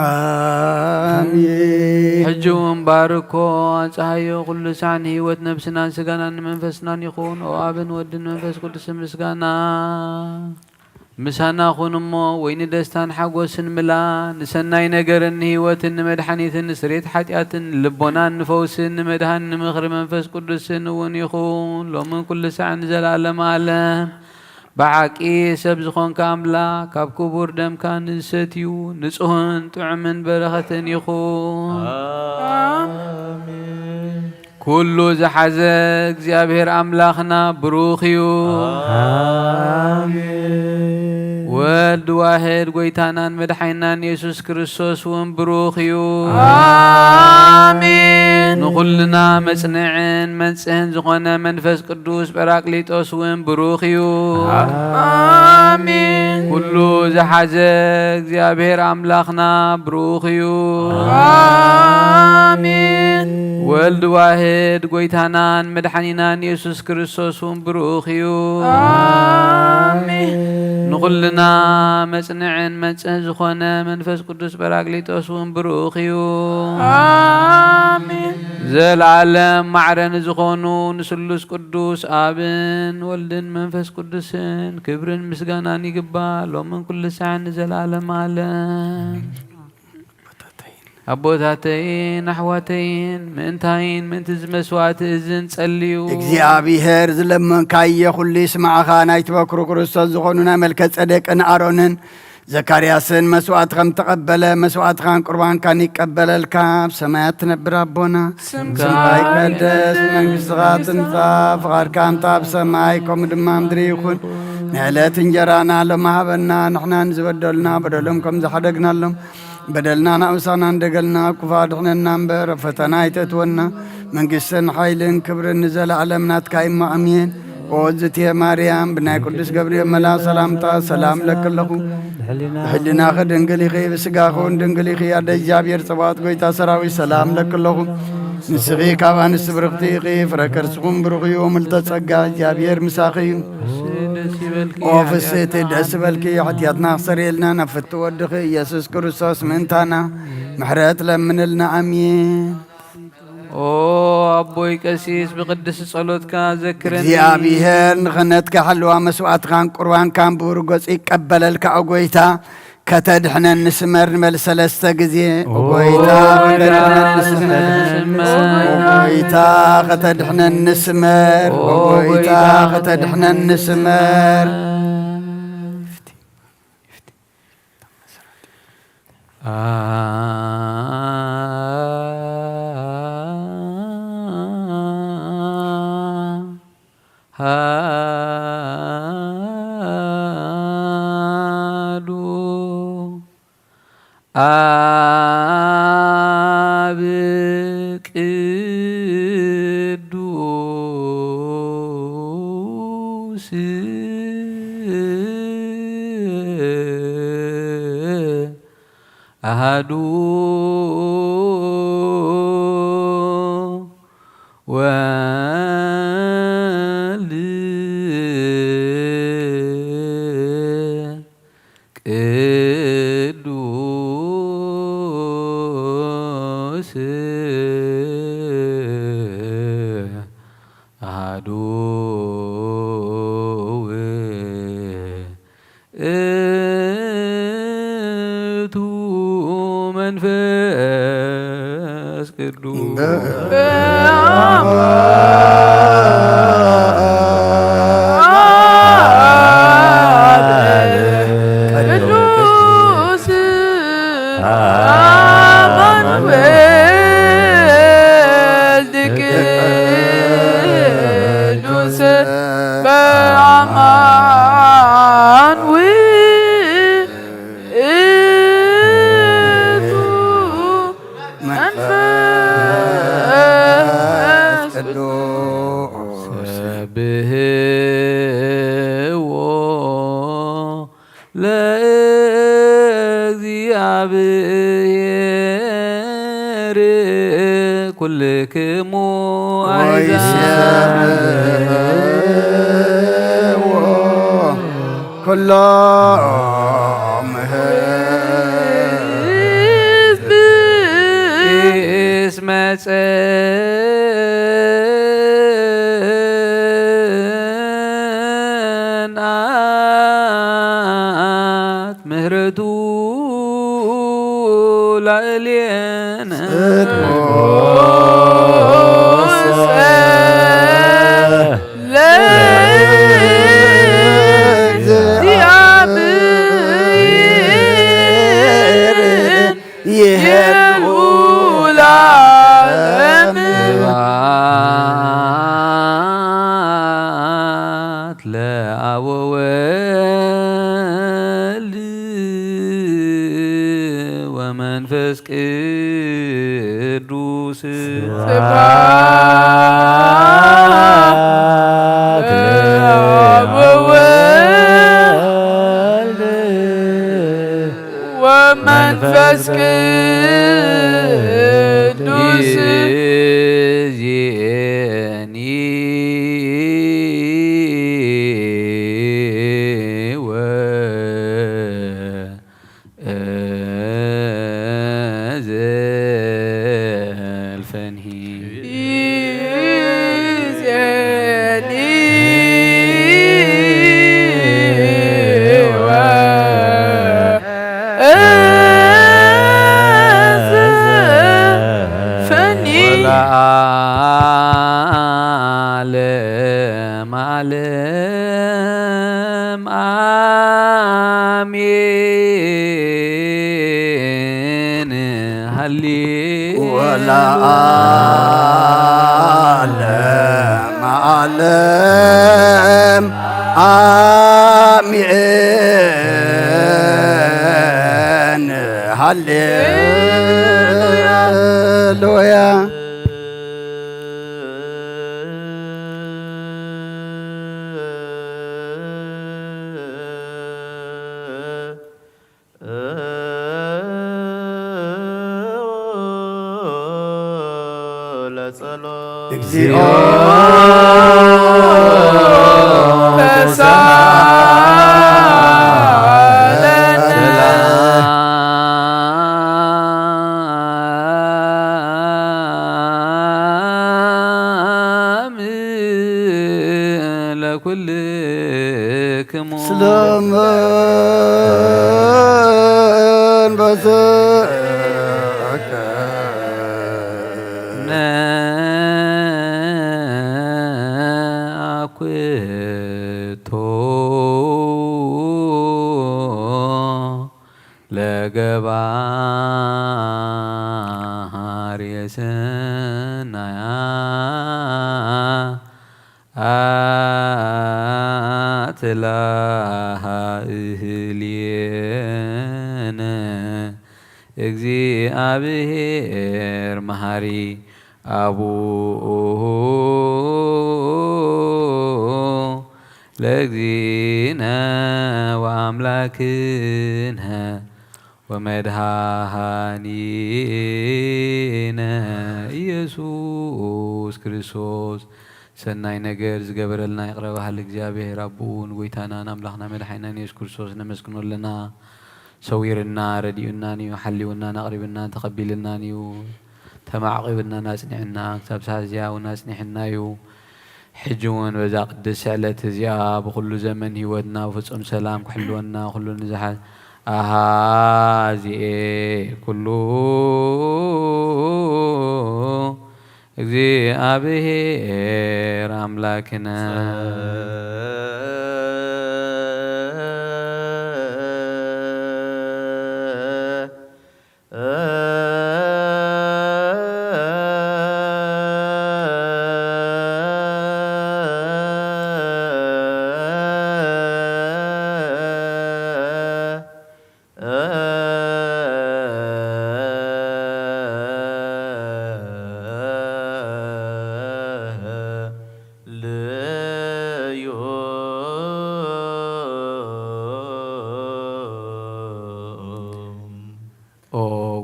ኣሜን። ሕጂ እውን ባርኮ፣ ኣጽሃዮ፣ ኩሉ ሳዕ ንህይወት ነብስናን ስጋናን ንመንፈስናን ይኹን። ኦ ኣብን ወድን መንፈስ ቅዱስን ምስጋና ምሳና ኩን እሞ፣ ወይኒ ደስታን ሓጎስን ምላ፣ ንሰናይ ነገርን ንህይወትን ንመድሓኒትን ንስሬት ሓጢኣትን ንልቦናን ንፈውስን ንመድሃን ንምኽሪ መንፈስ ቅዱስን እውን ይኹን፣ ሎምን ኩሉ ሳዕን ንዘለዓለም ዓለም። ብሓቂ ሰብ ዝኾንካ ኣምላኽ፣ ካብ ክቡር ደምካ ንዝሰትዩ ንጹህን ጥዑምን በረኸትን ይኹን። ኣሜን። ኩሉ ዝሓዘ እግዚኣብሔር ኣምላኽና ብሩኽ እዩ። ኣሜን። ወልድ ዋሕድ ጐይታናን መድሓኒናን የሱስ ክርስቶስ እውን ብሩኽ እዩ። ኣሜን። ንኹልና መጽንዕን መንጽህን ዝኾነ መንፈስ ቅዱስ ጳራቅሊጦስ እውን ብሩኽ እዩ። ኣሜን። ኩሉ ዝሓዘ እግዚኣብሔር ኣምላኽና ብሩኽ እዩ። ኣሜን። ወልድ ዋሕድ ጐይታናን መድሓኒናን የሱስ ክርስቶስ እውን ብሩኽ እዩ። ኣሜን። ንኹልና መጽንዕን መንጽህን ዝኾነ መንፈስ ቅዱስ ጳራቅሊጦስ እውን ብሩኽ እዩ። ኣሜን። ዘለዓለም ማዕረ ንዝኾኑ ንስሉስ ቅዱስ ኣብን ወልድን መንፈስ ቅዱስን ክብርን ምስጋናን ይግባእ፣ ሎምን ኩሉ ሳዕን ንዘለዓለም ዓለም። ኣቦታተይን ኣሕዋተይን፣ ምእንታይን ምእንቲ እዚ መስዋዕቲ እዝን ጸልዩ። እግዚኣብሔር ዝለመንካዮ ኩሉ ይስማዕኻ። ናይ ትበክሩ ክርስቶስ ዝኾኑ ናይ መልከ ጸዴቅን ኣሮንን ዘካርያስን መስዋዕት ከም ተቐበለ፣ መስዋዕትኻን ቁርባንካን ይቀበለልካ። ኣብ ሰማያት ትነብር ኣቦና፣ ስምካ ስምካ ይቀደስ፣ መንግስትኻ ትምጻእ፣ ፍቓድካ እንተ ኣብ ሰማይ ከምኡ ድማ ምድሪ ይኹን። ንዕለት እንጀራና ሎም ሃበና፣ ንሕና ንዝበደሉና በደሎም ከም ዝሓደግናሎም፣ በደልና ናብሳና እንደገልና፣ ክፉ ኣድሕነና እምበር፣ ኣብ ፈተና ኣይተእትወና። መንግስትን ሓይልን ክብርን ንዘለዓለም ናትካ እሞ ኣሜን። ኦ እግዝእትየ ማርያም፣ ብናይ ቅዱስ ገብርኤል መልኣኽ ሰላምታ ሰላም እለኪ ኣለኹ። ብሕሊናኺ ድንግል ኢኺ፣ ብስጋኺ እውን ድንግል ኢኺ። ኣደ እግዚኣብሔር ጸባኦት ጐይታ ሰራዊት ሰላም እለኪ ኣለኹ። ንስኺ ካብ ኣንስቲ ብርኽቲ ኢኺ፣ ፍረ ከርስኹም ብሩኽ እዩ። ምልዕተ ጸጋ እግዚኣብሔር ምሳኺ እዩ። ኦ ፍስሕቲ ደስ ይበልኪ፣ ሓጢኣትና ክሰርየልና ናብ ፍትው ወድኺ ኢየሱስ ክርስቶስ ምእንታና ምሕረት ለምንልና። ኣሜን። ኦ ኣቦይ ቀሲስ፣ ብቅድስቲ ጸሎትካ ዘክረኒ። እግዚኣብሔር ንኽህነትካ ሓለዋ መስዋዕትኻን ቁርባንካን ብብሩህ ገጹ ይቀበለልካ። ኦ ጐይታ፣ ከተድሕነኒ ስመር። ንበል ሰለስተ ግዜ። ኦ ጐይታ፣ ከተድሕነኒ ስመር። ኦ ጐይታ፣ ከተድሕነኒ ስመር። ኦ ጐይታ፣ ከተድሕነኒ ስመር። ኣሃዱ ኣብ ቅዱስ ኣሃዱ ወልድ ቅዱስ ኣሃዱ ውእቱ መንፈስ ቅዱስ። ቅዱስ ለእግዚኣብሔር ኩልክሙ ኣሕዛብ። ወይሰምዕዎ ኩሎም ህዝብ እስመ ጸንዐት ምህረቱ ላዕሌነ። ጽድቁ ለእግዚኣብሔር ይሄሉ ለዓለም። ስብሐት ለአብ ወወልድ ወመንፈስ ቅዱስ። ስብሐት ለአብ ወወልድ ወመንፈስ ቅዱስ። ይእዜኒ ወዘልፈኒ። ይእዜኒ ወዘልፈኒ። ወለዓለመ ዓለም አሜን። ሃሌ ወለዓለመ ዓለም አሜን። ሃሌ ሉያ። ለጸሎት። እግዚኦ ተሳለነ። ሰላም ለኩል ክሙ። ስለምን በዘከ ነአኩቶ ለገባሬ ሰናያ አትላሃ እህሌነ። እግዚአብሔር መሐሪ አቡኡ ለእግዚእነ ወአምላክነ ወመድኃኒነ ኢየሱስ ክርስቶስ። ሰናይ ነገር ዝገበረልና ይቅረ በሃል እግዚአብሔር አቡኡ ንጎይታናን አምላክና መድኃኒናን ኢየሱስ ክርስቶስ ነመስግኖ ኣለና። ሰዊርና ረዲኡናን እዩ፣ ሓሊውናን አቅሪብናን ተቀቢልናን እዩ፣ ተማዕቂብናን አጽኒዕና፣ ክሳብ ሰዓት እዚያ እውን አጽኒሕና እዩ። ሕጂ እውን በዛ ቅድስት ዕለት እዚኣ ብኹሉ ዘመን ህይወትና ብፍጹም ሰላም ክሕልወና ኩሉ ንዝሓ-፣ ኣሃዜ ኩሉ እግዚኣብሔር ኣምላክነ።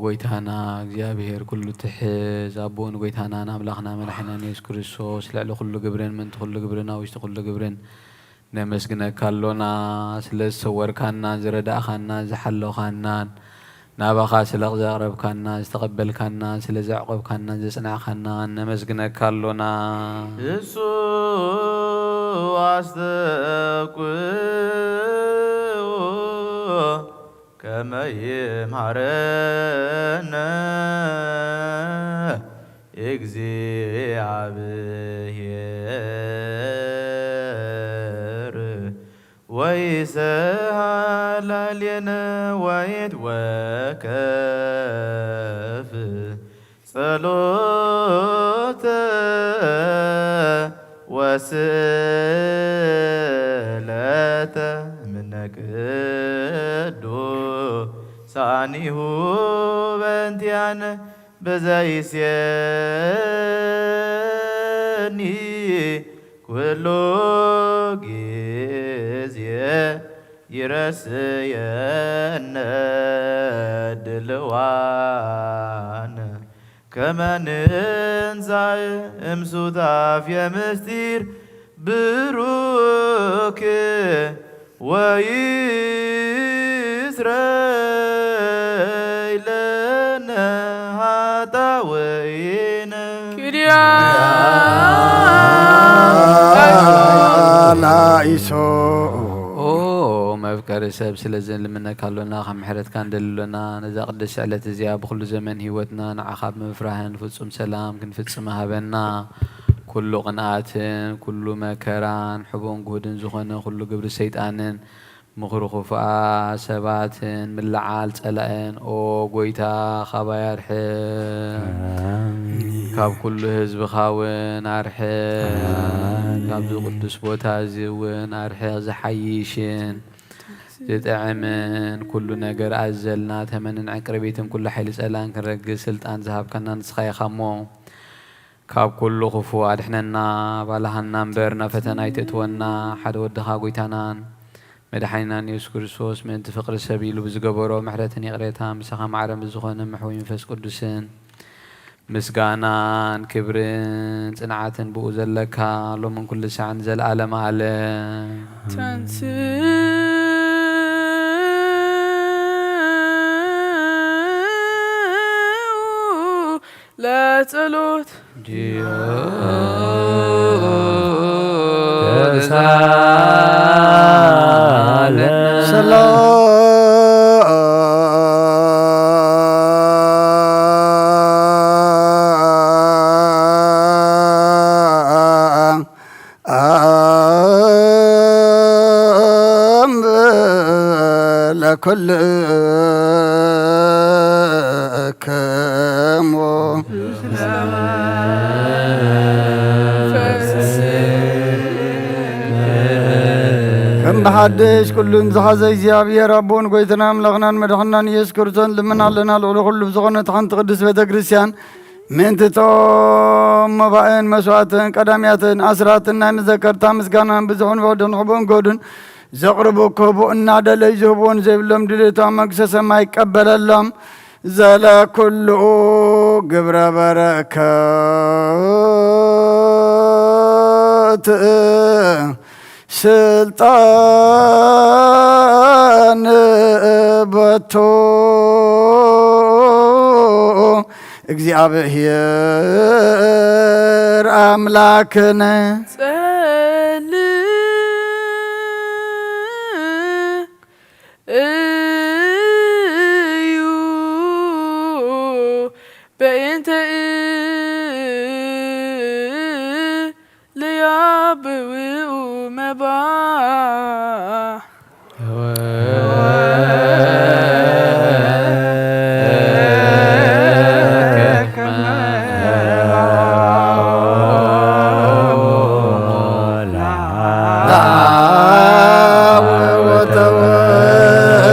ጎይታና እግዚኣብሔር ኩሉ ትሕዝ፣ ኣቦን ጎይታናን ኣምላኽና መድሓኒናን ኢየሱስ ክርስቶስ፣ ልዕሊ ኩሉ ግብርን፣ ምእንቲ ኩሉ ግብርን፣ ኣብ ውሽጢ ኩሉ ግብርን ነመስግነካ ኣሎና፣ ስለ ዝሰወርካናን ዝረዳእካናን ዝሓለውካናን፣ ናባኻ ስለ ዘቕረብካናን ዝተቐበልካናን ስለ ዘዕቆብካናን ዘጽናዕካናን ነመስግነካ ኣሎና። እሱ ኣስተብቅዑ ከመ ይምሃረነ እግዚአብሔር ወይሰሃላሌነ ወይትወከፍ ጸሎተ ወስእለተ ምነ ቅዱሳኒሁ በእንቲአነ በዘይሴኒ ኩሉ ጊዜ ይረስየነ ድልዋነ ከመ ንንሳእ እምሱታፌ ምስጢር ብሩክ ወይስረይ ለነ ኃጣውኢነ። ኪርያ ላይሶ። ኦ መፍቀሪ ሰብ፣ ስለዚ ንልምነካ ኣሎና፣ ካብ ምሕረትካ ንደሊ ኣሎና። ነዛ ቅድስቲ ዕለት እዚኣ ብኹሉ ዘመን ህይወትና ንዓኻ ብምፍራህን ፍጹም ሰላም ክንፍጽማ ሃበና። ኩሉ ቅንኣትን ኩሉ መከራን ሕቡእን ግሁድን ዝኾነ ኩሉ ግብሪ ሰይጣንን ምኽሪ ክፉኣ ሰባትን ምልዓል ጸላእን፣ ኦ ጎይታ፣ ካባይ ኣርሕቕ። ኣሜን። ካብ ኩሉ ህዝብኻ እውን ኣርሕቕ። ኣሜን። ካብዚ ቅዱስ ቦታ እዚ እውን ኣርሕቕ። ዝሓይሽን ዝጥዕምን ኩሉ ነገር ኣዘልና፣ ተመንን ዕንቅርቢትን ኩሉ ሓይሊ ጸላእን ክንረግጽ ስልጣን ዝሃብካና ንስኻ ኢኻ እሞ፣ ካብ ኩሉ ክፉ ኣድሕነና፣ ባልሃና እምበር ናብ ፈተና ኣይተእትወና። ሓደ ወድኻ ጎይታናን መድሓኒናን ኢየሱስ ክርስቶስ ምእንቲ ፍቕሪ ሰብ ኢሉ ብዝገበሮ ምሕረትን ይቕሬታ ምሳኻ ማዕረ ምስ ዝኾነ መሕወይ መንፈስ ቅዱስን ምስጋናን ክብርን ጽንዓትን ብኡ ዘለካ ሎምን ኩሉ ሳዕን ንዘለዓለመ ዓለም። ተንሥኡ ለጸሎት። ለኩልክሙ። ከም ብሓድሽ ኩሉን ዝሓዘ እግዚኣብሔር ኣቦን ጎይታና ኣምላኽናን መድሓኒናን ኢየሱስ ክርስቶስ ልምን ኣለና። ልዕሊ ኩሉ ብዝኾነት ሓንቲ ቅድስት ቤተ ክርስቲያን ምእንቲ እቶም መባእን መስዋእትን ቀዳሚያትን ኣስራትን ናይ መዘከርታ ምስጋናን ብዝሑን ውሑድን ሕቡእን ግሁድን ዘቕርቡ ክህቡ እናደለዩ ዝህብዎን ዘይብሎም ድሌቶም መንግስተ ሰማይ ይቀበለሎም። ዘለኩሉ ግብረ በረከት ስልጣን በቱ እግዚኣብሔር ኣምላክነ። ጸልዩ በእንተ ለያብኡ መባ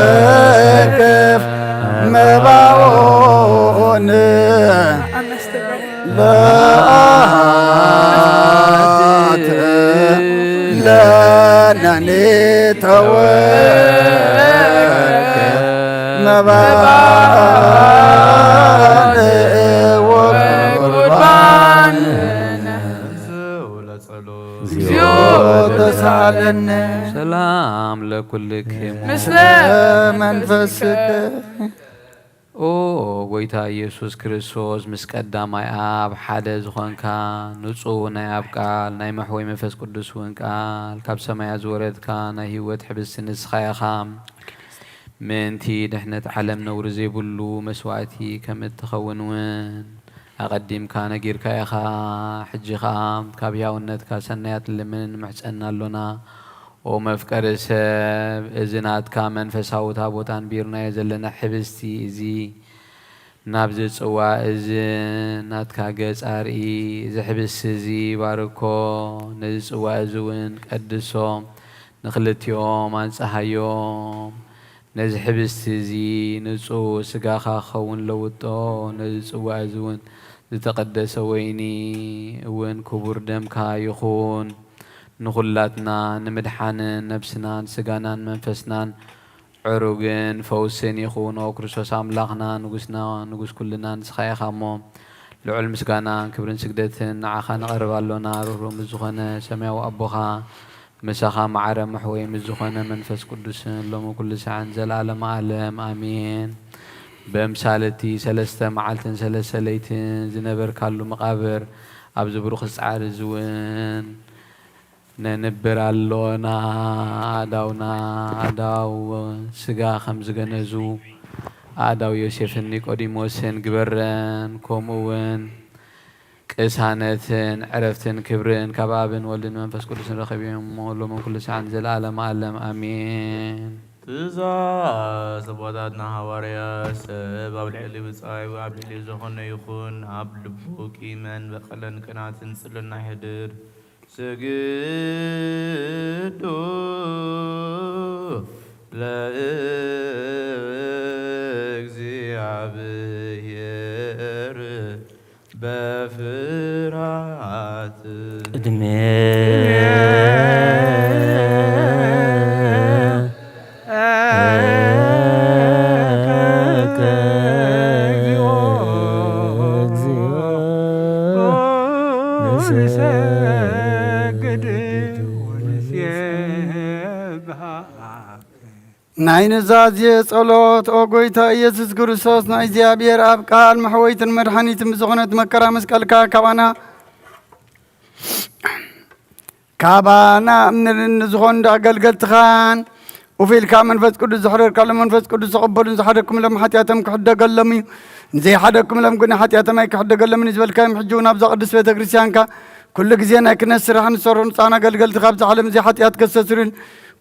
ወተወከፍ መባኦን ለአት ለነኒ ተወከፍ መባኦን ኣለነ። ሰላም ለኩልክሙ። ምስለ መንፈስከ። ኦ ጎይታ ኢየሱስ ክርስቶስ፣ ምስ ቀዳማይ ኣብ ሓደ ዝኾንካ፣ ንጹህ ናይ ኣብ ቃል፣ ናይ መሕወይ መንፈስ ቅዱስ እውን ቃል፣ ካብ ሰማያት ዝወረድካ ናይ ህይወት ሕብስቲ ንስኻ ኢኻ። ምእንቲ ድሕነት ዓለም ነውሪ ዘይብሉ መስዋዕቲ ከም እትኸውን እውን ኣቐዲምካ ነጊርካ ኢኻ። ሕጂ ኸኣ ካብ ህያውነትካ ሰናያት ንልምን ንምሕጸን ኣሎና። ኦ መፍቀሪ ሰብ፣ እዚ ናትካ መንፈሳዊ ታቦት ኣንቢርናዮ ዘለና ሕብስቲ እዚ ናብዚ ጽዋእ እዚ ናትካ ገጽ ኣርኢ። እዚ ሕብስቲ እዚ ባርኮ፣ ነዚ ጽዋእ እዚ እውን ቀድሶ፣ ንኽልቲኦም ኣንጽሃዮም። ነዚ ሕብስቲ እዚ ንጹህ ስጋኻ ክኸውን ለውጦ፣ ነዚ ጽዋእ እዚ እውን ዝተቐደሰ ወይኒ እውን ክቡር ደምካ ይኹን። ንኹላትና ንምድሓንን ነብስናን ስጋናን መንፈስናን ዕሩግን ፈውስን ይኹን። ኦ ክርስቶስ ኣምላኽና፣ ንጉስና፣ ንጉስ ኩልና ንስኻ ኢኻ እሞ፣ ልዑል ምስጋናን ክብርን ስግደትን ንዓኻ ነቕርብ ኣሎና። ርህሩህ ምስ ዝኾነ ሰማያዊ ኣቦኻ፣ ምሳኻ ማዕረ መሕወይ ምስ ዝኾነ መንፈስ ቅዱስን፣ ሎሚ ኩሉ ሳዕን ዘልኣለመ ኣለም ኣሜን። በምሳል እቲ ሰለስተ መዓልትን ሰለስተ ለይትን ዝነበርካሉ መቓብር፣ ኣብዚ ብሩኽ ጻዕር እዚ እውን ነንብር ኣሎና። ኣእዳውና፣ ኣእዳው ስጋ ከም ዝገነዙ ኣእዳው ዮሴፍን ኒቆዲሞስን ግበረን። ከምኡ እውን ቅሳነትን ዕረፍትን ክብርን ካብ ኣብን ወልድን መንፈስ ቅዱስን ረኸብዮም እሞ፣ ሎምን ኩሉ ሳዕን ንዘለዓለመ ዓለም ኣሜን። ትእዛዝ ኣቦታትና ሃዋርያት፣ ሰብ ኣብ ልዕሊ ብጻዩ ኣብ ልዕሊ ዝኾነ ይኹን፣ ኣብ ልቡ ቂምን በቀልን ቅንኣትን ጽልእን ኣይሕድር። ስግዱ ለእግዚኣብሔር በፍርሃት። ቅድሜ ናይ ኑዛዜ ጸሎት። ኦ ጎይታ ኢየሱስ ክርስቶስ፣ ናይ እግዚኣብሔር ኣብ ቃል መሕወይትን መድሓኒትን ብዝኾነት መከራ መስቀልካ ካባና ካባና እምንልን ንዝኾኑ ንዳ ኣገልገልትኻን፣ ኡፍ ኢልካ መንፈስ ቅዱስ ዘሕደርካሎም፣ መንፈስ ቅዱስ ዝቕበሉን ዝሓደግኩምሎም ሓጢኣቶም ክሕደገሎም እዩ፣ ንዘይሓደግኩምሎም ግን ሓጢኣቶም ኣይክሕደገሎምን እዩ ዝበልካዮም፣ ሕጂ እውን ኣብዛ ቅድስት ቤተ ክርስቲያንካ ኩሉ ግዜ ናይ ክህነት ስራሕ ንሰርሑ ንጹሃን ኣገልገልትኻ ኣብዚ ዓለም እዚ ሓጢኣት ከስተስርዩን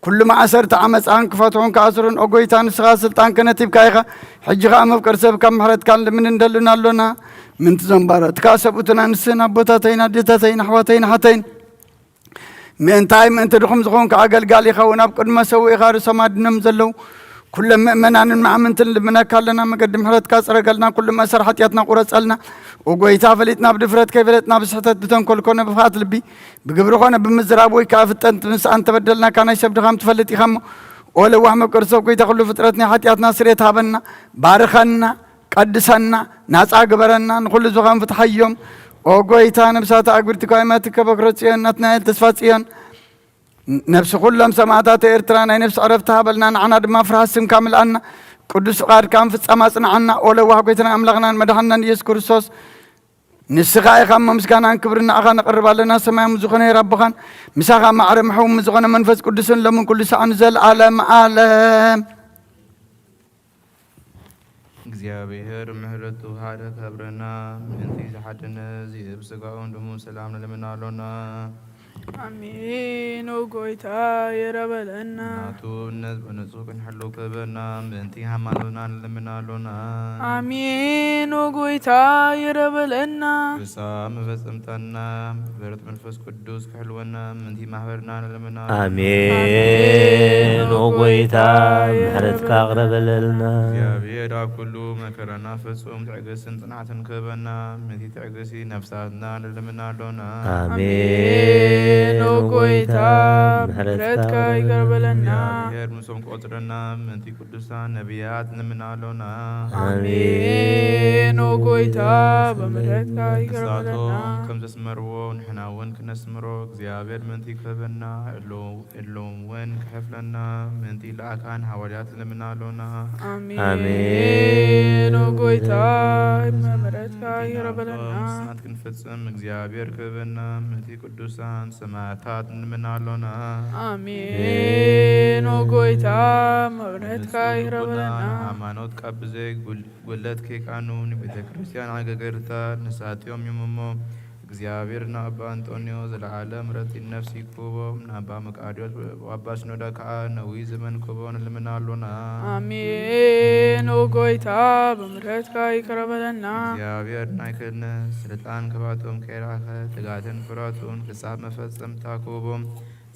ኩሉ ማእሰርቲ ዓመጻን ክፈትሑን ክኣስሩን፣ ኦ ጎይታ፣ ንስኻ ስልጣን ክህነት ሂብካ ኢኻ። ሕጂ ኸኣ መፍቀሪ ሰብ ካብ ምሕረትካ ንልምን እንደልን ኣሎና። ምእንቲ እዞም ባሮትካ ሰብኡትን ኣንስትን ኣቦታተይን ኣዴታተይን ኣሕዋተይን ኣሓተይን ምእንታይ ምእንቲ ድኹም ዝኾንካ ኣገልጋሊ ይኸውን ኣብ ቅድሚ መሰውኢኻ ርእሶም ኣድኖም ዘለዉ ኩሎም ምእመናንን መኣምንትን ልምነካ ኣለና። መገዲ ምሕረትካ ጽረገልና፣ ኩሉ መእሰር ሓጢኣትና ቁረጸልና። ኦ ጎይታ፣ ፈሊጥና ብድፍረት፣ ከይፈለጥና ብስሕተት፣ ብተንኮል ኮነ ብፍኽኣት ልቢ፣ ብግብሪ ኮነ ብምዝራብ ወይ ከኣ ፍጠንት ምሳኣን ተበደልናካ፣ ናይ ሰብ ድኻም ትፈልጥ ኢኻ እሞ፣ ኦ ለዋህ መፍቀሪ ሰብ ጎይታ፣ ኩሉ ፍጥረት ናይ ሓጢኣትና ስርየት ሃበና፣ ባርኸና፣ ቀድሰና፣ ናጻ ግበረና፣ ንኹሉ ዝኻን ፍትሓዮም። ኦ ጎይታ፣ ነብሳት ኣግብርቲ ኳይማትከ በክረ ጽዮን ናትናኤል ተስፋ ጽዮን፣ ነብሲ ኩሎም ሰማእታት ኤርትራ ናይ ነብሲ ዕረፍቲ ሃበልና፣ ንዓና ድማ ፍርሃት ስምካ ምልኣና። ቅዱስ ፍቓድካ ምፍጻም ኣጽንዓና። ኦ ለዋህ ጎይታናን ኣምላኽናን መድሓንናን ኢየሱስ ክርስቶስ፣ ንስኻ ኢኻ እሞ ምስጋናን ክብርን ንዓኻ ነቕርብ ኣለና። ሰማያዊ ዝኾነ ሄር ኣቦኻን ምሳኻ ማዕረ መሕው ምስ ዝኾነ መንፈስ ቅዱስን ሎምን ኩሉ ሳዕ ንዘለዓለም ዓለም። እግዚኣብሔር ምሕረቱ ሓደ ከብረና፣ ምእንቲ ዝሓደነ ዚእብ ስጋኡን ደሙን ሰላም ንልምን ኣሎና። ኣሜን። ኦ ጎይታ ይረበለና። ናቱ እምነት ብንጹህ ክንሕሉ ክበና፣ ምእንቲ ሃይማኖትና ንልምን ኣሎና። ኣሜን። ኦ ጎይታ ይረበለና። ብጻ መፈጸምታና፣ ምሕረት መንፈስ ቅዱስ ክሕልወና ምእንቲ ማህበርና ንልምና። ኣሜን። ኦ ጎይታ፣ ምሕረትካ ኣቕረበለልና። እግዚኣብሔር ኣብ ኩሉ መከራና ፍጹም ትዕግስትን ጽንዓትን ክህበና፣ ምእንቲ ትዕግስቲ ነፍሳትና ንልምና ኣሎና። ኣሜን። አሜን። ኦ ጎይታ፣ ምሕረትካ ይቅር በለና። እግዚአብሔር ምሶም ቆጽረና፣ ምእንቲ ቅዱሳን ነቢያት ንልምን አሎና። አሜን። ኦ ጎይታ፣ በምሕረትካ ይቅር በለና። እሳቶም ከም ዘስመርዎ ንሕና እውን ክነስምሮ፣ እግዚአብሔር ምእንቲ ክህበና፣ እሎ-፣ እሎም እውን ክሐፍለና፣ ምእንቲ ለአካን ሐዋርያት ንልምን አሎና። አሜን። ኦ ጎይታ፣ በምሕረትካ ይቅር በለና። ስናት ክንፈጽም፣ እግዚአብሔር ክህበና፣ ምእንቲ ቅዱሳን ሰማዕታት ንልምን አሎና። አሜን። ኦ ጎይታ፣ በምሕረትካ ይቅር በለና። ሃይማኖት ቀብዘ ጉል-፣ ጉለት ከይካኑ ንቤተ ክርስቲያን አገገርታ ንሳትዮም ይምሞ። እግዚአብሔር ናባ እንጦንዮስ ዘለዓለም ረድኢት ነፍስ ይኩቦ፣ ናባ መቃርዮስ ወአባ ሲኖዳ ከአ ነዊ ዘመን ኩቦ ንልምን አሎና። አሜን። ኦ ጎይታ፣ በምሕረትካ ይቅር በለና። እግዚአብሔር ናይ ክህነት ስልጣን ከባቶም ከይራኸ፣ ትጋትን ፍራቱን ክሳብ መፈጸምታ ኩቦ፣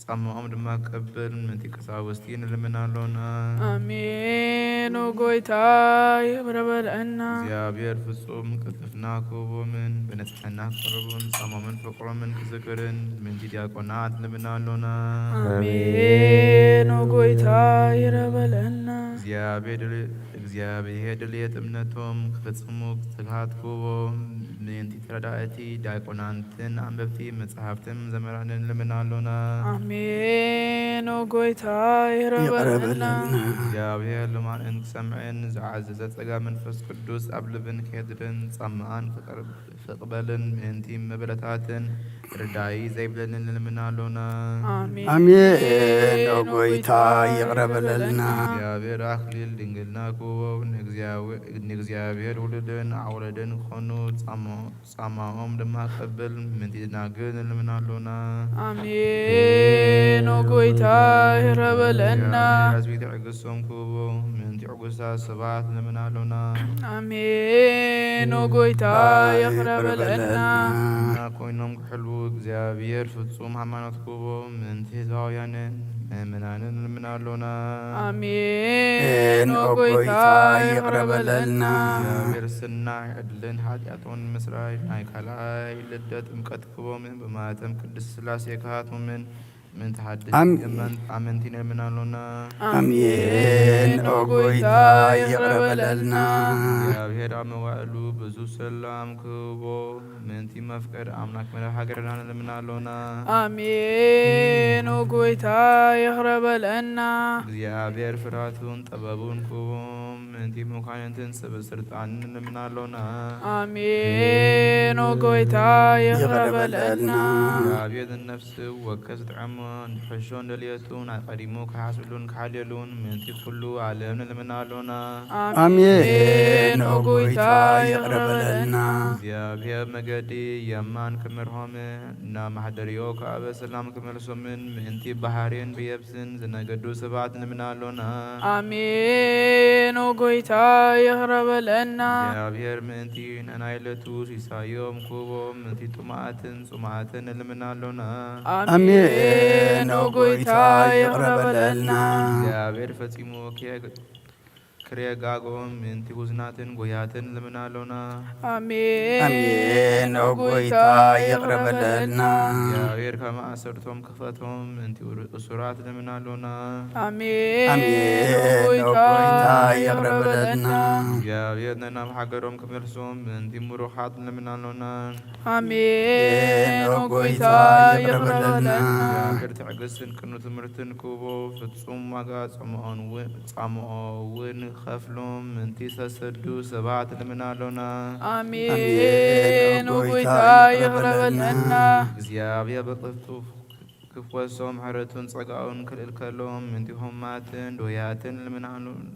ጻማኦም ድማ ክቀብል ምእንቲ ቀሳውስቲ ንልምን አሎና። አሜን። ኦ ጎይታ፣ ይቅር በለና። እግዚአብሔር ፍጹም ቅልጥፍና ክህቦምን፣ በንጽሕና ክቀርቡን፣ ጻማኦምን ፍቅሮምን ክዝክርን ምእንቲ ዲያቆናት ንልምን አሎና። አሜን። ኦ ጎይታ፣ ይቅር በለና። እግዚአብሔር ድል-፣ እግዚአብሔር ድልየት እምነቶም ክፍጽሙ ትግሃት ክህቦም ምእንቲ ተረዳእቲ ዲያቆናትን አንበብቲ መጽሐፍትን ዘመራንን ንልምን አሎና። አሜን። ኦ ጎይታ፣ ይቅር በለና። እግዚአብሔር ልማንን ክሰምዕን ዘዓዘዘ ጸጋ መንፈስ ቅዱስ አብ ልብን ከድርን ጻማን ክቀርብ ፍቅበልን ምእንቲ መበለታትን ርዳኢ ዘይብለንን ንልምን አሎና። አሜን። ኦ ጎይታ፣ ይቅር በለልና። እግዚአብሔር አክሊል ድንግልና ክህቦም ንእግዚአብሔር ውሉድን አውለድን ክኮኑ ጻማ-፣ ጻማኦም ድማ ክቀብል ምእንቲ ደናግል ንልምን አሎና። አሜን። ኦ ጎይታ፣ ይቅር በለና። እግዚአብሔር አዝቢ ትዕግስቶም ክህቦም ምእንቲ ዕጉሳት ሰባት ንልምን አሎና። አሜን። ኦ ጎይታ፣ ይቅር በለና። እና ኮይኖም ክሕልዉ እግዚአብሔር ፍጹም ሃይማኖት ክህቦም ምእንቲ ህዝባውያንን ምእመናንን ንልምን አሎና። አሜን። ኦ ጎይታ፣ ይቅር በለና። እግዚአብሔር ስናይ ዕድልን ኃጢአቶን ምስራይ ናይ ካልኣይ ልደት ጥምቀት ክህቦምን በማተም ቅድስት ሥላሴ ክሃትሙምን ምእንቲ ሐድስ አም- እመን-፣ አመንቲ ንልምን አሎና። አሜን። ኦ ጎይታ፣ ይቅር በለልና። እግዚአብሔር አብ መዋዕሉ ብዙ ሰላም ክህቦ ምእንቲ መፍቀር አምላክ መራሒ ሀገርና ንልምን አሎና። አሜን። ኦ ጎይታ፣ ይቅር በለልና። እግዚአብሔር ፍርሃቱን ጥበቡን ክህቦም ምእንቲ መኳንንትን ሰበ ስልጣንን ንልምን አሎና። አሜን። ኦ ጎይታ፣ ይቅር በለልና። እግዚአብሔር ነፍስ ወከፍ ዝጥዕሞ እንድሕሾ እንደልየቱን አቀዲሙ ክሓስብሉን ክሓልየሉን ምእንቲ ኩሉ ዓለም ንልምን አሎና። አሜን። ኦ ጎይታ፣ ይቅር በለልና። እግዚአብሔር መገዲ የማን ክመርሆም እና ማሕደርዮ ከአበ ሰላም ክመልሶምን ምእንቲ ባሕርን ብየብስን ዝነገዱ ሰባት ንልምን አሎና። አሜን። ኦ ጎይታ፣ ይቅር በለልና። እግዚአብሔር ምእንቲ ነናይ ለቱ ሲሳዮም ክህቦም ምእንቲ ጥሙኣትን ጽሙኣትን ንልምን አሎና። አሜን። ኦ ጎይታ፣ ይቅር በለልና። እግዚአብሔር ፈጺሙ ክየ-፣ ክሬጋጎም ምእንቲ ውዝናትን ጎያትን ንልምን አሎና። አሜን። አሜን። ኦ ጎይታ፣ ይቅር በለልና። እግዚአብሔር ከማእሰርቶም ክፈቶም ምእንቲ እሱራት ንልምን አሎና። አሜን። አሜን። ኦ ጎይታ፣ ይቅር በለልና። እግዚአብሔር ነናብ ሀገሮም ክመልሶም ምእንቲ ምሩኻት ንልምን አሎና። አሜን። ኦ ጎይታ፣ ይቅር በለልና። እግዚአብሔር ትዕግስትን ቅኑ ትምህርትን ክህቦ ፍጹም ዋጋ ጻምኦን ው-፣ ጻምኦውን ከፍሎም ምእንቲ ሰሰዱ ሰባት ንልምን አሎና። አሜን። ኦ ጎይታ፣ ይቅር በለልና። እግዚአብሔር በቅልጡፍ ክፈሶም ምሕረቱን ጸጋኡን ክልእከሎም ምእንቲ ሆማትን ዶያትን ንልምን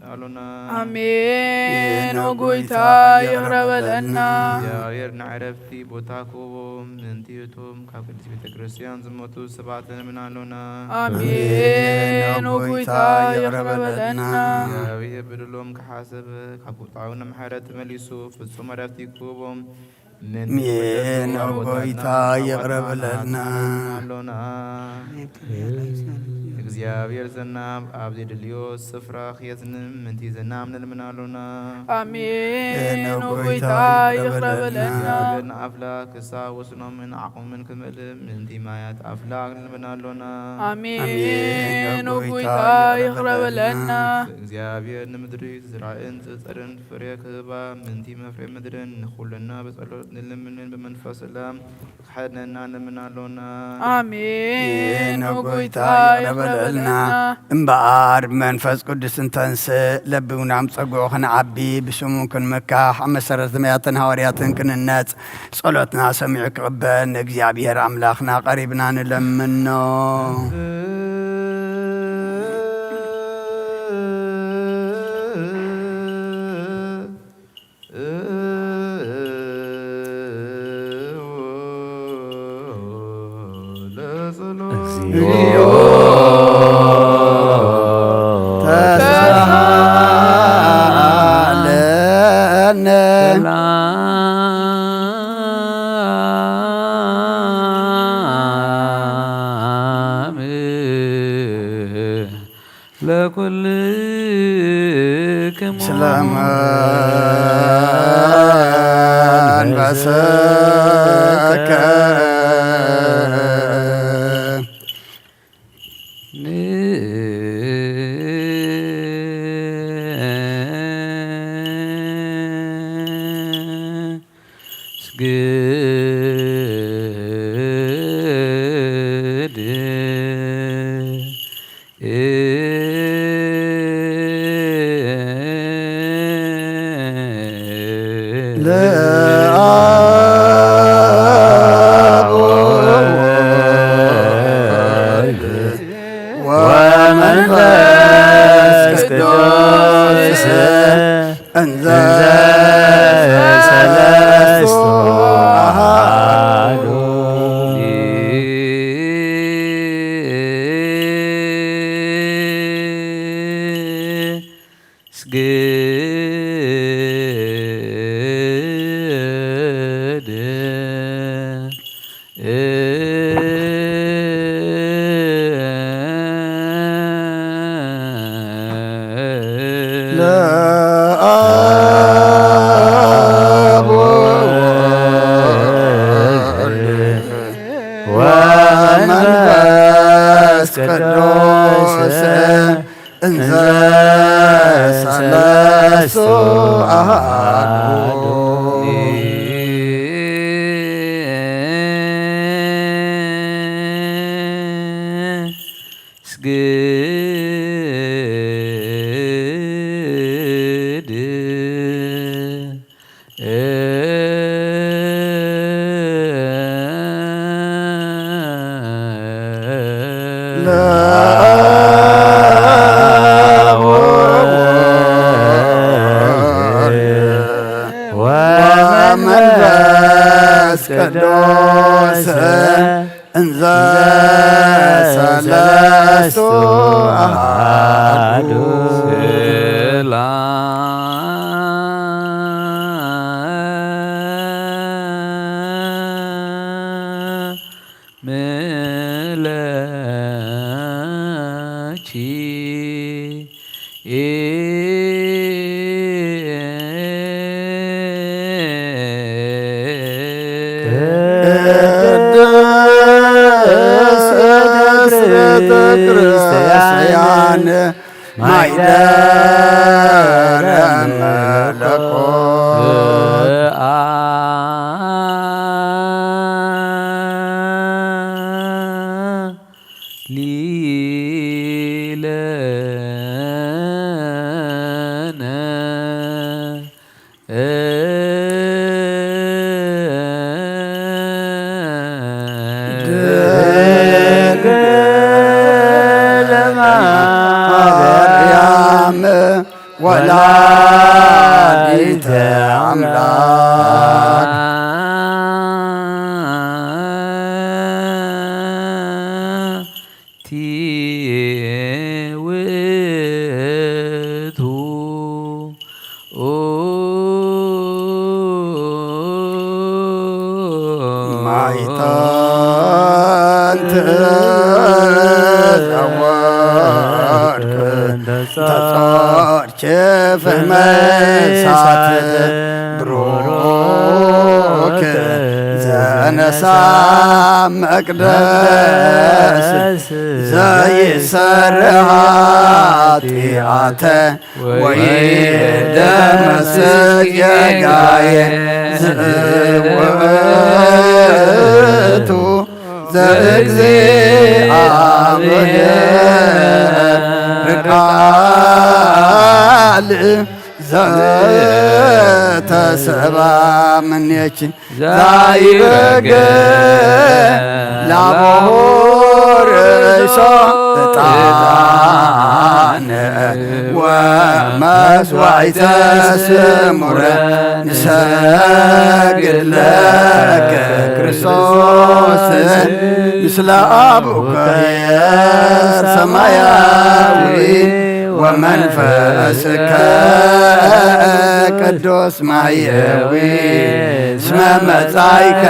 አሎና። አሜን። ኦ ጎይታ፣ ይቅር በለልና። እግዚአብሔር ንዕረፍቲ ቦታ ክህቦም ምእንቲ እቶም ካብ ቅድስት ቤተ ክርስቲያን ዝሞቱ ሰባት ንልምን አሎና። አሜን። ኦ ጎይታ፣ ይቅር በለልና። እግዚአብሔር በደሎም ከሓሰበ ካብ ቁጣው ንምሕረት ተመሊሱ ፍጹም ዕረፍቲ ክህቦም እሜን። ኦ ጎይታ ይቅረ በለልና። አሜን። እግዚአብሔር ዘናብ አብዚ ድልዮ ስፍራ ኽየዝንም ምንቲ ዘናም ንልምን አሎና። አሜን። ኦ ጎይታ ይቅረ በለልና። ግን አፍላክ ክሳ ወስኖምን አቁምን ክምልም ምንቲ ማያት አፍላክ ንልምን አሎና። አሜን። ኦ ጎይታ ይቅረ በለልና። እግዚአብሔር ንምድሪ ዝራእን ጽጽርን ፍሬ ክህባ ምንቲ መፍሬ ምድርን ንኹልና በጸሎት ንልምንን በመንፈስ ሰላም ሐድነና እንለምን አሎና። አሜን። ኦ ጎይታ ይቅረ በለልና። እምበኣር መንፈስ ቅዱስ እንተንስእ ለብናም ጸግዑ ክንዓቢ ብስሙም ክንምካሕ ኣብ መሰረት ነቢያትን ሃዋርያትን ክንነጽ ጸሎትና ሰሚዑ ክቕበል ንእግዚኣብሔር ኣምላኽና ቀሪብና ንለምኖ። እግዚኦ ተሳሃለነ ለኩልክሙ። ስለምን በስከ ንስግድ ለአብ ወወልድ ወመንፈስ ቅዱስ እንዘ ሰለስቱ አሐዱ። ስግድ ለአብ ወወልድ ወመንፈስ ቅዱስ እንዘ ሰለስቱ አሐዱ። ስግድ ለአብ ወወልድ ወመንፈስ ቅዱስ እንዘ ሰለስቱ አሐዱ። ሰላም ለኪ ቅድስት ቤተ ክርስቲያን ማይደረ መለኮት። ሊለነ ድንግል ማርያም ወላዲተ አምላክ። ቲ ውእቱ ፍህመ እሳት ብሩክ ዘነሳ መቅደስ ዘይሰሪ ኃጢአተ ወይደመስስ ጌጋየ ዘውእቱ ዘእግዚአብሔር ቃል ዘተሰባ ምኔኪ ዛይረገ ላቦሆ ርእሶ ዕጣነ ወመስዋዕተ ስሙረ ንሰግድ ለከ ክርስቶስ ምስለ አቡከ ሰማያዊ ወመንፈስከ ቅዱስ ማሕየዊ እስመ መጻእከ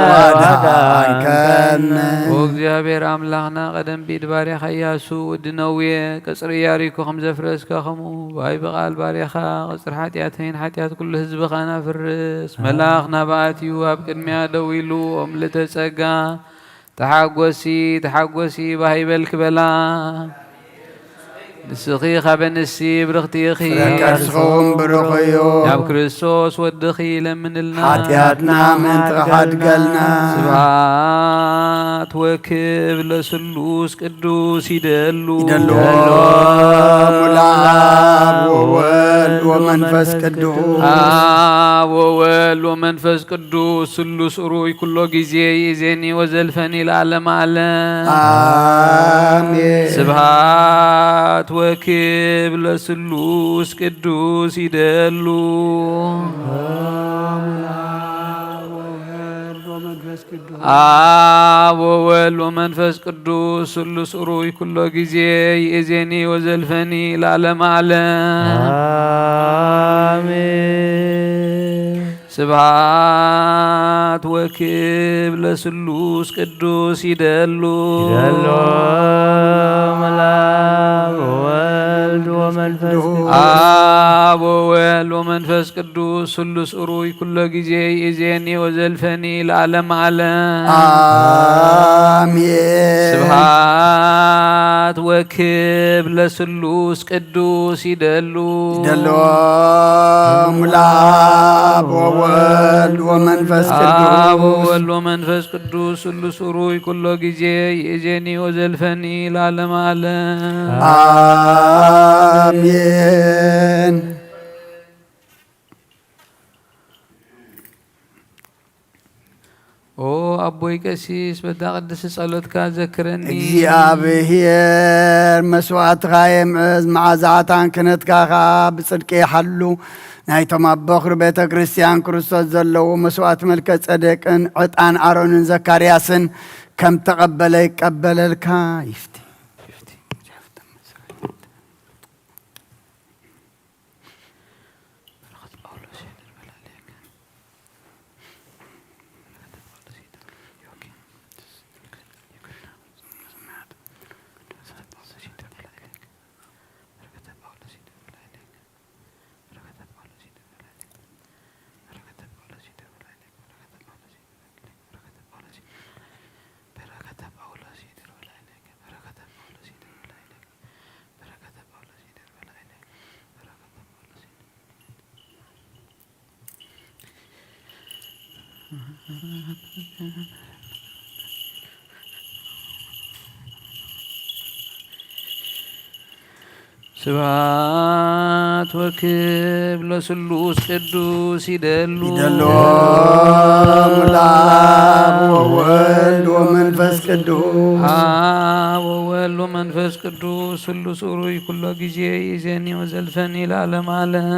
ወአድኃንከነ። ኦ እግዚአብሔር አምላክና፣ ቀደም ብኢድ ባርያኻ ኢያሱ ወዲ ነዌ ቀጽር ኢያሪኮ ከም ዘፍረስካ፣ ከምኡ ብአይ ብቃል ባርያኻ ቀጽር ኃጢአተይን ኃጢአት ኩሉ ህዝብኻን አፍርስ። መልአኽ ናብአትዩ አብ ቅድምያ ደው ኢሉ፣ ኦም ልእተ ጸጋ ተሓጎሲ፣ ተሓጎሲ፣ ባህ ይበልኪ በላ። ንስኺ ካብ ኣንስቲ ብርኽቲ ኢኺ። ፍረ ከርስኺ እውን ብሩኽ እዩ። ናብ ክርስቶስ ወድኺ ለምንልና። ሓጢኣትና ምእንቲ ክሓድገልና። ስብሐት ወክብር ለስሉስ ቅዱስ ይደሉ። ይደሉ። ሙላ አብ ወወልድ ወመንፈስ ቅዱስ። አብ ወወልድ ወመንፈስ ቅዱስ ስሉስ ኡሩይ ኩሎ ጊዜ ይእዜኒ ወዘልፈኒ ለዓለመ ዓለም። አሜን። ስብሐት ወክብር ለስሉስ ቅዱስ ይደሉ። አብ ወወልድ ወመንፈስ ቅዱስ። አብ ወወልድ ወመንፈስ ቅዱስ ስሉስ ኡሩይ ኩሎ ጊዜ ይእዜኒ ወዘልፈኒ ለዓለመ ዓለም። አሜን። ስብሐት ወክብር ለስሉስ ቅዱስ ይደሉ። ይደሉ። አብ ወወልድ ወመንፈስ ቅዱስ። አብ ወወልድ ወመንፈስ ቅዱስ ስሉስ ኡሩይ ኩሎ ጊዜ ይእዜኒ ወዘልፈኒ ለዓለመ ዓለም። አሜን። ስብሐት ወክብር ለስሉስ ቅዱስ ይደሉ። ይደሉ። ሙላ አብ ወወልድ ወመንፈስ ቅዱስ። አብ ወወልድ ወመንፈስ ቅዱስ ስሉስ ኡሩይ ኩሎ ጊዜ ይእዜኒ ወዘልፈኒ ለዓለመ ዓለም። አሜን። ኦ አቦይ ቀሲስ፣ በዳ ቅድስ ጸሎትካ ዘክረኒ። እግዚኣብሔር መስዋዕትኻ የምዕዝ፣ መዓዛ ዕጣን ክህነትካ ኸኣ ብጽድቂ ይሓሉ። ናይቶም ኣብ በኹሪ ቤተ ክርስቲያን ክርስቶስ ዘለዉ መስዋዕት መልከ ጸዴቅን ዕጣን ኣሮንን ዘካርያስን ከም ተቐበለ ይቀበለልካ። ይፍቲ፣ ይፍቲ። ስብሐት ወክብር ለስሉስ ቅዱስ ይደሉ። ይደሉ። ለአብ ወወልድ ወመንፈስ ቅዱስ። አብ ወወልድ ወመንፈስ ቅዱስ ስሉስ ኡሩይ ኩሎ ጊዜ ይእዜኒ ወዘልፈኒ ለዓለመ ዓለም።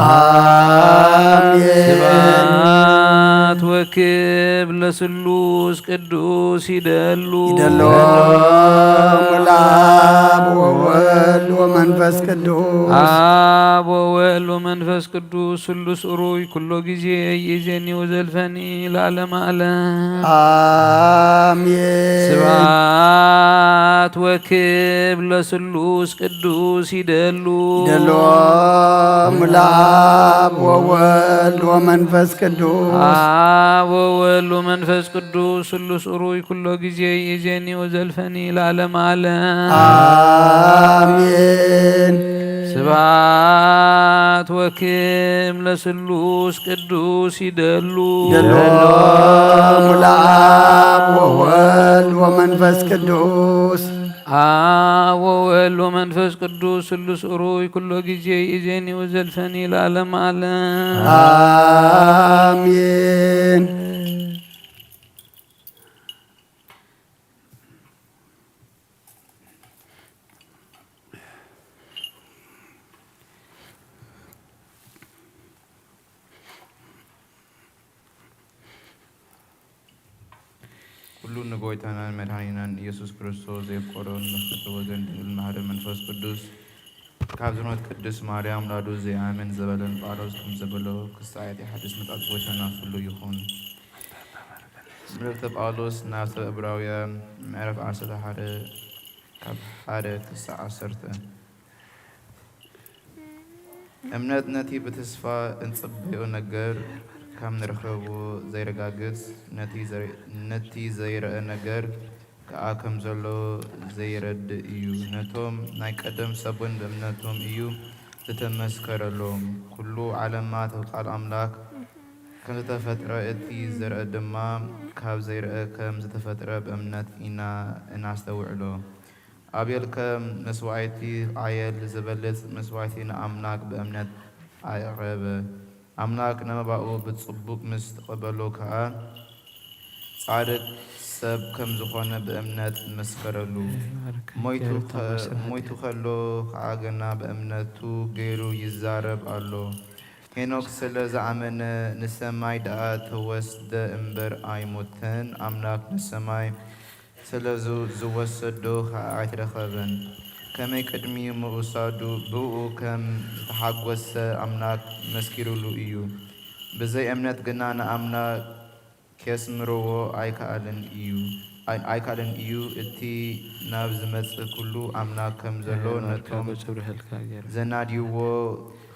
አሜን። ስብሐት ወክብር ለስሉስ ቅዱስ ይደሉ። ይደሉ ለአብ ወወልድ ወመንፈስ ቅዱስ። አብ ወወልድ ወመንፈስ ቅዱስ ስሉስ ኡሩይ ኩሎ ጊዜ ይእዜኒ ወዘልፈኒ ለዓለመ ዓለም። አሜን። ስብሐት ወክብር ለስሉስ ቅዱስ ይደሉ። ይደሉ ለአብ ወወልድ ወመንፈስ ቅዱስ። አብ ወወልድ ወመንፈስ ቅዱስ ስሉስ ኡሩይ ኩሎ ጊዜ ይእዜኒ ወዘልፈኒ ለዓለመ ዓለም። አሜን። ስብሐት ወክብር ለስሉስ ቅዱስ ይደሉ። ይደሉ ለአብ ወወልድ ወመንፈስ ቅዱስ። አብ ወወልድ ወመንፈስ ቅዱስ ስሉስ ኡሩይ ኩሎ ጊዜ ይእዜኒ ወዘልፈኒ ለዓለመ ዓለም። አሜን። ኩሉ ንጎይታናን መድኃኒናን ኢየሱስ ክርስቶስ ዘየፍቀሮን ነፍሱ ተወዘን ድንግል ማርያም መንፈስ ቅዱስ ካብ ዝኖት ቅድስት ማርያም ላዱ ዘይኣምን ዘበለን ጳውሎስ ከም ዘበሎ ክሳየት የሓድስ መጣጥፎ ሸናፍሉ ይኹን። መልእክተ ጳውሎስ ናብ ሰብ ዕብራውያን ምዕራፍ ዓሰርተ ሓደ ካብ ሓደ ክሳዕ ዓሰርተ። እምነት ነቲ ብተስፋ እንጽበዮ ነገር ከም ንረኽቦ ዘይረጋግጽ፣ ነቲ ዘይ-፣ ነቲ ዘይረኣ ነገር ከኣ ከም ዘሎ ዘየረድእ እዩ። ነቶም ናይ ቀደም ሰቡን ብእምነቶም እዩ ዝተመስከረሎም። ኩሉ ዓለማት ብቃል ኣምላክ ከም ዝተፈጥረ፣ እቲ ዝረኣ ድማ ካብ ዘይረኣ ከም ዝተፈጥረ ብእምነት ኢና እናስተውዕሎ። ኣቤል ከም መስዋእቲ ኣየል ዝበልጽ መስዋእቲ ንኣምላክ ብእምነት ኣቅረበ። ኣምላክ ነመባኡ ብጽቡቅ ምስ ተቀበሎ ከኣ፣ ጻድቅ ሰብ ከም ዝኾነ ብእምነት መስከረሉ። ሞይቱ ከ-፣ ሞይቱ ከሎ ከኣ ገና ብእምነቱ ገይሩ ይዛረብ ኣሎ። ሄኖክ ስለ ዝኣመነ ንሰማይ ደኣ ተወስደ እምበር ኣይሞተን፣ ኣምላክ ንሰማይ ስለ ዝ-፣ ዝወሰዶ ከኣ ኣይተረኸበን። ከመይ ቅድሚ ምውሳዱ ብእኡ ከም ዝተሓጎሰ ኣምላክ መስኪሩሉ እዩ። ብዘይ እምነት ግና ንኣምላክ ኬስምርዎ ኣይከኣልን እዩ፣ ኣይ-፣ ኣይከኣልን እዩ። እቲ ናብ ዝመጽእ ኩሉ ኣምላክ ከም ዘሎ ነቶም ዘናድይዎ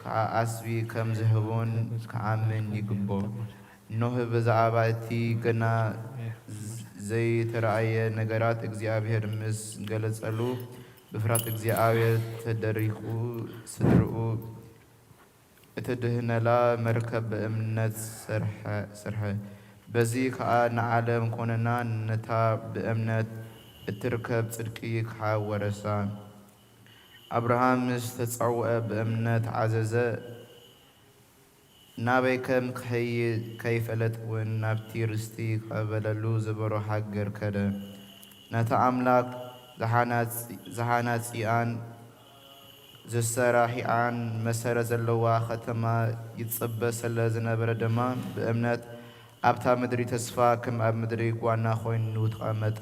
ከኣ ዓስቢ ከም ዝህቦን ክኣምን ይግብኦ። ኖህ ብዛዕባ እቲ ገና ዝ-፣ ዘይተራእየ ነገራት እግዚኣብሔር ምስ ገለጸሉ፣ ብፍርሃት እግዚኣብሔር ተደሪኹ ስድርኡ እትድህነላ መርከብ ብእምነት ሰርሐ፣ ሰርሐ። በዚ ከኣ ንዓለም ኮነና ነታ ብእምነት እትርከብ ጽድቂ ከኣ ወረሳ። ኣብርሃም ምስ ተጸውዐ ብእምነት ዓዘዘ፣ ናበይ ከም ክኸይድ ከይፈለጠ እውን ናብቲ ርስቲ ክቐበለሉ ዝበሮ ሃገር ከደ። ነታ ኣምላክ ዝሓናጽ-፣ ዝሓናጺኣን ዘሰራሒኣን መሰረት ዘለዋ ከተማ ይጽበ ስለ ዝነበረ ድማ፣ ብእምነት ኣብታ ምድሪ ተስፋ ከም ኣብ ምድሪ ጓና ኮይኑ ተቐመጠ።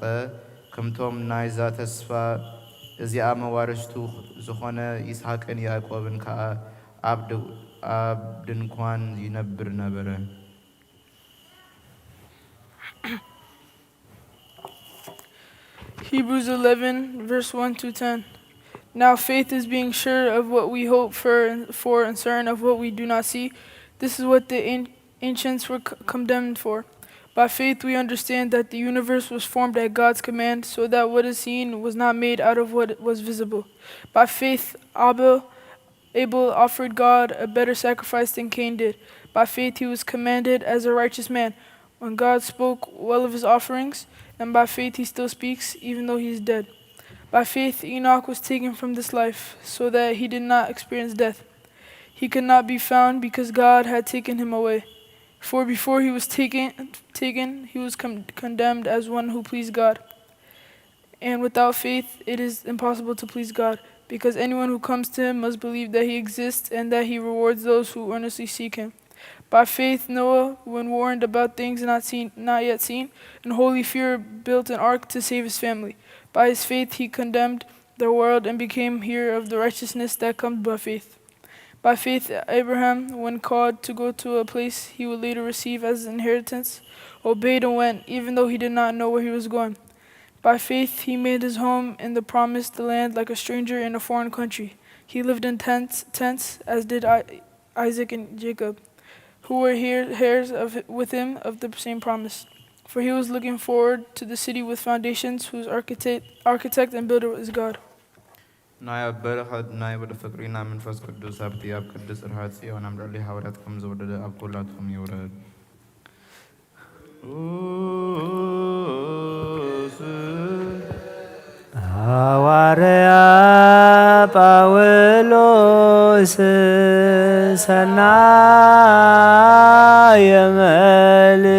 ከምቶም ናይዛ ተስፋ እዚኣ መዋርስቱ ዝኾነ ይስሓቅን ያዕቆብን ከኣ ኣብ ድ-፣ ኣብ ድንኳን ይነብር ነበረ። Hebrews eleven, verse one to ten. Now faith is being sure of what we hope for, for and certain of what we do not see. This is what the an-, ancients were c-, condemned for. By faith we understand that the universe was formed at God's command, so that what is seen was not made out of what was visible. By faith Abel Abel offered God a better sacrifice than Cain did. By faith he was commended as a righteous man when God spoke well of his offerings, and by faith he still speaks, even though he is dead. By faith Enoch was taken from this life, so that he did not experience death. He could not be found because God had taken him away. For before he was taken, taken, he was con-, condemned as one who pleased God. And without faith it is impossible to please God, because anyone who comes to him must believe that he exists and that he rewards those who earnestly seek him. By faith, Noah, when warned about things not seen, not yet seen, in holy fear built an ark to save his family. By his faith, he condemned the world and became heir of the righteousness that comes by faith. By faith, Abraham, when called to go to a place he would later receive as an inheritance, obeyed and went, even though he did not know where he was going. By faith, he made his home in the promised land like a stranger in a foreign country. He lived in tents, tents as did I, Isaac and Jacob, who were here, heirs of, with him of the same promise. For he was looking forward to the city with foundations, whose architect, architect and builder is God. ናይ ኣቦ በረኸት፣ ናይ ወልድ ፍቅሪ፣ ናይ መንፈስ ቅዱስ ሃብቲ ኣብ ቅድስት ጽርሐ ጽዮን ኣብ ልዕሊ ሃዋርያት ከም ዝወረደ ኣብ ኩላትኩም ይውረድ። ሃዋርያ ጳውሎስ ሰናየ መልእክት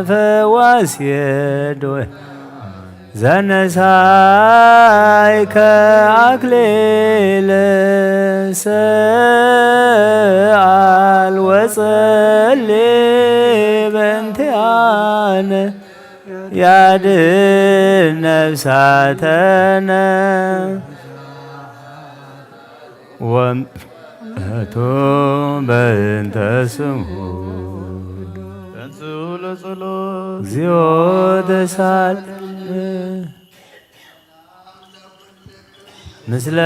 ፈዋስ የድወ ዘነሳይከ አክሊለ ሰአል ወጸሊ በእንቲአነ ያድን ነፍሳተነ ወም- እቱ በእንተ ስሙ ተንሥኡ ለጸሎት እግዚኦ ተሳል ምስለ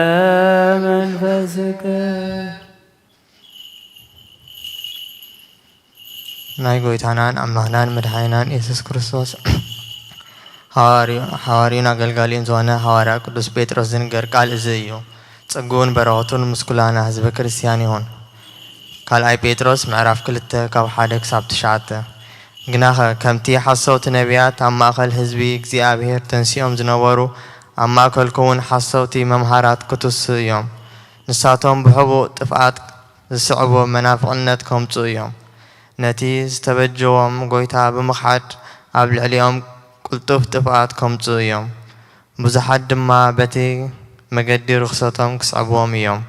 መንፈስከ። ናይ ጎይታናን ኣምላኽናን መድሓኒናን የሱስ ክርስቶስ ሃዋርዩ-፣ ሃዋርዩን ኣገልጋሊኡን ዝኾነ ሃዋርያ ቅዱስ ጴጥሮስ ዝንገር ቃል እዚ እዩ። ጸግኡን በረኸቱን ምስ ኩላና ህዝበ ክርስቲያን ይኹን። ካልኣይ ጴጥሮስ ምዕራፍ ክልተ ካብ ሓደ ክሳብ ትሽዓተ። ግናኸ ከምቲ ሓሰውቲ ነቢያት ኣብ ማእከል ህዝቢ እግዚኣብሔር ተንሲኦም ዝነበሩ፣ ኣብ ማእከልኩምውን ሓሰውቲ መምሃራት ክትስኡ እዮም። ንሳቶም ብሕቡእ ጥፍኣት ዝስዕቦ መናፍቕነት ከምጽኡ እዮም። ነቲ ዝተበጀዎም ጐይታ ብምኽሓድ ኣብ ልዕሊኦም ቅልጡፍ ጥፍኣት ከምጽኡ እዮም። ብዙሓት ድማ በቲ መገዲ ርኽሰቶም ክስዕብዎም እዮም።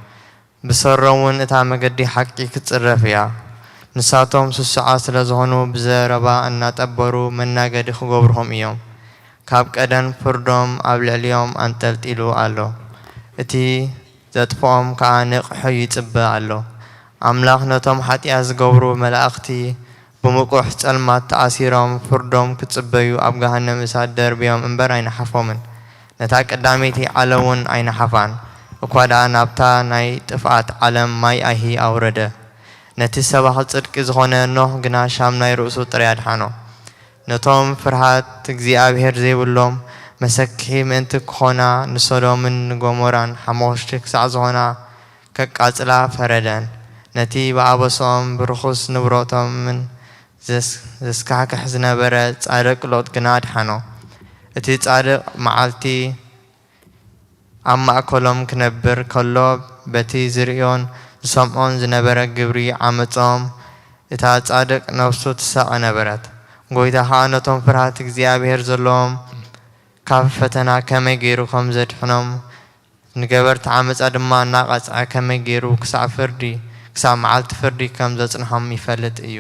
ብሰሮም እውን እታ መገዲ ሓቂ ክትጽረፍ እያ። ንሳቶም ስሱዓት ስለ ዝኾኑ ብዘረባ እናጠበሩ መናገዲ ክገብሩኹም እዮም። ካብ ቀደም ፍርዶም ኣብ ልዕሊኦም ኣንጠልጢሉ ኣሎ። እቲ ዘጥፍኦም ከኣ ንቕሑ ይጽበ ኣሎ። ኣምላኽ ነቶም ሓጢኣት ዝገብሩ መላእኽቲ ብምቁሕ ጸልማት ተኣሲሮም ፍርዶም ክጽበዩ ኣብ ገሃነም እሳት ደርብዮም እምበር ኣይነሓፎምን። ነታ ቀዳመይቲ ዓለም እውን ኣይነሓፋን፣ እኳ ደኣ ናብታ ናይ ጥፍኣት ዓለም ማይ ኣይሂ ኣውረደ። ነቲ ሰባኺ ጽድቂ ዝኾነ ኖህ ግና ሻም ናይ ርእሱ ጥራይ ኣድሓኖ። ነቶም ፍርሃት እግዚኣብሔር ዘይብሎም መሰክሒ ምእንቲ ክኾና ንሶዶምን ንጎሞራን ሓሞኽሽቲ ክሳዕ ዝኾና ከቃጽላ ፈረደን። ነቲ ብኣበስኦም ብርኹስ ንብረቶምን ዘስ-፣ ዘስካሕክሕ ዝነበረ ጻድቅ ሎጥ ግና ኣድሓኖ። እቲ ጻድቅ መዓልቲ ኣብ ማእከሎም ክነብር ከሎ፣ በቲ ዝርእዮን ዝሰምዖን ዝነበረ ግብሪ ዓመጾም፣ እታ ጻድቅ ነፍሱ ትሳቐ ነበረት። ጐይታ ኸኣ ነቶም ፍርሃት እግዚኣብሔር ዘለዎም ካብ ፈተና ከመይ ገይሩ ከም ዘድሕኖም፣ ንገበርቲ ዓመጻ ድማ እናቐጽዐ ከመይ ገይሩ ክሳዕ ፍርዲ፣ ክሳዕ መዓልቲ ፍርዲ ከም ዘጽንሖም ይፈልጥ እዩ።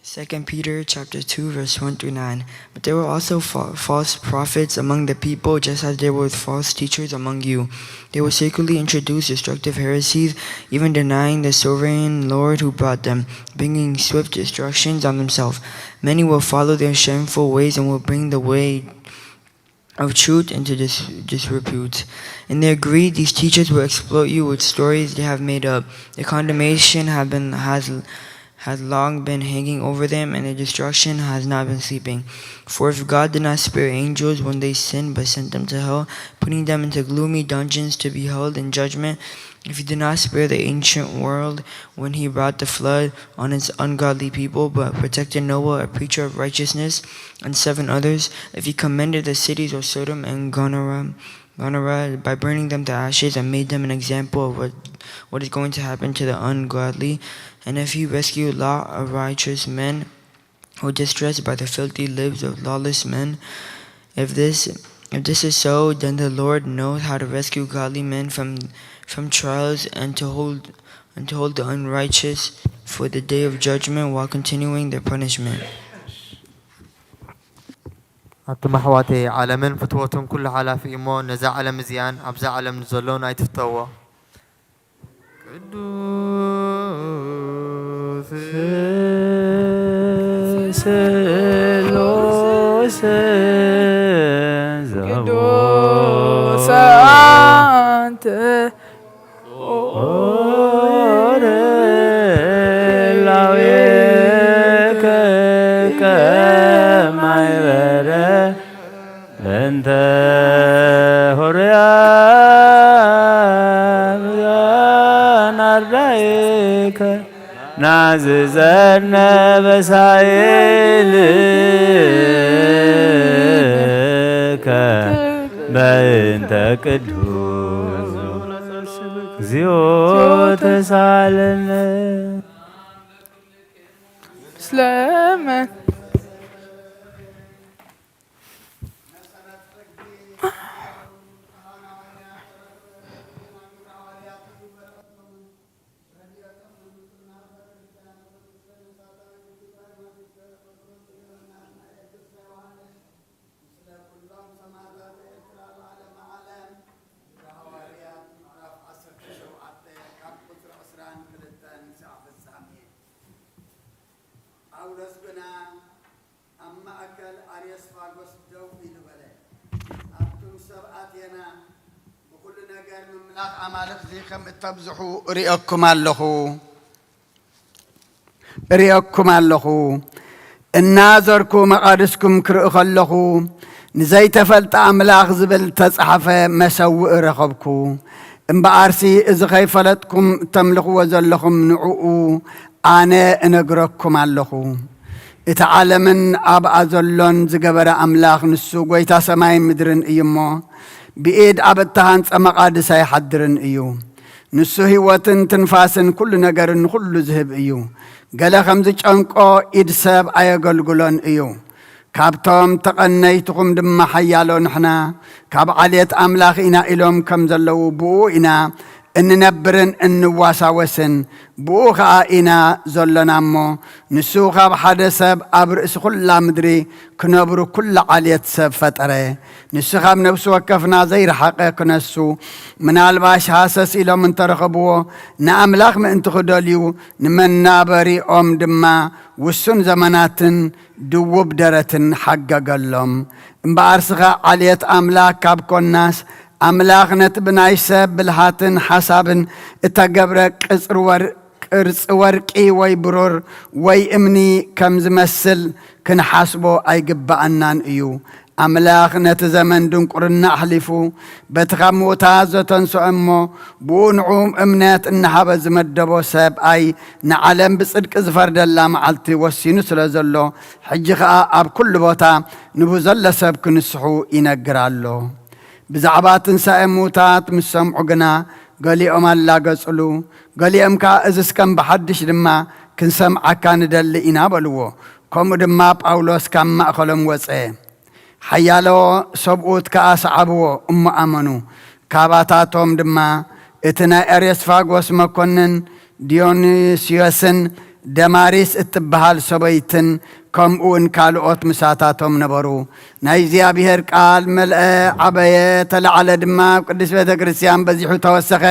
Second Peter chapter two, verse one through nine. But there were also fa-, false prophets among the people, just as there were false teachers among you. They will secretly introduce destructive heresies, even denying the sovereign Lord who brought them, bringing swift destructions on themselves. Many will follow their shameful ways and will bring the way of truth into dis-, disrepute. In their greed, these teachers will exploit you with stories they have made up. Their condemnation have been, has, has long been hanging over them, and their destruction has not been sleeping. For if God did not spare angels when they sinned, but sent them to hell, putting them into gloomy dungeons to be held in judgment, if he did not spare the ancient world when he brought the flood on its ungodly people, but protected Noah, a preacher of righteousness, and seven others, if he commended the cities of Sodom and Gomorrah, Gomorrah by burning them to ashes and made them an example of what, what is going to happen to the ungodly, and if he rescued Lot, a righteous man, who distressed by the filthy lives of lawless men, if this If this is so, then the Lord knows how to rescue godly men from, from trials and to hold, and to hold the unrighteous for the day of judgment while continuing their punishment. ኣቱም ኣሕዋተይ፣ ዓለምን ፍትወቱን ኩሉ ሓላፊ እሞ፣ ነዛ ዓለም እዚኣን ኣብዛ ዓለም ንዘሎን ኣይትፍተዋ። ቅዱስ ስሉስ ዘቦ ቅዱስ አንተ ኦር ላዌከ ከማይ በረ እንተ ሆርያ ናርዳይከ ናዝዘነ በሳይልከ በእንተ ቅዱስ እግዚኦ ተሳለነ። ስለምን ጳውሎስ ግና ኣብ ማእከል ኣርዮስፋጎስ ደው ኢሉ በለ፣ ኣቱም ሰብ ኣቴና፣ ብኹሉ ነገር ምምላኽ ኣማልኽዚ ከም እተብዝሑ እርእየኩም ኣለኹ፣ እርእየኩም ኣለኹ። እናዘርኩ መቓድስኩም ክርኢ ከለኹ፣ ንዘይተፈልጠ ኣምላኽ ዝብል እተጻሕፈ መሰውኢ ረኸብኩ። እምበኣርሲ፣ እዚ ኸይፈለጥኩም እተምልኽዎ ዘለኹም ንዕኡ ኣነ እነግረኩም ኣለኹ። እቲ ዓለምን ኣብኣ ዘሎን ዝገበረ ኣምላኽ፣ ንሱ ጐይታ ሰማይን ምድርን እዩ እሞ፣ ብኢድ ኣብ እተሃንጸ መቓድስ ኣይሓድርን እዩ። ንሱ ህይወትን ትንፋስን ኩሉ ነገርን ንኹሉ ዝህብ እዩ። ገለ ከም ዝጨንቆ ኢድ ሰብ ኣየገልግሎን እዩ። ካብቶም ተቐነይትኹም ድማ ሓያሎ ንሕና ካብ ዓሌት ኣምላኽ ኢና ኢሎም ከም ዘለዉ ብኡ ኢና እንነብርን እንዋሳወስን፣ ብኡ ኸኣ ኢና ዘሎና እሞ፣ ንሱ ካብ ሓደ ሰብ ኣብ ርእሲ ኹላ ምድሪ ክነብሩ ኩላ ዓሌት ሰብ ፈጠረ። ንሱ ካብ ነፍሲ ወከፍና ዘይረሓቐ ክነሱ፣ ምናልባሽ ሃሰስ ኢሎም እንተ ረኸብዎ፣ ንኣምላኽ ምእንቲ ክደልዩ፣ ንመናበሪኦም ድማ ውሱን ዘመናትን ድውብ ደረትን ሓገገሎም። እምበኣርሲ ኸኣ ዓሌት ኣምላኽ ካብ ኮናስ፣ ኣምላኽ ነቲ ብናይ ሰብ ብልሃትን ሓሳብን እተገብረ ቅጽሪ ወር-፣ ቅርጺ ወርቂ ወይ ብሩር ወይ እምኒ ከም ዝመስል ክንሓስቦ ኣይግብኣናን እዩ። ኣምላኽ ነቲ ዘመን ድንቁርና ኣሕሊፉ፣ በቲ ካብ ምዉታት ዘተንስኦ እሞ፣ ብኡ ንዕኡም እምነት እናሃበ ዝመደቦ ሰብኣይ፣ ንዓለም ብጽድቂ ዝፈርደላ መዓልቲ ወሲኑ ስለ ዘሎ፣ ሕጂ ኸኣ ኣብ ኩሉ ቦታ ንብኡ ዘሎ ሰብ ክንስሑ ይነግር ኣሎ። ብዛዕባ ትንሳኤ ምዉታት ምስ ሰምዑ ግና፣ ገሊኦም ኣላገጹሉ፣ ገሊኦም ከኣ፣ እዝስ ከም ብሓድሽ ድማ ክንሰምዓካ ንደሊ ኢና በልዎ። ከምኡ ድማ ጳውሎስ ካብ ማእከሎም ወጸ። ሓያሎ ሰብኡት ከኣ ሰዓብዎ እሞ ኣመኑ። ካባታቶም ድማ እቲ ናይ ኣርዮስፋጎስ መኮንን ዲዮንስዮስን ደማሪስ እትበሃል ሰበይትን ከምኡውን ካልኦት ምሳታቶም ነበሩ። ናይ እግዚኣብሔር ቃል መልአ፣ ዓበየ፣ ተላዕለ ድማ፣ ኣብ ቅድስት ቤተ ክርስቲያን በዚሑ ተወሰኸ።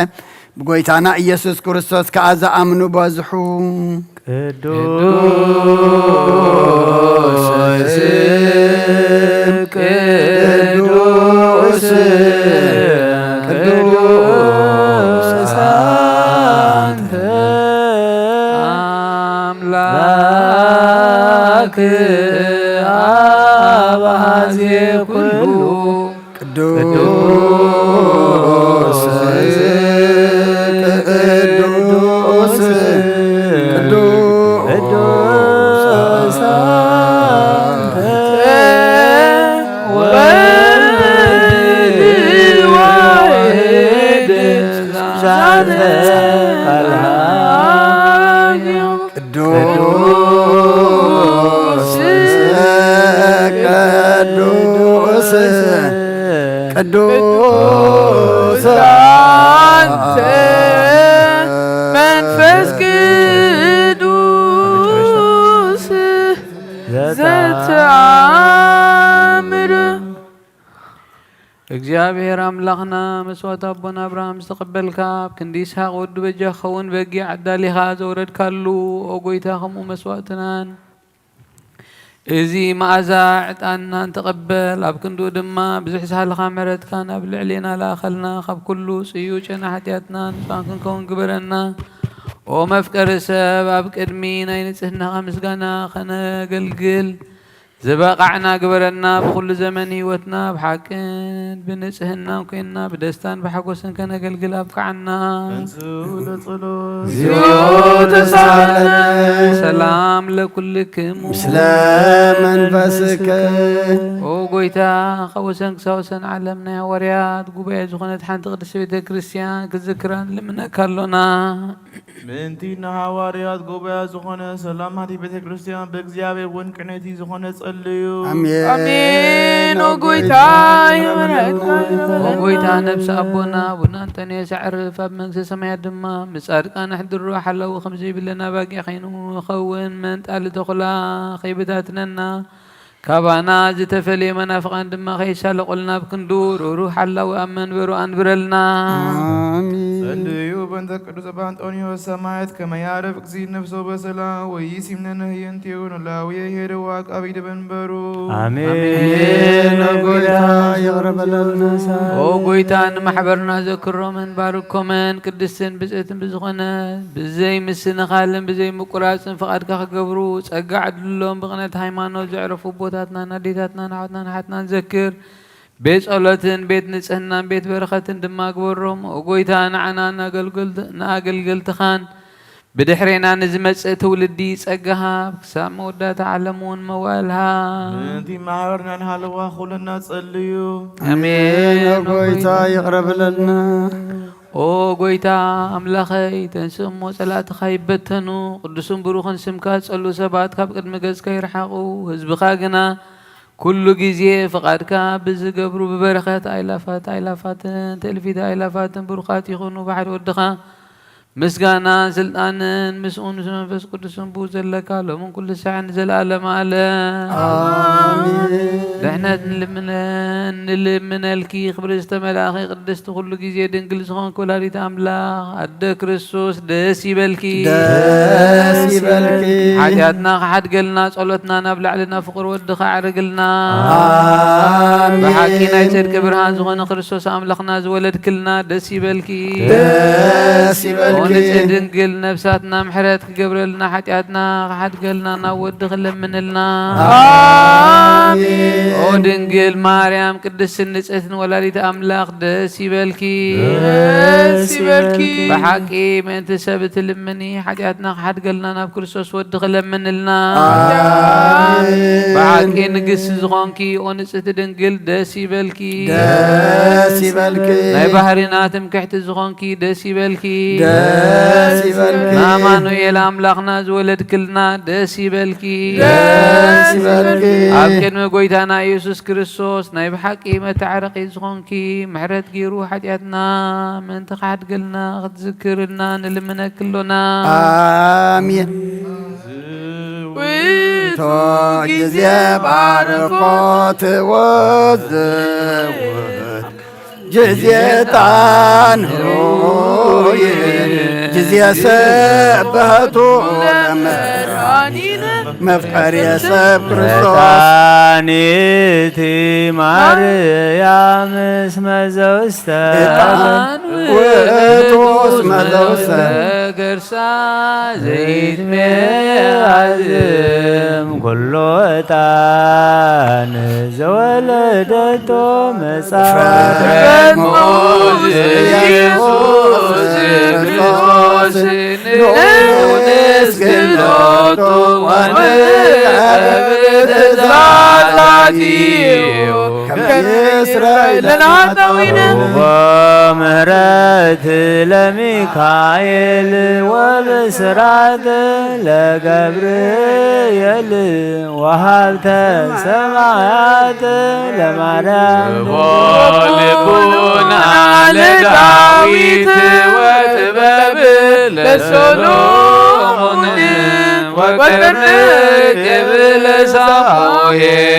ብጎይታና ኢየሱስ ክርስቶስ ከኣ ዝኣምኑ በዝሑ። ቅዱስ ቅዱስ ቅዱስ አንተ አምላክ አባዜ ኩሉ ቅዱስ ቅዱስ ቅዱስ አንተ ወልድ ዋሕድ ዛተ ቃል ቅዱስ ቅዱስ ቅዱስ አንተ መንፈስ ቅዱስ ዘተአምር። እግዚኣብሔር አምላኽና፣ መስዋዕት አቦና አብርሃም ዝተቀበልካ፣ ኣብ ክንዲ ይስሐቅ ወዱ በጃ ክኸውን በጊዕ ኣዳሊኻ ዘውረድካሉ፣ ኦ ጎይታ፣ ከምኡ መስዋዕትናን እዚ መኣዛ ዕጣንናን ተቀበል። ኣብ ክንድኡ ድማ ብዝሕ ዝሃለኻ ምሕረትካን ኣብ ልዕሌና ለኣኸልና፣ ካብ ኩሉ ጽዩው ጨና ሓጢኣትና ንጹሃን ክንከውን ግበረና። ኦ መፍቀሪ ሰብ፣ ኣብ ቅድሚ ናይ ንጽህናኻ ምስጋና ከነገልግል ዝበቃዕና ግበረና። ብኹሉ ዘመን ህይወትና ብሓቅን ብንጽህናን ኮይንና ብደስታን ብሓጎስን ከነገልግል ኣብቅዓና። ለጸሎት። እግዚኦ ተሳለነ። ሰላም ለኩልክሙ። ምስለ መንፈስከ። ኦ ጎይታ፣ ካብ ወሰን ክሳብ ወሰን ዓለም ናይ ሃዋርያት ጉባኤ ዝኾነት ሓንቲ ቅድስት ቤተ ክርስቲያን ክትዝክራ ንልምነካ ኣሎና። ምእንቲ ንሃዋርያት ጉባኤ ዝኾነ ሰላም ሃቲ ቤተ ክርስቲያን ብእግዚኣብሔር እውን ቅንዕቲ ዝኾነ ጸልዩ። ኣሜን። ኣሜን። ኦ ጎይታ፣ ይቕረ በለልና። ኦ ጎይታ፣ ነፍሲ ኣቦና ኣቡነ እንጠንዮስ ኣዕርፍ፣ ኣብ መንግስተ ሰማያት ድማ ምስ ጻድቃን ኣሕድሮ። ሓላዊ ከም ዘይብለና ኣባጊዕ ከይንኸውን፣ መንጣሊ ተኹላ ከይበታትነና፣ ካባና ዝተፈልየ መናፍቃን ድማ ከይሳለቁልና፣ ኣብ ክንዱ ርህሩህ ሓላዊ ኣብ መንበሩ ኣንብረልና። ኣሜን። ጸልዩ በእንተ ቅዱስ ኣባ እንጦንዮስ ሰማዕት ከመ ያዕርፍ እግዚእ ነፍሶ በሰላም ወኢይሲምነነ ህየንቴሁ ኖላዊ ሄደዋ ቃቢ ደበንበሩ። ኣሜን። ኣሜን። ኦ ጎይታ፣ ይቕረ በለልና። ኦ ጎይታ፣ ንማሕበርና ዘክሮምን ባርኮምን ቅድስትን ብጽእትን ብዝኾነ ብዘይ ምስንኻልን ብዘይ ምቁራጽን ፍቓድካ ክገብሩ ጸጋ ዓድልሎም። ብቕንዕቲ ሃይማኖት ዘዕረፉ ኣቦታትናን ኣዴታትናን ኣሕዋትናን ኣሓትናን ዘክር። ቤት ጸሎትን ቤት ንጽህናን ቤት በረኸትን ድማ ግበሮም። ኦ ጎይታ፣ ንዓናን ንኣገልግል-፣ ንኣገልገልትኻን ብድሕሬና ንዝመጽእ ትውልዲ ጸጋ ሃብ። ክሳብ መወዳእታ ዓለም እውን መዋእል ሃብ። ምእንቲ ማሕበርና ንሃለዋ ኩልና ጸልዩ። ኣሜን። ኦ ጎይታ፣ ይቕረ በለልና። ኦ ጎይታ ኣምላኸይ፣ ተንስእ እሞ ጸላእትኻ ይበተኑ፣ ቅዱስን ብሩኽን ስምካ ዝጸልኡ ሰባት ካብ ቅድሚ ገጽካ ይርሓቑ። ህዝብኻ ግና ኩሉ ግዜ ፍቓድካ ብዝገብሩ ብበረኸት ኣይላፋት ኣይላፋትን ትእልፊት ኣይላፋትን ብሩኻት ይኹኑ። ብሓደ ወድኻ ምስጋናን ስልጣንን ምስኡ ምስ መንፈስ ቅዱስን ብኡ ዘለካ ሎምን ኩሉ ሳዕን ንዘለዓለም ዓለም። ኣሜን። ድሕነት ንልምነ-፣ ንልምነልኪ፣ ክብሪ ዝተመልኣኺ ቅድስቲ ኩሉ ግዜ ድንግል ዝኾንኪ ወላዲት ኣምላኽ ኣደ ክርስቶስ ደስ ይበልኪ። ደስ ይበልኪ። ሓጢኣትና ክሓድገልና ጸሎትና ናብ ላዕሊ ናብ ፍቕሪ ወድኻ ኣዕርግልና። ኣሜን። ብሓቂ ናይ ጽድቂ ብርሃን ዝኾነ ክርስቶስ ኣምላኽና ዝወለድክልና ደስ ይበልኪ። ደስ ይበልኪ። ኦ ንጽሕቲ ድንግል ነፍሳትና ምሕረት ክገብረልና ሓጢኣትና ክሓድገልና ናብ ወድኺ ለምንልና። ኣሜን። ኦ ድንግል ማርያም ቅድስትን ንጽሕትን ወላዲት ኣምላኽ ደስ ይበልኪ። ደስ ይበልኪ። ብሓቂ ምእንቲ ሰብ እትልምኒ ሓጢኣትና ክሓድገልና ናብ ክርስቶስ ወድኺ ለምንልና። ኣሜን። ብሓቂ ንግስቲ ዝኾንኪ ኦ ንጽሕቲ ድንግል ደስ ይበልኪ። ደስ ይበልኪ። ናይ ባህሪና ትምክሕቲ ዝኾንኪ ደስ ይበልኪ። ደስ ይበልኪ። ንኣማኑኤል ኣምላኽና ዝወለድክልና ደስ ይበልኪ። ደስ ይበልኪ። ኣብ ቅድሚ ጎይታና ኢየሱስ ክርስቶስ ናይ ብሓቂ መተዓረቒ ዝኾንኪ፣ ምሕረት ገይሩ ሓጢኣትና ምእንቲ ክሓድገልና ክትዝክርልና ንልምነኪ ኣሎና። ኣሜን። ውእቱ ጊዜ ባርኮት ወዝውት ጊዜ ዕጣን ሆይ ጊዜ ስብሐቱ ለመድኃኒነ መፍቀሬ ሰብ ክርስቶስ። መድኃኒት ማርያም እስመ ዘውስተ ዕጣን ውእቱ እስመ ዘውስተ ከርሳ ዘይትሜ አዝም ኩሎ ዕጣን ዘወለደቶ መጻወት ኢየሱስ ክርስቶስ ንኡስ ግሎቱ ወንቀብር ትእዛዛ ከመ ይስረይ ለነ ኃጣውኢነ። ወምህረት ለሚካኤል ወብስራት ለገብርኤል ወሀብተ ሰማያት ለማርያም። ልቦና ለዳዊት ወጥበብ ለሰሎሞን ወቀርነ ቄብ ለሳሙኤል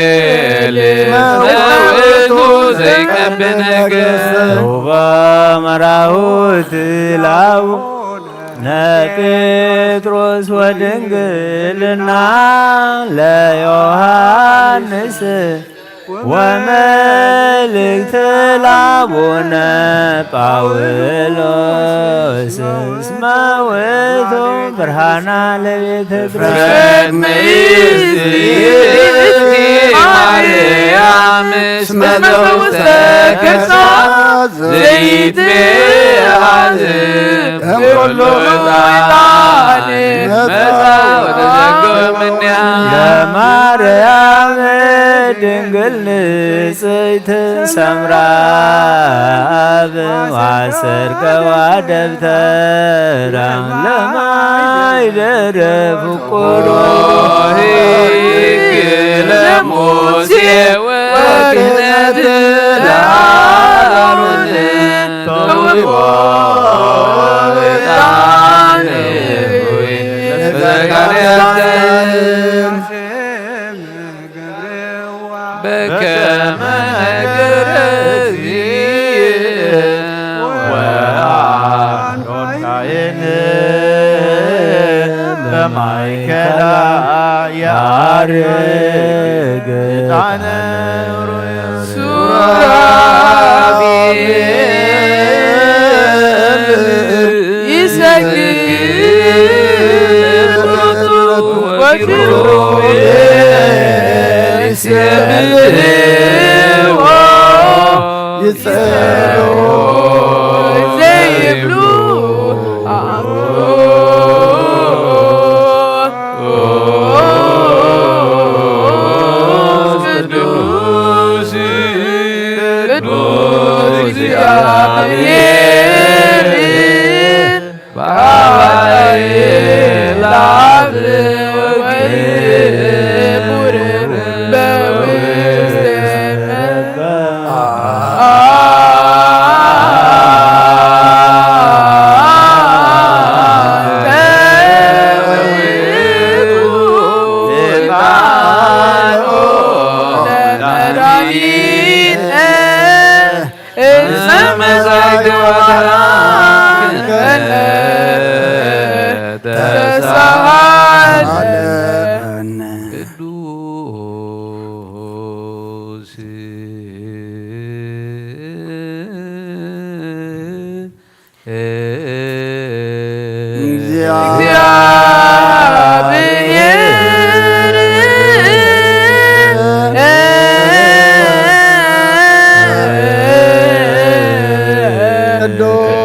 መውቱ ዘይቀብ ነገስ። ሩባ መራሁት ላቡ ነጴጥሮስ ወድንግልና ለዮሐንስ ወመልእክት ለአቡነ ጳውሎስ እስመ ውእቱ ብርሃና ለቤተ ክርስቲያን። ማርያም እስመ ውስተ ከርሳ ዘይትቤ አዝብ እምኩሉ ዕጣን መጻ ወተዘክር እምኔሃ። ለማርያም ድንግል ንጽሕት ሰምራ አብ ወአሰርገዋ ደብተራ ለማይደረ ፍቁር። ሕግ ለሙሴ ወክህነት ለአሮን ተውቦ ዕጣን ለዘካርያስ በከመ ነገረ እግዚእ ወአሮን ካህን በማእከላ ያርግ ዕጣነ ሱራፌል ይሰግዱ ሎቱ ወኪሩቤል ይሴብሕዎ ይጸልዩ ዘይብሉ ቅዱስ ቅዱስ እግዚአብሔር በአዕላፍ ወክቡር በውስተ ቅዱስ እግዚአብሔር ቅዱስ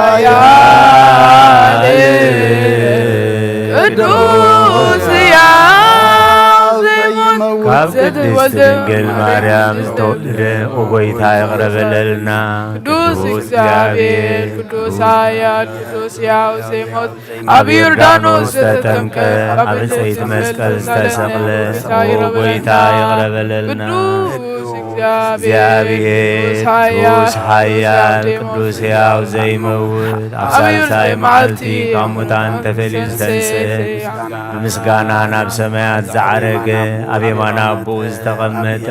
ኃያል ቅዱስ ሕያው ዘይመውት ካብ ቅድስት ድንግል ማርያም ዝተወልደ ኦ ጐይታ ይቕረ በለልና። ቅዱስ እግዚአብሔር ቅዱስ ኃያል ቅዱስ ሕያው ዘይሞት ኣብ ዮርዳኖስ ዝተጠምቀ፣ ኣብ ዕፀይቲ መስቀል ዝተሰቕለ፣ ኦ ጐይታ ይቕረ በለልና። ቅዱስ እግዚኣብሔር፣ ቅዱስ ኃያል፣ ቅዱስ ሕያው ዘይመውት፣ ኣብ ሳልሳይ መዓልቲ ካብ ሙታን ተፈልዩ ዝተንስአ፣ ብምስጋና ናብ ሰማያት ዝዓረገ፣ ኣብ የማነ ኣቦኡ ዝተቐመጠ፣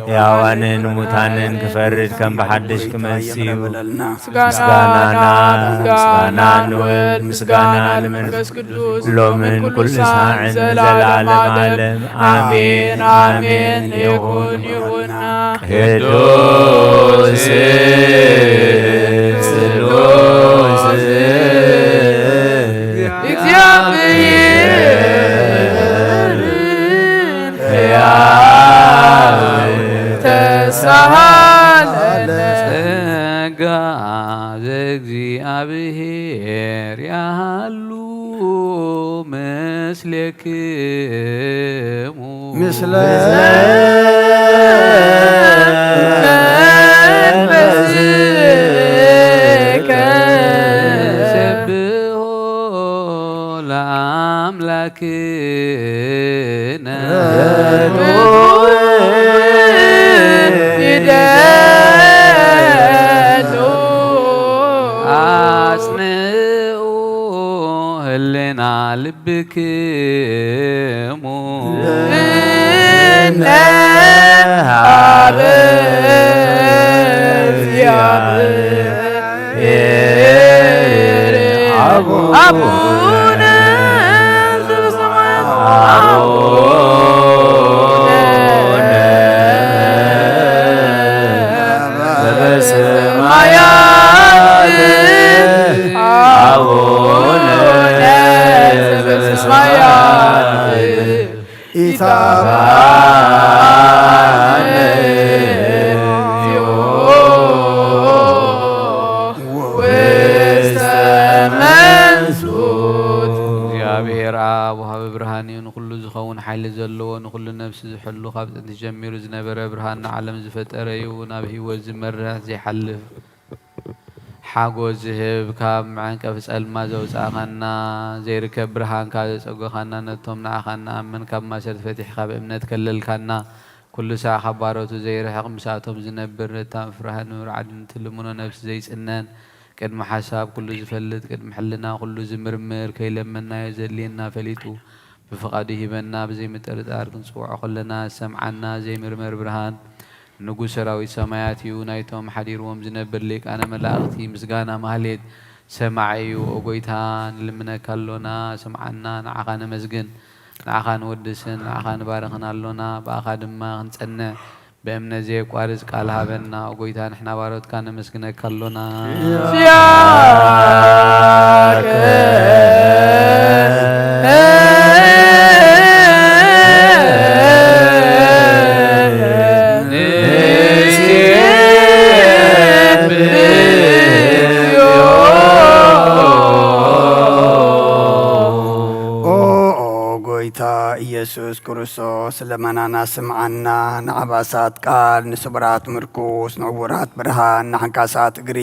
ሕያዋንን ሙታንን ክፈርድ ከም ብሓድሽ ክመጽእ እዩ። ምስጋና ናብ፣ ምስጋና ንወልድ፣ ምስጋና ንመንፈስ ቅዱስ፣ ሎምን ኩሉ ሳዕን፣ ዘለዓለም ዓለም። ኣሜን፣ ኣሜን። ይኹን፣ ይኹን። ቅዱስ፣ ቅዱስ እግዚኣብሔር ሕያው ተሳሃለነ። ጸጋ ዘእግዚኣብሔር ያሃሉ ምስሌክሙ። ምስለ ሰብሖ ለአምላክነ አጽንዑ ህሌና ልብ ክሙ እነ ሀበ እግዚአብሔር አቡነ ዘበሰማያት። አቡነ ዘበሰማያት፣ አቡነ ዘበሰማያት፣ ኢታብአነ እግዚኦ ውስተ መንሱት። እግዚኣብሔር አብ ወሃበ ብርሃን እዩ። ንኹሉ ዝኸውን ሓይሊ ዘለዎ፣ ንኹሉ ነፍስ ዝሕሉ፣ ካብ ጥንቲ ጀሚሩ ዝነበረ፣ ብርሃን ንዓለም ዝፈጠረ እዩ። ናብ ህይወት ዝመርሕ ዘይሓልፍ ሓጎስ ዝህብ፣ ካብ መዐንቀፊ ጸልማት ዘውጻእኻና፣ ዘይርከብ ብርሃን ካብ ዘጸጎኻና፣ ነቶም ንዓኻ እንኣምን ካብ ማእሰርቲ ፈቲሕኻ ብእምነት ከለልካና፣ ኩሉ ሳዕ ካብ ባሮቱ ዘይርሕቕ፣ ምሳቶም ዝነብር፣ ነታ ምፍራህን ምርዓድን ትልምኖ ነፍሲ ዘይጽነን፣ ቅድሚ ሓሳብ ኩሉ ዝፈልጥ፣ ቅድሚ ሕልና ኩሉ ዝምርምር፣ ከይለመንናዮ ዘድልየና ፈሊጡ፣ ብፍቓዱ ይህበና። ብዘይ ምጥርጣር ክንጽውዖ ከለና ዝሰምዓና ዘይምርመር ብርሃን ንጉስ ሰራዊት ሰማያት እዩ። ናይቶም ሓዲርዎም ዝነብር ሊቃነ መላእኽቲ ምስጋና ማህሌት ሰማዒ እዩ። ኦ ጎይታ፣ ንልምነካ ኣሎና፣ ስምዓና፣ ንዓኻ ነመስግን፣ ንዓኻ ንወድስን፣ ንዓኻ ንባርኽን ኣሎና። ብኣኻ ድማ ክንጸንዕ ብእምነት ዘየቋርጽ ቃል ሃበና። ኦ ጎይታ፣ ንሕና ባሮትካ ነመስግነካ ኣሎና። ያከ ንሴብሖ። ኦ፣ ኦ ጎይታ ኢየሱስ ክርስቶስ፣ ልመናና ስምዓና። ንዓባሳት ቃል፣ ንስቡራት ምርኩስ፣ ንዕውራት ብርሃን፣ ንዓንካሳት እግሪ፣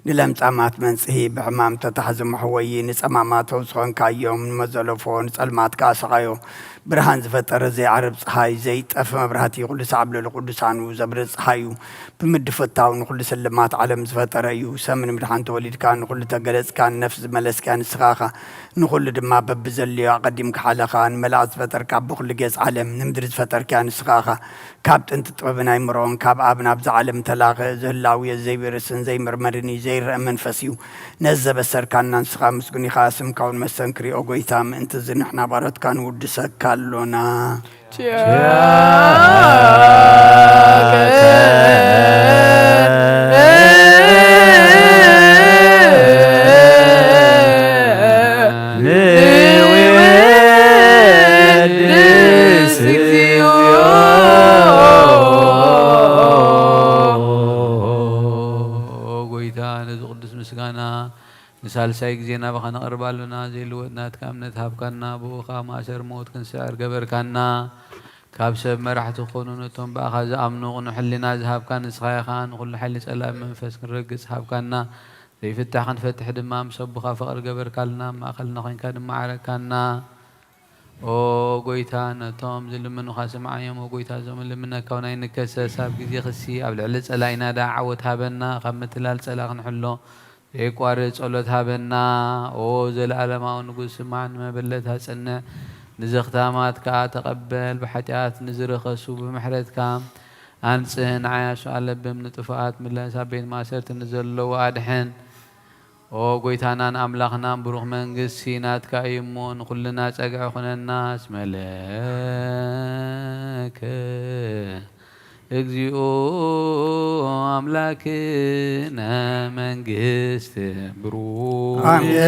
ንለምጻማት መንጽሂ፣ ብሕማም ተታሕዙ መሕወዪ፣ ንጸማማት ፈውስ ኾንካዮም፣ ንመዘለፎ፣ ንጸልማት ከኣ ሰቓዮ። ብርሃን ዝፈጠረ ዘይዓርብ ጸሃይ፣ ዘይጠፍ መብራህቲ፣ ኩሉ ሳዕ ኣብ ልዕሊ ቅዱሳኑ ዘብርህ ጸሃዩ፣ ብምድፍታው ንኹሉ ስልማት ዓለም ዝፈጠረ እዩ። ሰምን ምድሓን ተወሊድካ፣ ንኹሉ ተገለጽካ፣ ንነፍስ ዝመለስካ ንስኻ ኢኻ። ንኹሉ ድማ በብዘድልዮ ኣቐዲምካ ሓለኻ። ንመላእኽት ዝፈጠርካ፣ ኣብ ኩሉ ገጽ ዓለም ንምድሪ ዝፈጠርካያ ንስኻ ኢኻ። ካብ ጥንቲ ጥበብን ኣይምሮን፣ ካብ ኣብ ናብዛ ዓለም ተላኸ፣ እዚ ህላዌ ዘይብርስን ዘይምርመርን እዩ፣ ዘይረኣ መንፈስ እዩ። ነዚ ዘበሰርካና ንስኻ ምስጉን ኢኻ፣ ስምካ እውን መስተንክር እዩ፣ ኦ ጎይታ። ምእንቲ እዚ ንሕና ባሮትካ ንውድሰካ ኣሎና። ኪያከ ንወድስ እግዚኦ። ኦ ጎይታ፣ ነዚ ቅዱስ ምስጋና ንሳልሳይ ግዜ ናባኻ ነቕርብ ኣሎና። ዘይልወጥ ናትካ እምነት ሃብካና፣ ብኡ ኸኣ ማእሰር ሞት ክንስዕር ገበርካና። ካብ ሰብ መራሕቲ ክኾኑ ነቶም ብኣኻ ዝኣምኑ ቅኑዕ ሕሊና ዝሃብካ ንስኻ ኢኻ። ንኹሉ ሓይሊ ጸላኢ መንፈስ ክንረግጽ ሃብካና። ዘይፍታሕ ክንፈትሕ ድማ ምስ ኣቦኻ ፍቕሪ ገበርካልና። ኣብ ማእከልና ኮይንካ ድማ ዓረቅካና። ኦ ጎይታ፣ ነቶም ዝልምኑኻ ስምዓዮም። ኦ ጎይታ፣ እዞም ልምነካ እውን ኣይንከሰስ። ኣብ ግዜ ክሲ ኣብ ልዕሊ ጸላኢና ደኣ ዓወት ሃበና። ካብ ምትላል ጸላኢ ክንሕሎ ዘየቋርጽ ጸሎት ሃበና። ኦ ዘለኣለማዊ ንጉስ፣ ስማዕ፣ ንመበለት ኣጽንዕ፣ ንዘኽታማት ከኣ ተቐበል። ብሓጢኣት ንዝረኸሱ ብምሕረትካ ኣንጽህ፣ ንዓያሹ ኣለብም፣ ንጥፉኣት ምለስ፣ ኣብ ቤት ማእሰርቲ ንዘለዉ ኣድሕን። ኦ ጎይታናን ኣምላኽናን፣ ብሩኽ መንግስቲ ናትካ እዩ እሞ፣ ንኹልና ጸግዒ ኩነና። እስመ ለከ እግዚኦ ኣምላክነ መንግስት ብሩክ። ኣሜን።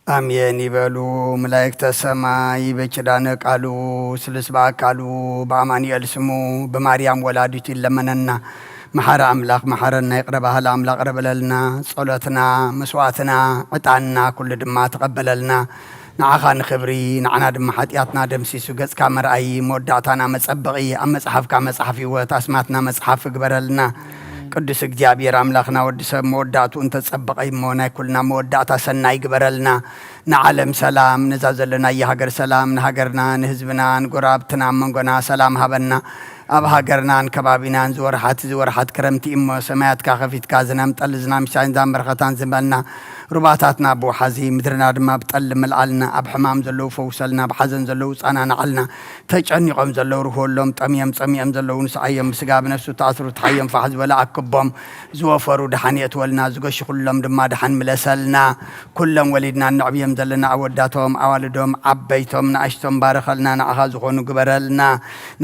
አሜን ይበሉ መላእክተ ሰማይ። በኪዳነ ቃሉ ስሉስ በአካሉ በአማኑኤል ስሙ በማርያም ወላዲቱ ይለመነና። መሐረ አምላክ መሐረና፣ ይቅረ በሀለ አምላክ ይቅረ በለልና። ጸሎትና፣ መስዋዕትና፣ ዕጣንና ኩሉ ድማ ተቀበለልና። ንዓኻ ንኽብሪ፣ ንዓና ድማ ኃጢኣትና ደምሲሱ ገጽካ መርኣይ፣ መወዳእታና መጸበቒ፣ ኣብ መጽሓፍካ መጽሓፍ ህይወት፣ ኣስማትና መጽሓፍ እግበረልና። ቅዱስ እግዚኣብሔር ኣምላኽና፣ ወዲ ሰብ መወዳእትኡ እንተጸበቐ እሞ፣ ናይ ኩልና መወዳእታ ሰናይ ግበረልና። ንዓለም ሰላም፣ ነዛ ዘለናያ ሃገር ሰላም፣ ንሃገርና፣ ንህዝብና፣ ንጎረባብትና፣ ኣብ መንጎና ሰላም ሃበና። ኣብ ሃገርናን ከባቢናን ዝወርሓት፣ ዝወርሓት ክረምቲ እሞ፣ ሰማያትካ ከፊትካ ዝናም ጠሊ፣ ዝናም ሲሳይን ዛን በረኸታን ዝመልና። ሩባታትና ብወሓዚ፣ ምድርና ድማ ብጠሊ ምልኣልና። ኣብ ሕማም ዘለዉ ፈውሰልና፣ ኣብ ሓዘን ዘለዉ ጸናንዓልና። ተጨኒቖም ዘለዉ ርህወሎም፣ ጠምዮም ጸሚኦም ዘለዉ ንስዓዮም፣ ብስጋ ብነፍሱ ተኣስሩ ትሓዮም ፋሕ ዝበለ ኣክቦም። ዝወፈሩ ደሓን የእትወልና፣ ዝገሹ ኩሎም ድማ ደሓን ምለሰልና። ኩሎም ወሊድና እነዕብዮም ዘለና ኣወዳቶም፣ ኣዋልዶም፣ ዓበይቶም፣ ንኣሽቶም ባርኸልና፣ ንዓኻ ዝኾኑ ግበረልና።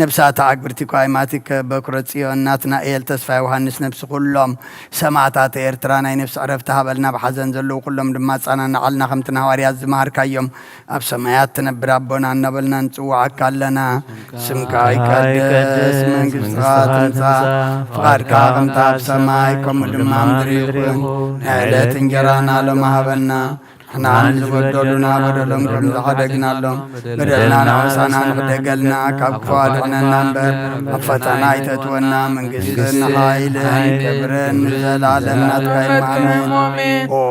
ነብሳታ ኣግብርቲ ኳይማቲከ በኩረ ጽዮን ናትናኤል ተስፋ ዮሃንስ ነብሲ ኩሎም ሰማእታት ኤርትራ ናይ ነፍሲ ዕረፍቲ ሃበልና። ብሓዘን ዘለዉ ኩሎም ድማ ኣጸናንዓልና፣ ከምቲ ንሃዋርያት ዝመሃርካዮም። ኣብ ሰማያት ትነብር ኣቦና እናበልና ንጽውዓካ ኣለና። ስምካ ይቀደስ፣ መንግስትኻ ትምጻእ፣ ፍቓድካ ከምቲ ኣብ ሰማይ ከምኡ ድማ ኣብ ምድሪ ይኹን። ናይ ዕለት እንጀራና ሎሚ ሃበና። ንሕና ንዝበደሉና በደሎም ከም ዝሓደግናሎም፣ በደልና ንዓና ንሕደገልና፣ ካብ ክፉእ ኣድሕነና እምበር፣ ኣብ ፈተና ኣይተእትወና። መንግስትን ሓይልን ክብርን ንዘለኣለም ናትካ እዩ። ኣሜን። ኦ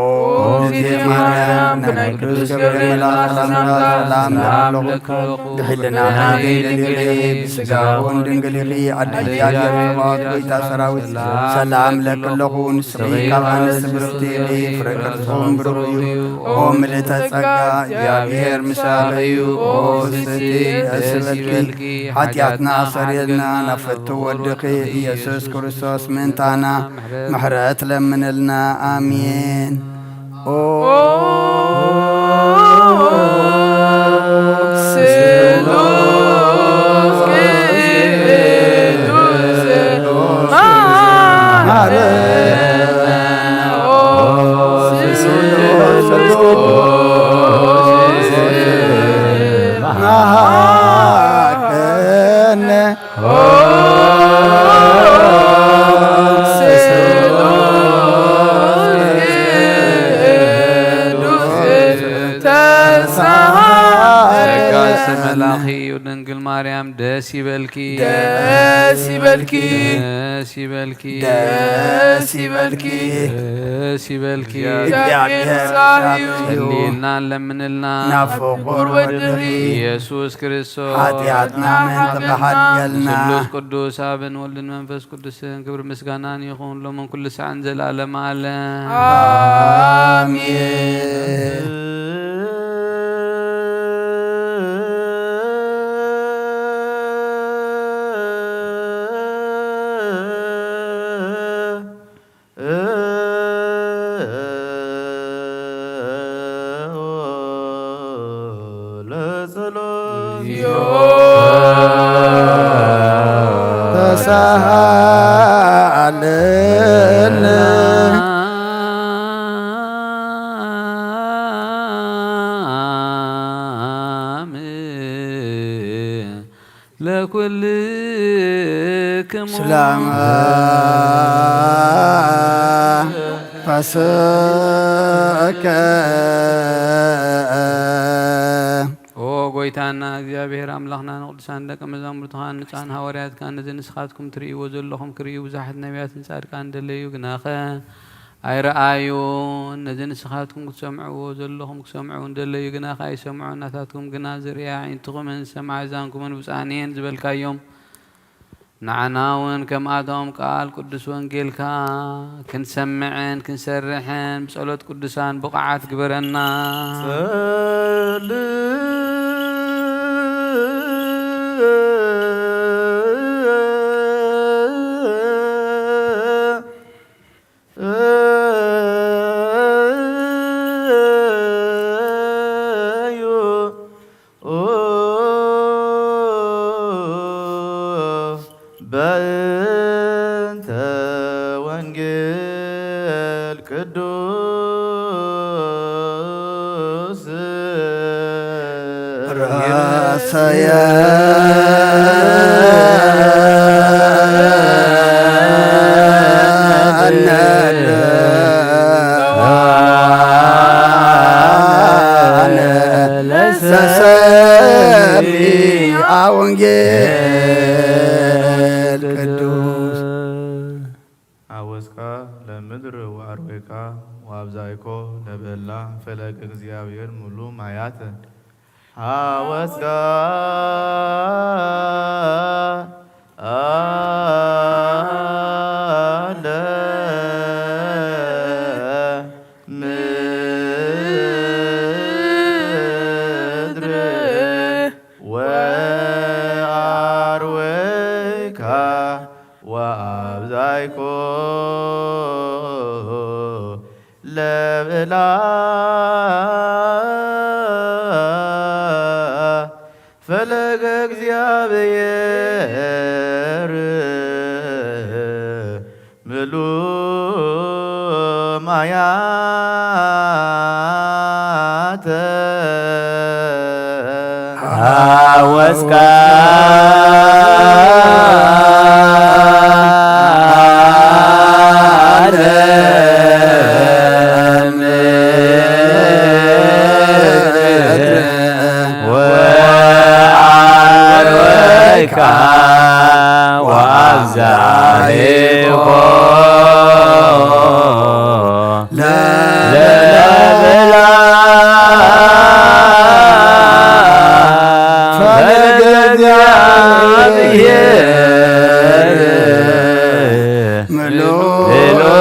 እግዝእትየ ማርያም፣ ናይ ቅዱስ ገብርኤል መልኣክ ሰላምታ ሰላም እብለኪ። ብሕልናኺ ድንግል ኢኺ፣ ብስጋኺ እውን ድንግል ኢኺ። ኣደ እግዚኣብሔር፣ ጸባኦት፣ ጎይታ ሰራዊት፣ ሰላም እብለኪ ኣለኹ። ንስኺ ካብ ኣንስቲ ብርኽቲ ኢኺ፣ ፍረ ከርስኺ እውን ብሩኽ እዩ። ኦ ምልእተ ጸጋ፣ እግዚኣብሔር ምሳኺ እዩ። ኦ ፍስሕቲ፣ ደስ ይበልኪ፣ ሓጢኣትና ኣስተሰርየልና፣ ናብ ፍትው ወድኺ ኢየሱስ ክርስቶስ ምእንታና ምሕረት ለምንልና። ኣሜን። ኦ ስሉስ ቅዱስ መሐረነ። ኦ ስሉስ ቅዱስ መሐረነ። ጸጋ ዝተመላኺ እዩ ድንግል ማርያም፣ ደስ ይበልኪ። ደስ ይበልኪ። ደስ ይበልኪ። ደስ ይበልኪ። ደስ ይበልኪ። እግዚኣብሔር ጸጋ እዩ። እንዲልና ለምንልና። ናብ ፍቁር ወድኺ ኢየሱስ ክርስቶስ ሓጢኣትና ምእንቲ ክሓድገልና። ስሉስ ቅዱስ ኣብን ወልድን መንፈስ ቅዱስን ክብር ምስጋናን ይኹን ሎምን ኩሉ ሳዕን ዘላለም ዓለም። ኣሜን። ተሳሃለነ። ለኩልክሙ። ስላመ ፋስከ። ኦ ጎይታና እግዚኣብሔር ኣምላኽና፣ ንቅዱሳን ደቀ መዛሙርትኻ፣ ንጻን ሃዋርያትካ፣ ነዚ ንስኻትኩም ትርእይዎ ዘለኹም ክርእዩ ብዙሓት ነቢያትን ጻድቃን ደለዩ፣ ግናኸ ኣይረኣዩን። ነዚ ንስኻትኩም ክትሰምዕዎ ዘለኹም ክሰምዑ እንደለዩ፣ ግናኸ ኣይሰምዑን። ናታትኩም ግና ዝርእያ ኣዒንትኹምን ዝሰምዓ ኣእዛንኩምን ብፁዓን እየን ዝበልካዮም፣ ንዓና እውን ከምኣቶም ቃል ቅዱስ ወንጌልካ ክንሰምዕን ክንሰርሕን ብጸሎት ቅዱሳን ብቑዓት ግበረና። ጸልእ። እዩ። በእንተ ወንጌል ቅዱስ ሰየነ ለሰሚዐ ወንጌል ቅዱስ። ሐወጽካ ለምድር ወአርዌካ ወአብዛይኮ ለበላ ፈለገ እግዚአብሔር ምሉ ማያተ። ሐወጽካ ለምድር ወአርዌካ ወአብዛይኮ ለብላ ፈለገ እግዚአብሔር ምሉ ማያተ። ሐወጽካ ለምድር ወአርዌካ ወአብዛይኮ ለብላ ፈለገ እግዚአብሔር ምሉ ማያተ።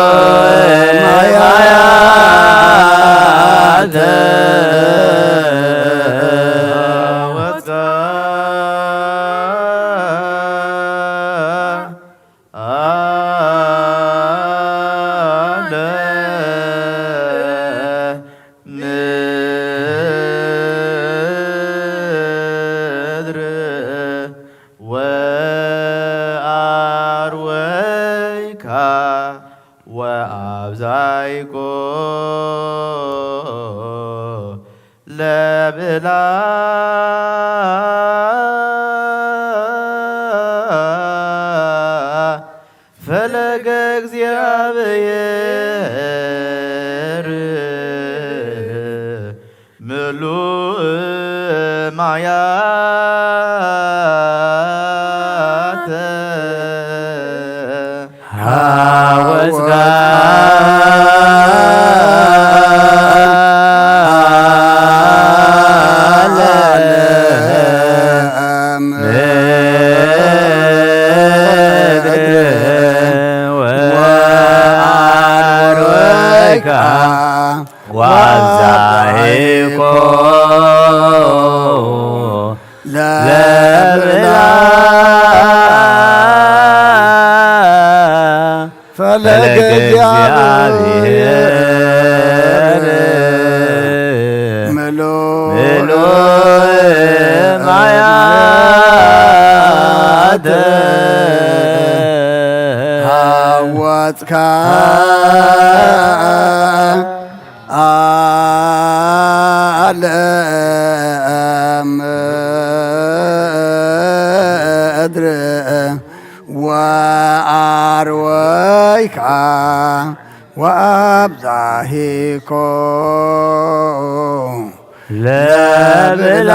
ለምድር ወአርዌካ ወአብዛይኮ ለብላ ፈለገ እግዚአብሔር ምሉእ ማያተ። ሐወጽካ ለምድር ወአርዌካ ወአብዛይኮ ለብላ ፈለገ እግዚአብሔር ምሉእ ማያተ። ሐወጽካ ለምድር ወአርዌካ ወአብዛሂኮ ለብላ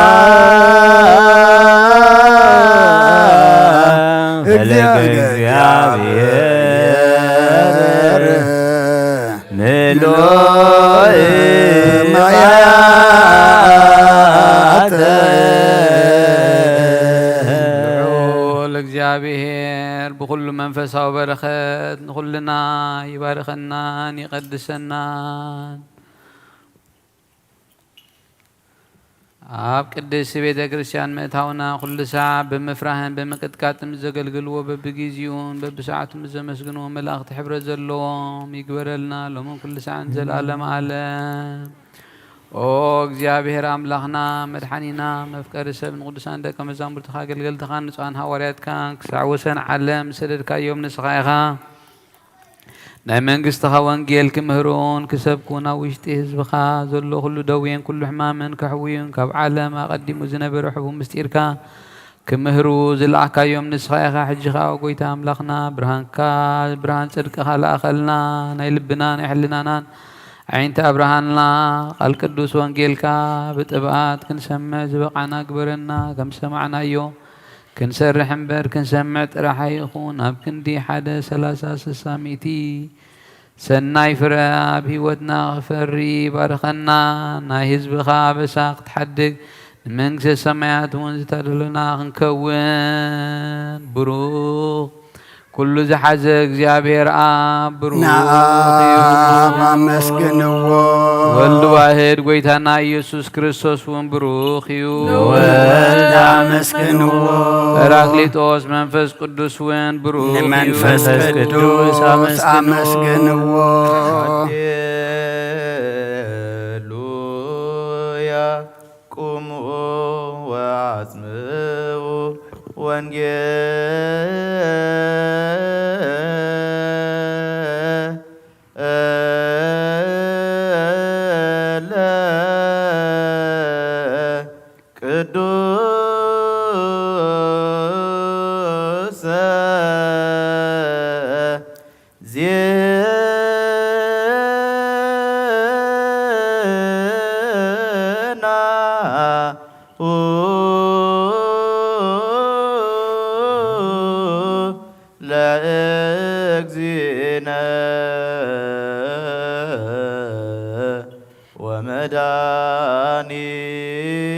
ለእግዚአብሔር ምሉእ ማያተ። ልዑል እግዚአብሔር ብኹሉ መንፈሳዊ በረኸት ንኹልና ይባርከናን ይቀድሰናን። ኣብ ቅድስት ቤተ ክርስቲያን ምእታውና ኩሉ ሳዕ ብምፍራህን ብምቅጥቃጥን ዘገልግልዎ፣ በብጊዜኡን በብሰዓቱን ዘመስግንዎ መላእኽቲ ሕብረት ዘለዎም ይግበረልና፣ ሎምን ኩሉ ሳዕን ዘልዓለም ዓለም። ኦ እግዚኣብሔር ኣምላኽና መድሓኒና መፍቀሪ ሰብ፣ ንቅዱሳን ደቀ መዛሙርትኻ ኣገልገልትኻን ንጹሃን ሃዋርያትካን ክሳዕ ወሰን ዓለም ዝሰደድካዮም ንስኻ ኢኻ። ናይ መንግስትኻ ወንጌል ክምህሩን ክሰብኩን፣ ኣብ ውሽጢ ህዝብኻ ዘሎ ኩሉ ደዌን ኩሉ ሕማምን ከሕውዩን፣ ካብ ዓለም ኣቐዲሙ ዝነበረ ሕቡእ ምስጢርካ ክምህሩ ዝለኣኽካዮም ንስኻ ኢኻ። ሕጂ ኸኣ፣ ኦ ጎይታ ኣምላኽና፣ ብርሃንካ፣ ብርሃን ጽድቅኻ ለኣኸልና። ናይ ልብና ናይ ሕልናናን ኣዒንቲ ኣብርሃልና። ቃል ቅዱስ ወንጌልካ ብጥብዓት ክንሰምዕ ዝበቓዕና ግበረና። ከም ዝሰማዕናዮ ክንሰርሕ እምበር፣ ክንሰምዕ ጥራሕ ኣይኹን። ኣብ ክንዲ ሓደ ሰላሳ፣ ስሳ፣ ሚእቲ ሰናይ ፍረ ኣብ ህይወትና ክፈሪ ባርኸና። ናይ ህዝብኻ ኣበሳ ክትሓድግ፣ ንመንግስተ ሰማያት እውን ዝተዳለና ክንከውን። ብሩኽ ኩሉ ዝሓዘ እግዚኣብሔር ኣብ ብሩኽ ንኣብ ይኹን። ኣመስግንዎ። ወልድ ዋህድ ጎይታና ኢየሱስ ክርስቶስ እውን ብሩኽ እዩ። ንወልድ ኣመስግንዎ። ጳራቅሊጦስ መንፈስ ቅዱስ እውን ብሩኽ እዩ። ንመንፈስ ቅዱስ ኣመስግንዎ። ሃሌሉያ። ቁሙ ወአጽምዑ ወንጌለ ቅዱሰ ዜናሁ ለእግዚእነ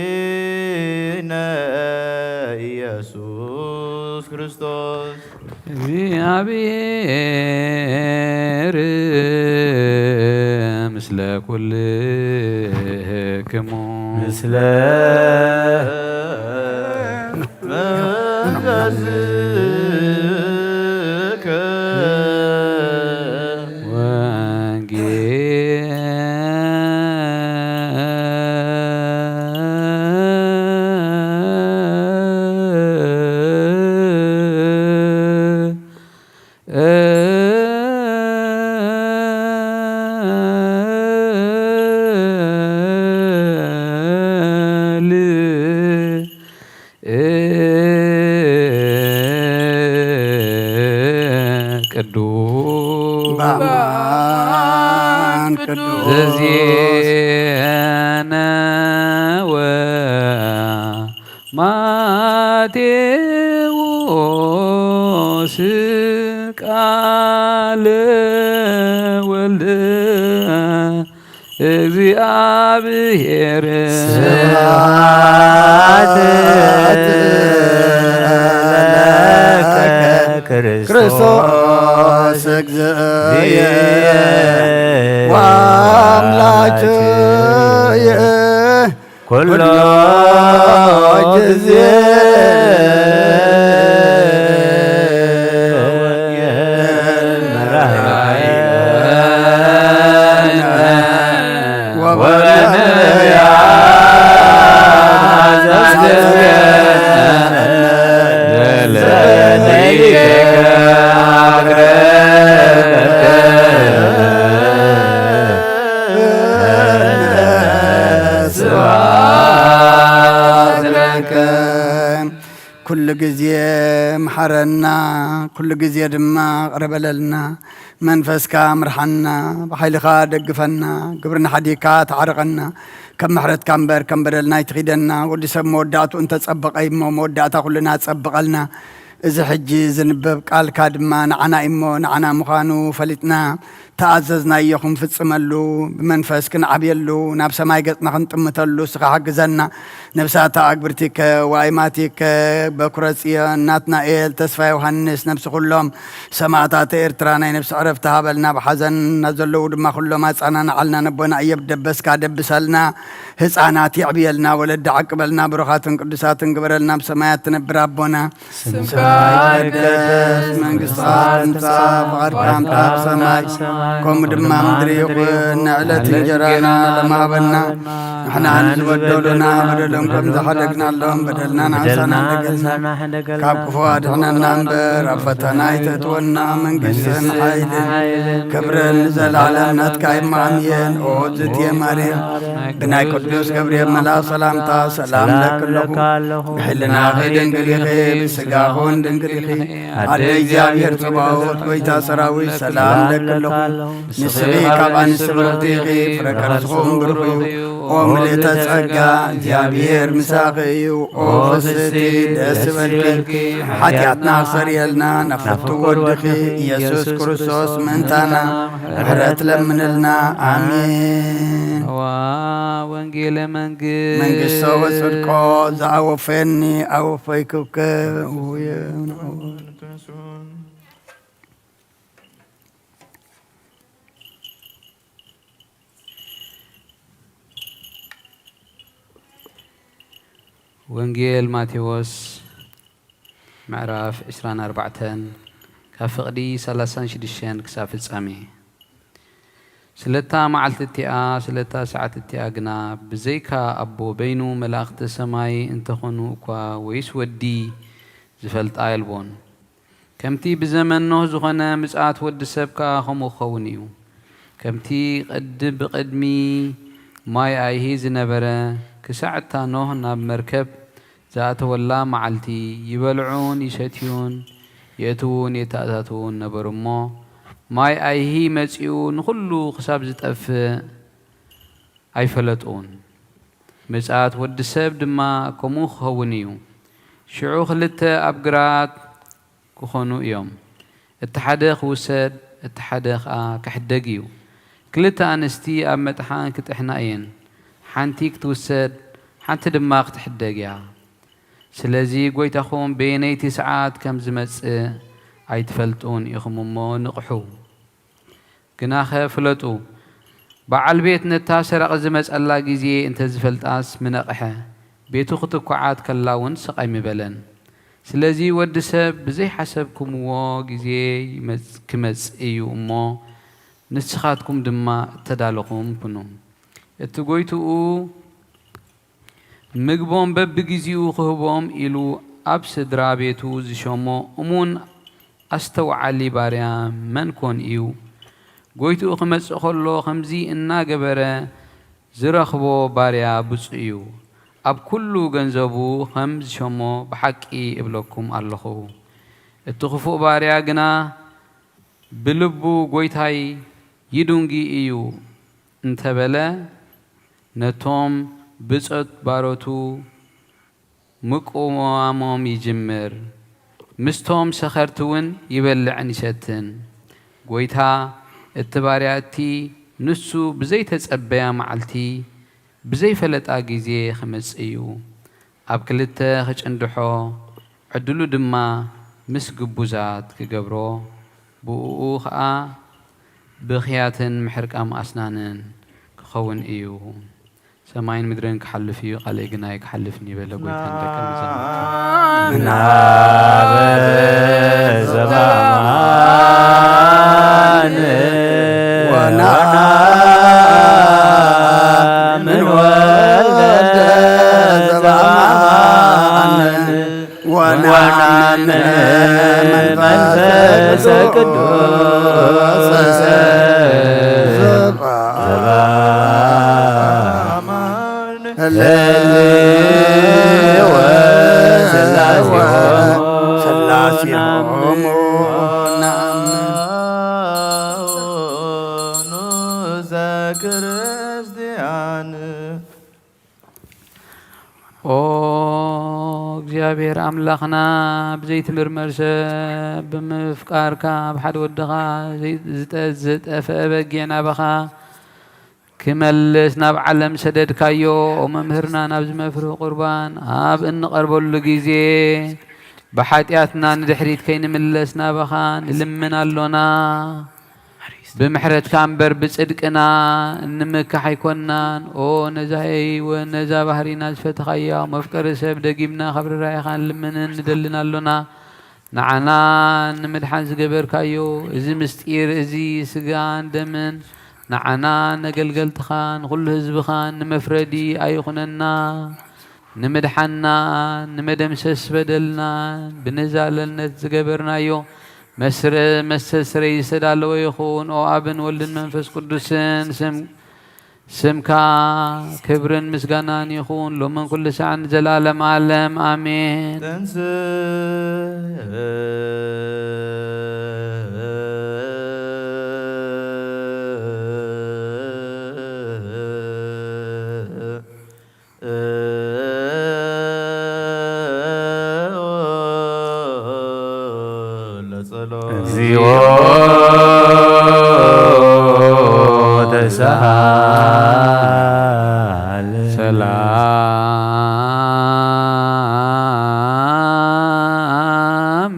ወመድኃኒነ ኢየሱስ ክርስቶስ። እግዚአብሔር ምስለ ኩልክሙ። ምስለ መንፈስከ። ወንጌል ቅዱስ በአማን ቅዱስ። ዘዜነወ ማቴዎስ ቃለ ወልደ እግዚአብሔር። ስብሐት ለከ ክርስቶስ እግዚእየ ወአምላክየ። ኩሎ ጊዜ ወበነቢያት ስብሐት ለከ። ኩሉ ግዜ ምሓረና፣ ኩሉ ግዜ ድማ ቅረ በለልና። መንፈስካ ምርሓና፣ ብሓይልኻ ደግፈና፣ ግብርና ሓዲግካ ተዓረቐና። ከም ምሕረትካ እምበር ከም በደልና ኣይትኺደና። ወዲ ሰብ መወዳእትኡ እንተጸበቐ እሞ መወዳእታ ኩልና ጸብቐልና። እዚ ሕጂ ዝንበብ ቃልካ ድማ ንዓና እሞ ንዓና ምዃኑ ፈሊጥና፣ ተኣዘዝናዮ ክንፍጽመሉ፣ ብመንፈስ ክንዓብየሉ፣ ናብ ሰማይ ገጽና ክንጥምተሉ እስኻ ሓግዘና። ነብሳታ ኣግብርቲከ፣ ዋይማቲከ፣ በኩረ ጽዮን፣ ናትናኤል፣ ተስፋ ዮሃንስ፣ ነብሲ ኩሎም ሰማእታት ኤርትራ ናይ ነብሲ ዕረፍቲ ሃበልና፣ ብሓዘን ናብ ዘለዉ ድማ ኩሎም ኣጻናንዓልና። ነቦና እዮብ ደበስካ ደብሰልና፣ ህጻናት የዕብየልና፣ ወለዲ ዓቅበልና፣ ብሩኻትን ቅዱሳትን ግበረልና፣ ኣብ ሰማያት ትነብር ኣቦና። ስምካ ይትቀደስ፣ መንግስትኻ ትምጻእ፣ ፍቓድካ እምታ ኣብ ሰማይ ከምኡ ድማ ምድሪ ይኹን ንዕለት እንጀራና ሎም ሃበና። ንሕና ንዝበደሉና በደሎም ከም ዝሓደግናሎም በደልና ንኣንሳና እንደገልና። ካብ ክፉ ኣድሕነና እምበር፣ ኣብ ፈተና ኣይተእትወና። መንግስትን ሓይልን ክብርን ንዘለዓለም ናትካ እዩ፣ ኣሜን። ኦ ዝትየ ማርያም፣ ብናይ ቅዱስ ገብርኤል መልኣኽ ሰላምታ ሰላም እለኪ ኣለኹ። ብሕልናኺ ድንግል ኢኺ፣ ብስጋኺ እውን ድንግል ኢኺ። ኣደ እግዚኣብሔር ጸባኦት፣ ጎይታ ሰራዊት፣ ሰላም እለኪ ኣለኹ። ንስኺ ካብ ኣንስቲ ብርኽቲ ኢኺ፣ ፍረ ከርስኺ እውን ብሩኽ እዩ። ኦ ምልእተ ጸጋ፣ እግዚኣብሔር ምሳኺ እዩ። ኦ ፍስሕቲ፣ ደስ ይበልኪ፣ ሓጢኣትና ክሰርየልና፣ ናፍቲ ወድኺ ኢየሱስ ክርስቶስ ምእንታና ምሕረት ለምንልና። ኣሜን። ዋ ወንጌለ መንግስት። መንግስቶ ወጽድቆ ዘአወፈኒ አወፈይኩከ። ወንጌል ማቴዎስ ምዕራፍ ዕስራን ኣርባዕተን፣ ካብ ፍቕዲ ሰላሳን ሽዱሽተን ክሳብ ፍጻሜ። ስለታ መዓልቲ እቲኣ፣ ስለታ ሰዓት እቲኣ ግና፣ ብዘይካ ኣቦ በይኑ መላእኽተ ሰማይ እንተኾኑ እኳ፣ ወይስ ወዲ፣ ዝፈልጣ የልቦን። ከምቲ ብዘመን ኖህ ዝኾነ፣ ምጽኣት ወዲ ሰብ ከኣ ከምኡ ክኸውን እዩ። ከምቲ ቅድ-፣ ብቕድሚ ማይ ኣይሂ ዝነበረ፣ ክሳዕ እታ ኖህ ናብ መርከብ ዝኣተወላ መዓልቲ፣ ይበልዑን ይሰትዩን፣ የእትዉን የተኣታተዉን ነበሩ እሞ፣ ማይ ኣይሂ መጺኡ ንኹሉ ክሳብ ዝጠፍእ ኣይፈለጡን። ምጽኣት ወዲ ሰብ ድማ ከምኡ ክኸውን እዩ። ሽዑ ክልተ ኣብ ግራት ክኾኑ እዮም። እቲ ሓደ ክውሰድ፣ እቲ ሓደ ኸኣ ክሕደግ እዩ። ክልተ ኣንስቲ ኣብ መጥሓን ክጥሕና እየን። ሓንቲ ክትውሰድ፣ ሓንቲ ድማ ክትሕደግ እያ። ስለዚ ጐይታኹም በየነይቲ ሰዓት ከም ዝመጽእ ኣይትፈልጡን ኢኹም እሞ ንቕሑ። ግናኸ ፍለጡ፣ በዓል ቤት ነታ ሰረቕ ዝመጸላ ግዜ እንተ ዝፈልጣስ ምነቕሐ፣ ቤቱ ክትኩዓት ከላ እውን ስቕ ኣይምበለን። ስለዚ ወዲ ሰብ ብዘይሓሰብኩምዎ ግዜ ይመጽ-፣ ክመጽእ እዩ እሞ፣ ንስኻትኩም ድማ እተዳለኹም ኩኑ። እቲ ጐይትኡ ምግቦም በብግዜኡ ክህቦም ኢሉ ኣብ ስድራ ቤቱ ዝሸሞ እሙን ኣስተውዓሊ ባርያ መን ኮን እዩ? ጐይትኡ ክመጽእ ከሎ ከምዚ እናገበረ ዝረኽቦ ባርያ ብጹእ እዩ። ኣብ ኩሉ ገንዘቡ ከም ዝሸሞ ብሓቂ እብለኩም ኣለኹ። እቲ ክፉእ ባርያ ግና ብልቡ፣ ጐይታይ ይዱንጊ እዩ እንተበለ፣ ነቶም ብጾት ባሮቱ ምቅዋሞም ይጅምር፣ ምስቶም ሰኸርቲ እውን ይበልዕን ይሰትን። ጐይታ እቲ ባርያ እቲ ንሱ ብዘይተጸበያ መዓልቲ ብዘይፈለጣ ግዜ ክመጽእ እዩ። ኣብ ክልተ ክጭንድሖ፣ ዕድሉ ድማ ምስ ግቡዛት ክገብሮ፣ ብእኡ ኸኣ ብኽያትን ምሕርቃም ኣስናንን ክኸውን እዩ። ሰማይን ምድርን ክሓልፍ እዩ፣ ቃለይ ግና ኣይክሓልፍን እዩ በለ ጐይታ ንደቀ መዛሙርቱ። ናበ ዘበአማን ወናምን ወልደ ዘበአማን ወናምን መንፈስ ቅዱስ ዘበአማን። ህልው ስላሴሆሙ ስላሴሆሙ ነአምን። ዘክርስቲያን። ኦ እግዚኣብሔር ኣምላኽና፣ ብዘይትምርመር ሰብ ብምፍቃርካ፣ ኣብ ሓደ ወድኻ ዘይ-፣ ዝጠ-፣ ዝጠፍአ በጊዕ ናባኻ ክመልስ ናብ ዓለም ሰደድካዮ። ኦ መምህርና፣ ናብዚ መፍርህ ቁርባን ኣብ እንቐርበሉ ግዜ ብሓጢኣትና ንድሕሪት ከይንምለስ ናባኻ ንልምን ኣሎና። ብምሕረትካ እምበር ብጽድቅና እንምካሕ ኣይኮናን። ኦ ነዛ ህይወት፣ ነዛ ባህሪና ዝፈተኻያ መፍቀሪ ሰብ ደጊምና ካብ ርራሄኻ ንልምንን ንደልን ኣሎና። ንዓና ንምድሓን ዝገበርካዮ፣ እዚ ምስጢር፣ እዚ ስጋን ደምን፣ ንዓና ነገልገልትኻን ኩሉ ህዝብኻን ንመፍረዲ ኣይኹነና። ንምድሓና፣ ንመደምሰስ በደልና፣ ብነዚ ለነት ዝገበርናዮ መስረ-፣ መስተስረይ ዝተዳለወ ይኹን። ኦ ኣብን ወልድን መንፈስ ቅዱስን ስም፣ ስምካ ክብርን ምስጋናን ይኹን፣ ሎምን ኩሉ ሳዕን ንዘለዓለም ዓለም። ኣሜን። እግዚኦ ተሳሃለ። ሰላም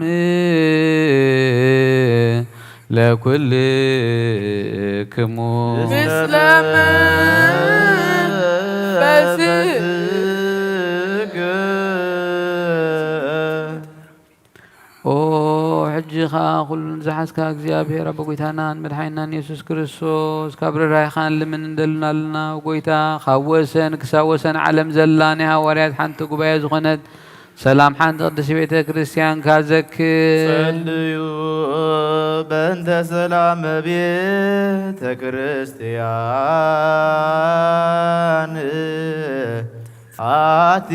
ለኩልክሙ። ምስለ መንፈስከ። ኦ ሕጂ ኸኣ ኩሉን ዝሓዝካ እግዚኣብሔር ኣቦ ጎይታናን መድሓኒናን የሱስ ክርስቶስ፣ ካብ ርህራሄኻ ንልምን እንደልናልና። ጎይታ፣ ካብ ወሰን ክሳብ ወሰን ዓለም ዘላ ናይ ሃዋርያት ሓንቲ ጉባኤ ዝኾነት ሰላም ሓንቲ ቅድስቲ ቤተ ክርስቲያንካ ዘክር። ጸልዩ በእንተ ሰላም ቤተ ክርስቲያን ኣቲ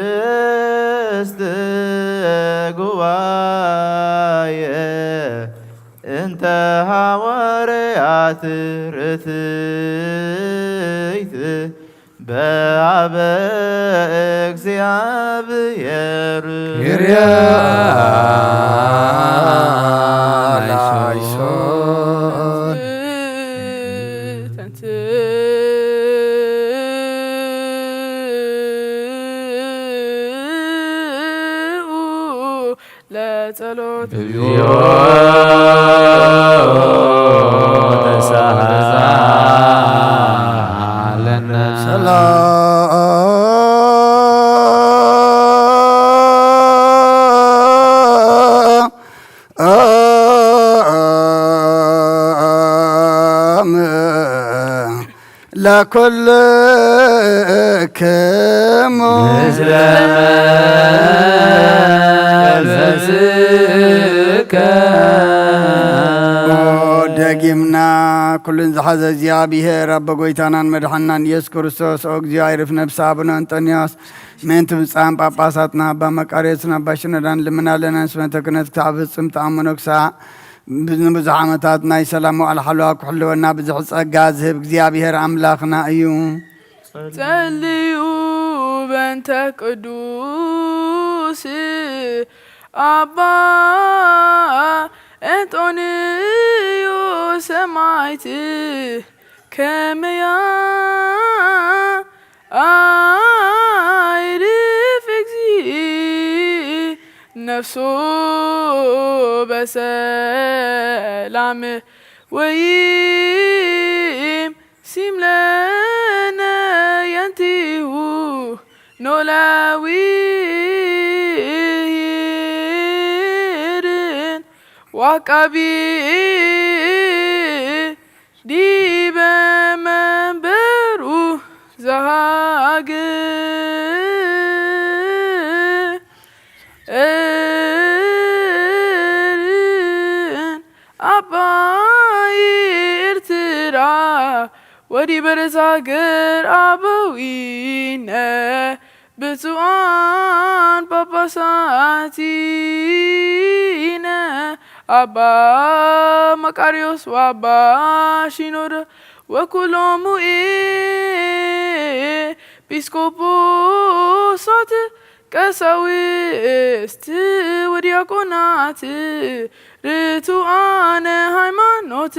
ቅድስት ጉባኤ እንተ ሃዋርያት ርትዕት በአበ እግዚአብሔር። ኪርያ ላይሶን። ተንትኡ ለጸሎት። እግዚኦ ተሳሃለነ። ሰላም ለኩልክሙ። ምስለ መንፈስከ። ኦ ደጊምና ኩሉን ዝሓዘ እግዚኣብሔር ኣቦ ጎይታናን መድሓናን ኢየሱስ ክርስቶስ፣ ኦ እግዚኦ ኣይርፍ ነፍስ ኣቡነ እንጦንዮስ፣ ምእንቲ ብጻን ጳጳሳትና ኣባ መቃርዮስን ኣባ ሽኖዳን ልምና ኣለና። ንስመተ ክህነት ክሳዕ ፍጽም ተኣምኖ ክሳዕ ብዝን ብዙሕ ዓመታት ናይ ሰላም መዋዕል ሓልዋ ክሕልወና ብዙሕ ጸጋ ዝህብ እግዚኣብሔር ኣምላኽና እዩ። ጸልዩ በእንተ ቅዱስ ኣባ እንጦንዮስ ሰማዕት ከመ ያዕርፍ እግዚእ ነፍሶ በሰላም ወይምሲም ለነ የንቲሁ ኖላዊ ሂርን ወዐቃቢ ዲበ መንበሩ ዘሃገርን አባይ ኤርትራ ወዲበ ርእሰ ሃገር አበዊነ ብፁዓን ጳጳሳቲነ አባ መቃርዮስ ወአባ ሺኖዳ ወኩሎሙ ኤጲስቆጶሳት ቀሳውስት ወዲያቆናት ርቱዓነ ሃይማኖት።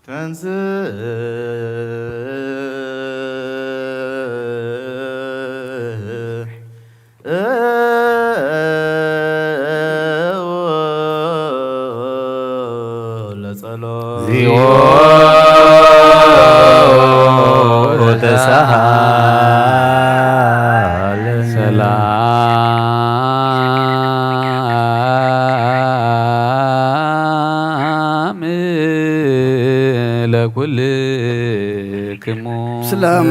ተንሥእ ለጸሎት። እግዚኦ ተሳሃለነ። ሰላም ለኩልክሙ። ሰላም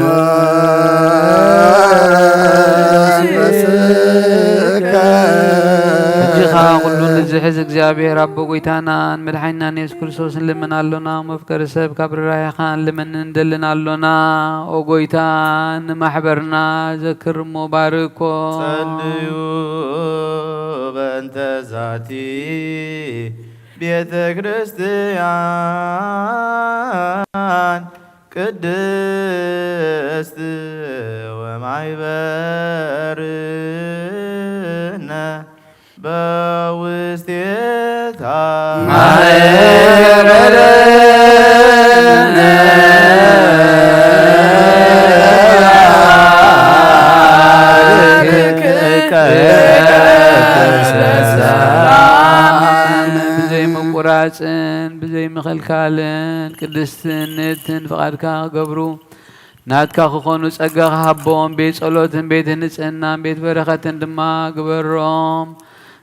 ለስጋከ። እጅኻ ኩሉን ልዝሕዝ እግዚኣብሔር ኣቦ ጎይታናን መድሓኒናን ኢየሱስ ክርስቶስ ንልምን ኣሎና። መፍቀሪ ሰብ ካብ ርራሄኻ ንልምን እንደልን ኣሎና። ኦ ጎይታ፣ ንማሕበርና ዘክር እሞ ባርኮ። ጸልዩ በእንተ ዛቲ ቤተ ክርስቲያን ቅድስት ወማይበርነ በውስቴታ ማይበርነ ብዘይ ምቁራጽን ብዘይ ምኽልካልን ቅድስትን ንእድትን ፍቓድካ ክገብሩ ናትካ ክኾኑ ጸጋኻ ሃቦም። ቤት ጸሎትን ቤት ንጽህናን ቤት በረኸትን ድማ ግበሮም።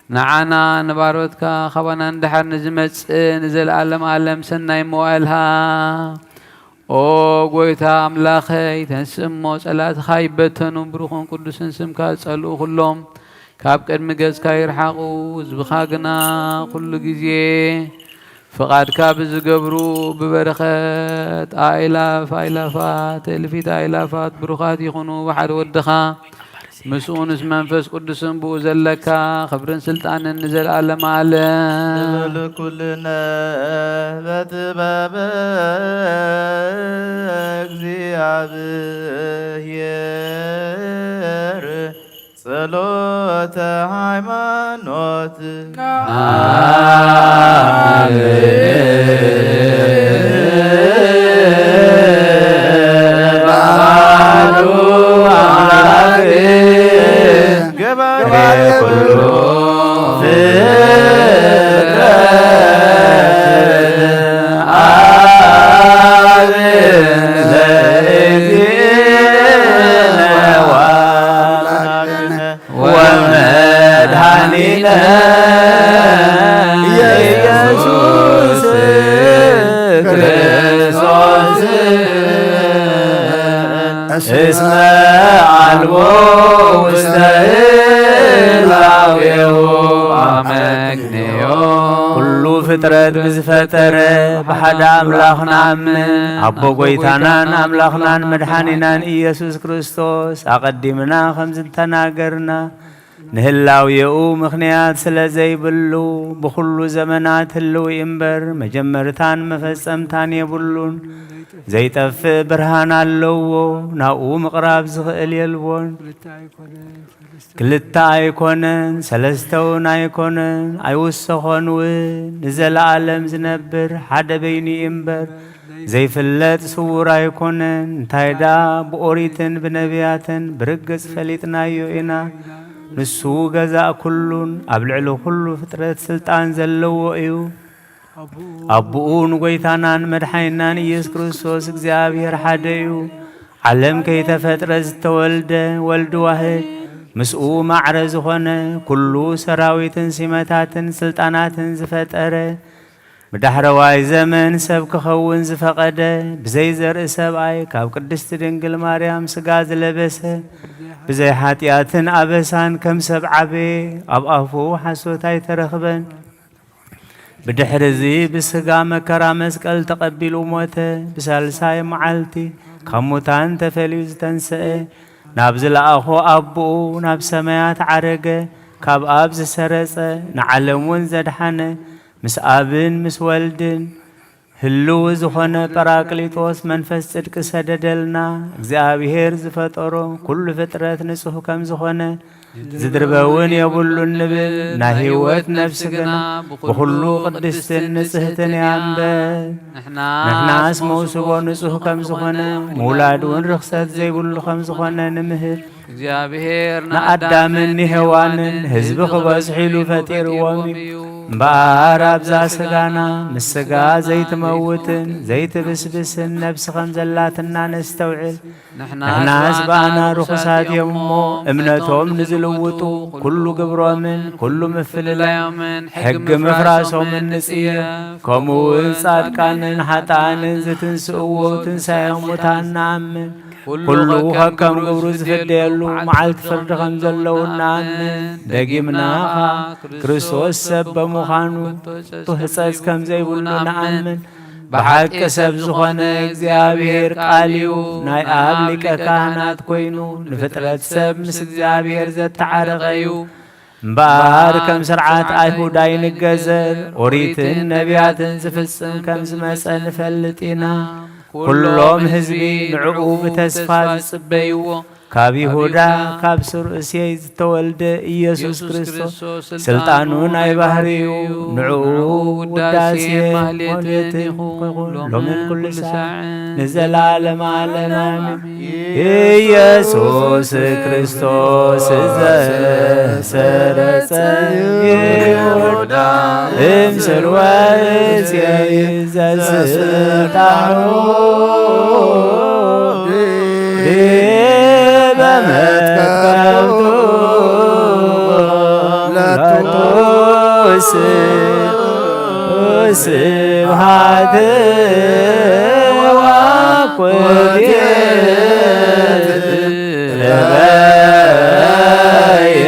ንዓና ንባሮትካ ካባና ንደሓር ንዝመጽእ ንዘለዓለም ዓለም ሰናይ መዋእል ሃብ። ኦ ጎይታ ኣምላኸይ፣ ተንስእ እሞ ጸላእትኻ ይበተኑ፣ ብሩኽን ቅዱስን ስምካ ዝጸልኡ ኩሎም ካብ ቅድሚ ገጽካ ይርሓቑ። ህዝብኻ ግና ኩሉ ግዜ ፍቓድካ ብዝገብሩ ብበረኸት ኣእላፍ ኣእላፋት እልፊት ኣእላፋት ብሩኻት ይኹኑ። ብሓደ ወድኻ ምስኡ ምስ መንፈስ ቅዱስን ብኡ ዘለካ ክብርን ስልጣንን ንዘለዓለም ዓለም። ንብል ኩልነ በጥበበ እግዚኣብሔር ጸሎተ ሃይማኖት። ገባሬ ኩሉ ፍጥረት አብ ለእግዚእነ ወአምላክነ ወመድኃኒነ ኢየሱስ ክርስቶስ እስመ አልቦ ውስተ ህላዌሁ አመክንዮ። ኩሉ ፍጥረት ብዝፈጠረ ብሓደ ኣምላኽ ንኣምን፣ ኣቦ ጐይታናን ኣምላኽናን መድሓኒናን ኢየሱስ ክርስቶስ ኣቐዲምና ከም ዝተናገርና፣ ንህላዌኡ ምኽንያት ስለ ዘይብሉ፣ ብኹሉ ዘመናት ህልው እዩ እምበር፣ መጀመርታን መፈጸምታን የብሉን። ዘይጠፍእ ብርሃን ኣለዎ፣ ናብኡ ምቕራብ ዝኽእል የልቦን። ክልተ ኣይኮነን፣ ሰለስተውን ኣይኮነን፣ ኣይውሰኾን እውን፣ ንዘለኣለም ዝነብር ሓደ በይኑ እዩ እምበር፣ ዘይፍለጥ ስውር ኣይኮነን። እንታይ ደኣ ብኦሪትን ብነቢያትን ብርግጽ ፈሊጥናዮ ኢና። ንሱ ገዛእ ኩሉን ኣብ ልዕሊ ኩሉ ፍጥረት ስልጣን ዘለዎ እዩ። ኣቡኡ ንጎይታናን መድሓኒናን ኢየሱስ ክርስቶስ እግዚኣብሔር ሓደ እዩ። ዓለም ከይተፈጥረ ዝተወልደ ወልድ ዋህድ፣ ምስኡ ማዕረ ዝኾነ፣ ኩሉ ሰራዊትን ሲመታትን ስልጣናትን ዝፈጠረ፣ ብዳሕረዋይ ዘመን ሰብ ክኸውን ዝፈቐደ፣ ብዘይ ዘርኢ ሰብኣይ ካብ ቅድስቲ ድንግል ማርያም ስጋ ዝለበሰ፣ ብዘይ ሓጢኣትን ኣበሳን ከም ሰብ ዓበየ፣ ኣብ ኣፉ ሓሶት ኣይተረኽበን። ብድሕርዚ ብስጋ መከራ መስቀል ተቐቢሉ ሞተ። ብሳልሳይ መዓልቲ ካብ ሙታን ተፈልዩ ዝተንሰአ፣ ናብ ዝለኣኾ ኣቦኡ ናብ ሰማያት ዓረገ። ካብ ኣብ ዝሰረጸ፣ ንዓለም እውን ዘድሓነ፣ ምስ ኣብን ምስ ወልድን ህልው ዝኾነ ጳራቅሊጦስ መንፈስ ጽድቂ ሰደደልና። እግዚኣብሔር ዝፈጠሮ ኩሉ ፍጥረት ንጹሕ ከም ዝኾነ፣ ዝድርበውን የብሉን ንብል፣ ናይ ህይወት ነፍሲ ግና ብኹሉ ቅድስትን ንጽህትን እያ እምበር። ንሕናስ መውስቦ ንጹሕ ከም ዝኾነ፣ ምውላድ እውን ርኽሰት ዘይብሉ ከም ዝኾነ ንምህር። እግዚኣብሔር ንኣዳምን ንሔዋንን ህዝቢ ክበዝሑ ኢሉ ፈጢርዎም እዩ። እምበኣር ኣብዛ ስጋና ምስ ስጋ ዘይትመውትን ዘይትብስብስን ነብሲ ከም ዘላትና ነስተውዕል። ንሕናስ ብኣና ርኹሳት እዮም እሞ፣ እምነቶም ንዝልውጡ ኩሉ ግብሮምን ኩሉ ምፍልላዮምን ሕጊ ምፍራሶምን ንጽየፍ። ከምኡ እውን ጻድቃንን ኃጥኣንን ዝትንስእዎ ትንሳኤ ሙታን ንኣምን። ኩሉ ከከም ግብሩ ዝፍደየሉ መዓልቲ ፍርዲ ከም ዘለውን ንኣምን። ደጊምና ኸኣ ክርስቶስ ሰብ በምዃኑ ክቶ ሕጸጽ ከም ዘይብሉ ንኣምን። ብሓቂ ሰብ ዝኾነ እግዚኣብሔር ቃል እዩ። ናይ ኣብ ሊቀ ካህናት ኮይኑ ንፍጥረት ሰብ ምስ እግዚኣብሔር ዘተዓረቐ እዩ። እምበኣር ከም ስርዓት ኣይሁድ ኣይንገዘር፣ ኦሪትን ነቢያትን ዝፍጽም ከም ዝመጸ ንፈልጥ ኢና። ኩሎም ህዝቢ ንዕኡ ብተስፋ ዝጽበይዎ፣ ካብ ይሁዳ፣ ካብ ሱር እሴይ ዝተወልደ ኢየሱስ ክርስቶስ ስልጣኑ ናይ ባህሪ እዩ። ንዕኡ ውዳሴ ማህሌትን ይኹን ሎምን ኩሉ ሳዕ ንዘላለም ዓለም ኣሜን። ኢየሱስ ክርስቶስ ዘሰረጸ ይሁዳ እምስል ወእሴይ ዘስልጣኑ ዲበ መትከብቱ ለቱ ስብሐት ወአኮቴት ለበየ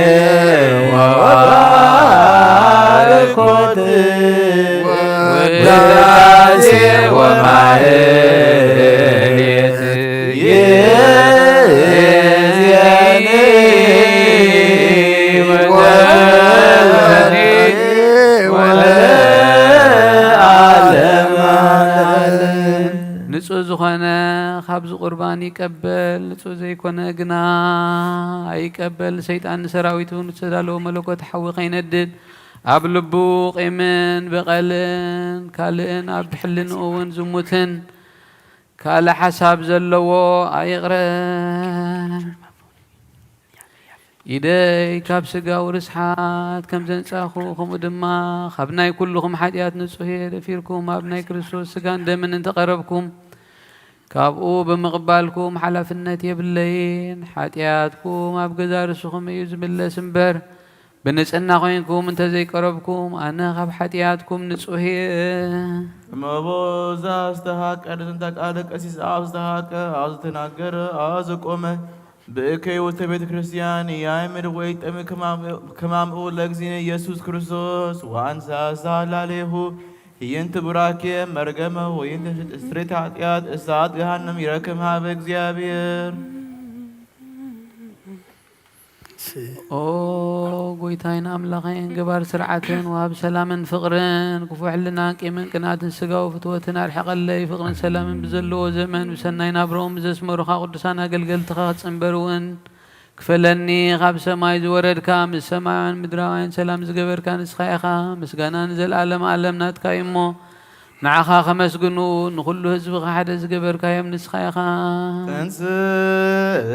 ወባርኮት ውዳሴ ወማህሌት ይእዜኒ ወዘልፈኒ ወለዓለመ ዓለም። ንጹህ ዝኾነ ካብዚ ቁርባን ይቀበል፣ ንጹህ ዘይኮነ ግና ኣይቀበል። ንሰይጣን ንሰራዊቱ ንዝተዳለወ መለኮት ሓዊ ከይነድድ፣ ኣብ ልቡ ቂምን በቐልን ካልእን ኣብ ሕልንኡ እውን ዝሙትን ካልእ ሓሳብ ዘለዎ ኣይቕረብ። ኢደይ ካብ ስጋዊ ርስሓት ከም ዘንጻኹ፣ ከምኡ ድማ ካብ ናይ ኩልኹም ሓጢኣት ንጹህ እየ። ደፊርኩም ኣብ ናይ ክርስቶስ ስጋን ደምን እንተቐረብኩም፣ ካብኡ ብምቕባልኩም ሓላፍነት የብለይን። ሓጢኣትኩም ኣብ ገዛእ ርእስኹም እዩ ዝምለስ እምበር፣ ብንጽህና ኮይንኩም እንተዘይቀረብኩም፣ ኣነ ካብ ሓጢኣትኩም ንጹህ እየ። እመቦ እዛ ዝተሃቀ፣ ዝንተ ቃል ቀሲስ ኣብ ዝተሃቀ፣ ኣብ ዝተናገረ፣ ኣብ ዝቆመ፣ ብእከይ ውስተ ቤተ ክርስቲያን ያእምር ወይጠሚ ከማም-፣ ከማምኡ ለእግዚእነ ኢየሱስ ክርስቶስ ወአንሳ ዛላሌሁ ይንት ቡራኬ መርገመ ወይንት ስሬት ኃጢአት እሳት ገሃነም ይረክም ሀበ እግዚአብሔር። ኦ ጎይታይን ኣምላኸይን፣ ገባር ስርዓትን ወሃብ ሰላምን ፍቕርን፣ ክፉእ ሕልናን ቂምን ቅንኣትን ስጋዊ ፍትወትን ኣርሕቐለይ። ፍቕርን ሰላምን ብዘለዎ ዘመን ብሰናይ ናብርኦም ዘስመሩኻ ቅዱሳን ኣገልገልትኻ ክጽንበርውን ክፈለኒ። ካብ ሰማይ ዝወረድካ፣ ምስ ሰማያውያን ምድራውያን ሰላም ዝገበርካ ንስኻ ኢኻ። ምስጋና ንዘለዓለም ዓለም ናትካ እዩ እሞ፣ ንዓኻ ከመስግኑ፣ ንኹሉ ህዝብኻ ሓደ ዝገበርካዮም ንስኻ ኢኻ። ተንሥእ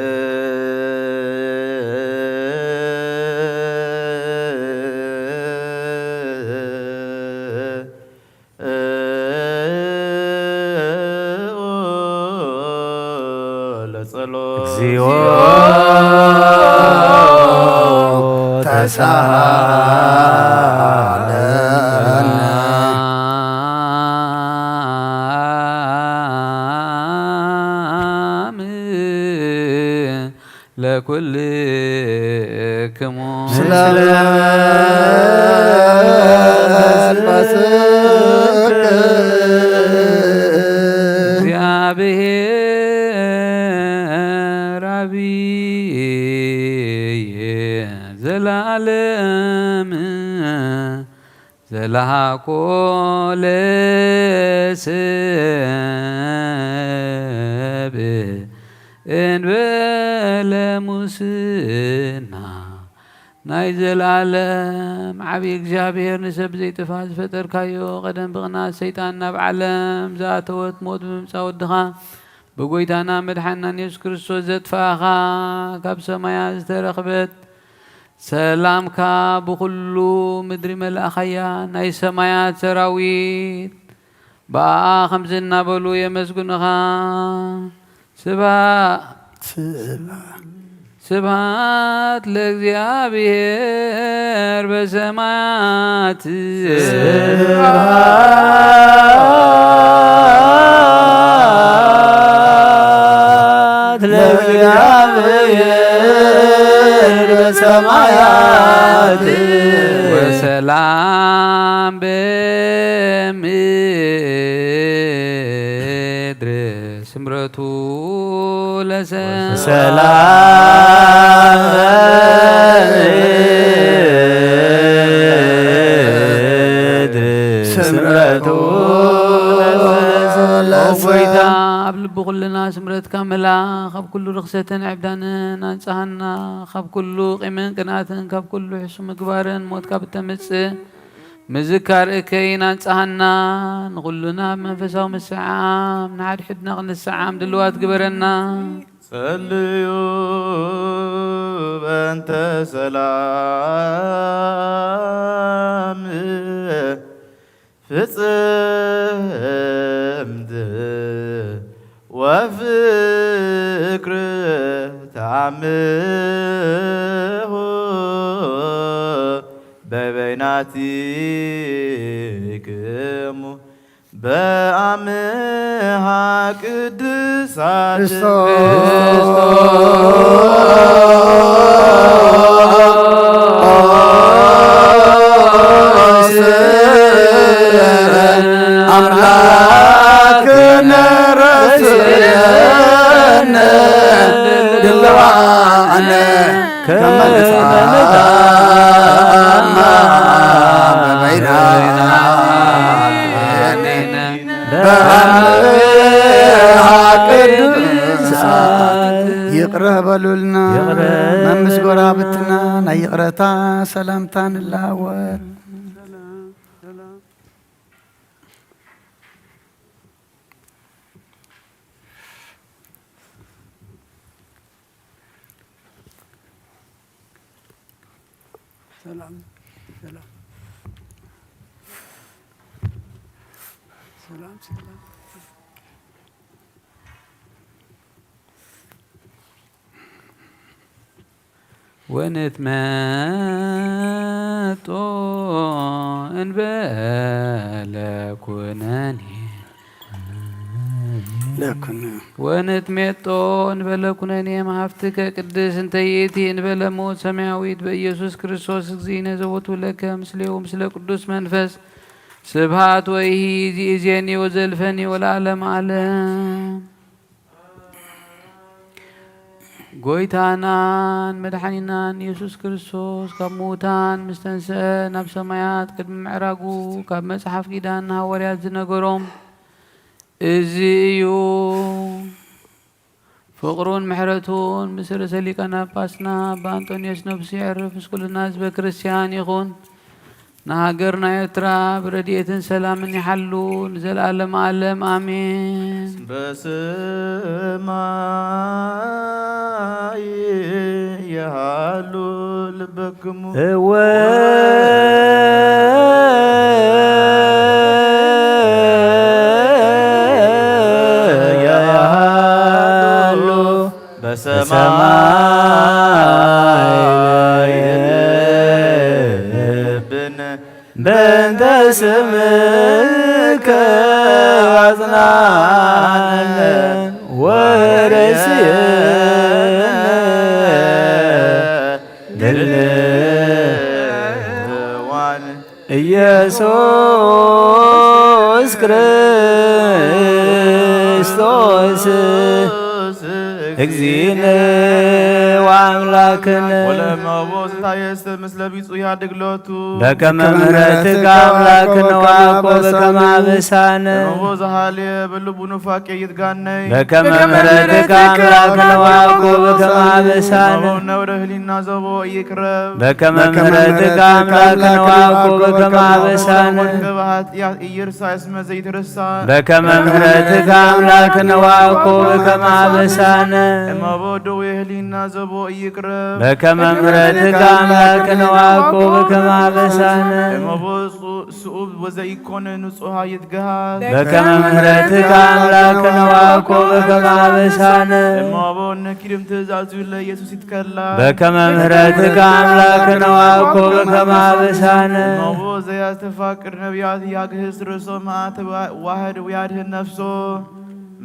ለጸሎት። እግዚኦ ተሳሃለነ። ለኩልክሙ። ምስለ መንፈስከ። እግዚአብሔር አብይ ዘለዓለም ዘለሃኮ ለሰብ እንበለ ሙስና። ናይ ዘለዓለም ዓቢ እግዚኣብሔር፣ ንሰብ ዘይጥፋእ ዝፈጠርካዮ፣ ቀደም ብቕንኣት ሰይጣን ናብ ዓለም ዝኣተወት ሞት ብምምጻእ ወድኻ ብጎይታናን መድሓኒናን የሱስ ክርስቶስ ዘጥፋእኻ፣ ካብ ሰማያት ዝተረኽበት ሰላምካ ብኹሉ ምድሪ መልኣኻያ። ናይ ሰማያት ሰራዊት ብኣኣ ከምዚ እናበሉ የመስግኑኻ። ስብሃ-፣ ስብሃ-፣ ስብሃት ለእግዚኣብሔር በሰማያት። ስብሃት ለእግዚኣብሔር በሰማያት። ወሰላም በምድር ስምረቱ ለሰ-፣ ሰላም በምድር ስምረቱ ለሰ-፣ ኦ ጎይታ፣ ኣብ ልቢ ኩልና ስምረትካ ምላ፣ ካብ ኩሉ ርኽሰትን ዕብዳንን ኣንጽሃና፣ ካብ ኩሉ ቂምን ቅንኣትን፣ ካብ ኩሉ ሕሱም ምግባርን ሞት ካብ እተምጽእ ምዝካር እከይን ኣንጽሃና። ንኹልና ብመንፈሳዊ ምስዓም ንሓድሕድና ክንስዓም ድልዋት ግበረና። ጸልዩ በእንተ ሰላም ፍጽምት ወፍቅር ተአምሆ በበይናቲክሙ በአምሃ ቅድሳት ክርስቶስ። አምላክነ ረስየነ ድልዋነ ከመ ንትአማ በበይናቲነ በአምሃ ቅድሳት። ይቅረ በሉልና። ይቅረ። መምስ ጎራብትና ናይ ይቅረታ ሰላምታ ንላወጥ። ሰላም፣ ሰላም። ሰላም፣ ሰላም። ወንትመጦ እንበለ ኩነኔ። ለኩነ። ወንትመጦ እንበለ ኩነኔ እምሃብትከ ቅድስት እንተ ይእቲ እንበለ ሞት ሰማያዊት በኢየሱስ ክርስቶስ እግዚእነ ዘቦቱ ለከ ምስሌሁ ምስለ ቅዱስ መንፈስ ስብሃት ወይሂ ይእዜኒ ወዘልፈኒ ወለዓለመ ዓለም። ጎይታናን መድሓኒናን ኢየሱስ ክርስቶስ ካብ ምዉታን ምስ ተንሰአ ናብ ሰማያት ቅድሚ ምዕራጉ ካብ መጽሓፍ ኪዳን ንሃዋርያት ዝነገሮም እዚ እዩ። ፍቅሩን ምሕረቱን ምስ ርእሰ ሊቃነ ጳጳስና ኣባ እንጦንዮስ ነብሱ የዕርፍ፣ ምስ ኩልና ህዝበ ክርስቲያን ይኹን። ንሃገርና ኤርትራ ብረድኤትን ሰላምን ይሓሉ ንዘለዓለመ ዓለም ኣሜን። በሰማይ ይሃሉ ልበክሙ። እወ ያሃሉ በሰማይ ልብነ በእንተ ስምከ አጽናነ ወርእስነ ድልዋን ኢየሱስ ክርስቶስ እግዚእነ አምላክነ። ወለእመቦ ዘታየሰ ምስለ ቢጹ ያድግ ሎቱ። በከመ ምሕረትከ አምላክነ ወያዕቆብ ከመ አበሳነ። እመቦ ዘሃልየ በልቡ ኑፋቄ ይትጋነይ። በከመ ምሕረትከ አምላክነ ወያዕቆብ ከመ አበሳነ። እመቦ ነውረ ህሊና ዘቦ ይቅረብ። በከመ ምሕረትከ አምላክነ ወያዕቆብ ከመ አበሳነ። ወድቀ በኃጢአት ኢይርሳ እስመ ዘይትረሳ። በከመ ምሕረትከ አምላክነ ወያዕቆብ ከመ አበሳነ። እመቦ ደዌ ህሊና ዘቦ ይቅረብ። በከመ ምሕረትከ አምላክነ ወያዕቆብ ከመ አበሳነ። እመቦ ሱ-፣ ስኡብ ወዘኢኮነ ንጹሐ ይትገሃስ። በከመ ምሕረትከ አምላክነ ወያዕቆብ ከመ አበሳነ። እመቦ ነኪርም ትእዛዙ ለኢየሱስ ይትከላ። በከመ ምሕረትከ አምላክነ ወያዕቆብ ከመ አበሳነ። እመቦ ዘያስተፋቅር ነቢያት ያግህስ ርእሶ መዓት ዋ-፣ ዋህድ ወያድህን ነፍሶ።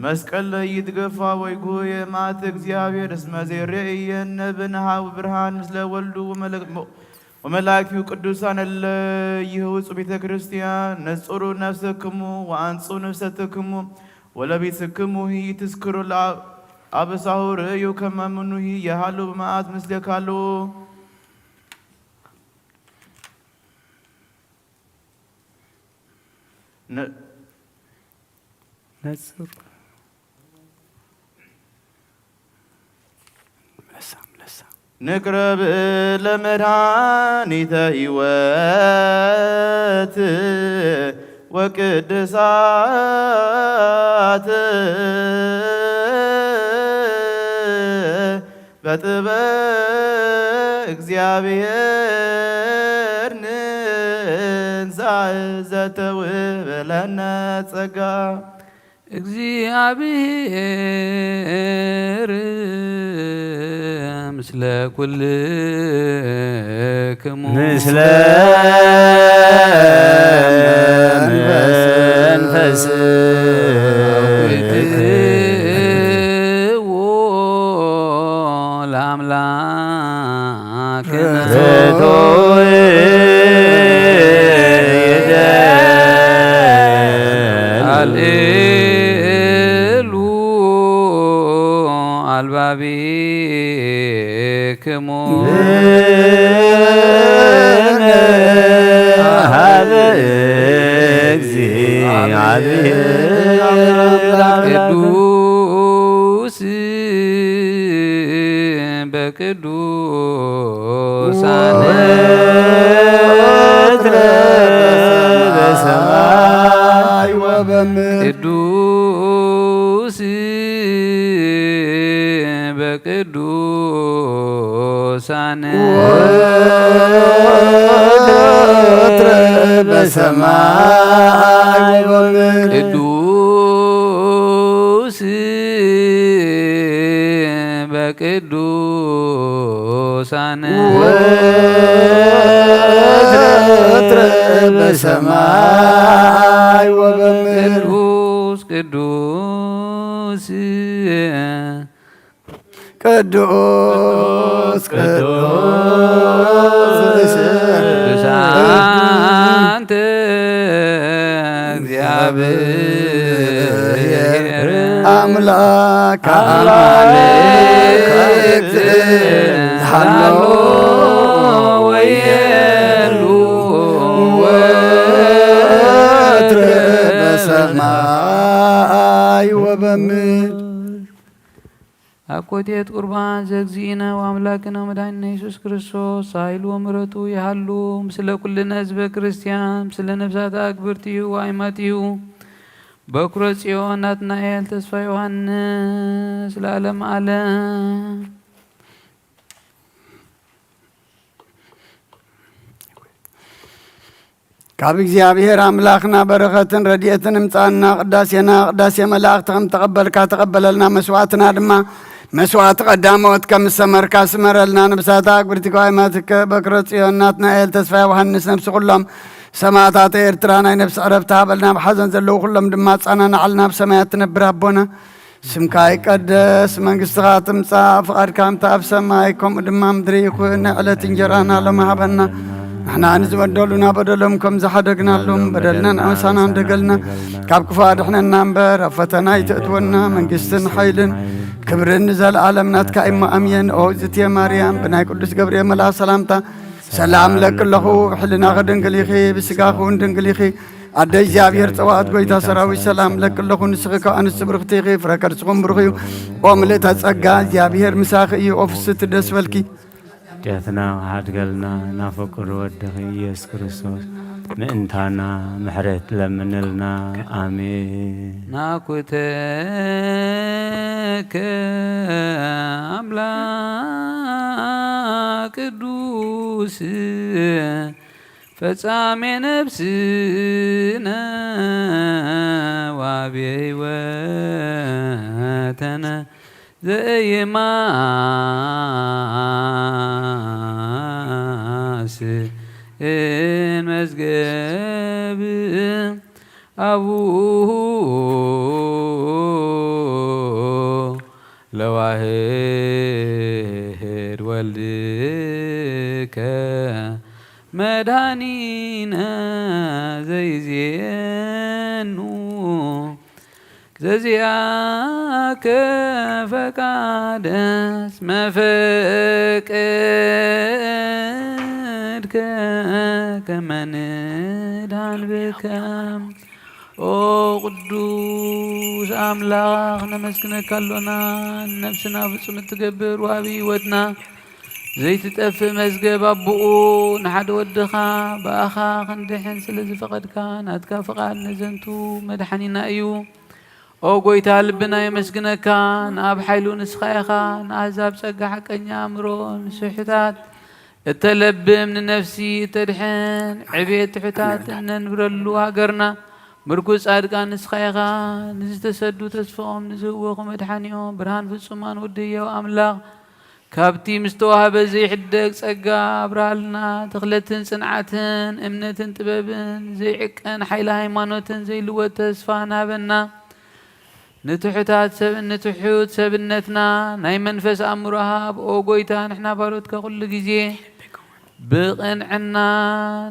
መስቀል ለኢይትገፋ ወይጉህየ መዓት እግዚአብሔር እስመ ዘይሬእየነ ብንሃው ብርሃን ምስለ ወልዱ ወመለ-፣ ወመላእክቲሁ ቅዱሳን እለ ይህውጹ ቤተ ክርስቲያን። ነጽሩ ነፍሰክሙ ወአንጹ ነፍሰትክሙ ወለቢጽክሙ ኢትስክሩ ለአብ-፣ አበሳሁ ርእዩ ከመ ምኑሂ የሃሉ በመዓት ምስለ ካልኡ። ነ-፣ ነጽር። ለሳም፣ ለሳም። ንቅረብ ለመድኃኒተ ሕይወት ወቅድሳት በጥበብ እግዚአብሔር ንንሳእ ዘተውህበ ለነ ጸጋ። እግዚአብሔር ምስለ ኩልክሙ። ምስለ መንፈስ አውክትዎ ለአምላክ ርቱዕ ይደል አልዕሉ አልባቢክሙ። ሀበ እግዚአብሔር ቅዱስ በቅዱሳን ወትረ በሰማይ ወበምድር ቅዱስ በቅዱሳን ወትረ በሰማይ ወበምድር ቅዱስ በቅዱሳን ወትረ በሰማይ ወበምድር ቅዱስ ቅዱስ ቅዱስ ቅዱስ ቅዱስ አንተ እግዚአብሔር አምላክ አማልክት ሀሎ ወየሉ ወትረ በሰማይ ወበምድር። አኮቴት ቁርባን ዘእግዚእነ ወአምላክነ ወመድኃኒነ ኢየሱስ ክርስቶስ ኃይል ወምሕረቱ ይሃሉ ምስለ ኩልነ ህዝበ ክርስቲያን፣ ምስለ ነፍሳተ አግብርቲሁ ወአይማቲሁ በኩረ ጽዮን ናትናኤል ተስፋ ዮሐንስ ለዓለመ ዓለም። ካብ እግዚኣብሔር ኣምላኽና በረኸትን ረድኤትን እምጽኣልና። ቅዳሴና ቅዳሴ መላእኽት ከም ተቐበልካ ተቐበለልና፣ መስዋዕትና ድማ መስዋዕት ቀዳሞት ከም ዝሰመርካ ስመረልና። ነብሳታ ኣግብርቲከ ወኣይማትከ በክረ ጽዮን ናትናኤል ተስፋ ዮሃንስ ነብሲ ኩሎም ሰማእታት ኤርትራ ናይ ነብሲ ዕረፍቲ ሃበልና። ኣብ ሓዘን ዘለዉ ኩሎም ድማ ኣጸናንዓልና። ኣብ ሰማያት ትነብር ኣቦና፣ ስምካ ይቀደስ፣ መንግስትኻ ትምጻእ፣ ፍቓድካ ከምቲ ኣብ ሰማይ ከምኡ ድማ ምድሪ ይኹን። ናይ ዕለት እንጀራና ሎሚ ሃበና። ንሕና ንዝበደሉና በደሎም ከም ዝሓደግናሎም በደልና ንኣበሳና ንደገልና፣ ካብ ክፉእ ኣድሕነና እምበር ኣብ ፈተና ኣይተእትወና። መንግስትን ሓይልን ክብርን ንዘለዓለም ናትካ እሞ ኣሜን። ኦ እግዝእትየ ማርያም፣ ብናይ ቅዱስ ገብርኤል መልኣክ ሰላምታ ሰላም እለኪ ኣለኹ። ብሕልናኺ ድንግል ኢኺ፣ ብስጋኺ እውን ድንግል ኢኺ። ኣደ እግዚኣብሔር ጸባኦት፣ ጎይታ ሰራዊት ሰላም እለኪ ኣለኹ። ንስኺ ካብ ኣንስቲ ብርኽቲ ኢኺ፣ ፍረ ከርስኺ እውን ብሩኽ እዩ። ኦ ምልእተ ጸጋ፣ እግዚኣብሔር ምሳኺ እዩ። ኦ ፍስሕቲ ደስ በልኪ። ሐጥያትና ሓድገልና ናፍቅር ወድኺ ኢየሱስ ክርስቶስ ምእንታና ምሕረት ለምንልና። ኣሜን። ናኩተከ ኣምላክ ቅዱስ ፈጻሜ ነፍስነ ወአብየ ሕይወተነ ዘኢይማስን መዝገብ አቡሁ ለዋሕድ ወልድከ መድኃኒነ ዘይዜኑ ዘዚአከ ፈቃደ እስመ ፈቀድከ ከመ ንድኃን ብከ። ኦ ቅዱስ ኣምላኽ፣ ነመስግነካ ኣሎና። ንነፍስና ፍጹም እትገብር ወሃቢ ሕይወትና ዘይትጠፍእ መዝገብ ኣቦኡ ንሓደ ወድኻ ብኣኻ ክንድሕን ስለ ዝፈቐድካ፣ ናትካ ፍቓድ ነዘንቱ መድሓኒና እዩ። ኦ ጎይታ፣ ልብና የመስግነካ። ንኣብ ሓይሉ ንስኻ ኢኻ፣ ንኣህዛብ ጸጋ ሓቀኛ ኣእምሮ፣ ንስሑታት እተለብም፣ ንነፍሲ እተድሕን፣ ዕቤት ትሑታት እነንብረሉ ሃገርና ምርኩስ ጻድቃን ንስኻ ኢኻ። ንዝተሰዱ ተስፍኦም፣ ንዝህወኹ መድሓኒኦም፣ ብርሃን ፍጹማን ወዲ ህያው ኣምላኽ ካብቲ ምስተዋህበ ዘይሕደግ ጸጋ ኣብርሃልና። ተኽለትን ጽንዓትን፣ እምነትን ጥበብን፣ ዘይዕቀን ሓይሊ ሃይማኖትን፣ ዘይልወጥ ተስፋን ሃበና። ንትሑታት ሰብ-፣ ንትሑት ሰብነትና ናይ መንፈስ ኣእምሮ ሃብ። ኦ ጎይታ፣ ንሕና ባሮትካ ኩሉ ግዜ ብቕንዕና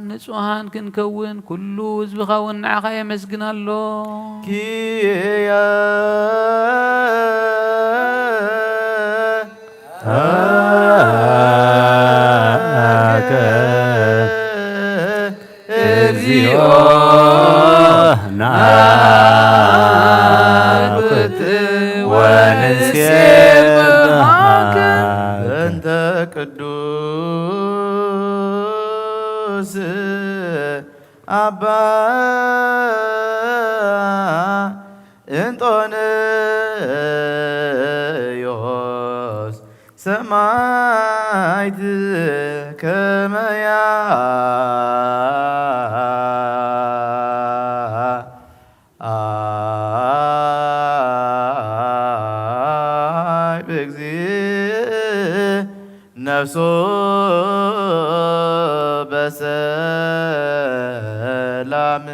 ንጹሃን ክንከውን፣ ኩሉ ህዝብኻ እውን ንዓኻ የመስግን ኣሎ። ኪያ ታከ እግዚኦ ናኩት ወንሴብሐከ በእንተ ቅዱስ አባ እንጦንዮስ ሰማዕት ከመ ያዕርግ እግዚእ ነፍሶ በሰላም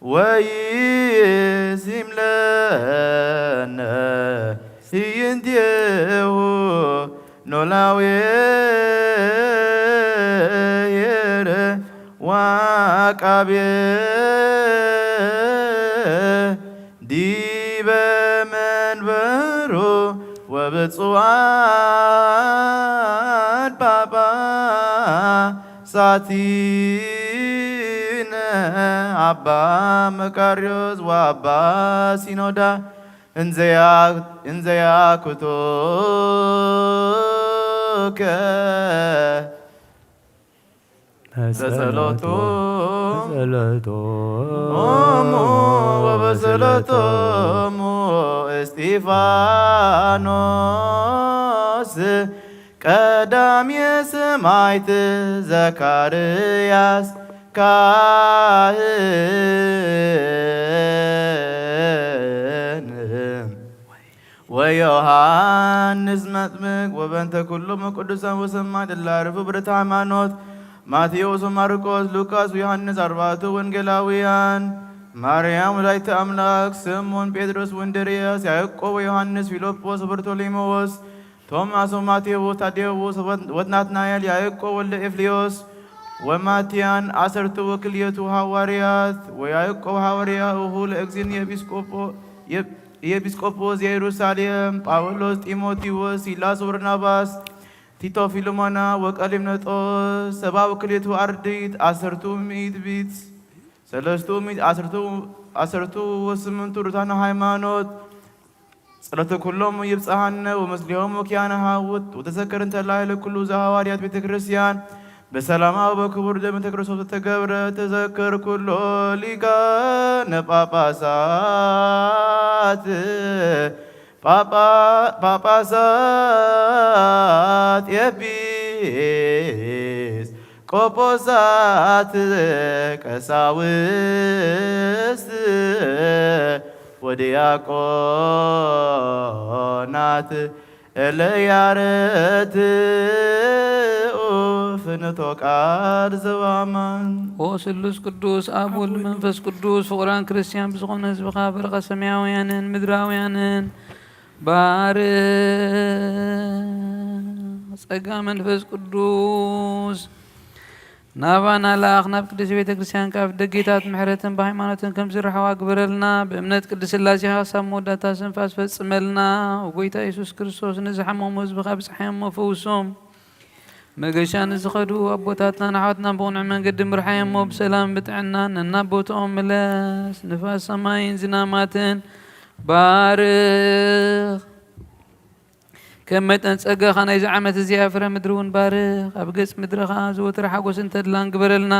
ወይሲም ለነ ህይንቴሁ ኖላዌ ኄር ወዐቃቤ ዲበ መንበሩ ወብፁዓን ጳጳሳቲነ አባ መቃርዮስ ወአባ ሲኖዳ እንዘያ-፣ እንዘያኩቱከ በጸሎቱ በጸሎቱ ኦሙ ወበጸሎቶሙ እስጢፋኖስ ቀዳሜ ሰማዕት ዘካርያስ ካህን ወዮሐንስ መጥምቅ ወበእንተ ኩሎሙ ቅዱሳን ወሰማዕት እለ ዐረፉ ብርዕተ ሃይማኖት ማቴዎስ ወማርቆስ ሉቃስ ወዮሐንስ አርባዕቱ ወንጌላውያን ማርያም ወላዲተ አምላክ ስምዖን ጴጥሮስ ወእንድርያስ ያዕቆብ ወዮሐንስ ፊልጶስ ወበርቶሎሜዎስ ቶማስ ወማቴዎስ ታዴዎስ ወናትናኤል ያዕቆብ ወልደ ኤፍልዮስ ወማትያን ዐሰርቱ ወክልኤቱ ሐዋርያት ወያዕቆብ ሐዋርያ እኹ ለእግዚእነ ኤጲስቆጶ-፣ ኤ- ኤጲስቆጶስ ዘኢየሩሳሌም ጳውሎስ፣ ጢሞቴዎስ፣ ሲላስ ወበርናባስ፣ ቲቶ፣ ፊልሞና ወቀሌምነጦስ፣ ሰብዓ ወክልኤቱ አርድእት፣ ዐሰርቱ ምእት ቢት፣ ሰለስቱ ምእት ዐሰርቱ፣ ዐሰርቱ ወስምንቱ ርቱዓነ ሃይማኖት፣ ጸሎተ ኩሎም ይብጽሐነ ወምስሌሆሙ ኪያነ ሀውት ወተዘከር እንተ ላዕለ ኩሉ ዘሐዋርያት ቤተ ክርስቲያን በሰላማ ወበክቡር ደም እንተ ክርስቶስ ተገብረ። ተዘከር ኩሎ ሊቃነ ጳጳሳት ጳጳ-፣ ጳጳሳት ኤጲስ ቆጶሳት ቀሳውስት ወዲያቆናት እለ ያረትኡ ፍኖተ ቃል ዘበአማን። ኦ ስሉስ ቅዱስ አብ ወልድ መንፈስ ቅዱስ፣ ፍቁራን ክርስቲያን ብዝኾነ ህዝብኻ በረኸት ሰማያውያንን ምድራውያንን ባርኽ። ጸጋ መንፈስ ቅዱስ ናባና ለኣኽ፣ ናብ ቅድስት ቤተ ክርስቲያን ከኣፍ ደጌታት ምሕረትን በሃይማኖትን ከም ዝርሕዋ ግበረልና። ብእምነት ቅድስት ሥላሴኻ ክሳብ መወዳእታ ስንፋስ ፈጽመልና። ወጎይታ ኢየሱስ ክርስቶስ፣ ንዝሓመሙ ህዝብኻ ብጽሓዮሞ ፈውሶም። መገሻ ንዝኸዱ ኣቦታትናን ኣሕዋትናን ብቕኑዕ መንገዲ ምርሓዮሞ፣ ብሰላም ብጥዕናን ነናብ ቦትኦም ምለስ። ንፋስ ሰማይን ዝናማትን ባርኽ። ከም መጠን ጸጋኻ ናይዚ ዓመት እዚኣ ፍረ ምድሪ እውን ባርኽ። ኣብ ገጽ ምድሪ ኸኣ ዘወትር ሓጎስን ተድላን ግበረልና።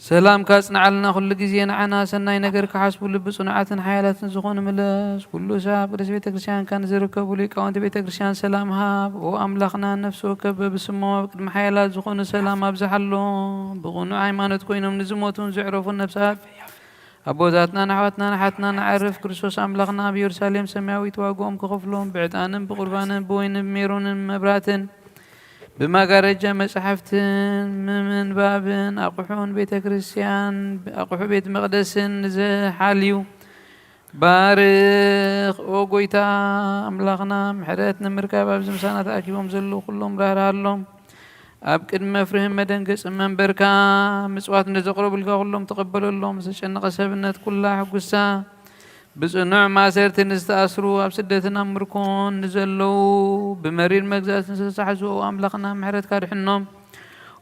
ሰላምካ ኣጽንዓልና። ኩሉ ግዜ ንዓና ሰናይ ነገር ክሓስቡ ልቢ ጽኑዓትን ሓያላትን ዝኾኑ ምለስ። ኩሉ ሳዕ ኣብ ቅድስት ቤተ ክርስቲያንካ ንዝርከቡ ሊቃውንቲ ቤተ ክርስቲያን ሰላም ሃብ። ኦ ኣምላኽና፣ ነፍሲ ወከፍ በብስሞም ኣብ ቅድሚ ሓያላት ዝኾኑ ሰላም ኣብዝሓሎም። ብቕኑዕ ሃይማኖት ኮይኖም ንዝሞቱን ዘዕረፉን ነፍሳት ኣቦታትናን ኣሕዋትናን ኣሓትናን ኣዕርፍ፣ ክርስቶስ ኣምላኽና ኣብ ኢየሩሳሌም ሰማያዊት ዋጋኦም ክኸፍሎም፣ ብዕጣንን ብቁርባንን ብወይንን ብሜሮንን መብራትን ብመጋረጃ መጻሕፍትን ምምንባብን ኣቑሑን ቤተ ክርስቲያን፣ ኣቑሑ ቤት መቕደስን ንዝሓልዩ ባርኽ። ኦ ጎይታ ኣምላኽና፣ ምሕረት ንምርካብ ኣብዚ ምሳና ተኣኪቦም ዘለዉ ኩሎም ራህርሃሎም። ኣብ ቅድሚ መፍርህን መደንገጽን መንበርካ ምጽዋት ንዘቕረቡልካ ኩሎም ተቐበለሎም። ዝተጨነቐ ሰብነት ኩላ ኣሕጉሳ። ብጽኑዕ ማእሰርቲ ንዝተኣስሩ፣ ኣብ ስደትን ኣብ ምርኮን ንዘለዉ፣ ብመሪር መግዛእቲ ንዝተታሕዙ፣ ኦ ኣምላኽና፣ ምሕረትካ ኣድሕኖም።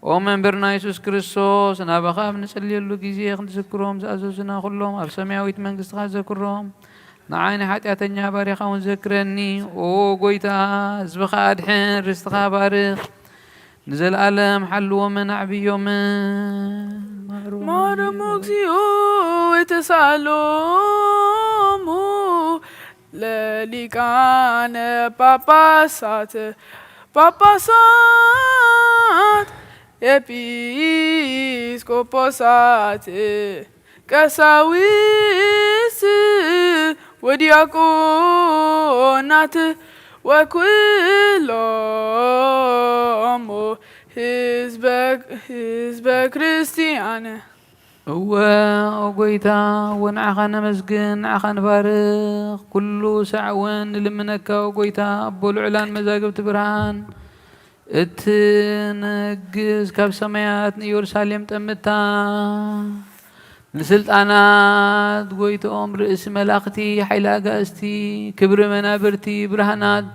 ኦ መምህርና የሱስ ክርስቶስ፣ ናባኻ ኣብ ንጽልየሉ ግዜ ክንዝክሮም ዝኣዘዙና ኩሎም ኣብ ሰማያዊት መንግስትኻ ዘክሮም። ንዓይ ንሓጢኣተኛ ባርያኻ እውን ዘክረኒ። ኦ ጎይታ፣ ህዝብኻ ኣድሕን፣ ርስትኻ ባርኽ። ንዘለኣለም ሓልዎምን ኣዕብዮምን። ማረሞ እግዚኦ ወተሳእሎሙ ለሊቃነ ጳጳሳት፣ ጳጳሳት፣ ኤጲስቆጶሳት፣ ቀሳውስት ወዲያቆናት ወኩሎሙ ህዝበ፣ ህዝበ ክርስቲያን። እወ፣ ኦ ጎይታ፣ እወ፣ ንዓኻ ነመስግን፣ ንዓኻ ንባርኽ። ኩሉ ሳዕ እውን ንልምነካ፣ ኦ ጎይታ፣ ኣቦ ልዑላን መዛግብቲ ብርሃን፣ እትነግስ፣ ካብ ሰማያት ንኢየሩሳሌም ጠምታ፣ ንስልጣናት ጎይትኦም፣ ርእሲ መላኽቲ፣ ሓይሊ ኣጋእዝቲ፣ ክብሪ መናብርቲ ብርሃናት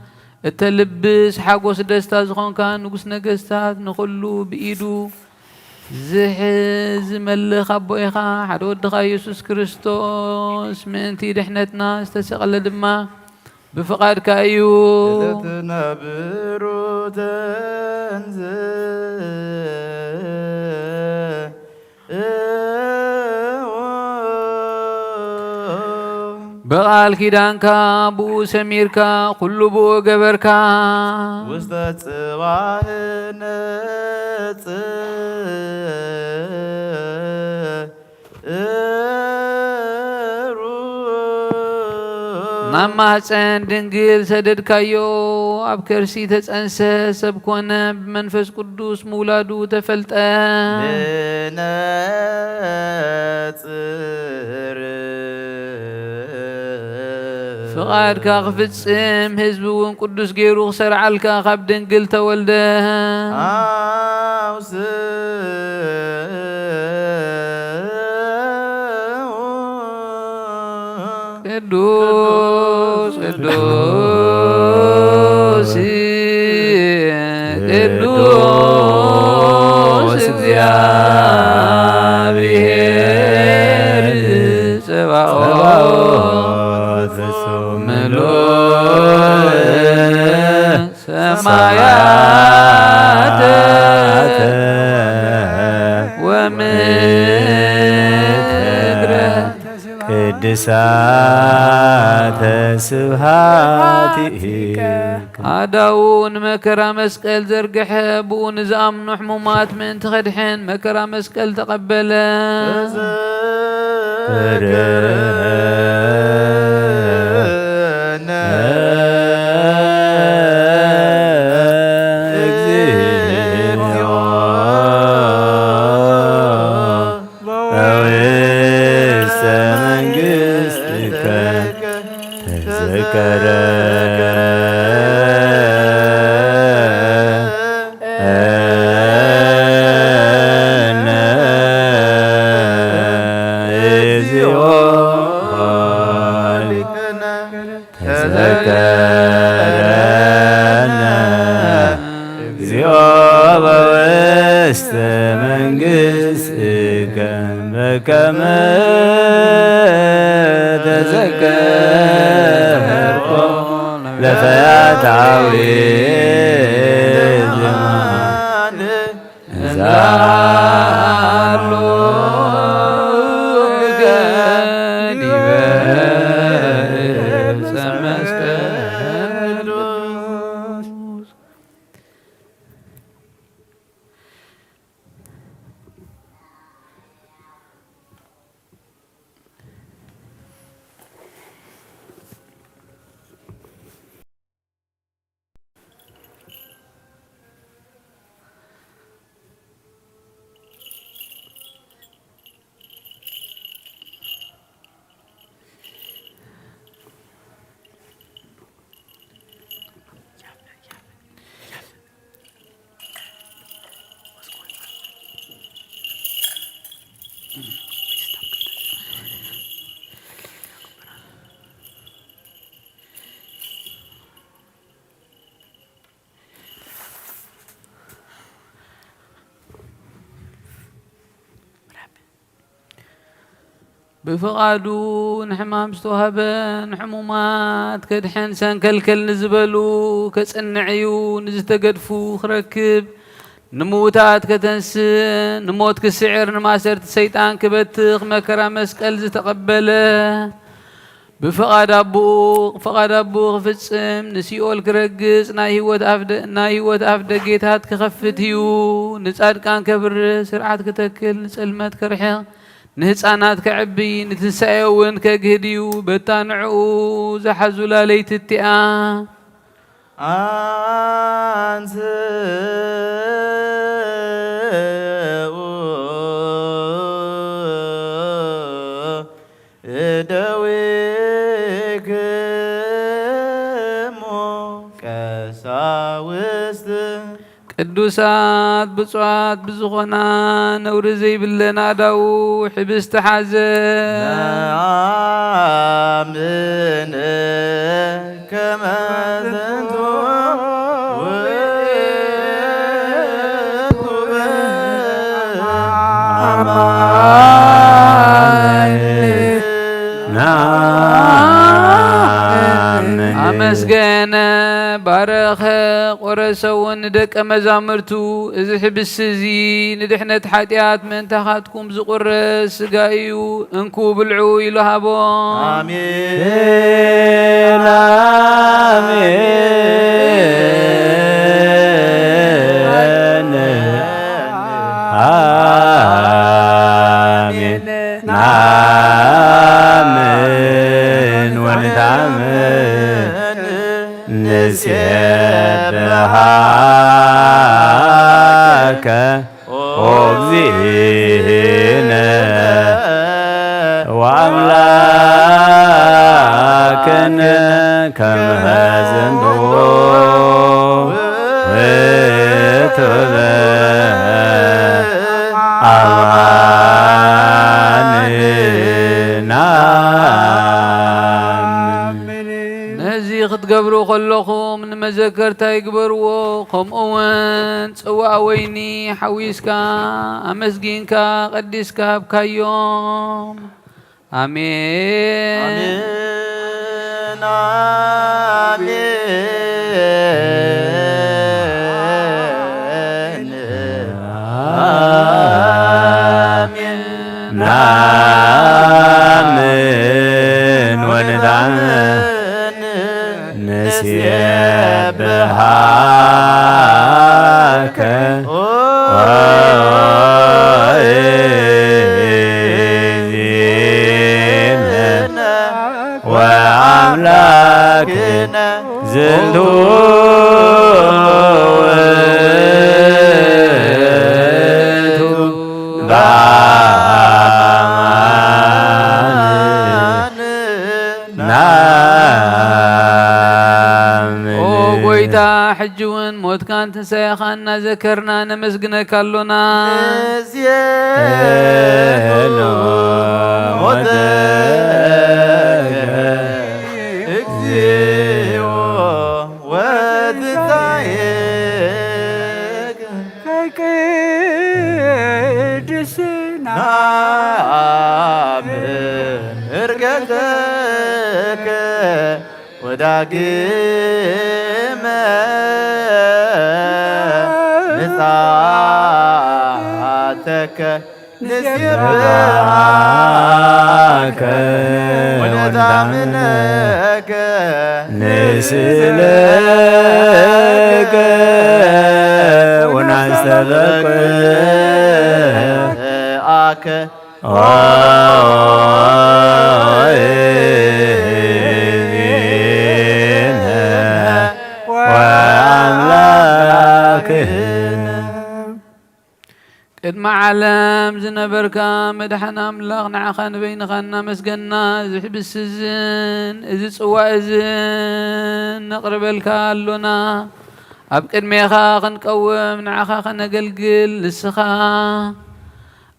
እተልብስ፣ ሓጎስ ደስታ ዝኾንካ ንጉስ ነገስታት፣ ንኹሉ ብኢዱ ዝሕዝ ዝመልኽ ኣቦ ኢኻ። ሓደ ወድኻ ኢየሱስ ክርስቶስ ምእንቲ ድሕነትና ዝተሰቐለ ድማ ብፍቓድካ እዩ። ለትነብሩ ተንሥእ ብቓል ኪዳንካ ብኡ ሰሚርካ፣ ኩሉ ብኡ ገበርካ። ውስተ ጽባሕ ነጽ ናብ ማህጸን ድንግል ሰደድካዮ፣ ኣብ ከርሲ ተጸንሰ፣ ሰብ ኮነ፣ ብመንፈስ ቅዱስ ምውላዱ ተፈልጠ። ንነጽር ፍቓድካ ክፍጽም፣ ህዝቢ እውን ቅዱስ ገይሩ ክሰርዓልካ ካብ ድንግል ተወልደ። ኣውስኡ ቅዱስ እግዚአብሔር ጸባኦት ፍጹም ምሉእ ሰማያተ ወምድረ ቅድሳተ ስብሐቲከ። አዳኡ ንመከራ መስቀል ዘርግሐ፣ ብኡ ንዝኣምኑ ሕሙማት ምእንቲ ኸድሕን መከራ መስቀል ተቐበለ። ተዘከረነ እግዚኦ በውስተ መንግሥትከ። ተዘከረነ እግዚኦ ሊቀነ። ተዘከረነ እግዚኦ በውስተ መንግሥትከ በከመ ተዘከርኮ ለፈያታዊ ዘማን። ዛሉ ገዲበ ዕፀ መስቀል። ብፍቓዱ ንሕማም ዝተዋህበ፣ ንሕሙማት ከድሕን፣ ሰንከልከል ንዝበሉ ከጽንዕ እዩ፣ ንዝተገድፉ ክረክብ፣ ንምውታት ከተንስእ፣ ንሞት ክስዕር፣ ንማእሰርቲ ሰይጣን ክበትኽ መከራ መስቀል ዝተቐበለ፣ ብፍቓድ ኣቦኡ፣ ፍቓድ ኣቦኡ ክፍጽም፣ ንሲኦል ክረግጽ፣ ናይ ህይወት ኣፍ ደ-፣ ናይ ህይወት ኣፍ ደጌታት ክኸፍት እዩ። ንጻድቃን ከብርህ፣ ስርዓት ክተክል፣ ንጸልመት ከርሕቕ፣ ንህጻናት ከዕቢ፣ ንትንሳኤ እውን ከግህድ እዩ። በታ ንዕኡ ዝሓዙላ ለይቲ እቲኣ። አንስኡ እደዊክሙ ቀሳውስት። ቅዱሳት ብፁዓት ብዝኾና ነውሪ ዘይብለን ኣእዳዉ ሕብስቲ ሓዘ። ነአምን ከመ ዝንቱ ውእቱ አማን። አመስገነ፣ ባረኸ፣ ቆረሰ እውን ንደቀ መዛምርቱ፣ እዚ ሕብስቲ እዚ ንድሕነት ሓጢኣት ምእንታኻትኩም ዝቑረስ ስጋይ እዩ፣ እንኩ ብልዑ ኢሉ ሃቦም። አሜን፣ አሜን፣ አሜን። ነአምን ወንታምን ንሴብሐከ ኦ እግዚእነ ወአምላክነ ከመ ዝንቱ ውእቱ አማን። ነዚ ክትገብሩ ከለኹም ንመዘ- መዘከርታ ይግበርዎ። ከምኡ እውን ጽዋእ ወይኒ ሓዊስካ ኣመስጊንካ ቀዲስካ ሃብካዮም። ኣሜን። ኣሜን፣ ኣሜን፣ ኣሜን። ናምን ወንዳምን ንሴብሃከ ወእግዚእነ ወአምላክነ ዝንቱ ውእቱ በአማን ናምን። ኦ ጎይታ፣ ሕጂ እውን ሞትካን ትንሳኤኻን እናዘከርና ነመስግነካ ኣሎና። ንዜኑ ሞተከ እግዚኦ ወትንሳኤከ ቅድስና ናምን እርገተከ ወዳግመ ምጽአተከ ንሴብሐከ ወነታምነከ ንስእለከ ወናስተበቅዓከ ኦ ወአምላክነ። ቅድሚ ዓለም ዝነበርካ መድሓን ኣምላኽ፣ ንዓኻ ንበይንኻ እናመስገንና፣ እዚ ሕብስቲ እዝን እዚ ጽዋእ እዝን ነቕርበልካ ኣሎና። ኣብ ቅድሜኻ ክንቀውም፣ ንዓኻ ከነገልግል፣ ንስኻ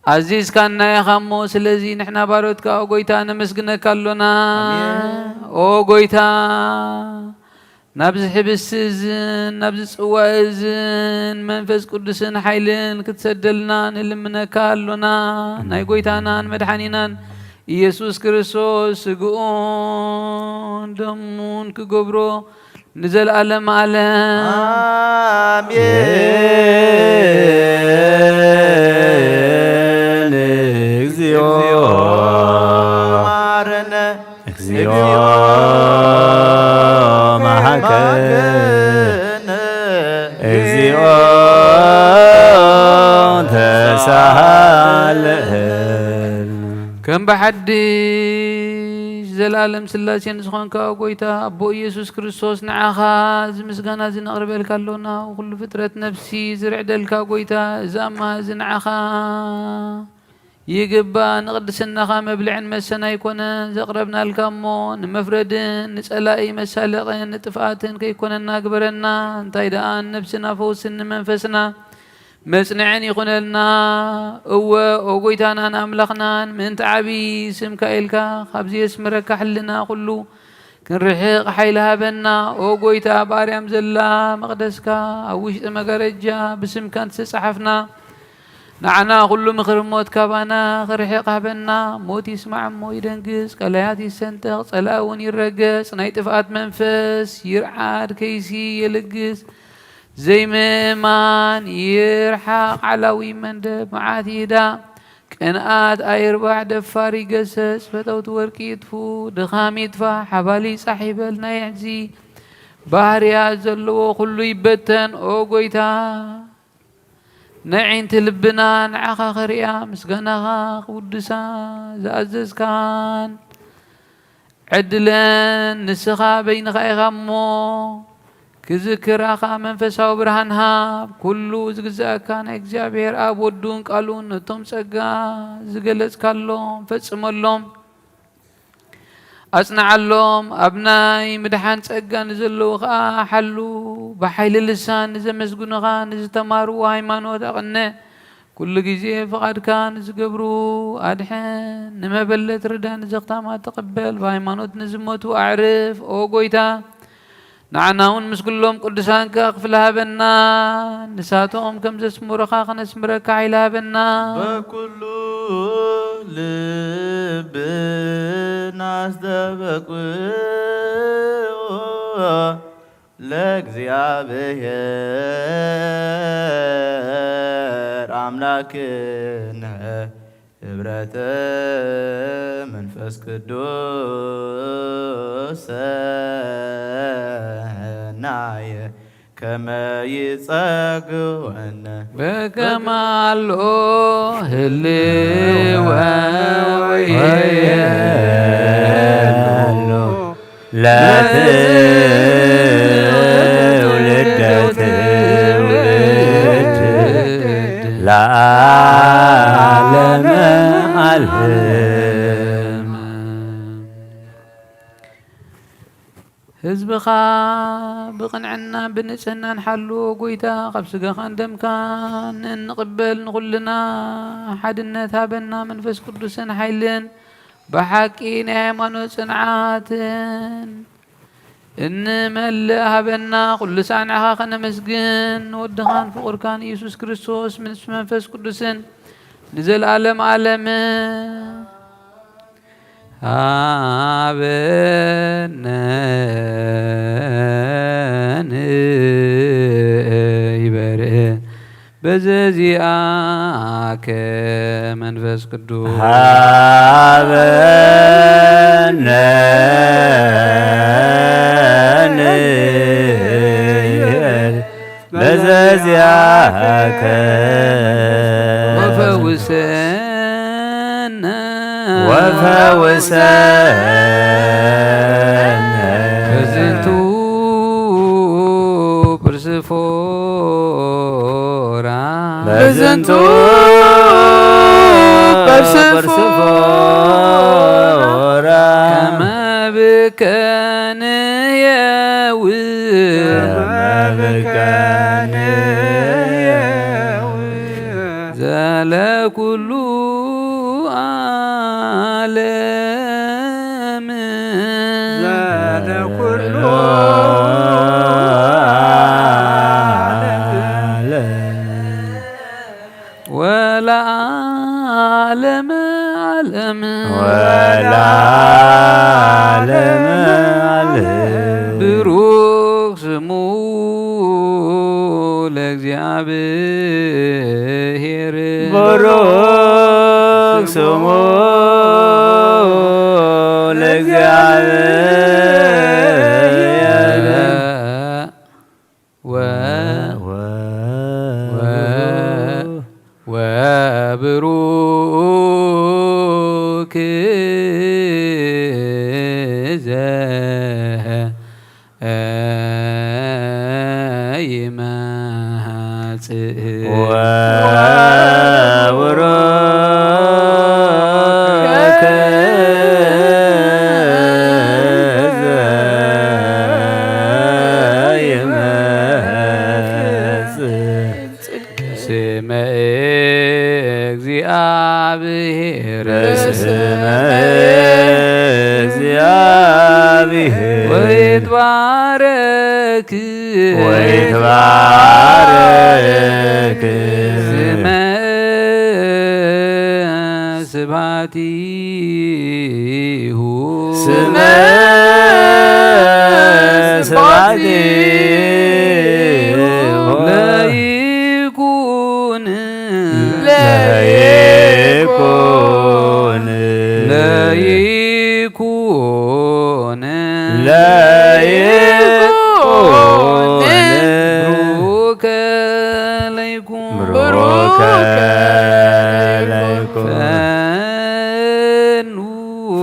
ኣዚዝካና ኢኻ እሞ፣ ስለዚ ንሕና ባሮትካ፣ ኦ ጎይታ፣ ነመስግነካ ኣሎና። ኣሜን። ኦ ጎይታ፣ ናብዚ ሕብስቲ እዝን ናብዚ ጽዋእ እዝን መንፈስ ቅዱስን ሓይልን ክትሰደልና ንልምነካ ኣሎና። ናይ ጎይታናን መድሓኒናን ኢየሱስ ክርስቶስ ስግኡን ደሙን ክገብሮ ንዘለዓለም ዓለም። ኣሜን። እግዚኦ መሐረነ። እግዚኦ መሐረነ። እግዚኦ ተሳሃለነ። ከም ብሓድሽ ዘላለም ስላሴ ንዝኾንካ ጎይታ ኣቦ ኢየሱስ ክርስቶስ፣ ንዓኻ እዚ ምስጋና እዚ ነቕርበልካ ኣሎና። ወኩሉ ፍጥረት ነፍሲ ዝርዕደልካ ጎይታ፣ እዚ ኣማ እዚ ንዓኻ ይግባእ። ንቕድስናኻ መብልዕን መስተን ኣይኮነን ዘቕረብናልካ እሞ፣ ንመፍረድን ንጸላኢ መሳለቕን ንጥፍኣትን ከይኮነና ግበረና። እንታይ ደኣ ንነፍስና ፈውስን ንመንፈስና መጽንዕን ይኹነልና። እወ፣ ኦ ጎይታናን ኣምላኽናን፣ ምእንቲ ዓቢ ስምካ ኢልካ ካብዚ የስምረካ ሕልና ኩሉ ክንርሕቕ ሓይሊ ሃበና። ኦ ጎይታ፣ ኣብ ኣርያም ዘላ መቕደስካ ኣብ ውሽጢ መጋረጃ ብስምካ እንተጸሓፍና፣ ንዓና ኩሉ ምኽሪ ሞት ካባና ክርሕቕ ሃበና። ሞት ይስማዕ እሞ ይደንግጽ፣ ቀላያት ይሰንጠቕ፣ ጸላኢ እውን ይረገጽ፣ ናይ ጥፍኣት መንፈስ ይርዓድ፣ ከይሲ የልግስ፣ ዘይምእማን ይርሓቕ፣ ዓላዊ መንደብ መዓት ይህዳእ፣ ቅንኣት ኣይርባሕ፣ ደፋር ይገሰጽ፣ ፈተውቲ ወርቂ ይጥፍኡ፣ ድኻም ይጥፋእ፣ ሓባሊ ጻሕ ይበል፣ ናይ ሕዚ ባህርያት ዘለዎ ኩሉ ይበተን። ኦ ጎይታ፣ ነዒንቲ ልብና ንዓኻ ክርእያ፣ ምስጋናኻ ክውድሳ ዝኣዘዝካን ዕድለን ንስኻ በይንኻ ኢኻ እሞ፣ ክዝክራ ኸኣ መንፈሳዊ ብርሃን ሃብ። ኩሉ ዝግዝኣካ ናይ እግዚኣብሔር ኣብ ወዱን ቃሉን ነቶም ጸጋ ዝገለጽካሎም ፈጽመሎም። ኣጽንዓሎም። ኣብ ናይ ምድሓን ጸጋ ንዘለዉ ኸኣ ሓሉ። ብሓይሊ ልሳን ንዘመስግኑኻ ንዝተማርዎ ሃይማኖት ኣቕንዕ። ኩሉ ግዜ ፍቓድካ ንዝገብሩ ኣድሕን። ንመበለት ርዳ፣ ንዘኽታማት ተቐበል። ብሃይማኖት ንዝሞቱ ኣዕርፍ። ኦ ጎይታ፣ ንዓናውን ምስ ኩሎም ቅዱሳን ከኣ ክፍለ ሃበና። ንሳቶም ከም ዘስምሩኻ ከነስምረካ ሓይል ሃበና። በኩሉ ልብና ኣስተበቅዖ ለእግዚኣብሔር ኣምላክነ ህብረተ መንፈስ ቅዱስ ሰናየ ከመ ይጸግወነ በከመ ሀሎ ህልወ ወይሄሉ ለትውልደ ትውልድ ለዓለመ ዓለም። ህዝብኻ ብቕንዕና ብንጽህና ንሓሉ። ጎይታ፣ ካብ ስጋኻን ደምካን እንቕበል ንኹልና ሓድነት ሃበና፣ መንፈስ ቅዱስን ሓይልን ብሓቂ ናይ ሃይማኖት ጽንዓትን እንመልእ ሃበና። ኩሉ ሳዕ ንዓኻ ከነመስግን፣ ንወድኻን ፍቑርካን ኢየሱስ ክርስቶስ ምስ መንፈስ ቅዱስን ንዘለዓለም ዓለም። ሃበነ ንበርእ በዘዚኣከ መንፈስ ቅዱስ። ሃበነ ንበርእ በዘዚኣከ ወፈውሰነ ወፈውሰነ በዝንቱ ጵርስፎራ በዝንቱ ጵርስፎራ ከመ ብከ ንየው ከመ ብከ ንየው ዘለ ኩሉ ዓለም ዘለ ኩሉ ዓለም ወለዓለመ ዓለም ወለዓለመ ዓለም። ብሩክ ስሙ ለእግዚኣብሔር። ብሩክ ስሙ ለእግዚኣብሔር። ወ-፣ ወ-፣ ወ-፣ ወ-፣ ወብሩክ ዘ-፣ ይመጽእ። ወብሩክ ዘ-፣ ይመጽእ። ስመ እግዚአብሔር። በስመ እግዚአብሔር። ወይትባረክ። ወይትባረክ። ስመ ስብሐቲሁ። ስመ ስብሐቲሁ። ለይኩን። ለይኩን። ለይኩን። ለይኩን። ብሩከ ለይኩን። ብሩከ ለይኩን። ፈኑ።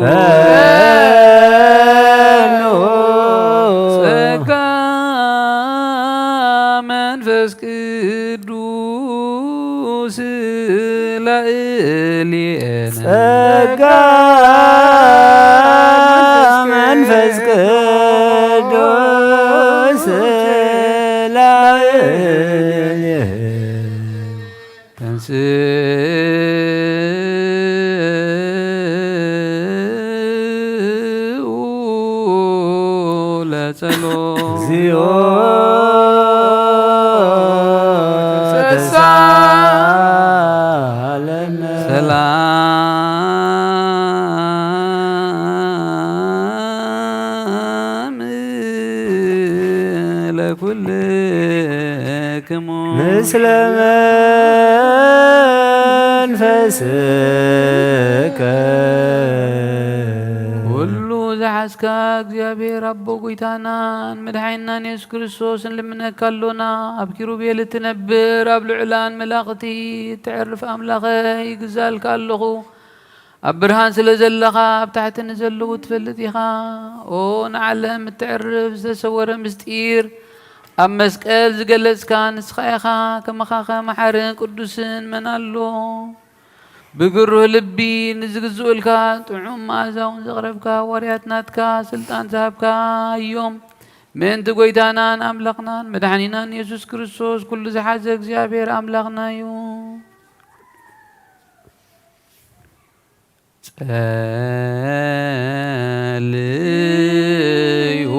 ፈኑ። ጸጋ መንፈስ ቅዱስ ላዕሌነ። ጸጋ መንፈስ ቅዱስ ላዕሌነ። ተንሥኡ ለጸሎት። ተሳለነ። ሰላም ለኩልክሙ። ምስለ መንፈስከ። ኩሉ ዝሓዝካ እግዚኣብሔር ኣቦ ጎይታናን መድሓኒናን የሱስ ክርስቶስ ንልምነካ ኣሎና። ኣብ ኪሩቤል እትነብር ኣብ ልዑላን መላእኽቲ እተዕርፍ ኣምላኸይ እግዛልካ ኣለኹ። ኣብ ብርሃን ስለ ዘለኻ ኣብ ታሕቲ ንዘለዉ ትፈልጥ ኢኻ። ኦ ንዓለም እተዕርፍ ዝተሰወረ ምስጢር ኣብ መስቀል ዝገለጽካ ንስኻ ኢኻ። ከማኻኸ መሓርን ቅዱስን መን ኣሎ? ብግሩህ ልቢ ንዝግዝኡልካ ጥዑም መኣዛውን ዘቕረብካ ሃዋርያት ናትካ ስልጣን ዝሃብካዮም ምእንቲ ጎይታናን ኣምላኽናን መድሓኒናን የሱስ ክርስቶስ ኩሉ ዝሓዘ እግዚኣብሔር ኣምላኽና እዩ። ጸልዩ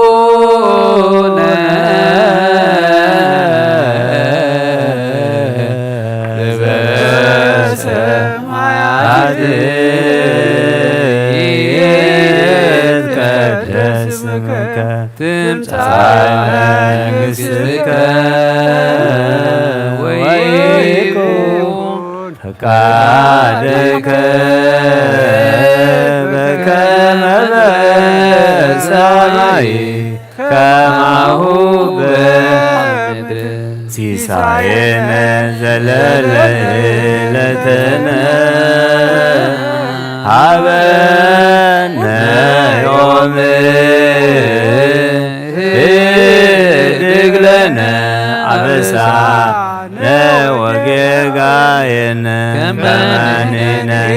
አቡነ ዘበሰማያት ይትቀደስ ስምከ ትምጻእ መንግሥትከ ወይኩን ፈቃድከ በከመ በሰማይ ከማሁ በምድር። ሲሳየነ ዘለለዕለትነ ሀበነ ዮም። ህድግ ለነ አበሳነ ወጌጋየነ ከመ ንሕነኒ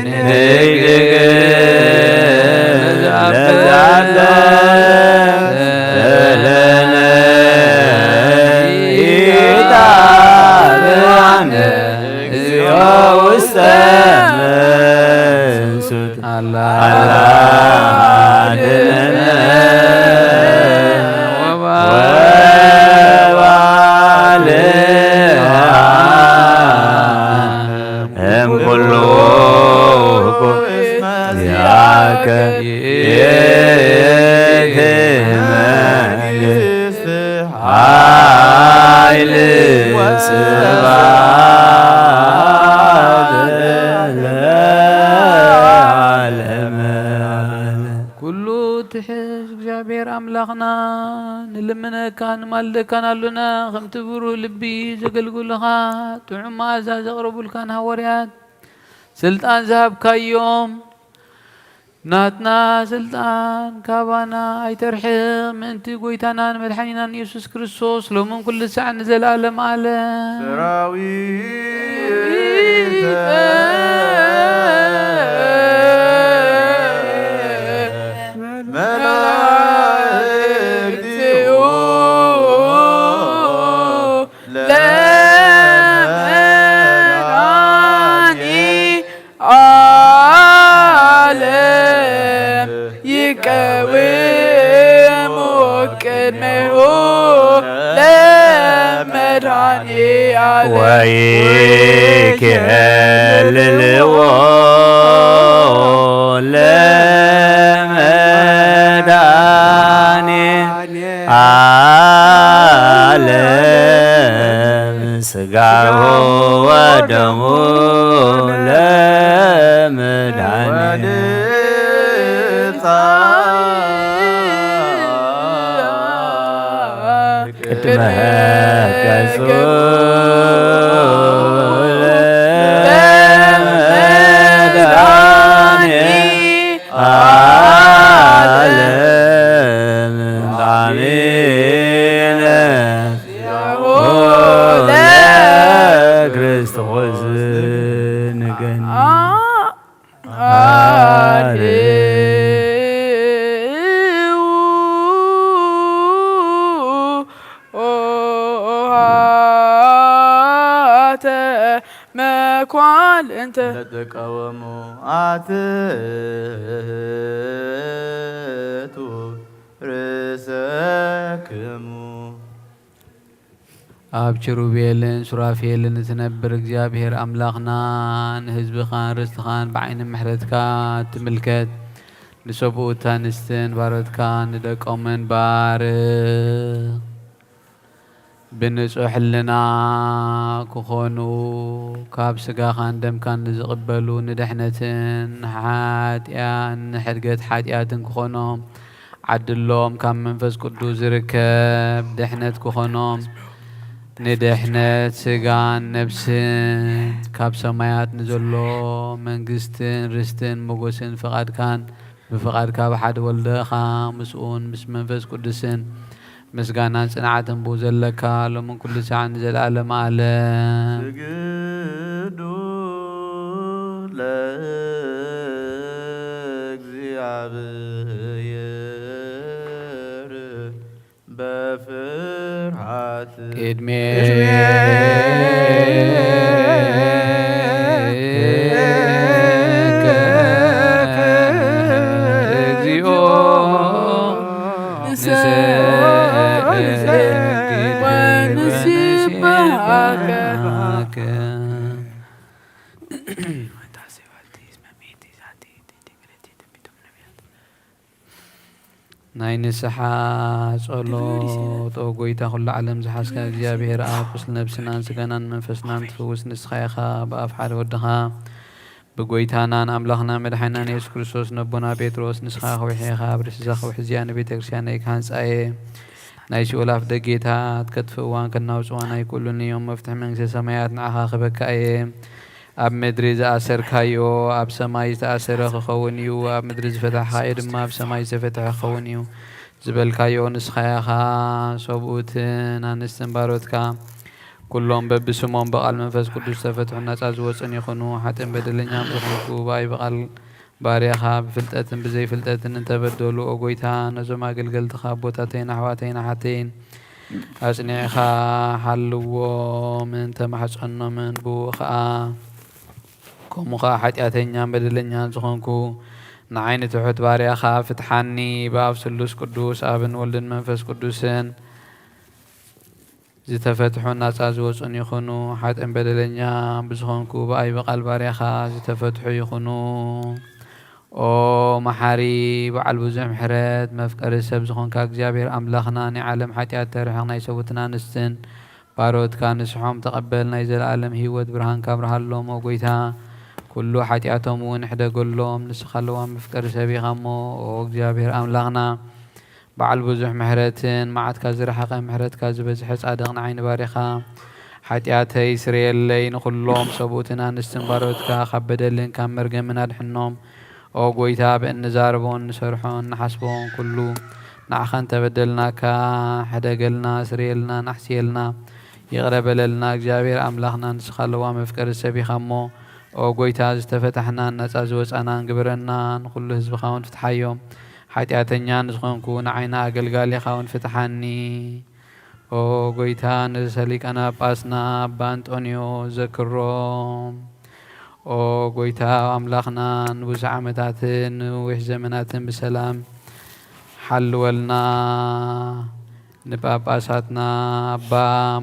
ንህድግ ለዘአለ ለነ ኢታብአነ እግዚኦ ውስተ መንሱት አላ አድነነ ወባልሃ እምኩሉ ኩ ያከ ይእቲ መንግስት ኃይል ወስብሐት ለዓለመ ዓለም። ኩሉ እትሕዝ እግዚኣብሔር ኣምላኽና፣ ንልምነካን ንማልደካን ኣሎና፣ ከምቲ ብሩህ ልቢ ዘገልግሉኻ ጥዑም መኣዛ ዘቕረቡልካን ሃዋርያት ስልጣን ዝሃብካዮም፣ ናትና ስልጣን ካባና ኣይተርሕቕ፣ ምእንቲ ጎይታናን መድሓኒናን የሱስ ክርስቶስ፣ ሎምን ኩሉ ሳዕ ንዘለዓለም ዓለም። ሰራዊተ መላእክቲሁ ለመድኃኔ ዓለም ይቀውሙ ቅድሜሁ ለመድኃኔ ዓለም ወይኬልልዎ ለመድኃኔ ዓለም ሥጋሁ ወደሙ ለመድኃኔ ቅድመ ገጹ ለመድኃኔ ዓለም አሜን። ለክርስቶስ ንገኒ። ኳል እንተ ለተቃወሙ አትቱ ርእሰክሙ። አብ ኪሩቤልን ሱራፌልን ትነብር እግዚአብሔር አምላኽና፣ ንህዝብኻን ርስትኻን ብዓይኒ ምሕረትካ ትምልከት፣ ንሰብኡት አንስትን ባሮትካ ንደቆምን ባርኽ። ብንጹሕ ሕልና ክኾኑ፣ ካብ ስጋኻን ደምካን ንዝቕበሉ ንድሕነትን ንሓጥያ-፣ ንሕድገት ሓጢኣትን ክኾኖም ዓድሎም። ካብ መንፈስ ቅዱስ ዝርከብ ድሕነት ክኾኖም፣ ንድሕነት ስጋን ነፍስን፣ ካብ ሰማያት ንዘሎ መንግስትን ርስትን ሞገስን ፍቓድካን ብፍቓድካ ብሓደ ወልድኻ ምስኡን ምስ መንፈስ ቅዱስን ምስጋናን ጽንዓትን ብኡ ዘለካ ሎምን ኩሉ ሳዕ ንዘለዓለም ዓለም። ስግዱ ለእግዚኣብሔር በፍርሃት ቅድሜከ እግዚኦ ንሰግድ ወንስብሐከ። ናይ ንስሓ ጸሎት። ኦ ጎይታ፣ ኩሉ ዓለም ዝሓዝካ እግዚኣብሔር ኣብ፣ ቁስል ነብስናን ስጋናን መንፈስናን ትፍውስ ንስኻ ኢኻ። ብኣፍ ሓደ ወድኻ፣ ብጎይታናን ኣምላኽናን መድሓኒናን የሱስ ክርስቶስ፣ ነቦና ጴጥሮስ፣ ንስኻ ከውሒ ኢኻ፣ ኣብ ርእሲ እዛ ከውሒ እዚኣ ንቤተ ክርስቲያነይ ክሃንጻ እየ። ናይ ሲኦል ኣፍ ደጌታት ከጥፍእዋን ከናውጽዋን ኣይክእሉን እዮም። መፍትሒ መንግስተ ሰማያት ንዓኻ ክህበካ እየ። ኣብ ምድሪ ዝኣሰርካዮ ኣብ ሰማይ ዝተኣሰረ ክኸውን እዩ፣ ኣብ ምድሪ ዝፈታሕካዮ ድማ ኣብ ሰማይ ዝተፈትሐ ክኸውን እዩ ዝበልካዮ ንስኻ ኢኻ። ሰብኡትን ኣንስትን ባሮትካ ኩሎም በብስሞም ብቓል መንፈስ ቅዱስ ዝተፈትሑን ናጻ ዝወጹን ይኹኑ። ሓጥእን በደለኛን ዝኾንኩ ብኣይ ብቓል ባርያኻ ብፍልጠትን ብዘይፍልጠትን እንተበደሉ፣ ኦ ጎይታ፣ ነዞም ኣገልገልትኻ ኣቦታተይን ኣሕዋተይን ኣሓተይን ኣጽኒዕኻ ሓልዎምን ተማሕጸኖምን። ብኡ ኸኣ ከምኡ ኸኣ ሓጢኣተኛን በደለኛን ዝኾንኩ ንዓይ ንትሑት ባርያኻ ፍትሓኒ። ብኣብ ስሉስ ቅዱስ ኣብን ወልድን መንፈስ ቅዱስን ዝተፈትሑን ናጻ ዝወጹን ይኹኑ። ሓጥእን በደለኛን ብዝኾንኩ ብኣይ ብቓል ባርያኻ ዝተፈትሑ ይኹኑ። ኦ መሓሪ በዓል ብዙሕ ምሕረት መፍቀሪ ሰብ ዝኾንካ እግዚኣብሔር ኣምላኽና፣ ናይ ዓለም ሓጢኣት ተርሕቕ፣ ናይ ሰብኡትን ኣንስትን ባሮትካ ንስሖም ተቐበል። ናይ ዘለኣለም ህይወት ብርሃንካ ኣብርሃሎም ኦ ጎይታ፣ ኩሉ ሓጢኣቶም እውን ሕደገሎም። ንስኻ ለዋህ መፍቀሪ ሰብ ኢኻ እሞ ኦ እግዚኣብሔር ኣምላኽና፣ በዓል ብዙሕ ምሕረትን መዓትካ ዝረሓቐ ምሕረትካ ዝበዝሐ ጻድቕ ንዓይ ንባርያኻ ሓጢኣተይ ስረየለይ፣ ንኹሎም ሰብኡትን ኣንስትን ባሮትካ ካብ በደልን ካብ መርገምን ኣድሕኖም። ኦ ጎይታ፣ ብእንዛረቦን እንሰርሖን እንሓስቦን ኩሉ ንዓኻ እንተበደልናካ ሕደገልና፣ ስረየልና፣ ኣሕስየልና፣ ይቕረ በለልና። እግዚኣብሔር ኣምላኽና ንስኻ ለዋህ መፍቀሪ ሰብ ኢኻ እሞ፣ ኦ ጎይታ፣ ዝተፈታሕናን ናጻ ዝወጻናን ግበረና፣ ንኹሉ ህዝብኻ እውን ፍትሓዮም። ሓጢኣተኛ ንዝኾንኩ ንዓይና ኣገልጋሊኻ እውን ፍትሓኒ። ኦ ጎይታ፣ ንርእሰ ሊቃነ ጳጳስና ኣባ እንጦንዮስ ዘክሮም። ኦ ጎይታ ኣምላኽና፣ ንብዙሕ ዓመታትን ንነዊሕ ዘመናትን ብሰላም ሓልወልና። ንጳጳሳትና ኣባ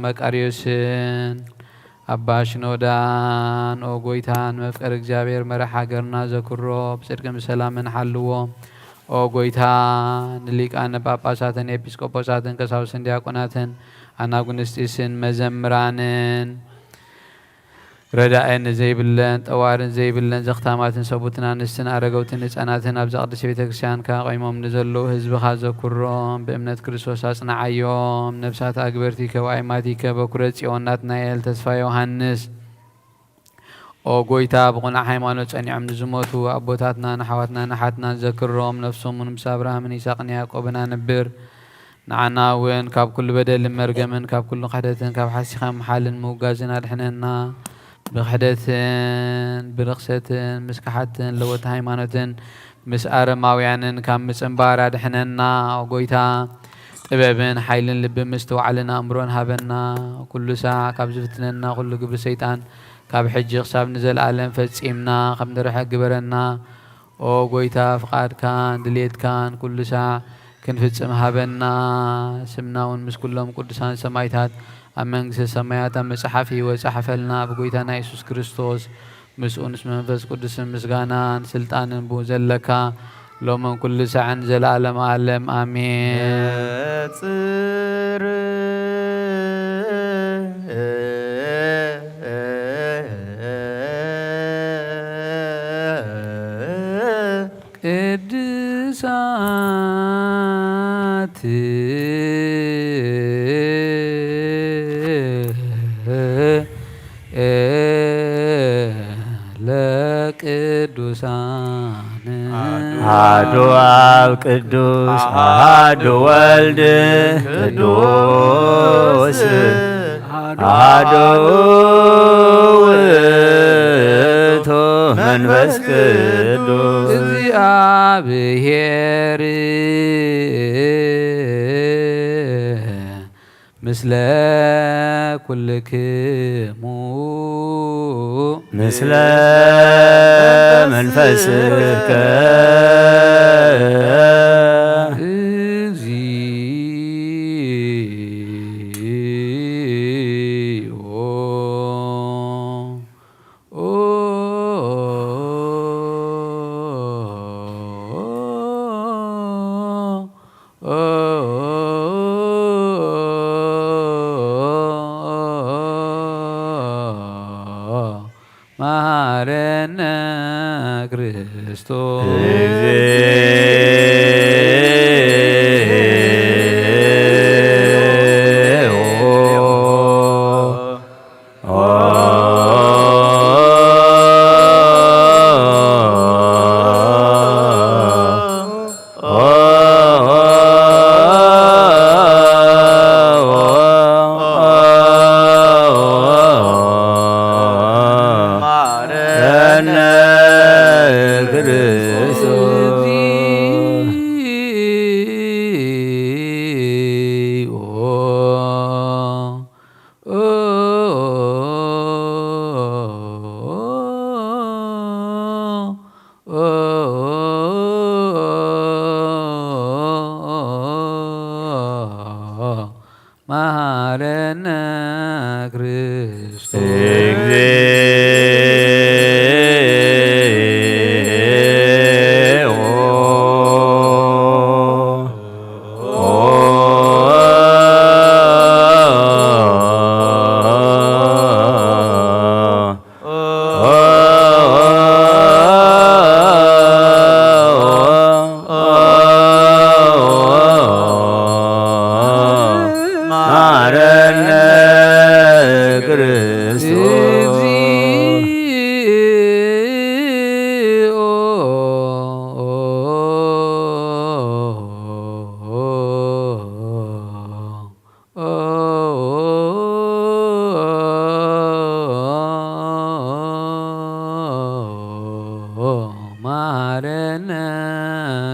መቃርዮስን ኣባ ሽኖዳን፣ ኦ ጎይታ፣ ንመፍቀሪ እግዚኣብሔር መራሕ ሃገርና ዘክሮ፣ ብጽድቅን ብሰላምን ሓልዎ። ኦ ጎይታ፣ ንሊቃነ ጳጳሳትን ኤጲስቆጶሳትን ቀሳውስትን ዲያቆናትን ኣናጉንስጢስን መዘምራንን ረዳኢ ንዘይብለን፣ ጠዋሪ ንዘይብለን ዘኽታማትን ሰቡትን ኣንስትን ኣረገውትን ህጻናትን ኣብዛ ቅድስቲ ቤተክርስቲያንካ ቆይሞም ንዘለዉ ህዝብኻ ዘኩሮም፣ ብእምነት ክርስቶስ ኣጽንዓዮም። ነፍሳት ኣግበርቲከ ወኣይማቲከ በኩረ ጽዮን ናትናኤል ተስፋ ዮሃንስ፣ ኦ ጎይታ፣ ብቕኑዕ ሃይማኖት ጸኒዖም ንዝሞቱ ኣቦታትናን ኣሕዋትናን ኣሓትናን ዘክሮም። ነፍሶም እውን ምስ ኣብርሃምን ይስሐቅን ያዕቆብን ኣንብር። ንዓና እውን ካብ ኩሉ በደልን መርገምን፣ ካብ ኩሉ ክሕደትን፣ ካብ ሓሲኻ ምሓልን ምውጋዝን ኣድሕነና። ብክሕደትን ብርኽሰትን ምስ ከሓድትን ለወጥቲ ሃይማኖትን ምስ ኣረማውያንን ካብ ምጽንባር ኣድሕነና። ኦ ጎይታ፣ ጥበብን ሓይልን ልቢ ምስትውዓልን ኣእምሮን ሃበና። ኩሉ ሳዕ ካብ ዝፍትነና ኩሉ ግብሪ ሰይጣን ካብ ሕጂ ክሳብ ንዘለኣለም ፈጺምና ከም ንርሕቅ ግበረና። ኦ ጎይታ፣ ፍቃድካን ድልየትካን ኩሉ ሳዕ ክንፍጽም ሃበና። ስምና እውን ምስ ኩሎም ቅዱሳን ሰማይታት ኣብ መንግስተ ሰማያት ኣብ መጽሓፍ ህይወት ጸሓፈልና። ብጎይታና የሱስ ክርስቶስ ምስኡን ምስ መንፈስ ቅዱስን ምስጋናን ስልጣንን ብኡ ዘለካ ሎምን ኩሉ ሳዕን ንዘለኣለም ኣለም ኣሜን። ቅድሳት ለቅዱሳን አሐዱ አብ ቅዱስ አሐዱ ወልድ ቅዱስ አሐዱ ውእቱ መንፈስ ቅዱስ እግዚአብሔር ምስለ ኩልክሙ ምስለ መንፈስከ እግዚኦ። መሐረነ ክርስቶስ። መሐረነ ክርስቶስ። መሐረነ ክርስቶስ። መሐረነ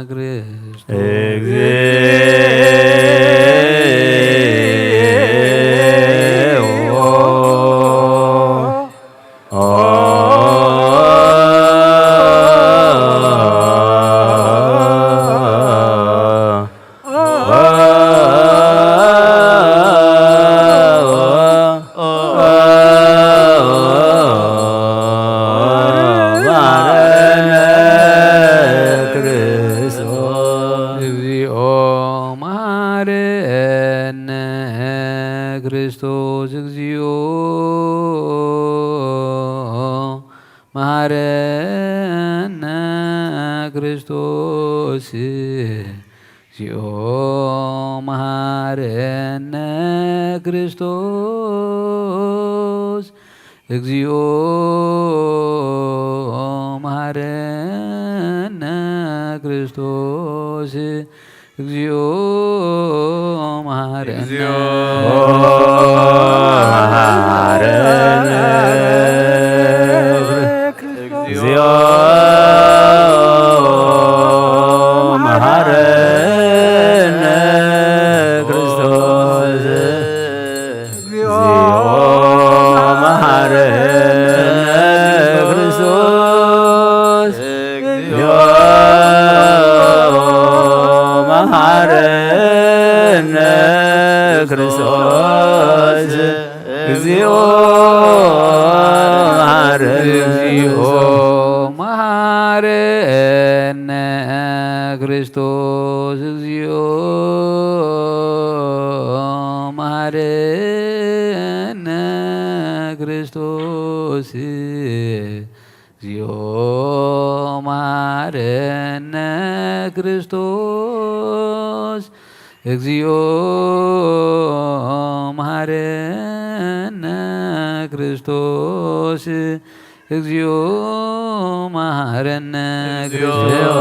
ክርስቶስ። መሐረነ ክርስቶስ። እግዚኦ መሐረነ ክርስቶስ። እግዚኦ መሐረነ ክርስቶስ። እግዚኦ መሐረነ ክርስቶስ። እግዚኦ መሐረነ ክርስቶስ። እግዚኦ መሐረነ። እግዚኦ መሐረነ። እግዚኦ መሐረነ ክርስቶስ። እግዚኦ መሐረነ። ክርስቶስ እግዚኦ መሐረነ። እግዚኦ መሐረነ ክርስቶስ እግዚኦ መሐረነ ክርስቶስ እግዚኦ መሐረነ ክርስቶስ እግዚኦ መሐረነ ክርስቶስ እግዚኦ መሐረነ እግዚኦ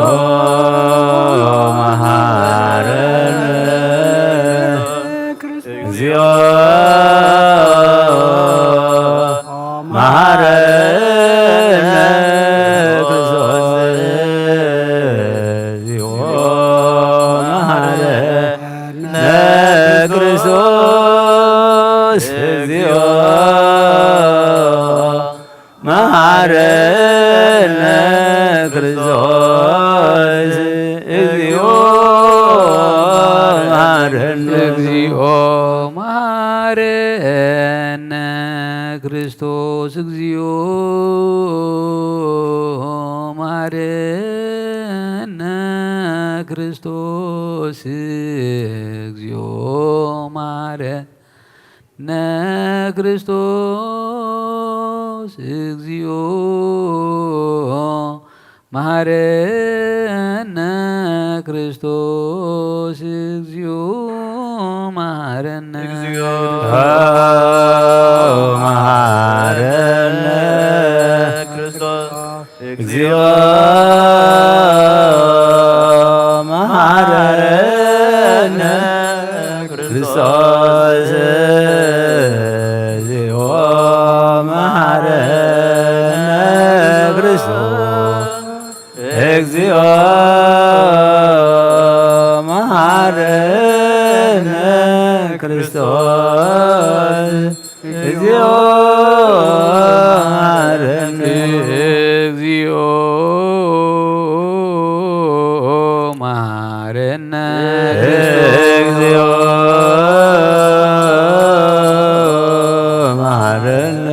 መሐረነ። እግዚኦ መሐረነ ክርስቶስ። እግዚኦ መሐረነ ክርስቶስ። እግዚኦ መሐረነ ክርስቶስ። እግዚኦ መሐረነ። እግዚኦ መሐረነ ክርስቶስ። እግዚኦ መሐረነ ክርስቶስ። እግዚኦ መሐረ- ነ ክርስቶስ። እግዚኦ መሐረነ ክርስቶስ። እግዚኦ መሐረነ። እግዚኦ መሐረነ ክርስቶስ። እግዚኦ መሐረነ ክርስቶስ። እግዚኦ መሐረነ ክርስቶስ። እግዚኦ መሐረነ ክርስቶስ። እግዚኦ መሐረነ። እግዚኦ መሐረነ። እግዚኦ መሐረነ።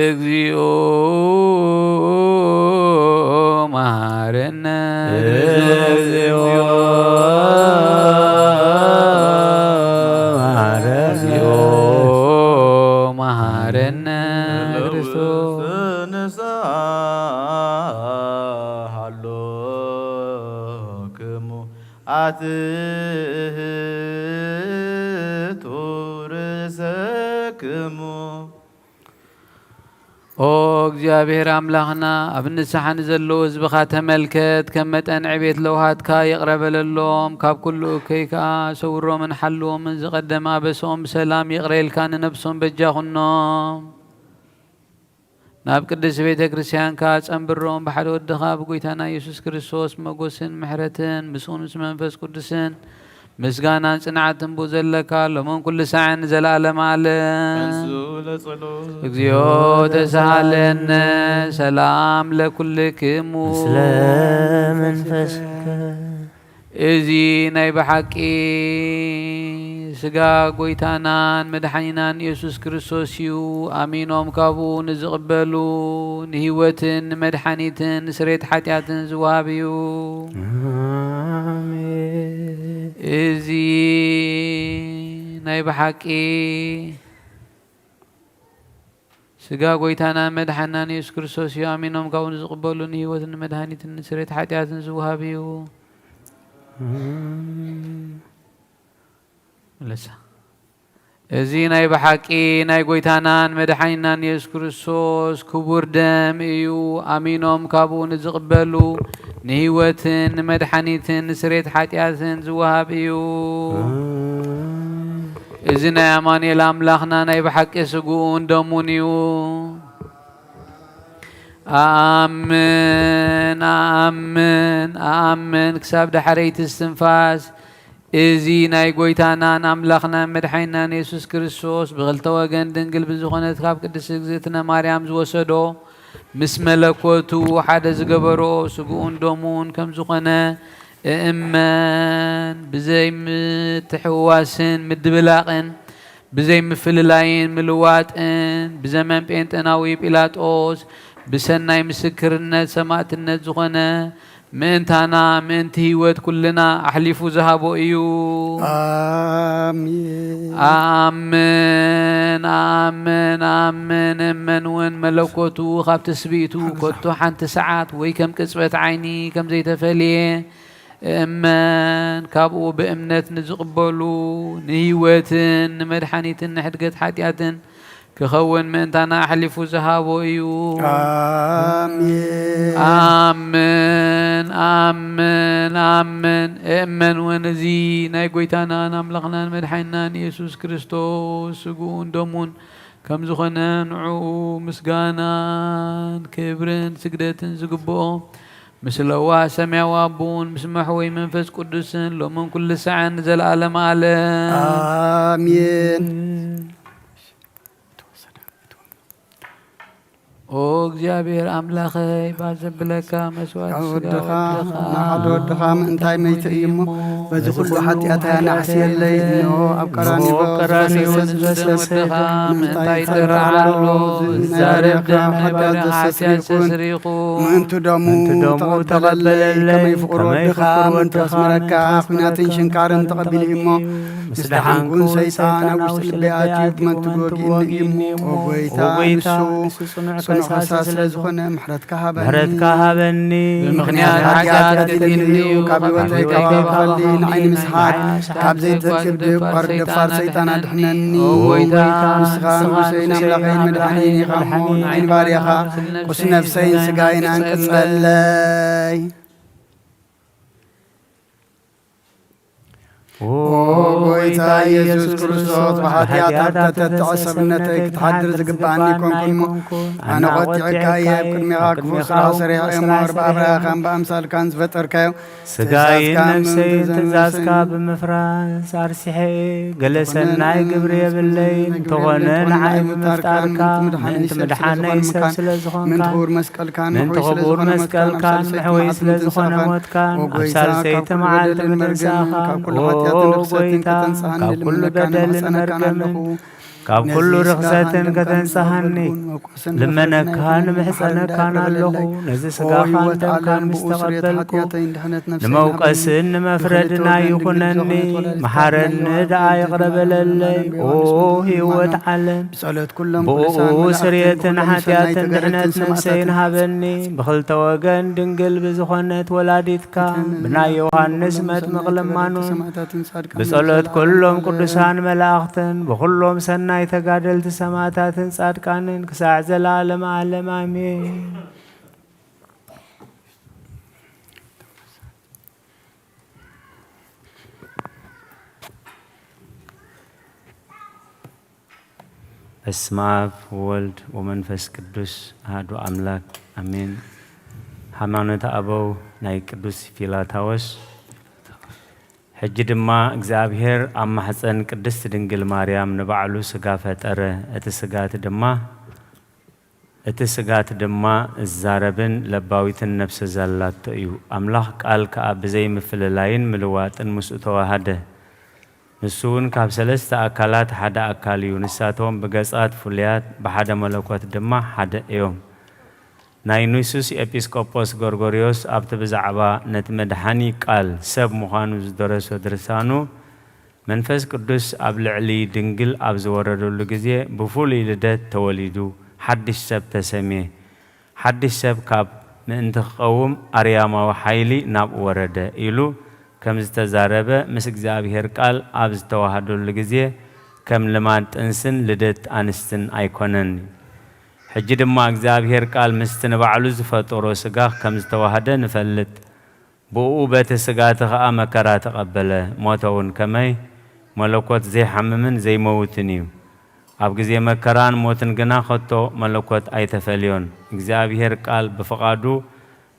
እግዚኦ መሐረነ። እግዚኦ መሐረነ። እግዚኦ መሐረነ። ለውእቱ ንስሐ ሀሎክሙ አትሕቱ ርእሰክሙ። ኦ እግዚኣብሔር አምላኽና፣ ኣብ ንስሓ ንዘለዉ ህዝብኻ ተመልከት። ከም መጠን ዕቤት ለውሃትካ ይቕረ በለሎም። ካብ ኩሉ እከይ ከኣ ሰውሮምን ሓልዎምን። ዝቐደመ ኣበስኦም ብሰላም ይቕረ ኢልካ ንነብሶም በጃ ኩኖም። ናብ ቅድስት ቤተ ክርስቲያንካ ጸንብሮም። ብሓደ ወድኻ ብጎይታና ኢየሱስ ክርስቶስ መጎስን ምሕረትን ምስኡን ምስ መንፈስ ቅዱስን ምስጋናን ጽንዓትን ብኡ ዘለካ ሎምን ኩሉ ሳዕን ንዘለዓለም ዓለም። ተንሥኡ ለጸሎት። እግዚኦ ተሳሃለነ። ሰላም ለኩልክሙ። ምስለ መንፈስከ። እዚ ናይ ብሓቂ ስጋ ጎይታናን መድሓኒናን ኢየሱስ ክርስቶስ እዩ። ኣሚኖም ካብኡ ንዝቕበሉ ንህይወትን ንመድሓኒትን ንስሬት ሓጢኣትን ዝወሃብ እዩ። ኣሜን። እዚ ናይ ብሓቂ ስጋ ጎይታናን መድሓኒናን ኢየሱስ ክርስቶስ እዩ። ኣሚኖም ካብኡ ንዝቕበሉ ንህይወትን ንመድሓኒትን ንስሬት ሓጢኣትን ዝወሃብ እዩ። ኣሜን። መለሳ። እዚ ናይ ብሓቂ ናይ ጎይታናን መድሓኒናን ኢየሱስ ክርስቶስ ክቡር ደም እዩ። ኣሚኖም ካብኡ ንዝቕበሉ ንህይወትን ንመድሓኒትን ንስሬት ሓጢኣትን ዝወሃብ እዩ። ኣሜን። እዚ ናይ ኣማኑኤል ኣምላኽና ናይ ብሓቂ ስግኡን ደሙን እዩ። ኣኣምን፣ ኣኣምን፣ ኣኣምን ክሳብ ዳሕረይቲ እስትንፋስ እዚ ናይ ጎይታናን ኣምላኽናን መድሓኒናን የሱስ ክርስቶስ ብኽልተ ወገን ድንግል ብዝኾነት ካብ ቅድስት እግዝእትነ ማርያም ዝወሰዶ፣ ምስ መለኮቱ ሓደ ዝገበሮ ስግኡን ደሙን ከም ዝኾነ እእመን ብዘይ ምትሕውዋስን ምድብላቅን፣ ብዘይ ምፍልላይን ምልዋጥን፣ ብዘመን ጴንጠናዊ ጲላጦስ ብሰናይ ምስክርነት ሰማእትነት ዝኾነ፣ ምእንታና ምእንቲ ህይወት ኩልና ኣሕሊፉ ዝሃቦ እዩ። ኣሜን። ኣምን፣ ኣምን፣ ኣምን። እመን እውን መለኮቱ ካብ ትስብእቱ ከቶ ሓንቲ ሰዓት ወይ ከም ቅጽበት ዓይኒ ከም ዘይተፈልየ እእመን። ካብኡ ብእምነት ንዝቕበሉ ንህይወትን ንመድሓኒትን ንሕድገት ሓጢኣትን ክኸውን ምእንታና ኣሕሊፉ ዝሃቦ እዩ። ኣሜን። ኣምን፣ ኣምን፣ ኣምን። እእመን እውን እዚ ናይ ጎይታናን ኣምላኽናን መድሓኒናን ኢየሱስ ክርስቶስ ስግኡን ደሙን ከም ዝኾነ ንዕኡ ምስጋናን ክብርን ስግደትን ዝግብኦ ምስ ለዋህ ሰማያዊ ኣቦኡን ምስ መሕወይ መንፈስ ቅዱስን ሎምን ኩሉ ሰዓን ንዘለኣለም ኣለም። ኣሜን። ኦ እግዚኣብሔር ኣምላኸይ፣ ባዘብለካ መስዋዕት ስጋ ወድኻ፣ ወድኻ፣ ንሓደ ወድኻ ምእንታይ መይተ እዩ እሞ፣ በዚ ኩሉ ሓጢኣተይ ኣናሕስየለይ። እንሆ ኣብ ቀራንዮ ዝበሰሰ ደም ወድኻ ምእንታይ ይጠርዕ ኣሎ። እዚ ናይ በሬኻ ሓጢኣት ዘስተስሪ ይኹን። ምእንቱ ደሙ ተቐበለለይ፣ ከመይ ፍቁር ወድኻ ምእንቱ ኣስመረካ ኲናትን ሽንካርን ተቐቢሉ እዩ እሞ፣ ምስ ደሓንኩ ሰይጣን ኣብ ውሽጢ ልበይ ኣትዩ ብመንትጎ ጊእኒ እዩ እሞ፣ ኦ ጎይታ፣ ንሱ ጽኑዕ ፈሳሲ ስለ ዝኾነ ምሕረትካ ሃበኒ። ምሕረትካ ሃበኒ። ብምኽንያት ሓጢኣት ቀቲልኒ እዩ፣ ካብ ህይወተይ ካብ ኣኻልበይ ንዓይ ንምስሓት ካብ ዘይጠቅም ደፋር ሰይጣን ኣድሕነኒ። ኦ ጎይታ፣ ንስኻ ንጉሰይን ኣምላኸይን መድሓኒየይን ኢኻ እሞ፣ ንዓይን ባርያኻ ቁስ ነፍሰይን ስጋይን ኣንቅጸለይ። ኦ ጎይታ ኢየሱስ ክርስቶስ፣ ብሓጢኣት ኣብ ተተትዐ ሰብነተይ ክትሓድር ዝግብኣኒ ኣይኮንኩን እሞ፣ ኣነ ቆጢዐካ እየ። ኣብ ቅድሜኻ ክፉእ ስራሕ ሰሪሐ እየ እሞ፣ ብኣብርሃኻን ብኣምሳልካን ዝፈጠርካዮ ስጋይን ነፍሰይን ትእዛዝካ ብምፍራስ ኣርሲሐ እየ። ገለ ሰናይ ግብሪ የብለይን፣ እንተኾነ ንዓይ ብምፍጣርካ፣ ምእንቲ ምድሓነይ ሰብ ስለ ዝኾንካ፣ ምእንቲ ክቡር መስቀልካን ምሕወይ ስለ ዝኾነ ሞትካን፣ ኣብ ሳልሰይቲ መዓልቲ ምትንሳእኻን፣ ኦ ጎይታ፣ ካብ ኩሉ በደልን መርገምን፣ ካብ ኩሉ ርኽሰትን ከተንስሃኒ ልመነካ፣ ንምሕጸነካን ኣለኹ። ነዚ ስጋኻን ደምካን ምስ ተቐበልኩ፣ ንመውቀስን ንመፍረድን ኣይኹነኒ፣ መሓረኒ ደኣ ይቕረ በለለይ። ኦ ህይወት ዓለም፣ ብእኡ ስርየትን ሓጢኣትን ድሕነት ነፍሰይን ሃበኒ። ብኽልተ ወገን ድንግል ብዝኾነት ወላዲትካ፣ ብናይ ዮሃንስ መጥምቕ ልማኑን፣ ብጸሎት ኩሎም ቅዱሳን መላእኽትን፣ ብኹሎም ሰናይ ተጋደልቲ ሰማእታትን ጻድቃንን፣ ክሳዕ ዘላለም ዓለም ኣሜን። በስመ አብ ወወልድ ወመንፈስ ቅዱስ አሐዱ አምላክ አሜን። ሃይማኖተ አበው ናይ ቅዱስ ፊላታዎስ። ሕጂ ድማ እግዚኣብሔር ኣብ ማሕፀን ቅድስት ድንግል ማርያም ንባዕሉ ስጋ ፈጠረ። እቲ ስጋት ድማ እቲ ስጋት ድማ እዛረብን ለባዊትን ነፍሰ ዛላቶ እዩ። ኣምላኽ ቃል ከኣ ብዘይ ምፍልላይን ምልዋጥን ምስኡ ተዋሃደ። ንሱ እውን ካብ ሰለስተ ኣካላት ሓደ ኣካል እዩ። ንሳቶም ብገጻት ፍሉያት፣ ብሓደ መለኮት ድማ ሓደ እዮም። ናይ ኒሱስ ኤጲስቆጶስ ጎርጎርዮስ ኣብቲ ብዛዕባ ነቲ መድሓኒ ቃል ሰብ ምዃኑ ዝደረሶ ድርሳኑ፣ መንፈስ ቅዱስ ኣብ ልዕሊ ድንግል ኣብ ዝወረደሉ ግዜ ብፍሉይ ልደት ተወሊዱ፣ ሓድሽ ሰብ ተሰምየ። ሓድሽ ሰብ ካብ ምእንቲ ክቐውም ኣርያማዊ ሓይሊ ናብኡ ወረደ ኢሉ ከም ዝተዛረበ፣ ምስ እግዚኣብሔር ቃል ኣብ ዝተዋሃደሉ ግዜ ከም ልማድ ጥንስን ልደት ኣንስትን ኣይኮነን። ሕጂ ድማ እግዚኣብሔር ቃል ምስቲ ንባዕሉ ዝፈጠሮ ስጋ ከም ዝተዋሃደ ንፈልጥ። ብእኡ በቲ ስጋ እቲ ኸኣ መከራ ተቐበለ፣ ሞተ እውን። ከመይ መለኮት ዘይሓምምን ዘይመውትን እዩ። ኣብ ግዜ መከራን ሞትን ግና ኸቶ መለኮት ኣይተፈልዮን። እግዚኣብሔር ቃል ብፍቓዱ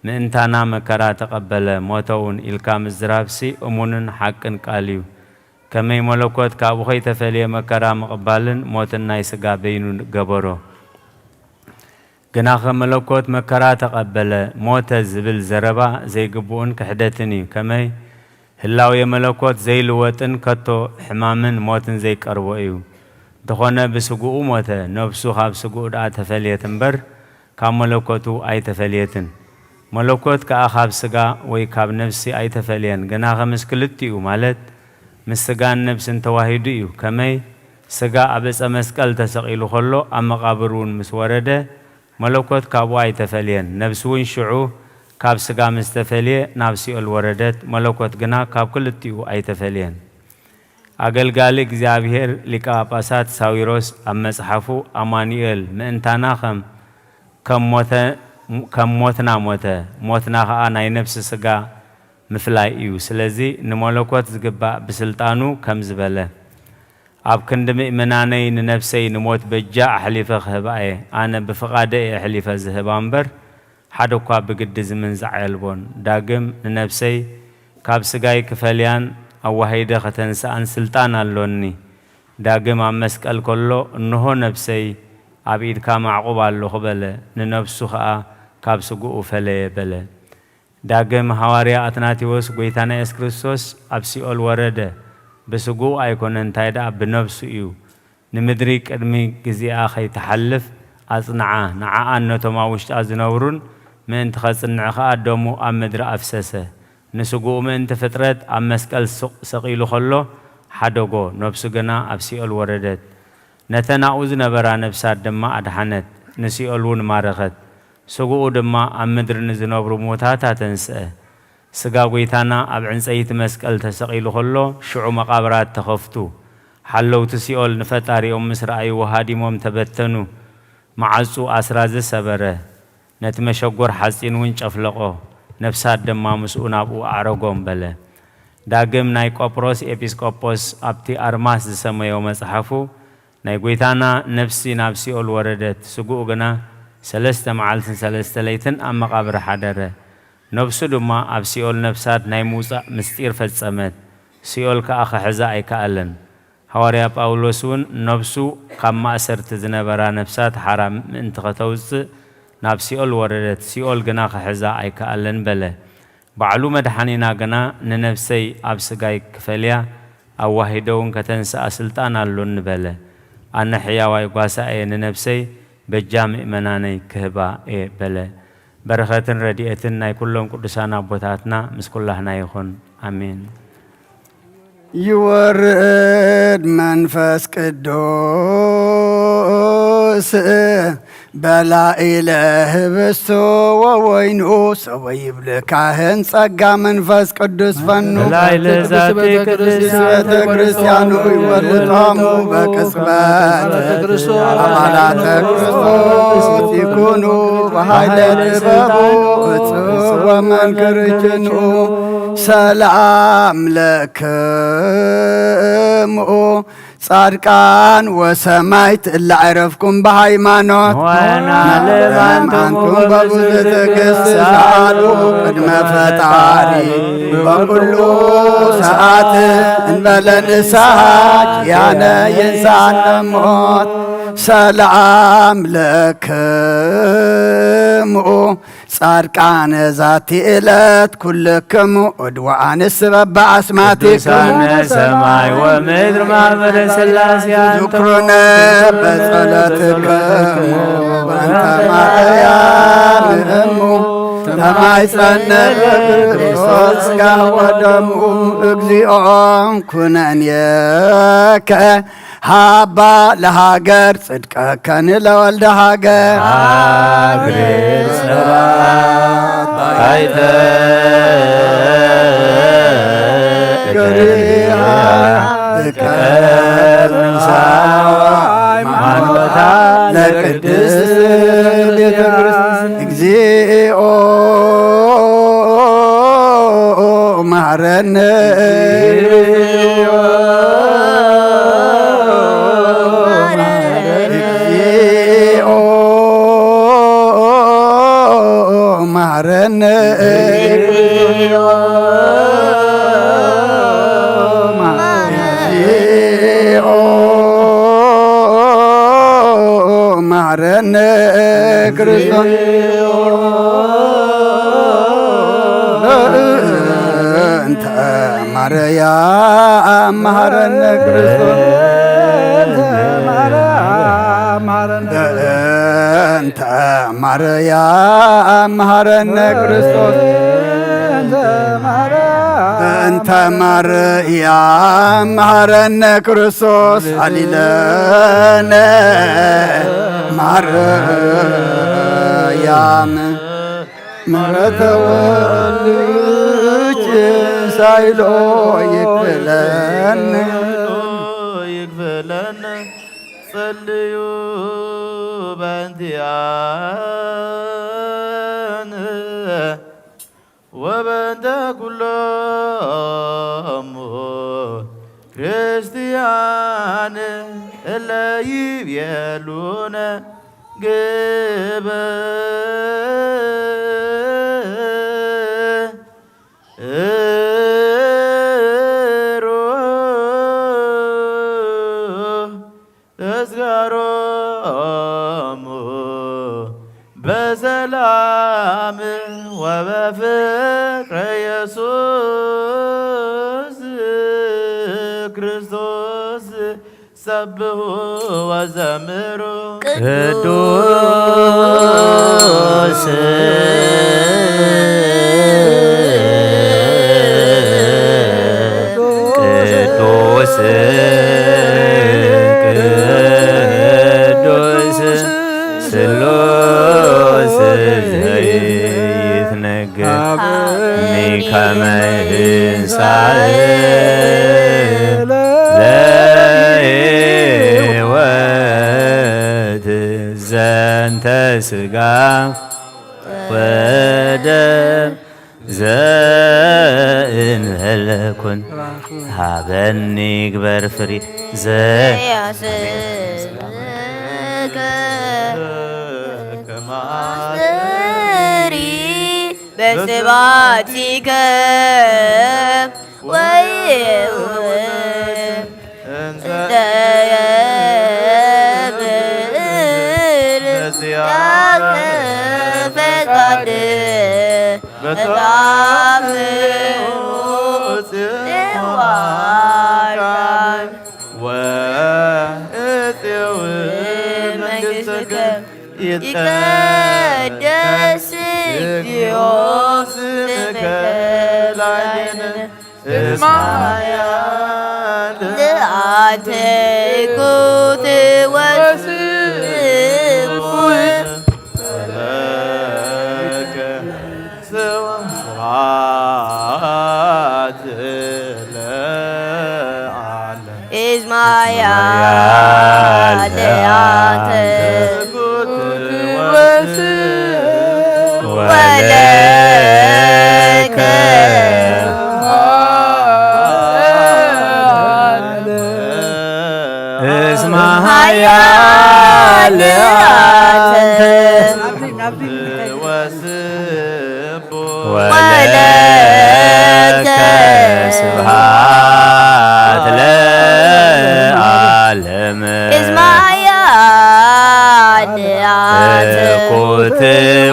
ምእንታና መከራ ተቐበለ፣ ሞተ እውን ኢልካ ምዝራብሲ እሙንን ሓቅን ቃል እዩ። ከመይ መለኮት ካብኡ ኸይተፈልየ መከራ ምቕባልን ሞትን ናይ ስጋ በይኑ ገበሮ። ግናኸ መለኮት መከራ ተቀበለ፣ ሞተ ዝብል ዘረባ ዘይግቡእን ክሕደትን እዩ። ከመይ ህላዌ መለኮት ዘይልወጥን ከቶ ሕማምን ሞትን ዘይቀርቦ እዩ። እንተኾነ ብስግኡ ሞተ፣ ነፍሱ ካብ ስግኡ ደኣ ተፈልየት እምበር ካብ መለኮቱ ኣይተፈልየትን። መለኮት ከኣ ካብ ስጋ ወይ ካብ ነፍሲ ኣይተፈልየን፣ ግናኸ ምስ ክልቲኡ ማለት ምስ ስጋን ነፍስን ተዋሂዱ እዩ። ከመይ ስጋ ኣብ እጸ መስቀል ተሰቂሉ ከሎ ኣብ መቃብር እውን ምስ ወረደ፣ መለኮት ካብኡ ኣይተፈልየን። ነፍሲ እውን ሽዑ ካብ ስጋ ምስ ተፈልየ ናብ ሲኦል ወረደት፣ መለኮት ግና ካብ ክልቲኡ ኣይተፈልየን። ኣገልጋሊ እግዚኣብሔር ሊቀ ጳጳሳት ሳዊሮስ ኣብ መጽሓፉ ኣማኑኤል ምእንታና ከም፣ ከም ሞተ፣ ከም ሞትና ሞተ፣ ሞትና ኸኣ ናይ ነፍሲ ስጋ ምፍላይ እዩ። ስለዚ ንመለኮት ዝግባእ ብስልጣኑ ከምዚ በለ፣ ኣብ ክንዲ ምእመናነይ ንነፍሰይ ንሞት በጃ ኣሕሊፈ ክህባ እየ። ኣነ ብፍቓደ እየ ኣሕሊፈ ዝህባ እምበር፣ ሓደ እኳ ብግዲ ዝምንዛዕ የልቦን። ዳግም ንነፍሰይ ካብ ስጋይ ክፈልያን ኣዋሂደ ከተንስኣን ስልጣን ኣሎኒ። ዳግም ኣብ መስቀል ከሎ፣ እንሆ ነፍሰይ ኣብ ኢድካ ማዕቁብ ኣሎኹ በለ። ንነፍሱ ኸኣ ካብ ስግኡ ፈለየ በለ። ዳግም ሃዋርያ ኣትናቴዎስ፣ ጎይታና የሱስ ክርስቶስ ኣብ ሲኦል ወረደ፣ ብስግኡ ኣይኮነን፣ እንታይ ደኣ ብነፍሱ እዩ። ንምድሪ ቅድሚ ግዚኣ ከይትሓልፍ ኣጽንዓ፣ ንዓኣን ነቶም ኣብ ውሽጣ ዝነብሩን ምእንቲ ከጽንዕ ከኣ ደሙ ኣብ ምድሪ ኣፍሰሰ። ንስግኡ ምእንቲ ፍጥረት ኣብ መስቀል ስቕ-፣ ሰቒሉ ከሎ ሓደጎ፣ ነፍሱ ግና ኣብ ሲኦል ወረደት። ነተን ኣብኡ ዝነበራ ነፍሳት ድማ ኣድሓነት፣ ንሲኦል እውን ማረኸት። ስግኡ ድማ ኣብ ምድሪ ንዝነብሩ ሙታት ኣተንስአ። ስጋ ጎይታና ኣብ ዕንጸይቲ መስቀል ተሰቒሉ ከሎ፣ ሽዑ መቓብራት ተኸፍቱ። ሓለውቲ ሲኦል ንፈጣሪኦም ምስ ረኣይዎ ሃዲሞም ተበተኑ። መዓጹ ኣስራዚ ሰበረ። ነቲ መሸጎር ሓጺን እውን ጨፍለቖ። ነፍሳት ድማ ምስኡ ናብኡ ኣዕረጎም በለ። ዳግም ናይ ቆጵሮስ ኤጲስቆጶስ ኣብቲ ኣርማስ ዝሰመዮ መጽሓፉ፣ ናይ ጐይታና ነፍሲ ናብ ሲኦል ወረደት፣ ስግኡ ግና ሰለስተ መዓልትን ሰለስተ ለይትን ኣብ መቓብር ሓደረ። ነፍሱ ድማ ኣብ ሲኦል ነፍሳት ናይ ምውጻእ ምስጢር ፈጸመት፣ ሲኦል ከኣ ክሕዛ ኣይከኣለን። ሃዋርያ ጳውሎስ እውን ነፍሱ ካብ ማእሰርቲ ዝነበራ ነፍሳት ሓራ ምእንቲ ከተውጽእ ናብ ሲኦል ወረደት፣ ሲኦል ግና ክሕዛ ኣይከኣለን በለ። ባዕሉ መድሓኒና ግና ንነፍሰይ ኣብ ስጋይ ክፈልያ ኣዋሂደ እውን ከተንስኣ ስልጣን ኣሎኒ በለ። ኣነ ሕያዋይ ጓሳ እየ፣ ንነፍሰይ በጃ ምእመናነይ ክህባ እየ በለ። በረኸትን ረድኤትን ናይ ኩሎም ቅዱሳን ኣቦታትና ምስ ኩላህና ይኹን። ኣሜን። ይወርድ መንፈስ ቅዱስ በላዕለ ህብስቱ ወወይኑ፣ ሰወ ይብል ካህን ጸጋ መንፈስ ቅዱስ ፈኑ። በላዕለ ዛቲ ቅድስት ቤተ ክርስቲያኑ ይወልጦሙ በቅጽበት አባላተ ክርስቶስ ይኩኑ በኃይለ ጥበቡ እጹ ወመንክር ጅኑ። ሰላም ለክሙ ጻድቃን ወሰማዕት እለ ዐረፍኩም በሃይማኖት። ንዋየና ለእም አንቱም በብዙ ትዕግስት ሰአሉ ቅድመ ፈጣሪ በኩሉ ሰዓት እንበለ ንስሐ ኪያነ ይንሳነ ሞት። ሰላም ለክሙ ጻድቃነ ዛቲ ዕለት ኩልክሙ እድወ አንስ በበአስማቲክሙ። ቅዱሳነ ሰማይ ወምድር ማህበረ ሥላሴ አንትሙ። ዝክሩነ በጸሎትክሙ በእንተ ማርያም እሙ ተማይጸነ በክርስቶስ ሥጋ ወደሙ። እግዚኦ ኩነኔከ ሀባ ለሀገር ጽድቀከኒ ለወልደ ሀገር። አግሪ ጽባሕ ባይተ ገሪሃ ትቀድም ሃይማኖታ ለቅድስት ቤተ ክርስቲያን። እግዚኦ መሐረነ። እግዚኦ መሐረነ። እግዚኦ መሐረነ። ክርስቶስ። በእንተ ማርያም መሐረነ ክርስቶስ። በእንተ ማርያም መሐረነ ክርስቶስ። በእንተ ማርያም መሐረነ ክርስቶስ። አሊለነ ማርያም ምሕረተ ወልድኪ ሳይሎ ይክፈለነ። ይክፈለነ። ጸልዩ በእንቲአነ ወበእንተ ኩሎሙ ክርስቲያን እለ ይቤሉነ ግበ ተዝካሮሙ በሰላም ወበፍቅረ ኢየሱስ ክርስቶስ። ሰብሑ ወዘምሩ። ቅዱስ ቅዱስ ቅዱስ ስሉስ ዘይትነገር ከመ ይንሳእ ለሕይወት ዘንተ ሥጋ ወደም ዘእንበለ ኩን ሀበኒ ግበር ፍሪ ዘያስእለከ ማስተሪ በስብሐቲከ ወይሁን እንተ የብር ያከ ፈቃድ በታምሩ ጽዋዕከ ወእጽው መንግሥትከ። ይትቀደስ እግዚኦ ስምከ ላዕሌነ እስመ ኃያል ለአንተ ኩን ወስቡሕ ለከ ስብሐት ለዓለም። እስመ ኃያል ለአንተ ኩን ወስቡሕ ወለከ እስመ ኃያል ለአንተ ወለከ ስብሐት ለዓለም። እስመ ኃያል ለአንተ ኩን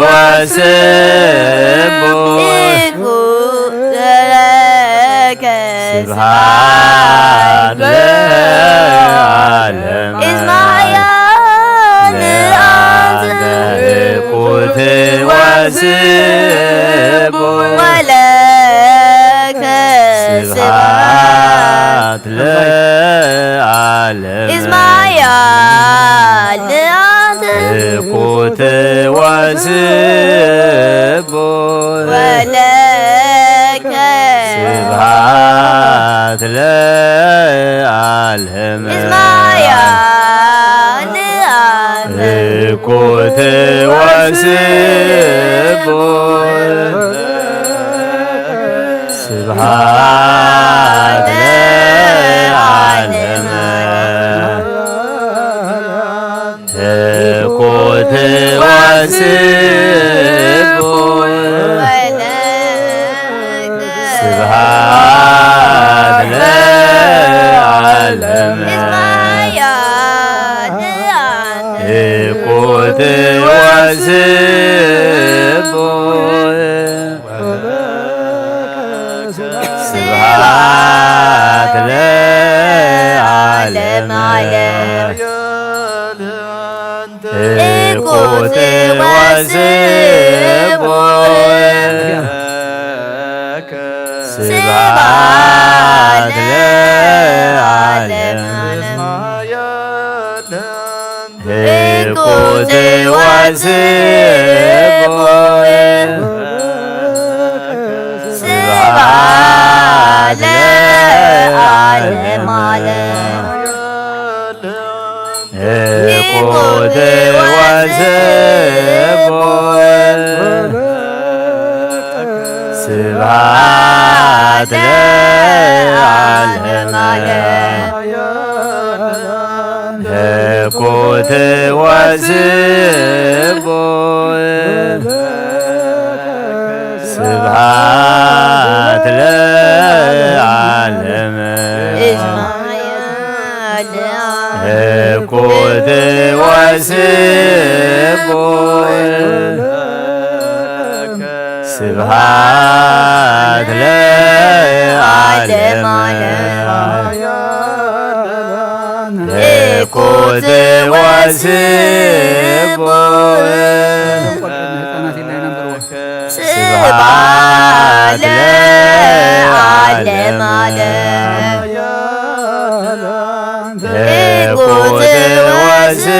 ወስቡሕ ለከ ስብሐት ለዓለም። እስመ ኃያል ለአንተ ኩን ወስቡሕ ወለከ ስብሐት ለዓለም። እስመ ኃያል ለአንተ ኩን ወስቡሕ ወለከ ስብሐት ለዓለም። እስመ ኃያል ለአንተ ኩን ወስቡሕ ስብሐት ለዓለም። ኩን ወስቡሕ ስብሐት ለዓለም። ኩን ወስቡሕ ስብሐት ለዓለመ ዓለም። እኩት ወስቡሕ ስብሐት ለዓለመ ዓለም። እኩት ወስቡሕ ስብሐት ለዓለመ ዓለም። እኩት ወስቡሕ ስብሐት ለዓለመ ዓለም። እኩት ወስቡሕ ስብሐት ለዓለመ። እኩት ወስቡሕ ስብሐት ለዓለመ ዓለም። እኩት ወስቡሕ ስብሐት ለዓለመ ዓለም። እኩት ወስቡሕ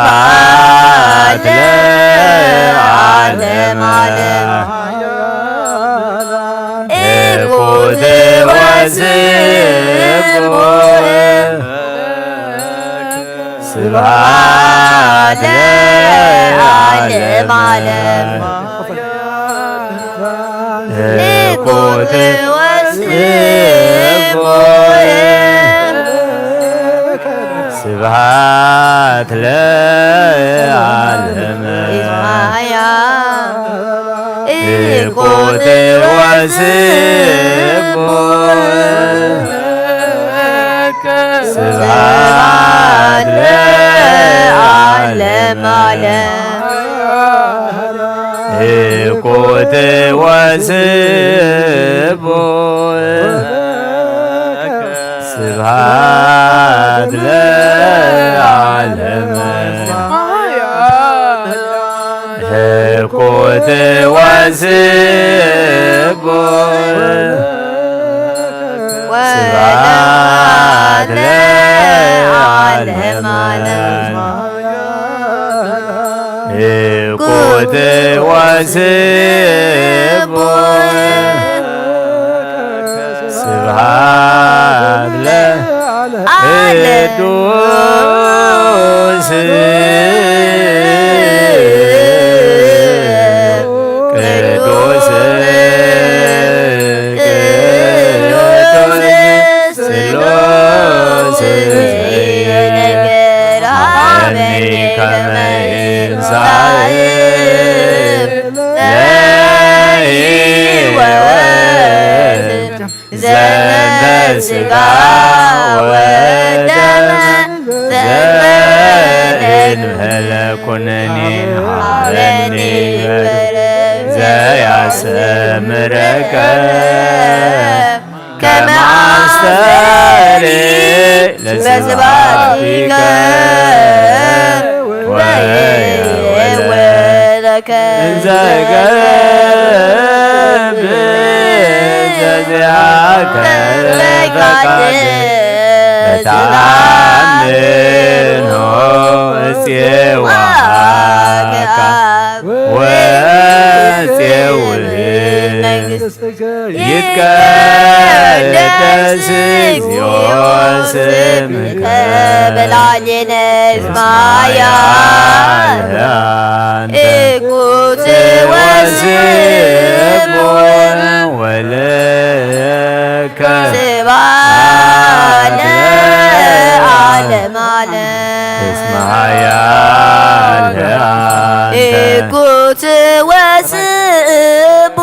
ስብሐት ለዓለመ ዓለም። እኩት ወስቡሕ ስብሐት ለዓለመ ዓለም። እኩት ወስቡሕ ስብሐት ለዓለመ። እኩት ወስቡሕ ስብሐት ለዓለመ ዓለም። እኩት ወስቡሕ ስብሐት ለዓለመ። እኩት ወስቡሕ ስብሐት ለዓለመ ዓለም። እኩት ወስቡሕ ስብሐት ለዓለመ ዓለም። ቅዱስ ቅዱስ ቅዱስ ስሉስ ይነግር ሀበኒ ከመ ኢንሳእ ለሕይወት ዘንተ ሥጋ ወደመ ዘእንበለ ኩነኔ ሀበኒ በለ ዘያስተምረከ ከመ አስተሪ ለስብሐቲከ ወይወደከ እንዘ ገብእ ዘዚአከ ፈቃድ በተአምኖ እጼዋከ ወእጼውእ መንግሥት ይትቀደስ እግዚኦ ስምከ በላዕሌነ እስመ ኃያል አንተ እኩት ወስቡሕ ወለከ ስብሐት ለዓለመ ዓለም። እስመ ኃያል አንተ እኩት ወስቡሕ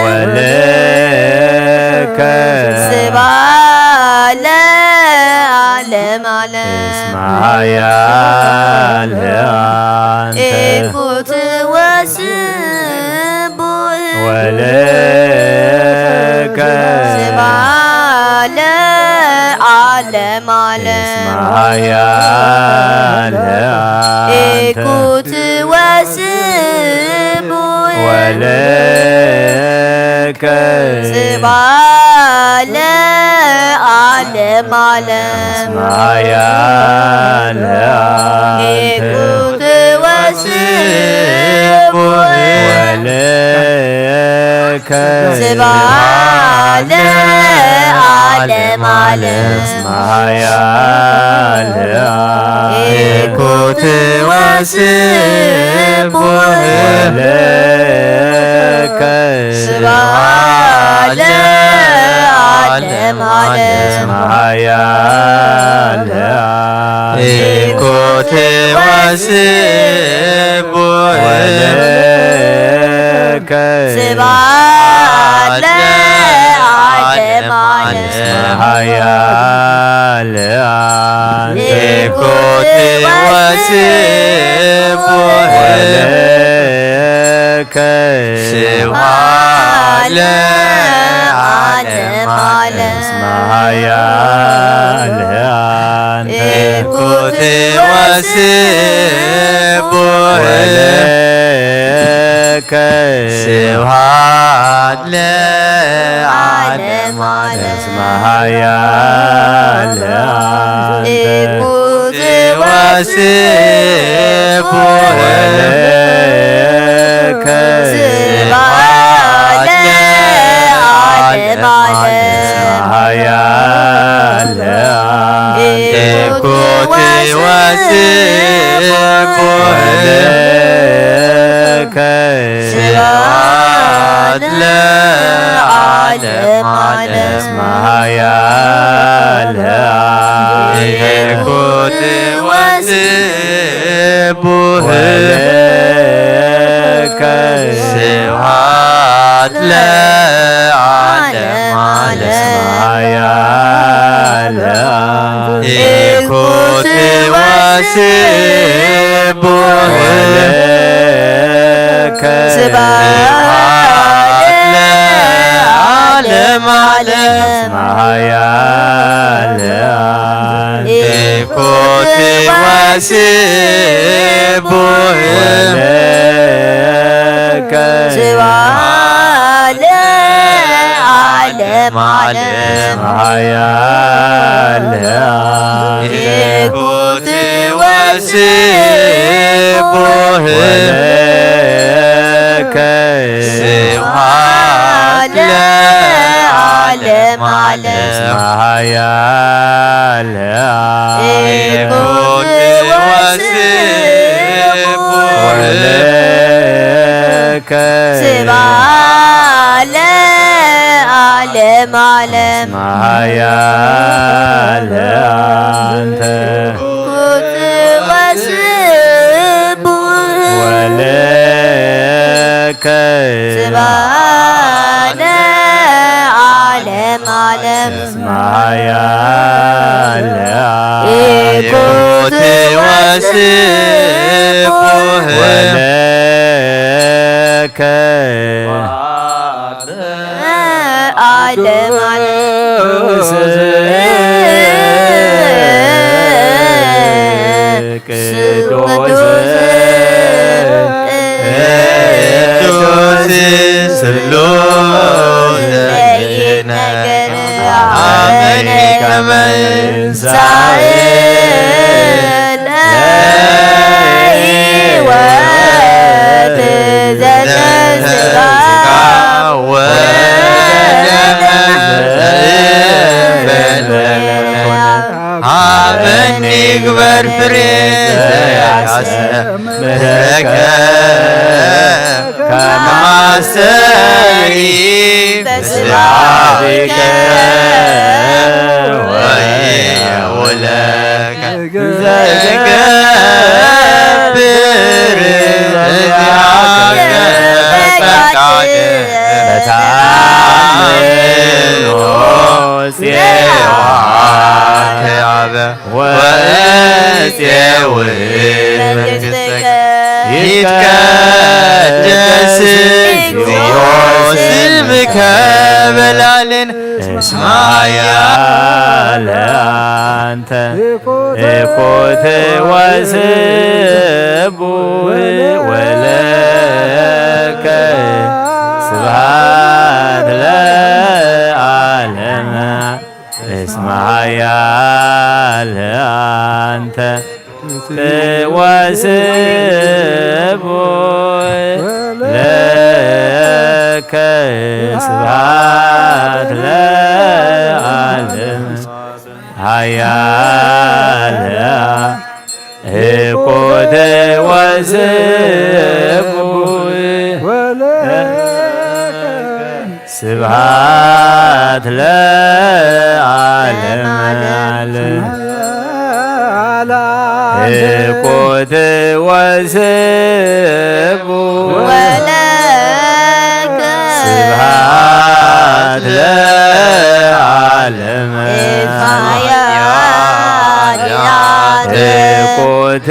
ወለከ ስብሐት ለዓለመ እስመ ሀያል አንተ። ኢኩት ወስቡህ። ወለከ። ስብሐት ለዓለመ ዓለም። እስመ ሀያል አንተ። ኢኩት ወስቡህ። ወለከ። ስብሐት ለዓለመ ዓለም። እስመ ሀያል አንተ። ኢኩት ወስቡህ። ወለከ። ስብሐት ለዓለመ ዓለም። እስመ ሀያል አንተ። ኢኩት ወስቡህ። ወለከ። ስብሐት ለዓለመ ዓለም። እስመ ሀያል አንተ። ኢኩት ወስቡህ። ወለከ። ስብሐት ለዓለመ ዓለም። እስመ ሀያል አንተ። ኢኩት ወስቡህ። ወለከ። ስብሐት ለዓለመ ዓለም። እስመ ሀያል አንተ። ኢኩት ወስቡህ። ወለከ። ስብሐት ለዓለመ ዓለም። እስመ ሀያል አንተ። ኢኩት ወስቡህ። ወለከ። ስብሐት ለዓለመ ዓለም። እስመ ሀያል አንተ። ኢኩት ወስቡህ። ወለከ። ስብሐት ለዓለመ ዓለም። እስመ ሀያል አንተ። ኢኩት ወስቡህ። ወለከ። ስብሐት ለዓለመ ዓለም። እስመ ሀያል አንተ። ኢኩት ወስቡህ። ወለከ። ስብሐት ለዓለመ ዓለም። እስመ ሀያል አንተ። ኢኩት ወስቡህ። ወለከ። ስብሐት ለዓለመ ዓለም። እስመ ሀያል አንተ። ኢኩት ወስቡህ። ወለከ። ስብሐት ለዓለመ ዓለም። እስመ ሀያል አንተ። ኢኩት ወስቡህ። ወለከ። ስብሐት ለዓለመ ዓለም። እስመ ሀያል አንተ። ኢኩት ወስቡህ። ወለከ። ስብሐት ለዓለመ ዓለም። እስመ ሀያል አንተ። ኢኩት ወስቡህ። ወለከ። ለዓለመ ዓለም። ቅዱስ ቅዱስ ስሉስ ለይትነገር። አመኒ ከመ ይንሳእ ለሕይወት ዘተስፋ ወለመ ሀበኒ ግበር ፍሬ ዘያስተምረከ ከመ አስተርኢ በስብሐቲከ ወእየውለከ ዘይገብር በዚአከ ፈቃድ በተአምኖ ጽዮን አበ ወእጼው መንግሥትከ ይትቀደስ እግዚኦ ስምከ በላልን እስመ ኃያል አንተ እኮት ወስቡሕ ወለከ ስብሐት ለዓለመ እስመ ኃያል አንተ ወስቡሕ ለከ ስብሐት ለዓለመ ኃያል እኮት ወስቡሕ ስብሐት ለዓለመ ዓለም። እኮት ወስቡሕ ወለከ ስብሐት ለዓለመ እስመ ኃያል እኮት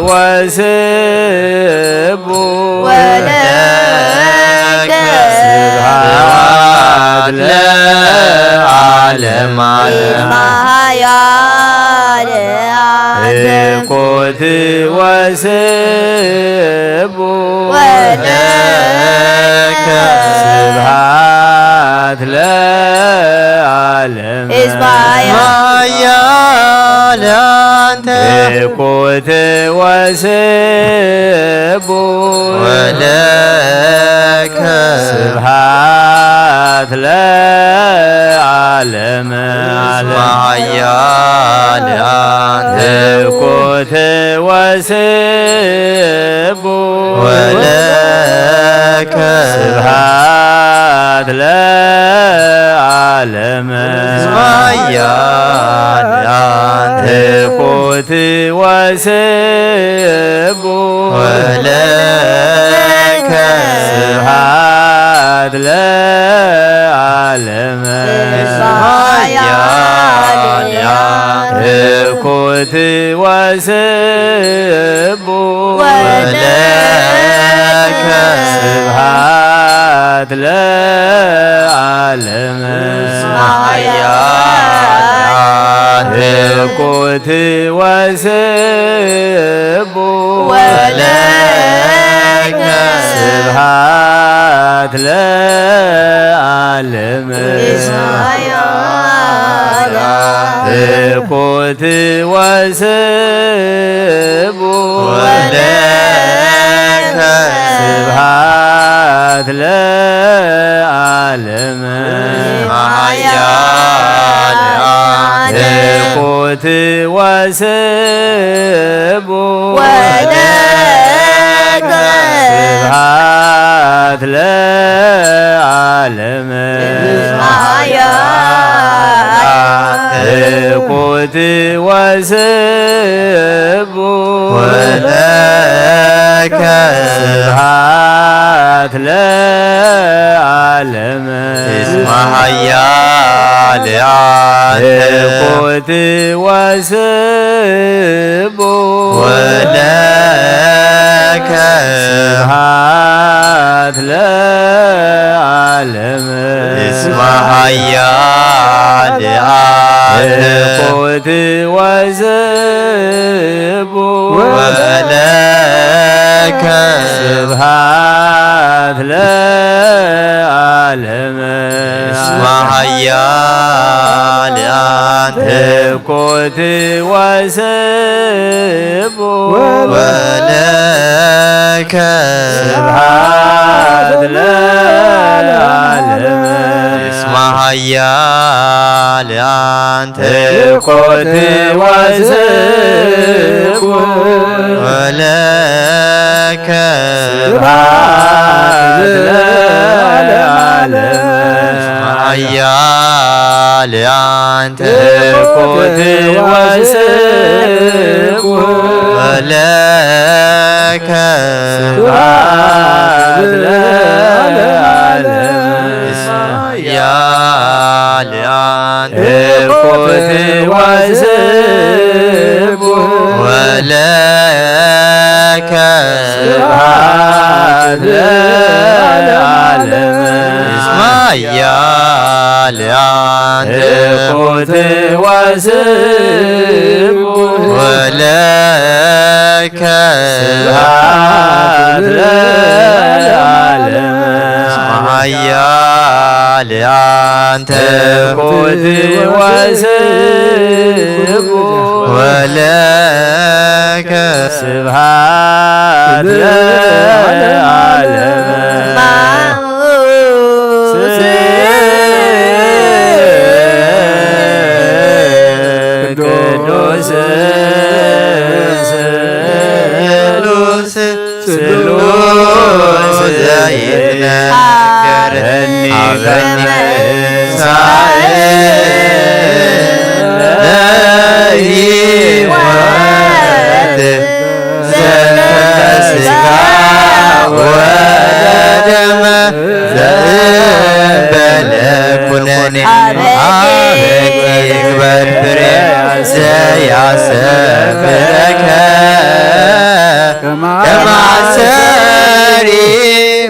ወስቡሕ ወለከ ስብሐት ለዓለመ ዓለም። እስመ ኃያል አንተ እኮት ወስቡሕ ወለከ ስብሐት ለዓለመ እስመ ኃያል አንተ እኮት ወስቡሕ ወለከ ስብሐት ለዓለመ ዓለም። ኃያል አንተ እኮት ወስቡሕ ወለከ ስብሐት ለዓለመ ኃያል አንተ እኮት ወስቡሕ ወለከ ስብሐት ለዓለመ ኃያል አንተ እኮት ወስቡሕ ወለከ ስብሐት ለዓለመ ኃያል አንተ እኮት ወስቡሕ ወለከ ስብሐት ለዓለመ ኃያል አንተ እኮት ወስቡሕ ወለከ ስብሐት ለዓለመ ኃያል አንተ እኮት ወስቡሕ ወለከ ስብሐት ለዓለመ ኃያል አንተ እኮት ወስቡሕ ወለከ ስብሐት ለዓለመ እስመ ኃያል አንተ እኮት ወስቡሕ ወለከ ስብሐት ለዓለመ እስመ ኃያል አንተ እኮት ወስቡሕ ወለከ ስብሐት ለዓለመ እስመ ኃያል አንተ እኮት ወስቡሕ ወለከ ስብሐት ለዓለመ እስመ ኃያል አንተ እኮት ወስቡሕ ወለከ ስብሐት ለዓለመ ኃያል አንተ እኮት ወስቡሕ ወለከ ስብሐት ለዓለመ ኃያል አንተ እኮት ወስቡሕ ولك سبحان العالم. اسمع يا لأنت قوت وسيف ولك سبحان العالم. اسمع يا لأنت قوت وسيف ولك سبحان العالم. ቅዱስ ስሉስ ስሉስ ዘይትነገር አበኒ ሳኤ ለህይወት ዘንተ ስጋ ወደም ዘእንበለ ኩነኔ አበኒ ይግበር ፍሬ ዘያሰብረከ ከማሰሪ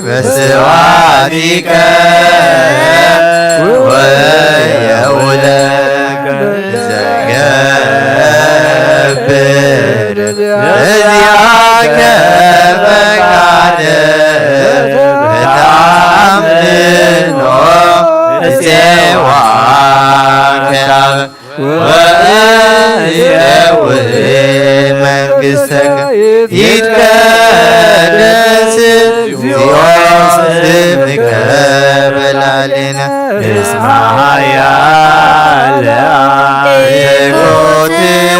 በስዋቲከ ወየውለከ ዘገብር እዚአከ ፈቃደ በታምኖ እጼዋከ ወእዜው መንግሥትከ ይትቀደስ እግዚኦ ስምከ በላዕሌነ እስመ ኃያል አብ። ኄቦት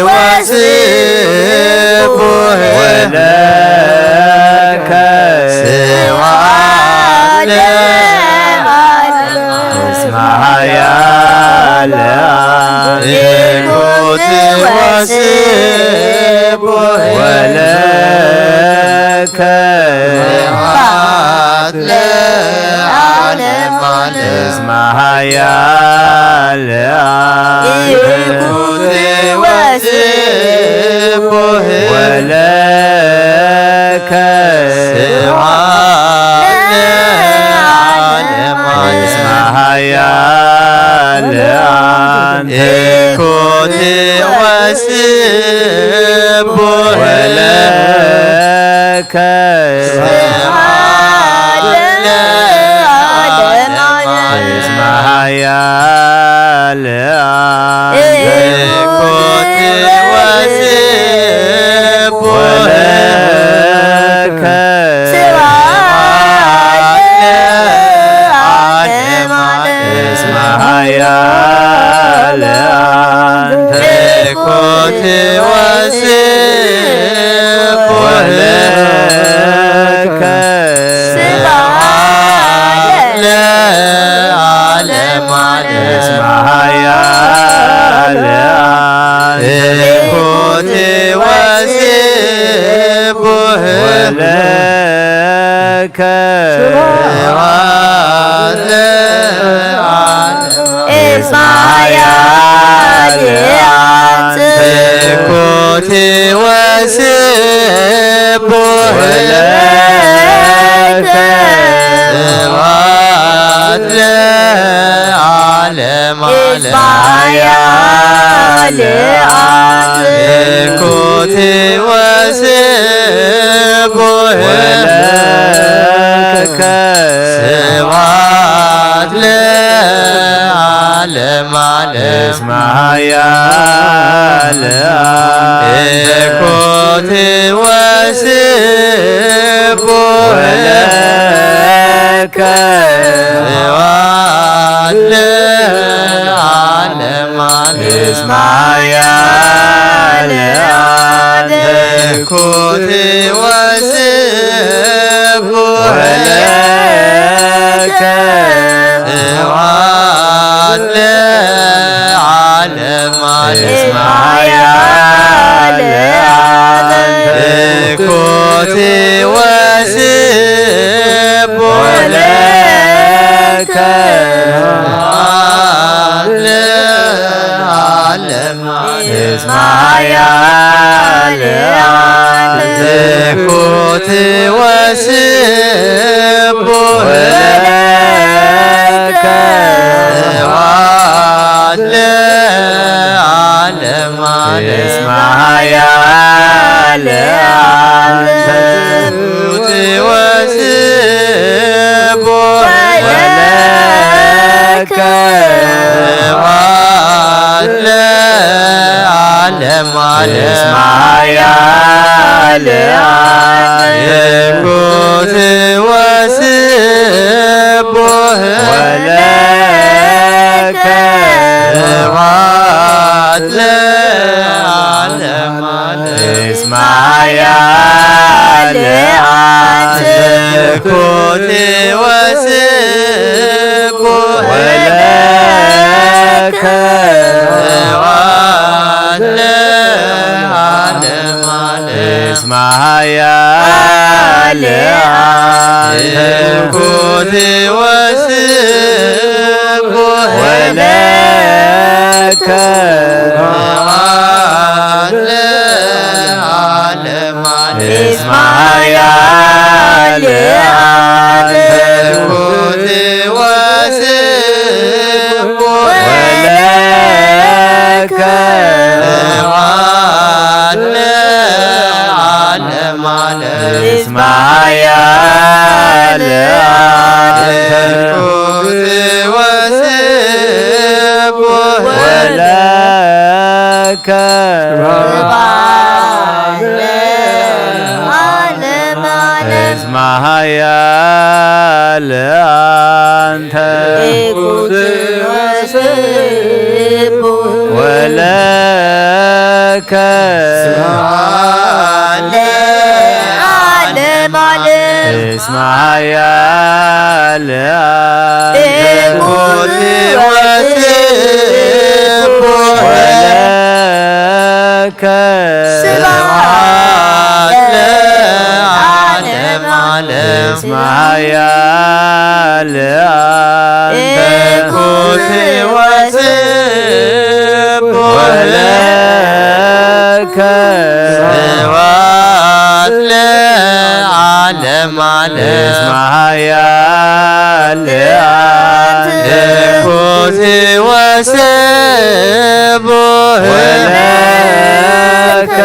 ወስቡሕ ወለከ ስብሐት ለዓለመ ዓለም። እስመ ኃያል አብ። ኄቦት ወስቡሕ ወለከ ስብሐት ለዓለመ ዓለም። እስመ ኃያል አብ። ኄቦት ወስቡሕ ወለከ ስብሐት ለዓለመ ዓለም። እስመ ኃያል አብ። ኄቦት ወስቡሕ ወለከ ስብሐት ለዓለመ ዓለም። እስመ ኃያል አብ። ኄቦት ወስቡሕ ወለከ ስብሐት ለዓለመ ዓለም። እስመ ኃያል አብ። ኄቦት ወስቡሕ ወለከ ስብሐት ለዓለመ ዓለም። እስመ ኃያል አብ። ኄቦት ወስቡሕ ወለከ ስብሐት ለዓለመ ዓለም። እስመ ኃያል አብ። ኄቦት ወስቡሕ ወለከ ስብሐት ለዓለመ ዓለም። እስመ ኃያል አብ። ኄቦት ወስቡሕ ወለከ ስብሐት ለዓለመ ዓለም። እስመ ኃያል አብ። ኄቦት ወስቡሕ ወለከ ስብሐት ለዓለመ ዓለም። እስመ ኃያል አብ። ኄቦት ወስቡሕ ወለከ ስብሐት ለዓለመ ዓለም። እስመ ኃያል አብ። ኄቦት ወስቡሕ ወለከ ስብሐት ለዓለመ ዓለም። እስመ ኃያል ወስቡሕ ለከ ስብሐት ለዓለመ ዓለም። እስመ ኃያል አንተ። ወስቡሕ ለከ ስብሐት ለዓለመ ዓለም። እስመ ኃያል አንተ። ወስቡሕ ለከ ስብሐት ለዓለመ ዓለም። እስመ ኃያል አንተ። ወስቡሕ ለከ ስብሐት ለዓለመ ዓለም። እስመ ኃያል አንተ። ወስቡሕ ለከ ስብሐት ለዓለመ ዓለም። እስመ ኃያል አንተ። ወስቡሕ ለከ ስብሐት ለዓለመ ዓለም። እስመ ኃያል አንተ። ወስቡሕ ለከ ስብሐት ለዓለመ ዓለም። እስመ ኃያል አንተ። ወስቡሕ ለከ ስብሐት ለዓለመ ዓለም። እስመ ኃያል አንተ። ወስቡሕ ለከ ስብሐት ለዓለመ ዓለም። እስመ ኃያል አንተ። ወስቡሕ ለከ ስብሐት ለዓለመ ዓለም። እስመ ኃያል አንተ። ወስቡሕ ለከ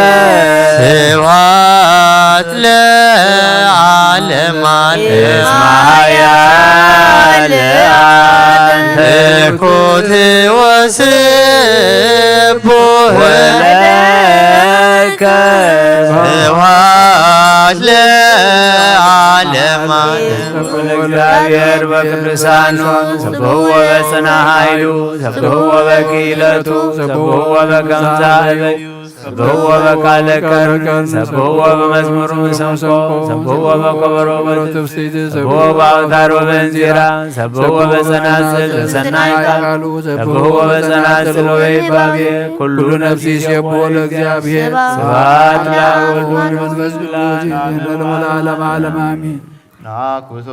ስብሐት ለዓለመ ዓለም። እስመ ኃያል አንተ። ወስቡሕ ለከ ስብሐት ለዓለመ ዓለም። ለእግዚአብሔር በቅዱሳኑ ሰብሖ ወበጽንዓ ኃይሉ ሰብሖ ወበክኢለቱ ሰብሖ ወበከምዛ እበዩ ሰብሖ ወበቃለ ቀርኒ ሰብሖ ወበመዝሙር መሰንቆ ሰብሖ ወበከበሮ በትፍሲት ሰብሖ በአውታር ወበእንዚራ ሰብሖ ወበጸናጽል በሰናይ ቃሉ ሰብሖ ወበጸናጽል ወበይባቤ ኩሉ ነፍሲ ይሴብሖ ለእግዚአብሔር። ስብሐት ለአብ ወወልድ ወመንፈስ ቅዱስ ለዓለመ ዓለም አሜን። ናኩቶ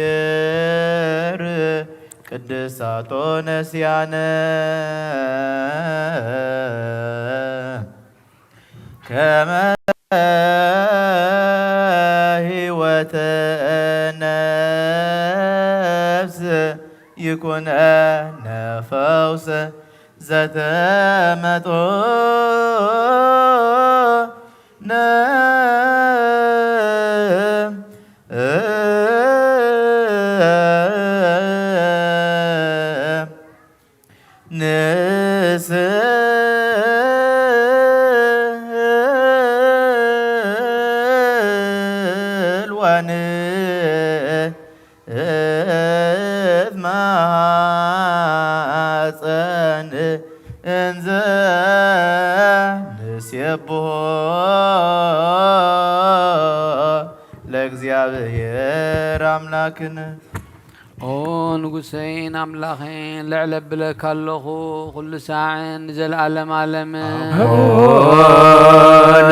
ለእግዚአብሔር ቅድስት አጦነስያነ ከመ ሕይወተ ነፍስ ይኩነነ ፈውሰ ዘተመጦነ ንስእል ወንትማሃጸን እንዘ ንሴብሖ ለእግዚአብሔር አምላክነ። ኦ ንጉሰይን አምላኸይን፣ ልዕል እብለካ አለኹ፣ ኩሉ ሳዕን ንዘለዓለም ዓለም። አቡነ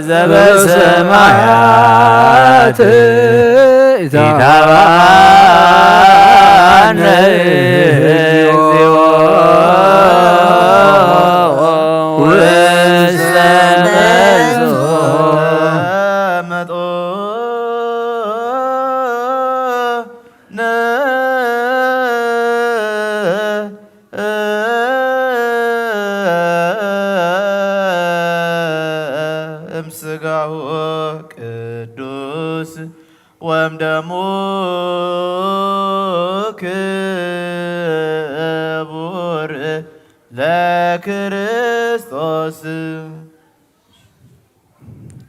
ዘበሰማያት ክቡር ለክርስቶስ።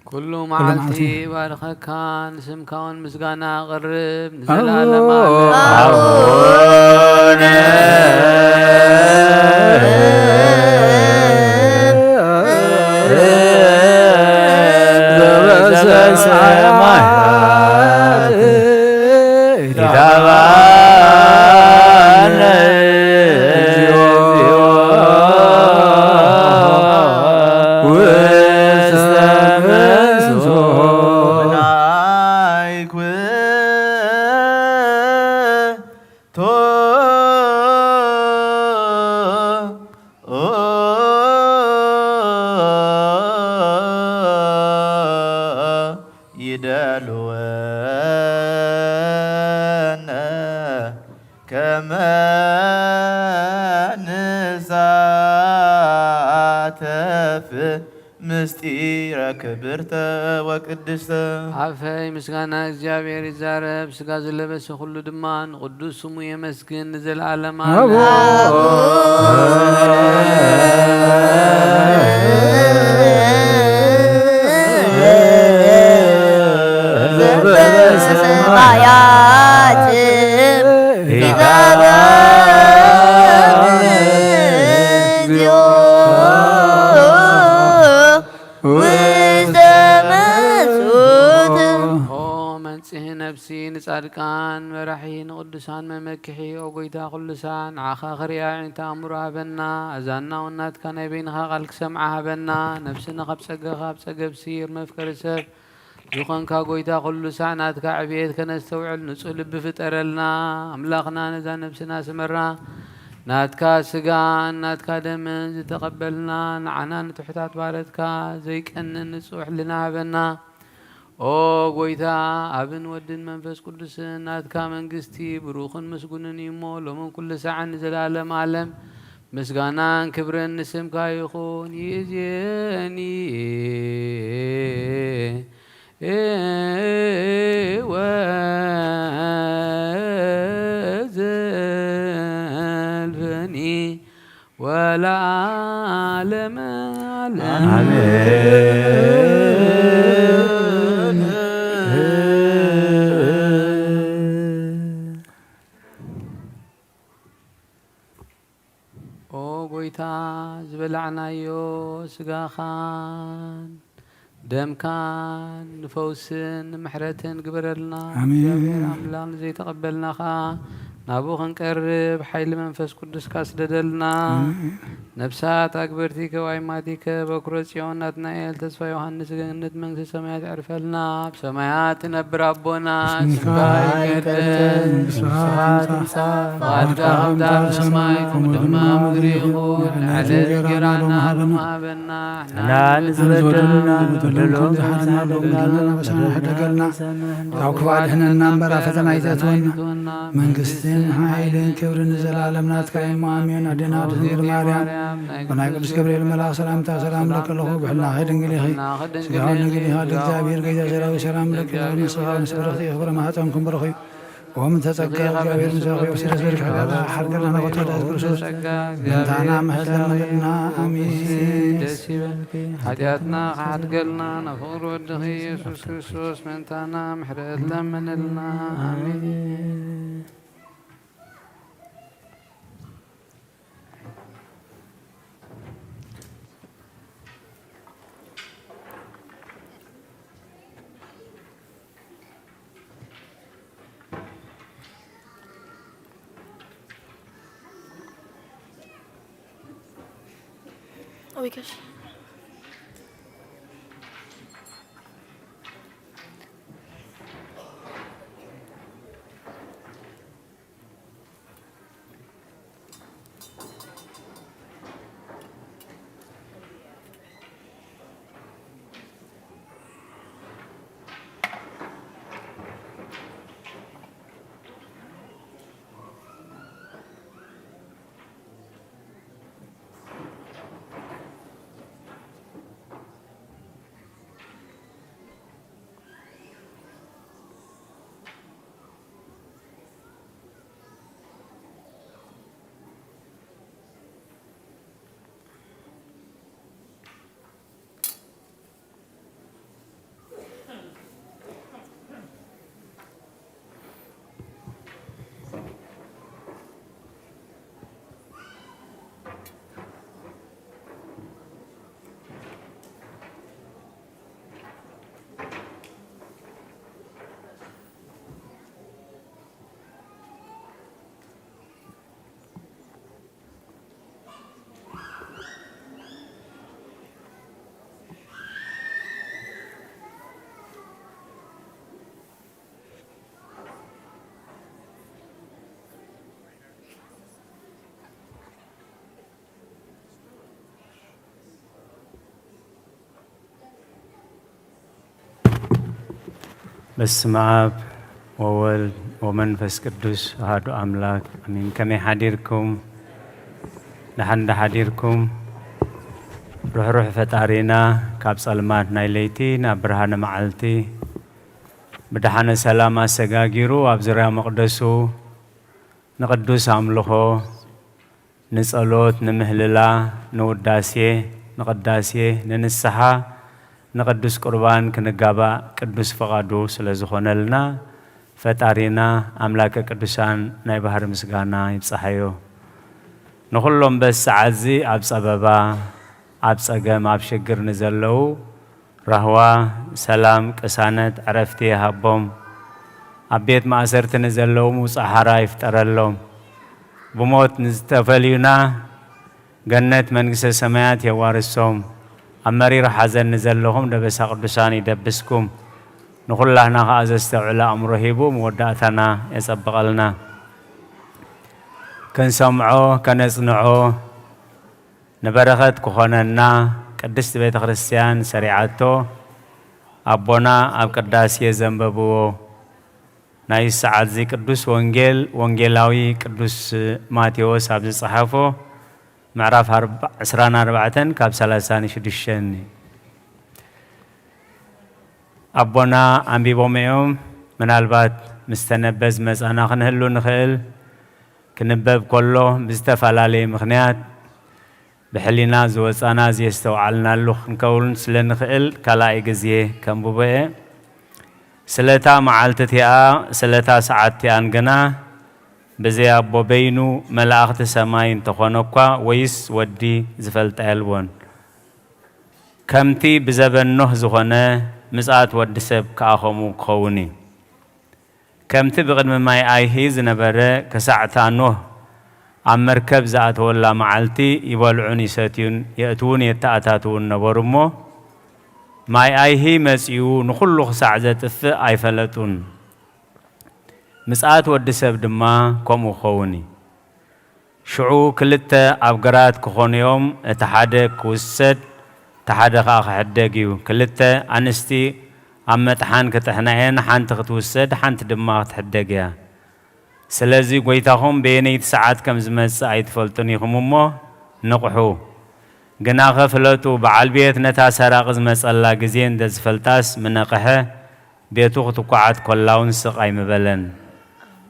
ኩሉ መዓልቲ ባርኸካ፣ ንስምካ እውን ምስጋና ኣቕርብ፣ ንዘለዓለመ ዓለም። ኣቡነ ዘበሰማያት ይትባረክ ስምከ ይደልወነ ከመ ንሳተፍ ምስጢረ ክብርተ ወቅድስተ። ኣፈይ ምስጋና እግዚኣብሔር ይዛረብ፣ ስጋ ዝለበሰ ኩሉ ድማ ንቅዱስ ስሙ የመስግን ንዘለዓለም ኣቡ- ዓለም። ዘበሰማያት ይትባረክ እግዚኦ ውስተ መንሱት። ኦ መንጽሂ ነፍሲ ንጻድቃን መራሒ ንቅዱሳን መመክሒ፣ ኦ ጎይታ ኩሉ ሳዕ ንዓኻ ክሪኣ ኣዒንተ ኣእምሮ ሃበና። ኣዛንና እውን ናትካ ናይ በይንኻ ቃል ክሰምዓ ሃበና። ነፍስና ካብ ጸጋኻ ኣብ ጸገብ ስይር መፍቀሪ ሰብ ዝኾንካ ጎይታ ኩሉ ሳዕ ናትካ ዕብየት ከነስተውዕል ንጹህ ልቢ ፍጠረልና። ኣምላኽና ነዛ ነፍስና ስመራ፣ ናትካ ስጋን ናትካ ደምን ዝተቐበልና ንዓና ንትሑታት ባረትካ ዘይቀንን ንጹህ ሕልና ሃበና። ኦ ጎይታ፣ ኣብን ወድን መንፈስ ቅዱስን ናትካ መንግስቲ ብሩኽን ምስጉንን እዩ እሞ፣ ሎምን ኩሉ ሳዕን ንዘለዓለም ዓለም ምስጋናን ክብርን ንስምካ ይኹን። ይእዜኒ ወዘልፈኒ ወለዓለመ ዓለም። ኣሜን። ኦ ጎይታ፣ ዝበላዕናዮ ስጋኻን ደምካን ንፈውስን ንምሕረትን ግበረልና። ኣሜን። እግዚኣብሔር ኣምላኽ ንዘይተቐበልና ኸኣ ናብኡ ክንቀርብ ሓይሊ መንፈስ ቅዱስካ ስደደልና። ኣሜን። ነፍሳት ኣግበርቲከ ወኣይማቲከ በኩረ ጽዮን ናትናኤል ተስፋ ዮሃንስ ገነት መንግስተ ሰማያት የዕርፈልና። ኣብ ሰማያት ትነብር ኣቦና፣ ስምካ ይቀደስ፣ መንግስትኻ ትምጻእ፣ ፍቓድካ ከምታ ኣብ ሰማይ ከምኡ ድማ ኣብ ምድሪ ይኹን። ዕለት እንጀራና ሎሚ ሃበና፣ ንሕና ንዝበደሉና ንበድለሎም ከም ዝሓለና ንበድለሎም፣ በደልና በሰማይ ሕደገልና፣ ካብ ክፉእ ኣድሕነና እምበር ኣብ ፈተና ኣይተእትወና። መንግስትን ሓይልን ክብርን ንዘለዓለም ናትካ እዩ። ኣሜን። ኣዴና ቅድስት ድንግል ማርያም፣ ብናይ ቅዱስ ገብርኤል መልኣኽ ሰላምታ ሰላም እብለኪ ኣለኹ። ብሕልናኺ ድንግል ኢኺ፣ ስጋኺ ድንግል ኢኺ። ኣደ እግዚኣብሔር ጌታ ሰራዊት ሰላም እብለኪ ኣለኹ። ንስኺ ንስብርኽቲ ኢኺ፣ ፍረ ማህፀንኩም ብሩኽ እዩ። ወምንተ ጸጋ እግዚኣብሔር ምሳኺ፣ ወሰላም ለኪ ኃጢአት ሐርቅና ናቆታ ዳስ ክርስቶስ በእንታና ምሕረት ለምንልና። አሜን። ደስ ይበልኪ፣ ኃጢአትና ከሐድገልና፣ ናብ ፍቅር ወድኺ ኢየሱስ ክርስቶስ በእንታና ምሕረት ለምንልና። አሜን። በስመ አብ ወወልድ ወመንፈስ ቅዱስ አሐዱ አምላክ አሜን። ከመይ ሐዲርኩም? ደሐን ዶ ሐዲርኩም? ሩሕሩሕ ፈጣሪና ካብ ጸልማት ናይ ለይቲ ናብ ብርሃነ መዓልቲ ብደሓነ ሰላም ኣሰጋጊሩ ኣብ ዙርያ መቕደሱ ንቅዱስ ኣምልኾ፣ ንጸሎት፣ ንምህልላ፣ ንውዳሴ፣ ንቅዳሴ፣ ንንስሓ፣ ንቅዱስ ቁርባን ክንጋባእ ቅዱስ ፍቓዱ ስለ ዝኾነልና፣ ፈጣሪና ኣምላከ ቅዱሳን ናይ ባህሪ ምስጋና ይብጽሓዮ። ንኹሎም በዚ ሰዓትዚ ኣብ ጸበባ፣ ኣብ ጸገም፣ ኣብ ሽግር ንዘለዉ ራህዋ፣ ሰላም፣ ቅሳነት፣ ዕረፍቲ ይሃቦም። ኣብ ቤት ማእሰርቲ ንዘለዉ ምውጻእ ሓራ ይፍጠረሎም። ብሞት ንዝተፈልዩና ገነት መንግስተ ሰማያት የዋርሶም። ኣብ መሪር ሓዘን ንዘለኹም ደበሳ ቅዱሳን ይደብስኩም። ንኹላህና ኸኣ ዘስተውዕል ኣእምሮ ሂቡ መወዳእታና የጸብቐልና። ክንሰምዖ፣ ከነጽንዖ፣ ንበረኸት ክኾነና ቅድስት ቤተ ክርስቲያን ሰሪዓቶ ኣቦና ኣብ ቅዳሴ ዘንበብዎ ናይ ሰዓትዚ ቅዱስ ወንጌል ወንጌላዊ ቅዱስ ማቴዎስ ኣብ ዝጸሓፎ ምዕራፍ ኣርባ-፣ ዕስራን ኣርባዕተን ካብ ሰላሳን ሽዱሽተን ኣቦና ኣንቢቦም እዮም። ምናልባት ምስ ተነበ ዝመጻና ክንህሉ ንኽእል። ክንበብ ከሎ ብዝተፈላለየ ምኽንያት ብሕሊና ዝወጻና ዘየስተውዓልናሉ ክንከውን ስለ ንኽእል ካልኣይ ግዜ ከንብቦ እየ። ስለታ መዓልቲ እቲኣ ስለታ ሰዓት እቲኣን ግና ብዘይ ኣቦ በይኑ መላእኽቲ ሰማይ እንተኾነ እኳ ወይስ ወዲ ዝፈልጣ የልቦን። ከምቲ ብዘበን ኖህ ዝኾነ ምጽኣት ወዲ ሰብ ከኣ ከምኡ ክኸውን እዩ። ከምቲ ብቕድሚ ማይ ኣይሂ ዝነበረ ክሳዕ እታ ኖህ ኣብ መርከብ ዝኣተወላ መዓልቲ ይበልዑን ይሰትዩን የእትዉን የተኣታትዉን ነበሩ እሞ፣ ማይ ኣይሂ መጺኡ ንኹሉ ክሳዕ ዘጥፍእ ኣይፈለጡን። ምጽኣት ወዲ ሰብ ድማ ከምኡ ክኸውን እዩ። ሽዑ ክልተ ኣብ ግራት ክኾኑ እዮም፣ እቲ ሓደ ክውሰድ፣ እቲ ሓደ ኸኣ ክሕደግ እዩ። ክልተ ኣንስቲ ኣብ መጥሓን ክጥሕና እየን፣ ሓንቲ ክትውሰድ፣ ሓንቲ ድማ ክትሕደግ እያ። ስለዚ ጐይታኹም በየነይቲ ሰዓት ከም ዝመጽእ ኣይትፈልጡን ኢኹም እሞ ንቕሑ። ግናኸ ፍለጡ፣ በዓል ቤት ነታ ሰራቒ ዝመጸላ ግዜ እንደ ዝፈልጣስ ምነቕሐ፣ ቤቱ ክትኳዓት ኮላ እውን ስቕ ኣይምበለን።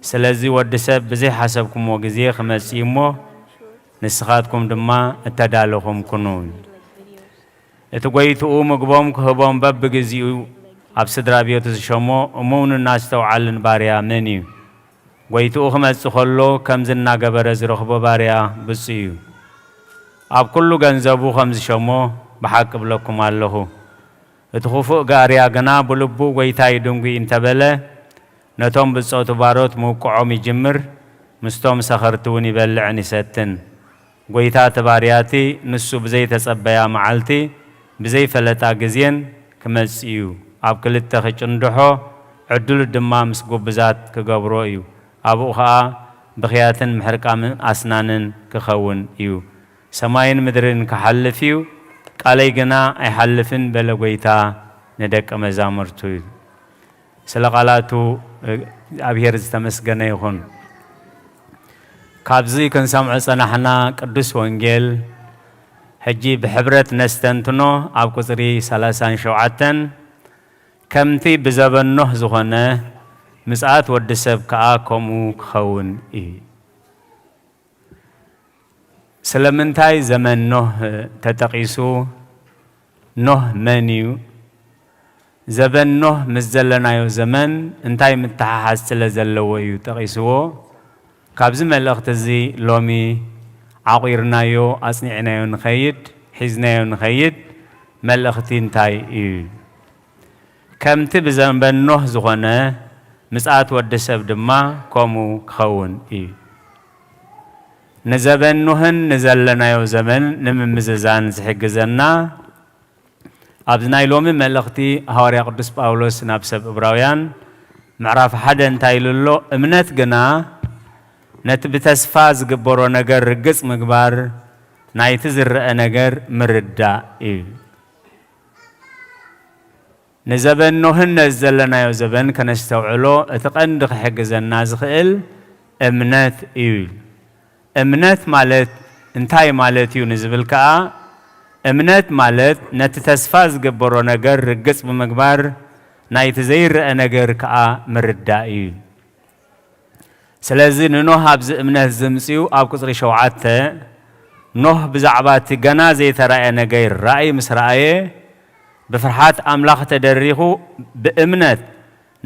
ስለዚ ወዲ ሰብ ብዘይሓሰብኩምዎ ግዜ ክመጽእ እዩ እሞ፣ ንስኻትኩም ድማ እተዳለኹም ኩኑ። እቲ ጐይትኡ ምግቦም ክህቦም በብግዜኡ ኣብ ስድራ ቤቱ ዝሸሞ እሙንን ኣስተውዓልን ባርያ መን እዩ? ጐይትኡ ክመጽእ ከሎ ከምዚ እናገበረ ዝረኽቦ ባርያ ብጹእ እዩ። ኣብ ኩሉ ገንዘቡ ከም ዝሸሞ ብሓቂ እብለኩም ኣለኹ። እቲ ክፉእ ባርያ ግና ብልቡ ጐይታይ ድንጉይ እንተበለ፣ ነቶም ብጾቱ ባሮት ምውቅዖም ይጅምር፣ ምስቶም ሰኸርቲ እውን ይበልዕን ይሰትን። ጐይታ እቲ ባርያ እቲ ንሱ ብዘይተጸበያ መዓልቲ ብዘይፈለጣ ግዜን ክመጽእ እዩ። ኣብ ክልተ ክጭንድሖ፣ ዕድሉ ድማ ምስ ግቡዛት ክገብሮ እዩ። ኣብኡ ኸኣ ብኽያትን ምሕርቃምን ኣስናንን ክኸውን እዩ። ሰማይን ምድርን ክሓልፍ እዩ፣ ቃለይ ግና ኣይሓልፍን በለ ጐይታ ንደቀ መዛሙርቱ። ስለ ቃላቱ እግዚኣብሔር ዝተመስገነ ይኹን። ካብዚ ክንሰምዖ ዝጸናሕና ቅዱስ ወንጌል ሕጂ ብሕብረት ነስተንትኖ። ኣብ ቁጽሪ ሰላሳን ሸውዓተን፣ ከምቲ ብዘበን ኖህ ዝኾነ ምጽኣት ወዲ ሰብ ከኣ ከምኡ ክኸውን እዩ። ስለምንታይ ዘመን ኖህ ተጠቒሱ? ኖህ መን እዩ? ዘበን ኖህ ምስ ዘለናዮ ዘመን እንታይ ምትሓሓዝ ስለ ዘለዎ እዩ ጠቒስዎ? ካብዚ መልእኽቲ እዚ ሎሚ ዓቑርናዮ፣ ኣጽኒዕናዮ ንኸይድ፣ ሒዝናዮ ንኸይድ መልእኽቲ እንታይ እዩ? ከምቲ ብዘበን ኖህ ዝኾነ ምጽኣት ወዲ ሰብ ድማ ከምኡ ክኸውን እዩ። ንዘበን ኖህን ንዘለናዮ ዘመን ንምምዝዛን ዝሕግዘና፣ ኣብዚ ናይ ሎሚ መልእኽቲ ሃዋርያ ቅዱስ ጳውሎስ ናብ ሰብ ዕብራውያን ምዕራፍ ሓደ እንታይ ኢሉ ኣሎ? እምነት ግና ነቲ ብተስፋ ዝግበሮ ነገር ርግጽ ምግባር፣ ናይቲ ዝረኣ ነገር ምርዳእ እዩ። ንዘበን ኖህን ነዚ ዘለናዮ ዘበን ከነስተውዕሎ እቲ ቀንዲ ክሕግዘና ዝኽእል እምነት እዩ። እምነት ማለት እንታይ ማለት እዩ ንዝብል ከኣ፣ እምነት ማለት ነቲ ተስፋ ዝግበሮ ነገር ርግጽ ብምግባር፣ ናይቲ ዘይረኣ ነገር ከኣ ምርዳእ እዩ። ስለዚ ንኖህ ኣብዚ እምነት ዝምጽኡ ኣብ ቁጽሪ ሸውዓተ፣ ኖህ ብዛዕባ እቲ ገና ዘይተራእየ ነገር ራእይ ምስ ረኣየ፣ ብፍርሓት ኣምላኽ ተደሪኹ ብእምነት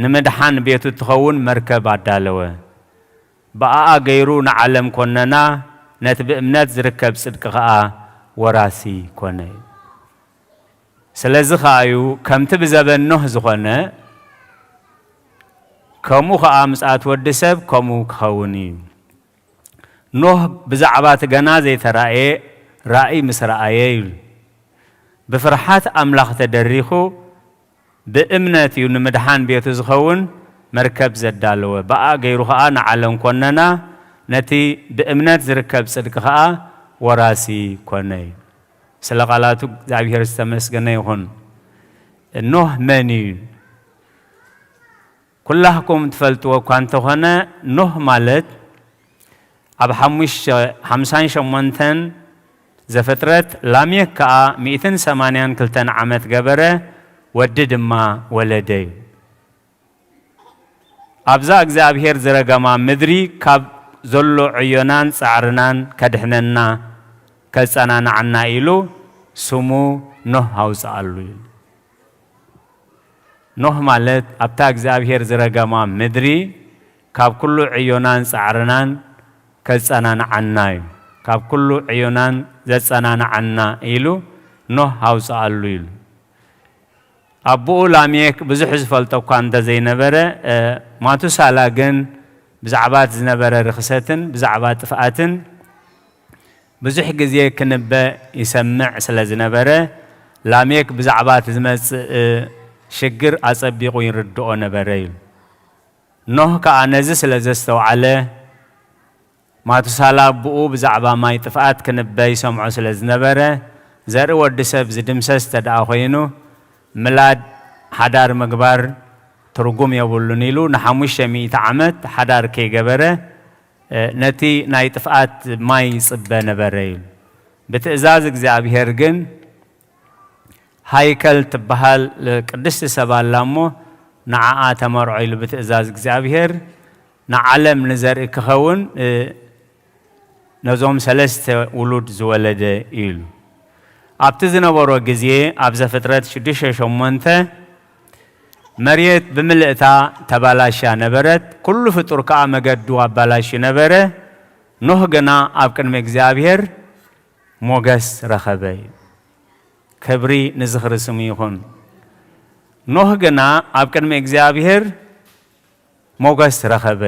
ንምድሓን ቤቱ እትኸውን መርከብ ኣዳለወ። ብኣኣ ገይሩ ንዓለም ኮነና፣ ነቲ ብእምነት ዝርከብ ጽድቂ ኸኣ ወራሲ ኮነ። ስለዚ ኸኣ እዩ ከምቲ ብዘበን ኖህ ዝኾነ፣ ከምኡ ኸኣ ምጽኣት ወዲ ሰብ ከምኡ ክኸውን እዩ። ኖህ ብዛዕባ እቲ ገና ዘይተራእየ ራእይ ምስ ረኣየ እዩ፣ ብፍርሓት ኣምላኽ ተደሪኹ ብእምነት እዩ ንምድሓን ቤቱ ዝኸውን መርከብ ዘዳለወ። ብኣ ገይሩ ኸኣ ንዓለም ኮነና፣ ነቲ ብእምነት ዝርከብ ጽድቂ ኸኣ ወራሲ ኮነ። ስለ ቃላቱ እግዚኣብሔር ዝተመስገነ ይኹን። ኖህ መን እዩ? ኩላህኩም ትፈልጥዎ እኳ እንተኾነ፣ ኖህ ማለት ኣብ ሓሙሽ-፣ ሓምሳን ሸሞንተን ዘፍጥረት፣ ላሜክ ከኣ ሚእትን ሰማንያን ክልተን ዓመት ገበረ፣ ወዲ ድማ ወለደ እዩ። ኣብዛ እግዚኣብሔር ዝረገማ ምድሪ ካብ ዘሎ ዕዮናን ጻዕርናን ከድሕነና፣ ከጸናንዓና ኢሉ ስሙ ኖህ ኣውጽኣሉ እዩ። ኖህ ማለት ኣብታ እግዚኣብሔር ዝረገማ ምድሪ ካብ ኩሉ ዕዮናን ጻዕርናን ከጸናንዓና እዩ። ካብ ኩሉ ዕዮናን ዘጸናንዓና ኢሉ ኖህ ኣውጽኣሉ ኢሉ። ኣቦኡ ላሜክ ብዙሕ ዝፈልጦ እኳ እንተዘይነበረ፣ እ፣ ማቱሳላ ግን ብዛዕባ እቲ ዝነበረ ርኽሰትን ብዛዕባ ጥፍኣትን ብዙሕ ግዜ ክንበ ይሰምዕ ስለ ዝነበረ፣ ላሜክ ብዛዕባ እቲ ዝመጽእ ሽግር ኣጸቢቑ ይርድኦ ነበረ እዩ። ኖህ ከኣ ነዚ ስለ ዘስተውዓለ፣ ማቱሳላ ኣቦኡ ብዛዕባ ማይ ጥፍኣት ክንበ ይሰምዖ ስለ ዝነበረ፣ ዘርኢ ወዲ ሰብ ዝድምሰስ እንተ ደኣ ኾይኑ፣ ምላድ ሓዳር ምግባር ትርጉም የብሉን ኢሉ፣ ንሓሙሽተ ሚእቲ ዓመት ሓዳር ከይገበረ፣ እ፣ ነቲ ናይ ጥፍኣት ማይ ይጽበ ነበረ እዩ። ብትእዛዝ እግዚኣብሔር ግን፣ ሃይከል ትበሃል ቅድስቲ ሰብ ኣላ እሞ፣ ንዓኣ ተመርዖ ኢሉ ብትእዛዝ እግዚኣብሔር፣ ንዓለም ንዘርኢ ክኸውን፣ እ፣ ነዞም ሰለስተ ውሉድ ዝወለደ ኢሉ። ኣብቲ ዝነበሮ ግዜ፣ ኣብ ዘፍጥረት ሽዱሽተ ሸሞንተ፣ መሬት ብምልእታ ተባላሽያ ነበረት፣ ኩሉ ፍጡር ከኣ መገዱ ኣባላሽዩ ነበረ። ኖህ ግና ኣብ ቅድሚ እግዚኣብሔር ሞገስ ረኸበ። ክብሪ ንዝኽሪ ስሙ ይኹን። ኖህ ግና ኣብ ቅድሚ እግዚኣብሔር ሞገስ ረኸበ።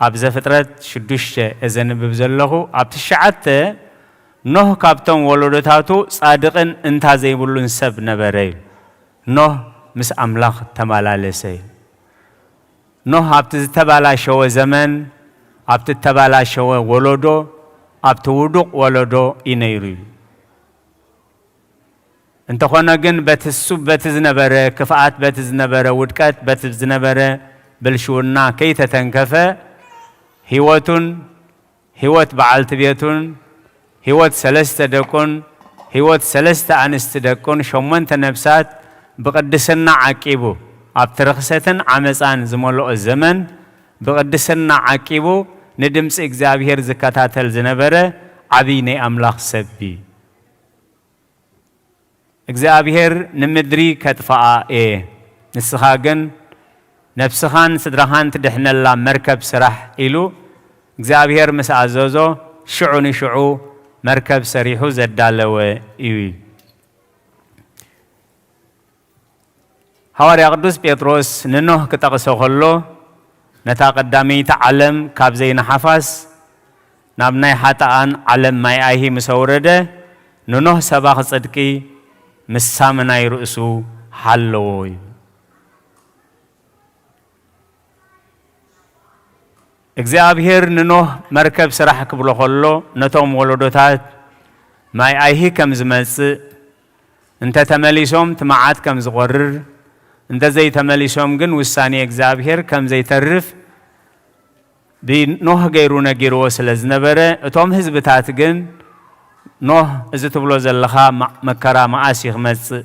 ኣብ ዘፍጥረት ሽዱሽተ እየ ዘንብብ ዘለኹ፣ ኣብ ትሽዓተ፣ ኖህ ካብቶም ወለዶታቱ ጻድቕን እንታ ዘይብሉን ሰብ ነበረ። ኖህ ምስ ኣምላኽ ተመላለሰ። ኖህ ኣብቲ ዝተባላሸወ ዘመን፣ ኣብቲ እተባላሸወ ወለዶ፣ ኣብቲ ውዱቕ ወለዶ እዩ ነይሩ እዩ። እንተኾነ ግን፣ በቲ እሱ፣ በቲ ዝነበረ ክፍኣት፣ በቲ ዝነበረ ውድቀት፣ በቲ ዝነበረ ብልሽውና ከይተተንከፈ፣ ህይወቱን፣ ህይወት በዓልቲ ቤቱን፣ ህይወት ሰለስተ ደቁን፣ ህይወት ሰለስተ ኣንስቲ ደቁን፣ ሸሞንተ ነፍሳት ብቕድስና ዓቂቡ፣ ኣብቲ ርኽሰትን ዓመጻን ዝመልኦ ዘመን ብቕድስና ዓቂቡ፣ ንድምጺ እግዚኣብሔር ዝከታተል ዝነበረ ዓብይ ናይ ኣምላኽ ሰብ እዩ። እግዚኣብሔር፣ "ንምድሪ ከጥፍኣ እየ፣ ንስኻ ግን ነፍስኻን ስድራኻን ትድሕነላ መርከብ ስራሕ" ኢሉ እግዚኣብሔር ምስ ኣዘዞ፣ ሽዑ ንሽዑ መርከብ ሰሪሑ ዘዳለወ እዩ። ሃዋርያ ቅዱስ ጴጥሮስ ንኖህ ክጠቕሶ ከሎ፣ ነታ ቀዳመይቲ ዓለም ካብ ዘይንሓፋስ ናብ ናይ ሓጥኣን ዓለም ማይ ኣይሂ ምስ ኣውረደ፣ ንኖህ ሰባኺ ጽድቂ ምስ ሳምናይ ርእሱ ሃለዎ እዩ። እግዚኣብሔር ንኖህ መርከብ ስራሕ ክብሎ ከሎ፣ ነቶም ወለዶታት ማይ ኣይሂ ከም ዝመጽእ፣ እንተ ተመሊሶም እቲ መዓት ከም ዝቖርር፣ እንደዘይተመሊሶም ግን ውሳኔ እግዚኣብሔር ከም ዘይተርፍ ብኖህ ገይሩ ነጊርዎ ስለ ዝነበረ፣ እቶም ህዝብታት ግን ኖህ፣ እዚ ትብሎ ዘለኻ ማ-፣ መከራ መኣስ እዩ ክመጽእ?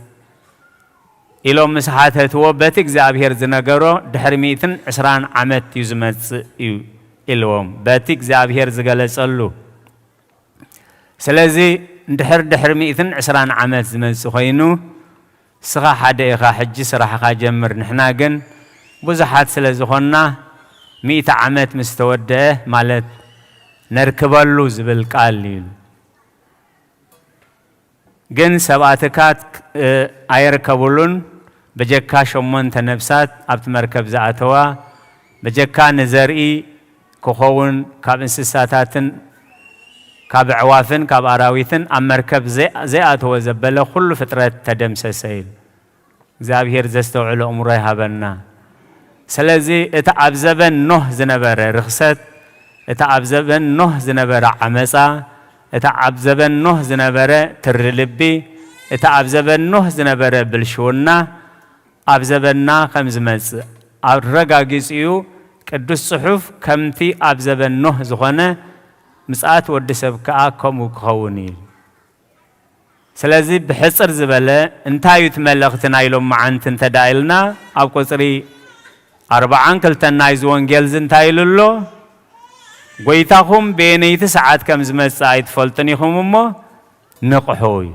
ኢሎም ምስ ሓተትዎ፣ በቲ እግዚኣብሔር ዝነገሮ ድሕሪ ሚእትን ዕስራን ዓመት እዩ ዝመጽእ እዩ ኢልዎም። በቲ እግዚኣብሔር ዝገለጸሉ። ስለዚ እንድሕር ድሕሪ ሚእትን ዕስራን ዓመት ዝመጽእ ኮይኑ፣ ንስኻ ሓደ ኢኻ ሕጂ ስራሕኻ ጀምር፣ ንሕና ግን ብዙሓት ስለ ዝኾንና ሚእቲ ዓመት ምስ ተወደአ ማለት ነርክበሉ ዝብል ቃል እዩ። ግን ሰብኣትካ እ፣ ኣየርከቡሉን። በጀካ ሸሞንተ ነፍሳት ኣብቲ መርከብ ዝኣተዋ፣ በጀካ ንዘርኢ ክኸውን ካብ እንስሳታትን ካብ ኣዕዋፍን ካብ ኣራዊትን ኣብ መርከብ ዘይ-፣ ዘይኣተወ ዘበለ ኩሉ ፍጥረት ተደምሰሰ ኢሉ። እግዚኣብሔር ዘስተውዕል ኣእምሮ ይሃበና። ስለዚ እቲ ኣብ ዘበን ኖህ ዝነበረ ርኽሰት፣ እቲ ኣብ ዘበን ኖህ ዝነበረ ዓመጻ፣ እቲ ኣብ ዘበን ኖህ ዝነበረ ትሪ ልቢ፣ እቲ ኣብ ዘበን ኖህ ዝነበረ ብልሽውና ኣብ ዘበንና ከም ዝመጽእ ኣረጋጊጹ እዩ። ቅዱስ ጽሑፍ ከምቲ ኣብ ዘበን ኖህ ዝኾነ ምጽኣት ወዲ ሰብ ከኣ ከምኡ ክኸውን እዩ። ስለዚ ብሕጽር ዝበለ እንታይ እዩ እቲ መልእኽቲ ናይ ሎማዓንቲ እንተ ደኣ ኢልና፣ ኣብ ቁጽሪ ኣርባዓን ክልተን ናይዚ ወንጌል እዚ እንታይ ኢሉ ኣሎ? ጎይታኹም በየነይቲ ሰዓት ከም ዝመጽእ ኣይትፈልጡን ኢኹም እሞ ንቕሑ እዩ።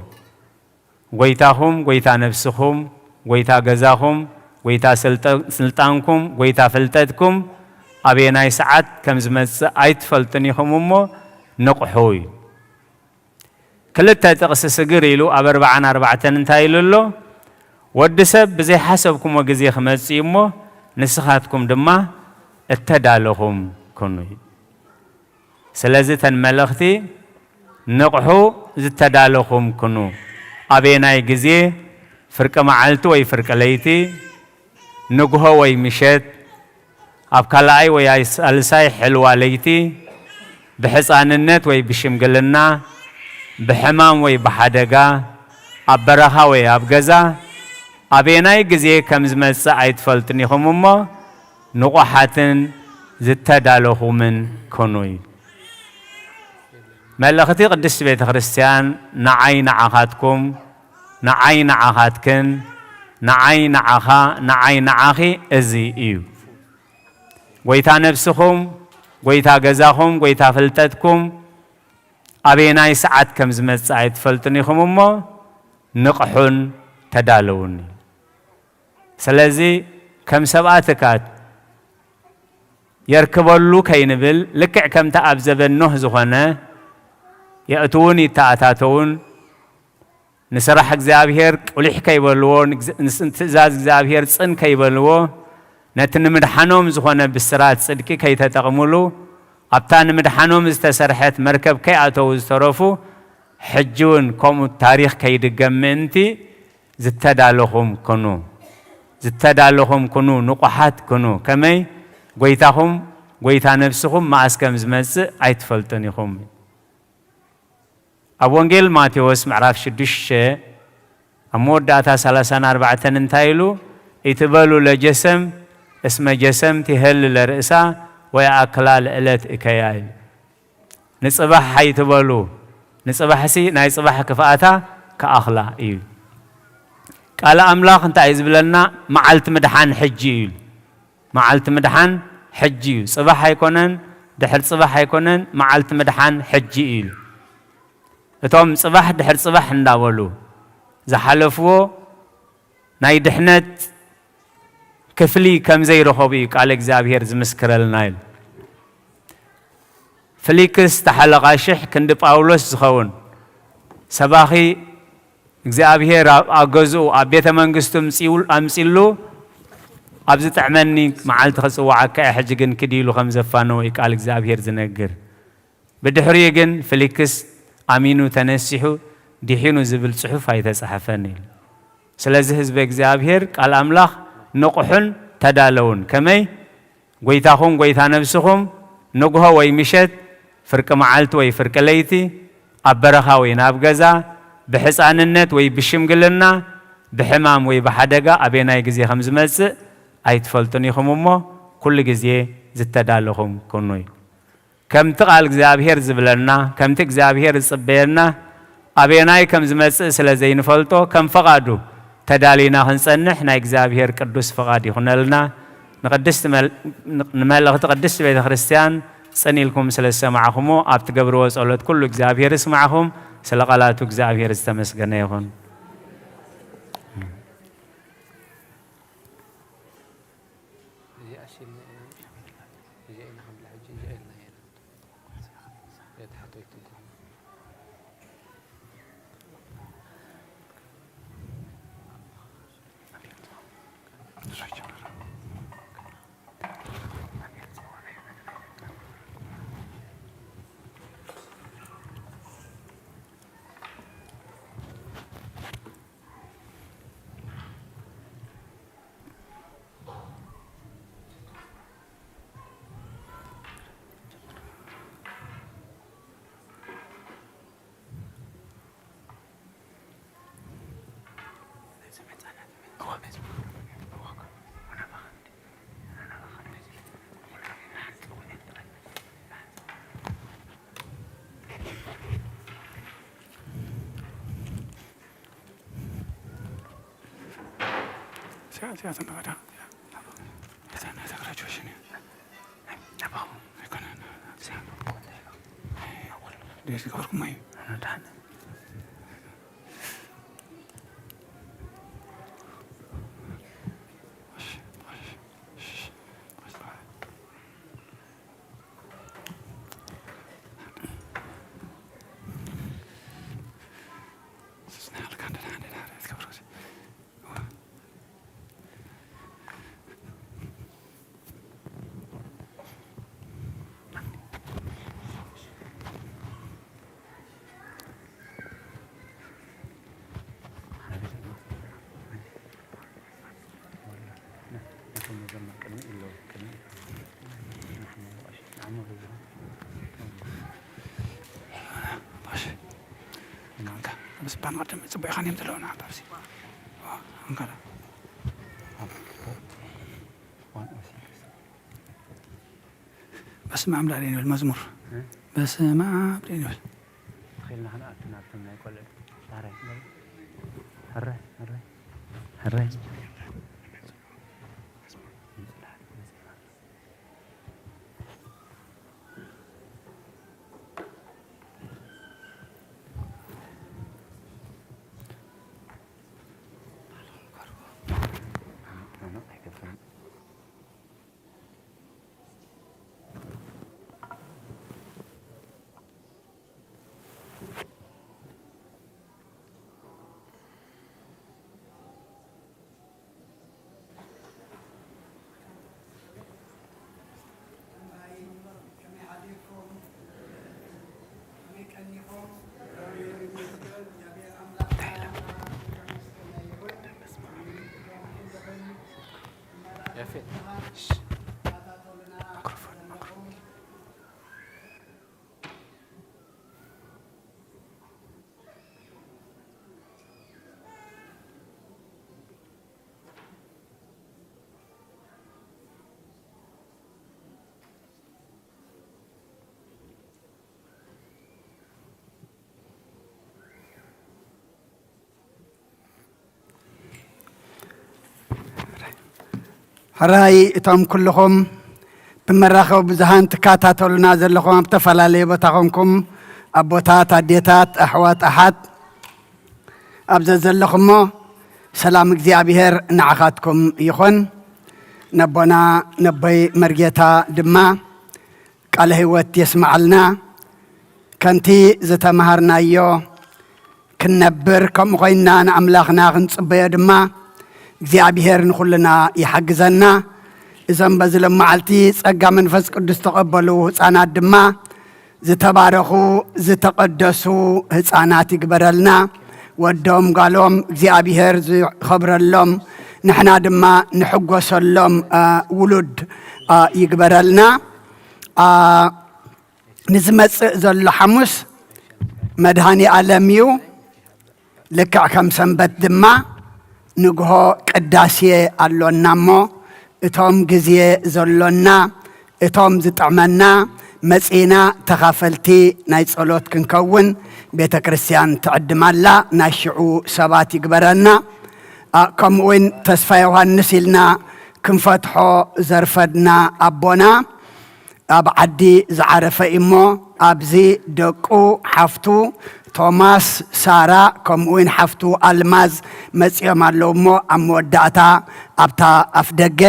ጎይታኹም፣ ጎይታ ነፍስኹም፣ ጎይታ ገዛኹም፣ ጎይታ ስልጠ-፣ ስልጣንኩም፣ ጎይታ ፍልጠትኩም ኣበየናይ ሰዓት ከም ዝመጽእ ኣይትፈልጡን ኢኹም እሞ ንቕሑ እዩ። ክልተ ጥቕሲ ስግር ኢሉ ኣብ ኣርባዓን ኣርባዕተን እንታይ ኢሉ ኣሎ? ወዲ ሰብ ብዘይሓሰብኩሞ ግዜ ክመጽእ እዩ እሞ ንስኻትኩም ድማ እተዳለኹም ኩኑ። ስለዚ እተን መልእኽቲ ንቕሑ፣ ዝተዳለኹም ኩኑ። ኣበየናይ ግዜ? ፍርቂ መዓልቲ ወይ ፍርቂ ለይቲ፣ ንግሆ ወይ ምሸት፣ ኣብ ካልኣይ ወይ ኣይ-፣ ሳልሳይ ሕልዋ ለይቲ፣ ብሕጻንነት ወይ ብሽምግልና፣ ብሕማም ወይ ብሓደጋ፣ ኣብ በረኻ ወይ ኣብ ገዛ፣ ኣበየናይ ግዜ ከም ዝመጽእ ኣይትፈልጡን ኢኹም እሞ፣ ንቑሓትን ዝተዳለኹምን ኩኑ እዩ። መልእኽቲ ቅድስቲ ቤተ ክርስቲያን ንዓይ ንዓኻትኩም፣ ንዓይ ንዓኻትክን፣ ንዓይ ንዓኻ፣ ንዓይ ንዓኺ እዚ እዩ። ጎይታ ነፍስኹም፣ ጎይታ ገዛኹም፣ ጎይታ ፍልጠትኩም ኣበየናይ ሰዓት ከም ዝመጽእ ኣይትፈልጡን ኢኹም እሞ ንቕሑን ተዳለዉን። ስለዚ ከም ሰብኣትካት የርክበሉ ከይንብል፣ ልክዕ ከምቲ ኣብ ዘበን ኖህ ዝኾነ፣ የእትውን ይተኣታተውን፣ ንስራሕ እግዚኣብሔር ቁሊሕ ከይበልዎ፣ ንግዝ-፣ ንስ-፣ ንትእዛዝ እግዚኣብሔር ጽን ከይበልዎ፣ ነቲ ንምድሓኖም ዝኾነ ብስራት ጽድቂ ከይተጠቕምሉ፣ ኣብታ ንምድሓኖም ዝተሰርሐት መርከብ ከይኣተዉ ዝተረፉ፣ ሕጂ እውን ከምኡ ታሪኽ ከይድገም ምእንቲ ዝተዳለኹም ኩኑ፣ ዝተዳለኹም ኩኑ፣ ንቑሓት ኩኑ። ከመይ? ጎይታኹም፣ ጎይታ ነፍስኹም መኣስ ከም ዝመጽእ ኣይትፈልጡን ኢኹም። ኣብ ወንጌል ማቴዎስ ምዕራፍ ሽዱሽተ ኣብ መወዳእታ ሰላሳን ኣርባዕተን እንታይ ኢሉ? ኢትበሉ ለጀሰም እስመ ጀሰም ትሄሊ ለርእሳ ወየኣክላ ለእለት እከያ ኢሉ። ንጽባሕ ኣይትበሉ፣ ንጽባሕሲ ናይ ጽባሕ ክፍኣታ ክኣኽላ እዩ። ቃል ኣምላኽ እንታይ እዩ ዝብለና? መዓልቲ ምድሓን ሕጂ እዩ ኢሉ። መዓልቲ ምድሓን ሕጂ እዩ። ጽባሕ ኣይኮነን፣ ድሕር ጽባሕ ኣይኮነን፣ መዓልቲ ምድሓን ሕጂ እዩ ኢሉ። እቶም ጽባሕ ድሕር ጽባሕ እንዳበሉ ዝሓለፍዎ ናይ ድሕነት ክፍሊ ከም ዘይረኸቡ እዩ ቃል እግዚኣብሔር ዝምስክረልና ኢሉ። ፍሊክስ ተሓለቓሽሕ ክንዲ ጳውሎስ ዝኸውን ሰባኺ እግዚኣብሔር ኣብ፣ ኣብ ገዝኡ ኣብ ቤተ መንግስቱ ኣምጺኡ-፣ ኣምጺሉ ኣብ ዝጥዕመኒ መዓልቲ ክጽውዓካ እየ፣ ሕጂ ግን ኪድ ኢሉ ከም ዘፋነዎ እዩ ቃል እግዚኣብሔር ዝነግር። ብድሕሪኡ ግን ፍሊክስ ኣሚኑ ተነሲሑ ድሒኑ ዝብል ጽሑፍ ኣይተጻሕፈን ኢሉ። ስለዚ ህዝቢ እግዚኣብሔር ቃል ኣምላኽ ንቕሑን ተዳለውን። ከመይ? ጎይታኹም፣ ጎይታ ነብስኹም፣ ንግሆ ወይ ምሸት፣ ፍርቂ መዓልቲ ወይ ፍርቂ ለይቲ፣ ኣብ በረኻ ወይ ናብ ገዛ፣ ብሕፃንነት ወይ ብሽምግልና፣ ብሕማም ወይ ብሓደጋ ኣበየናይ ግዜ ከም ዝመጽእ ኣይትፈልጡን ኢኹም እሞ፣ ኩሉ ግዜ ዝተዳለኹም ኩኑ። ከምቲ ቃል እግዚኣብሄር ዝብለና፣ ከምቲ እግዚኣብሄር ዝጽበየና፣ ኣበየናይ ከም ዝመጽእ ስለ ዘይንፈልጦ፣ ከም ፈቓዱ ተዳሊና ክንጸንሕ ናይ እግዚኣብሄር ቅዱስ ፍቓድ ይኹነልና። ንቅድስት መል-፣ ንመልእኽቲ ቅድስት ቤተ ክርስቲያን ጽን ኢልኩም ስለ ዝሰማዕኹሞ፣ ኣብ ትገብርዎ ጸሎት ኩሉ እግዚኣብሄር ይስማዕኹም። ስለ ቃላቱ እግዚኣብሄር ዝተመስገነ ይኹን። በስመ አብ ዳግም ንብል መዝሙር። እ? በስመ አብ ዳግም ንብል። ኸይልና ኸነ ኣቱና ኣቱና ናይ ቆልዕ። ዳራይ። ሀረ፣ ሀረ፣ ሀረ። ሕራይ እቶም ኩልኹም ብመራኸቢ ብዙሃን ትከታተሉና ዘለኹም ኣብ ተፈላለየ ቦታ ኾንኩም ኣቦታት፣ ኣዴታት፣ ኣሕዋት፣ ኣሓት ኣብ ዘዘለኹሞ ሰላም እግዚኣብሔር ንዓኻትኩም ይኹን። ነቦና ነቦይ መርጌታ ድማ ቃለ ህይወት የስምዓልና። ከምቲ ዝተማሃርናዮ ክንነብር፣ ከምኡ ኮይንና ንኣምላኽና ክንጽበዮ ድማ እግዚኣብሔር ንኹልና ይሓግዘና። እዞም በዚ ሎማዓልቲ ጸጋ መንፈስ ቅዱስ ዝተቐበሉ ህጻናት ድማ ዝተባረኹ ዝተቐደሱ ህጻናት ይግበረልና። ወዶም ጓሎም እግዚኣብሔር ዝኸብረሎም፣ ንሕና ድማ ንሕጎሰሎም፣ አ፣ ውሉድ፣ አ፣ ይግበረልና። አ፣ ንዝመጽእ ዘሎ ሓሙስ መድኃኔ ዓለም እዩ። ልክዕ ከም ሰንበት ድማ ንግሆ ቅዳሴ ኣሎና እሞ፣ እቶም ግዜ ዘሎና፣ እቶም ዝጥዕመና መጺእና ተኻፈልቲ ናይ ጸሎት ክንከውን ቤተክርስትያን ትዕድም ኣላ። ናይ ሽዑ ሰባት ይግበረና። ኣ፣ ከምኡውን ተስፋ ዮሃንስ ኢልና ክንፈትሖ ዘርፈድና ኣቦና፣ ኣብ ዓዲ ዝዓረፈ እሞ፣ ኣብዚ ደቁ፣ ሓፍቱ ቶማስ፣ ሳራ፣ ከምኡውን ሓፍቱ ኣልማዝ መጺኦም ኣለዉ እሞ፣ ኣብ መወዳእታ ኣብታ ኣፍደገ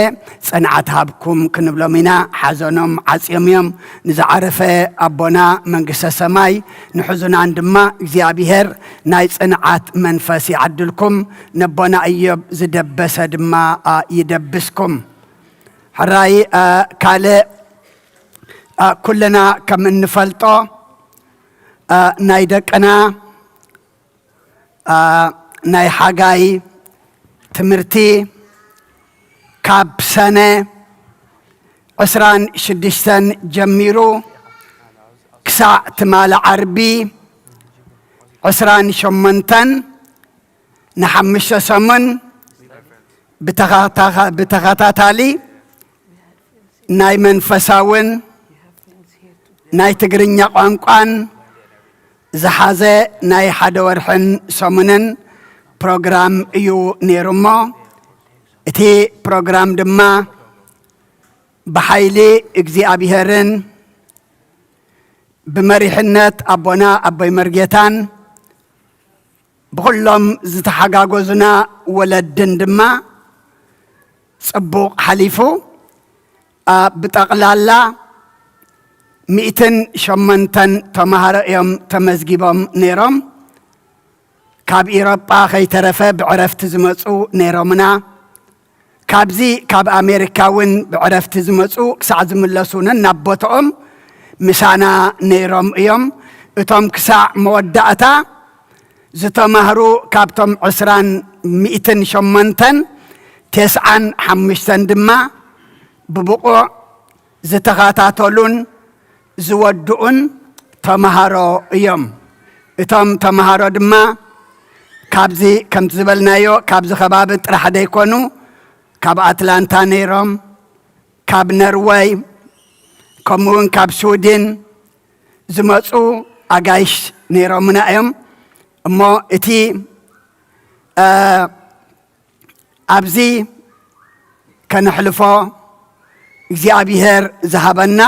ጽንዓት ሃብኩም ክንብሎም ኢና። ሓዘኖም ዓጽዮም እዮም። ንዝዓረፈ ኣቦና መንግስተ ሰማይ ንሕዙናን ድማ እግዚኣብሔር ናይ ጽንዓት መንፈስ ይዓድልኩም። ነቦና እዮብ ዝደበሰ ድማ፣ ኣ፣ ይደብስኩም። ሕራይ፣ እ፣ ካልእ፣ እ፣ ኩልና ከም እንፈልጦ፣ እ፣ ናይ ደቅና፣ እ፣ ናይ ሓጋይ ትምህርቲ ካብ ሰነ ዕስራን ሽዱሽተን ጀሚሩ ክሳዕ ትማሊ ዓርቢ ዕስራን ሸሞንተን ንሓሙሽተ ሰሙን ብተኸታታ-፣ ብተኸታታሊ ናይ መንፈሳውን ናይ ትግርኛ ቋንቋን ዝሓዘ ናይ ሓደ ወርሕን ሰሙንን ፕሮግራም እዩ ነይሩ እሞ፣ እቲ ፕሮግራም ድማ ብሓይሊ እግዚኣብሔርን ብመሪሕነት ኣቦና ኣቦይ መርጌታን ብኹሎም ዝተሓጋገዙና ወለድን ድማ ጽቡቕ ሓሊፉ። ኣ፣ ብጠቕላላ ሚእትን ሸሞንተን ተማሃሮ እዮም ተመዝጊቦም ነይሮም። ካብ ኢሮጳ ከይተረፈ ብዕረፍቲ ዝመጹ ነይሮምና። ካብዚ ካብ ኣሜሪካ እውን ብዕረፍቲ ዝመጹ ክሳዕ ዝምለሱ ነናብ ቦትኦም ምሳና ነይሮም እዮም። እቶም ክሳዕ መወዳእታ ዝተማህሩ ካብቶም ዕስራን ሚእትን ሸሞንተን፣ ተስዓን ሓሙሽተን ድማ ብብቑዕ ዝተኸታተሉን ዝወድኡን ተማሃሮ እዮም። እቶም ተማሃሮ ድማ ካብዚ ከምቲ ዝበልናዮ ካብዚ ከባቢ ጥራሕ ዘይኮኑ፣ ካብ ኣትላንታ ነይሮም፣ ካብ ነርወይ፣ ከምኡውን ካብ ስዊድን ዝመጹ ኣጋይሽ ነይሮምና እዮም። እሞ እቲ፣ እ፣ ኣብዚ ከነሕልፎ እግዚኣብሔር ዝሃበና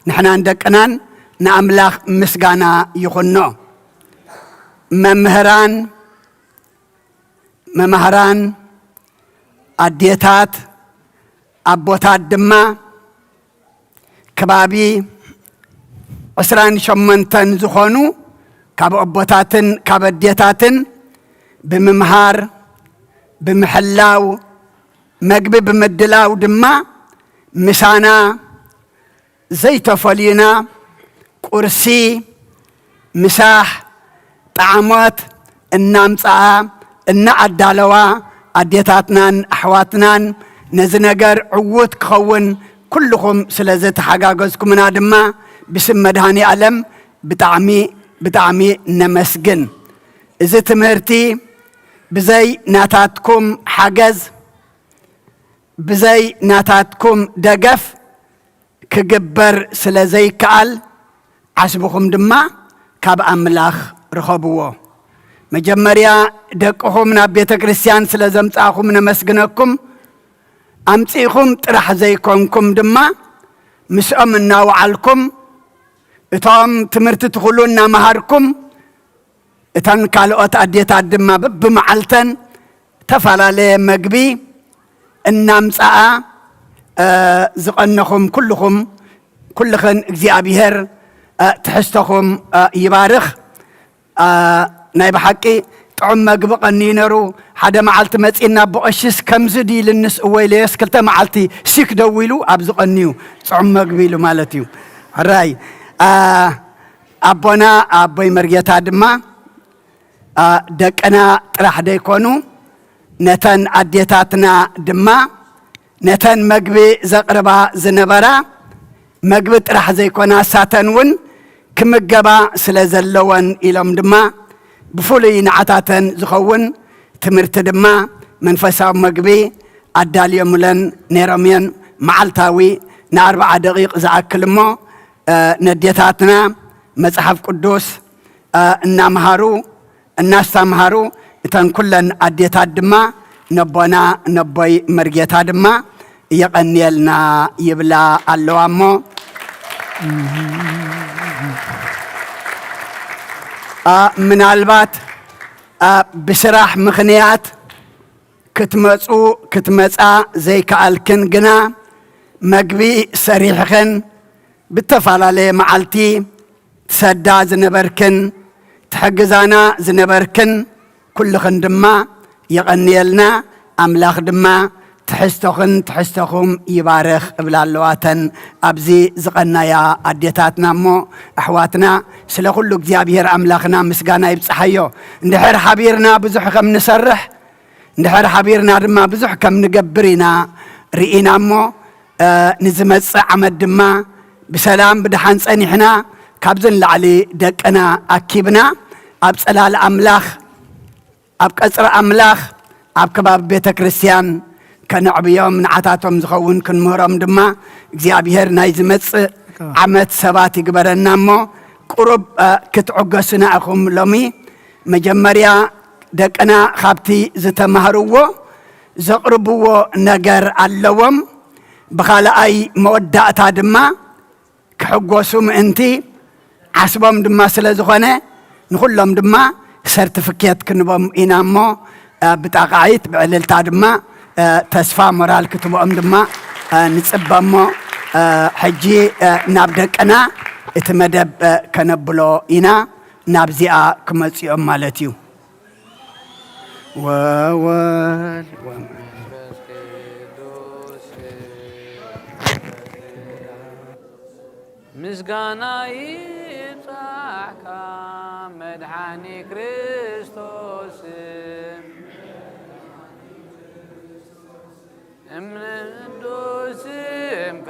ንሕናን ደቅናን ንኣምላኽ ምስጋና ይኹኖ። መምህራን፣ መማህራን፣ ኣዴታት፣ ኣቦታት ድማ ከባቢ ዕስራን ሸሞንተን ዝኾኑ ካብ ኣቦታትን ካብ ኣዴታትን ብምምሃር፣ ብምሕላው፣ መግቢ ብምድላው ድማ ምሳና ዘይተፈልዩና ቁርሲ፣ ምሳሕ፣ ጣዕሞት እናምጽኣ፣ እናኣዳለዋ፣ ኣዴታትናን ኣሕዋትናን ነዚ ነገር ዕዉት ክኸውን ኩልኹም ስለ ዘተሓጋገዝኩምና ድማ ብስም መድኃኔ ዓለም ብጣዕሚ፣ ብጣዕሚ ነመስግን። እዚ ትምህርቲ ብዘይ ናታትኩም ሓገዝ፣ ብዘይ ናታትኩም ደገፍ ክግበር ስለ ዘይከኣል፣ ዓስብኹም ድማ ካብ ኣምላኽ ርኸብዎ። መጀመርያ ደቅኹም ናብ ቤተ ክርስቲያን ስለ ዘምጻእኹም ነመስግነኩም። ኣምጺእኹም ጥራሕ ዘይኮንኩም ድማ፣ ምስኦም እናወዓልኩም፣ እቶም ትምህርቲ ትኹሉ እናመሃርኩም፣ እተን ካልኦት ኣዴታት ድማ በብመዓልተን ተፈላለየ መግቢ እናምጽኣ፣ እ፣ ዝቐነኹም ኩልኹም፣ ኩልኽን እግዚኣብሔር፣ እ፣ ትሕዝቶኹም፣ እ፣ ይባርኽ። እ፣ ናይ ብሓቂ ጥዑም መግቢ ቀንዩ ነሩ። ሓደ መዓልቲ መጺእና ብቐሽስ ከምዚ ድዩ ኢልንስ እወ ኢለዮስ ክልተ መዓልቲ ሲክ ደዊሉ ኣብዚ ቀንዩ ጥዑም መግቢ ኢሉ ማለት እዩ። ሕራይ፣ እ፣ ኣቦና ኣቦይ መርጌታ ድማ፣ ኣ፣ ደቅና ጥራሕ ደይኮኑ፣ ነተን ኣዴታትና ድማ፣ ነተን መግቢ ዘቕርባ ዝነበራ፣ መግቢ ጥራሕ ዘይኮና፣ እሳተን እውን ክምገባ ስለ ዘለወን ኢሎም ድማ፣ ብፍሉይ ንዓታተን ዝኸውን ትምህርቲ ድማ መንፈሳዊ መግቢ ኣዳልዮምለን ነይሮም እዮም። መዓልታዊ ንኣርብዓ ደቂቅ ዝኣክል እሞ፣ እ፣ ነዴታትና መጽሓፍ ቅዱስ፣ እ፣ እናምሃሩ፣ እናስተምሃሩ፣ እተን ኩለን ኣዴታት ድማ ነቦና፣ ነቦይ መርጌታ ድማ የቐንየልና ይብላ ኣለዋ እሞ፣ እ፣ ምናልባት፣ እ፣ ብስራሕ ምኽንያት ክትመጹ፣ ክትመጻ ዘይከኣልክን ግና፣ መግቢ ሰሪሕኽን ብተፈላለየ መዓልቲ ትሰዳ ዝነበርክን፣ ትሕግዛና ዝነበርክን ኩልኽን ድማ የቐንየልና። ኣምላኽ ድማ ትሕዝቶኽን ትሕዝቶኹም ይባርኽ እብላ ኣለዋ እተን ኣብዚ ዝቐነያ ኣዴታትና እሞ ኣሕዋትና። ስለ ኩሉ እግዚኣብሔር ኣምላኽና ምስጋና ይብጽሓዮ። እንድሕር ሓቢርና ብዙሕ ከም ንሰርሕ፣ እንድሕር ሓቢርና ድማ ብዙሕ ከም ንገብር ኢና ርኢና እሞ፣ እ፣ ንዝመጽእ ዓመት ድማ ብሰላም ብደሓን ጸኒሕና፣ ካብዚ ንላዕሊ ደቅና ኣኪብና፣ ኣብ ጽላል ኣምላኽ፣ ኣብ ቀጽሪ ኣምላኽ፣ ኣብ ከባቢ ቤተ ክርስቲያን ከነዕብዮም፣ ንዓታቶም ዝኸውን ክንምህሮም ድማ እግዚኣብሔር ናይ ዝመጽእ ዓመት ሰባት ይግበረና እሞ፣ ቁሩብ፣ እ፣ ክትዕገሱና ኢኹም ሎሚ። መጀመርያ ደቅና ካብቲ ዝተማህርዎ ዘቕርብዎ ነገር ኣለዎም። ብኻልኣይ መወዳእታ ድማ ክሕጎሱ ምእንቲ ዓስቦም ድማ ስለ ዝኾነ ንኹሎም ድማ ሰርቲፊኬት ክንቦም ኢና እሞ፣ እ፣ ብጣቕዒት ብዕልልታ ድማ፣ እ፣ ተስፋ ሞራል ክትብኦም ድማ፣ እ፣ ንጽበ እሞ፣ እ፣ ሕጂ፣ እ፣ ናብ ደቅና እቲ መደብ፣ እ፣ ከነብሎ ኢና። ናብዚኣ ክመጽኦም ማለት እዩ። ወወልድ ወመንፈስ ቅዱስ ምስጋና ይብጻሕካ መድሓኒ ክርስቶስ። እምንዶ ስምካ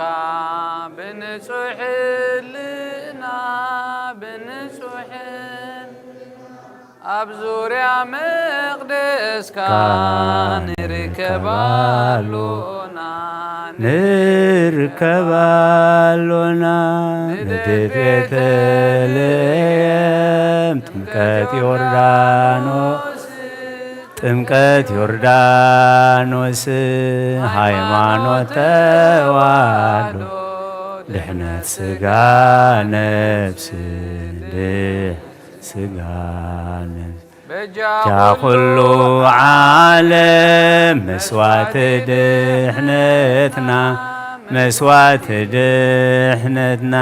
ብንጹሕ ህልና፣ ብንጹሕ ኣብ ዙርያ መቕደስካ ንርከብ ኣሎና፣ ንርከብ ኣሎና። ንድድ ቤተልሔም ጥምቀት ዮርዳኖስ፣ ጥምቀት ዮርዳኖስ፣ ሃይማኖት ተዋህዶ፣ ድሕነት ስጋ ነፍስ፣ ድሕ-፣ ስጋ ነፍስ። በጃ ኩሉ ዓለም መስዋዕት ድሕነትና፣ መስዋዕት ድሕነትና፣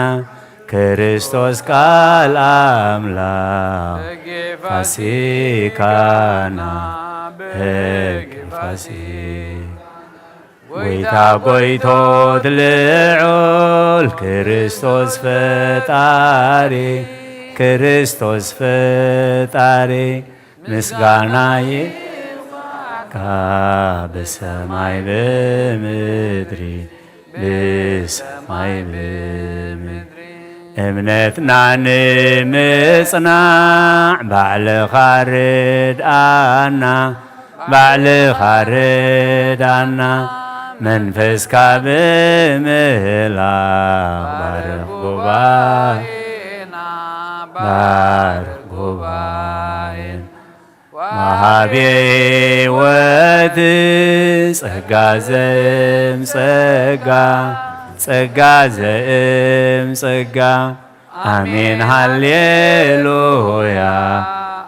ክርስቶስ ቃል ኣምላኽ በጌ ፋሲካና፣ በጌ ፋሲካ። ጎይታ ጎይቶት ልዑል ክርስቶስ ፈጣሪ፣ ክርስቶስ ፈጣሪ፣ ምስጋና ይብጻሕካ ብሰማይ ብምድሪ፣ ብሰማይ ብምድሪ። እምነትና ንምጽናዕ ባዕልኻ ርድኣና፣ ባዕልኻ ርድኣና። መንፈስካ ብምህላው ባርኽ ጉባኤና፣ ባርኽ ጉባኤና። ወሃቤ ሕይወት ጸጋ ዘእም ጸጋ፣ ጸጋ ዘእም ጸጋ። ኣሜን ሃሌሉያ።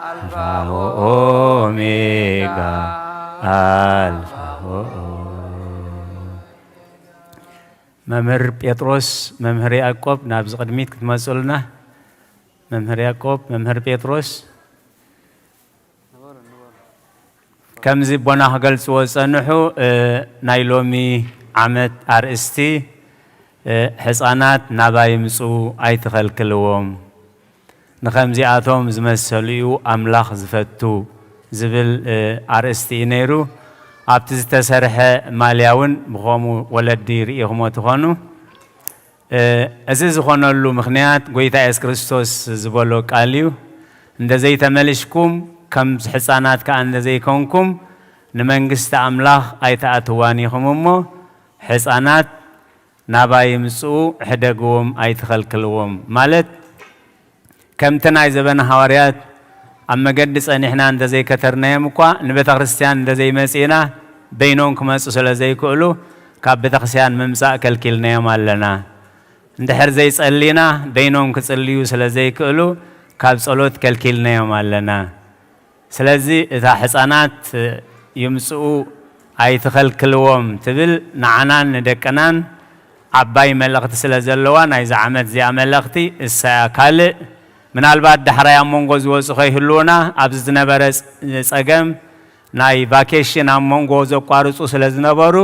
ኣልፋ ወኦሜጋ፣ ኣልፋ ወኦ-። መምህር ጴጥሮስ፣ መምህር ያዕቆብ ናብዚ ቅድሚት ክትመጹልና። መምህር ያዕቆብ፣ መምህር ጴጥሮስ። ከምዚ ኣቦና ክገልጽዎ ዝጸንሑ፣ እ፣ ናይ ሎሚ ዓመት ኣርእስቲ፣ እ፣ ሕጻናት ናባይ ምጹ ኣይትኸልክልዎም፣ ንኸምዚኣቶም ዝመሰሉ እዩ ኣምላኽ ዝፈቱ ዝብል፣ እ፣ ኣርእስቲ እዩ ነይሩ። ኣብቲ ዝተሰርሐ ማልያ እውን ብኸምኡ ወለዲ ርኢኹሞ ትኾኑ። እ፣ እዚ ዝኾነሉ ምኽንያት ጎይታ የሱስ ክርስቶስ ዝበሎ ቃል እዩ። እንደ ዘይተመልሽኩም፣ ከም ሕፃናት ከኣ እንደ ዘይኮንኩም፣ ንመንግስቲ ኣምላኽ ኣይትኣትዋን ኢኹም እሞ፣ ሕጻናት ናባይ ይምጽኡ፣ ሕደግዎም፣ ኣይትኸልክልዎም። ማለት፣ ከምቲ ናይ ዘበነ ሃዋርያት ኣብ መገዲ ጸኒሕና እንተዘይከተርናዮም እኳ፣ ንቤተክርስትያን እንተዘይመጺእና፣ በይኖም ክመጹ ስለ ዘይክእሉ፣ ካብ ቤተክርስትያን ምምጻእ ከልኪልናዮም ኣለና። እንድሕር ዘይጸሊና፣ በይኖም ክጽልዩ ስለ ዘይክእሉ፣ ካብ ጸሎት ከልኪልናዮም ኣለና። ስለዚ እታ ሕጻናት ይምጽኡ ኣይትኸልክልዎም ትብል ንዓናን ንደቅናን ዓባይ መልእኽቲ ስለ ዘለዋ ናይዚ ዓመት እዚኣ መልእኽቲ እሳ እያ። ካልእ ምናልባት ዳሕራይ ኣብ መንጎ ዝወጹ ከይህልዉና ኣብዚ ዝነበረ ጸ-፣ ጸገም ናይ ቫኬሽን ኣብ መንጎ ዘቋርጹ ስለ ዝነበሩ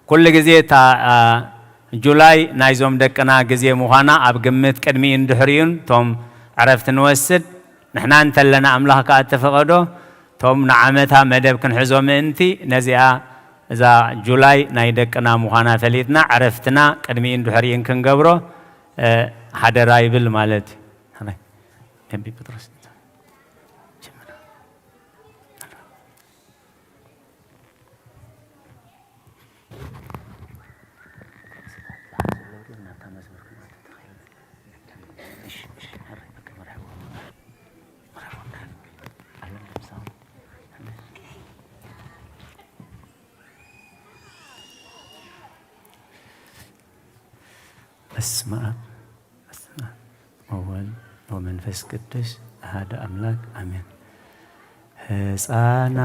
ኩሉ ግዜ እታ፣ አ፣ ጁላይ ናይዞም ደቅና ግዜ ምዃና ኣብ ግምት ቅድሚኡን ድሕሪኡን እቶም ዕረፍቲ ንወስድ። ንሕና እንተለና ኣምላኽ ከኣ እተፈቐዶ እቶም ንዓመታ መደብ ክንሕዞ ምእንቲ ነዚኣ እዛ ጁላይ ናይ ደቅና ምዃና ፈሊጥና ዕረፍትና ቅድሚኡን ድሕሪኡን ክንገብሮ፣ እ፣ ሓደራ ይብል ማለት እዩ። ነቢ ጴጥሮስ በስመ አብ ወወልድ ወመንፈስ ቅዱስ አሐዱ አምላክ አሜን። ሕፃና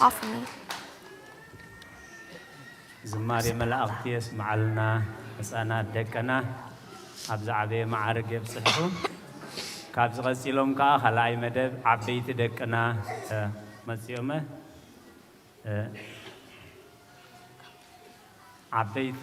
off of me. ዝማሬ መላእክት የስምዓልና፣ ህጻናት ደቀና ኣብ ዝዓበየ መዓርግ የብጽሕኩም። ካብዚ ቀጺሎም ከኣ ካልኣይ መደብ ዓበይቲ ደቅና፣ እ፣ መጺኦመ፣ እ፣ ዓበይቲ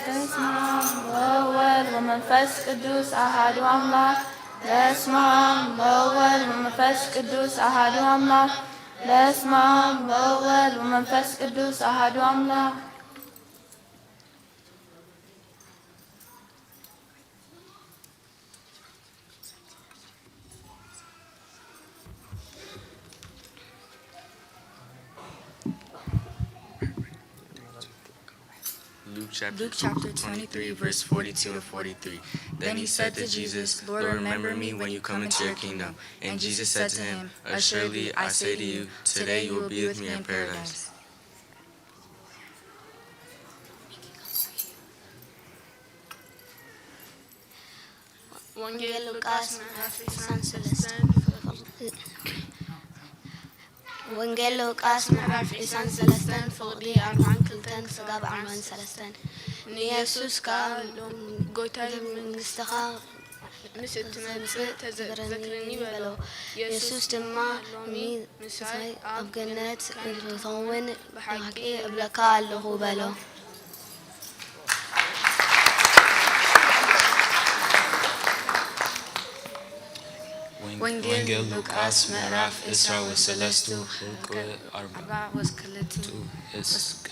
በስመ አብ ወወልድ ወመንፈስ ቅዱስ አሐዱ አምላክ። በስመ አብ ወወልድ ወመንፈስ ቅዱስ አሐዱ አምላክ። በስመ አብ ወወልድ ወመንፈስ ቅዱስ አሐዱ አምላክ። Luke chapter twenty-three, verse forty-two to forty-three. Then he said to Jesus, "Lord, remember me when you come into your kingdom." And Jesus said to him, "Assuredly, I say to you, today you will be with me in paradise." ወንጌል ሉቃስ ምዕራፍ ዒስራን ሰለስተን። ወንጌል ሉቃስ ምዕራፍ ዒስራን ሰለስተን፣ ፍቕዲ ኣርብዓን ክልተን ክሳብ ኣርብዓን ሰለስተን። ንየሱስ ከኣ፣ ጎይታይ፣ መንግስትኻ ምስ እትመጽእ ተዘ-፣ ዘክረኒ በሎ። የሱስ ድማ፣ ሎሚ ምሳይ ኣብ ገነት ክትከውን ብሓቂ እብለካ ኣለኹ በሎ። ወንጌል ሉቃስ ምዕራፍ ዕስራ ወሰለስቱ፣ ህልቅ አርባ ወክልኤቱ እስከ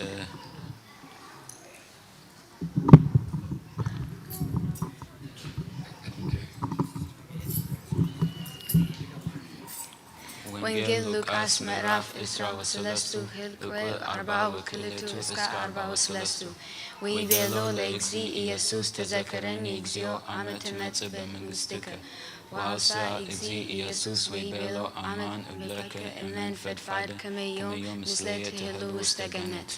ወንጌል ሉቃስ ምዕራፍ ዕስራ ወሰለስቱ፣ ህልቅ አርባ ወክልኤቱ እስከ አርባ ወሰለስቱ። ወይቤሎ ለእግዚእ ኢየሱስ፣ ተዘከረኒ እግዚኦ አመ ትመጽእ በመንግሥትከ። ወአውሳ እግዚእ ኢየሱስ ወይቤሎ፣ አማን እብለከ፣ እመን ፈድፋድ ከመ ዮም ምስሌየ ትህሉ ውስተ ገነት።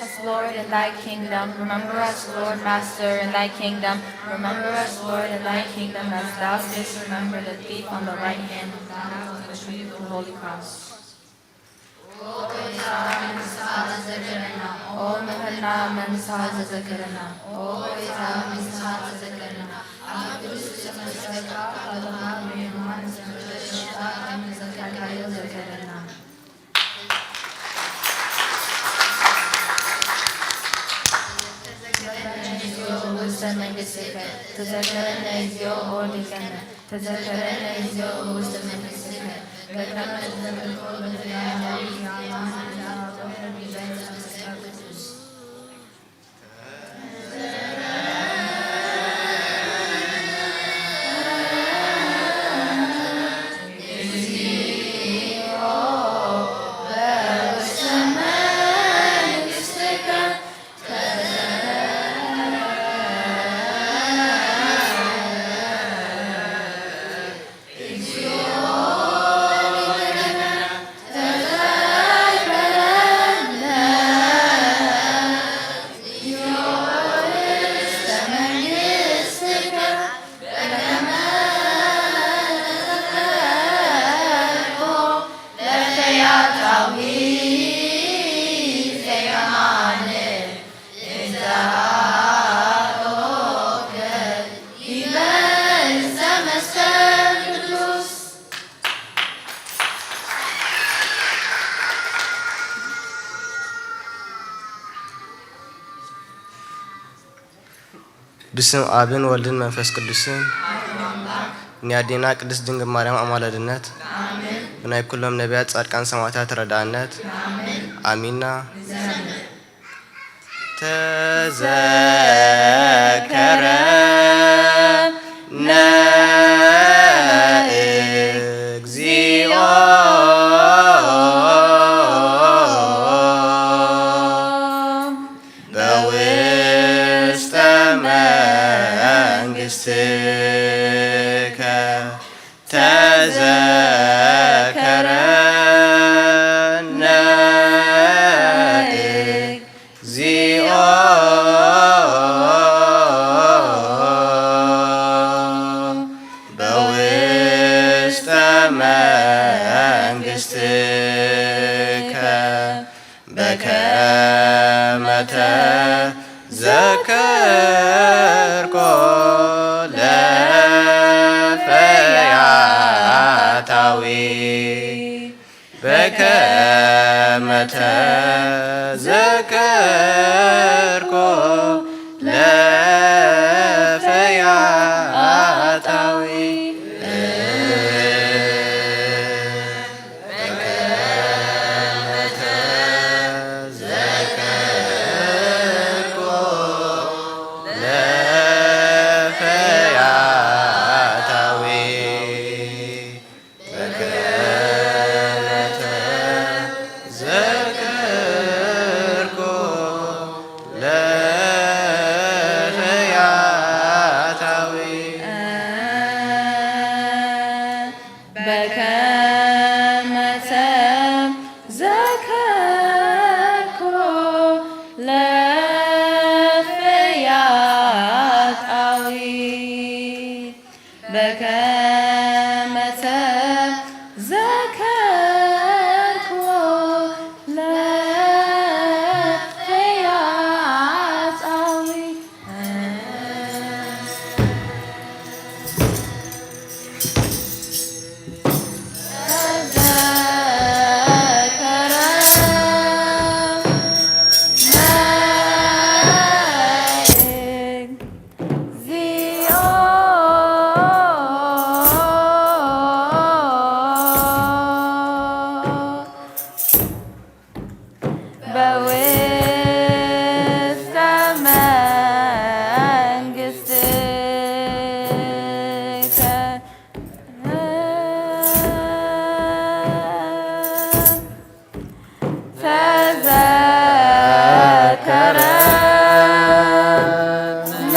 Us, Lord, in thy kingdom. Remember us, Lord, Master, in thy kingdom. Remember us, Lord, in thy kingdom, as thou didst remember the thief on the right hand when thou wast at the holy cross. ኦ ምህርና መንሳ ዘዘከረና። ኦ ጌታ መንሳ ዘዘከረና። አመ ቅዱስ ዘመሰከ ካለሃ ሜማን ዘመሰከ ዘከረና። ተዘከረነ እግዚኦ ውስተ መንግሥትከ። ተዘከረነ እግዚኦ ወእዴከነ። ተዘከረነ እግዚኦ ውስተ መንግሥትከ። በከመ ተዘከርኮ ለፈያታዊ ሜማን ዘመሰከ ዘከረና። በስመ አብን ወልድን መንፈስ ቅዱስን። ኒያዴና ቅድስት ድንግል ማርያም አማላድነት፣ በናይ ኩሎም ነቢያት፣ ጻድቃን፣ ሰማዕታት ረዳእነት አሚንና። ተዘከረነ እግዚኦ በውስተ መንግሥትከ። ተዘከረነ እግዚኦ በውስተ መንግሥትከ። በከመ ተዘከርኮ ለፈያታዊ። በከመ ተዘከርኮ ለፈያታዊ። በውስተ መንግሥትከ ተዘከረነ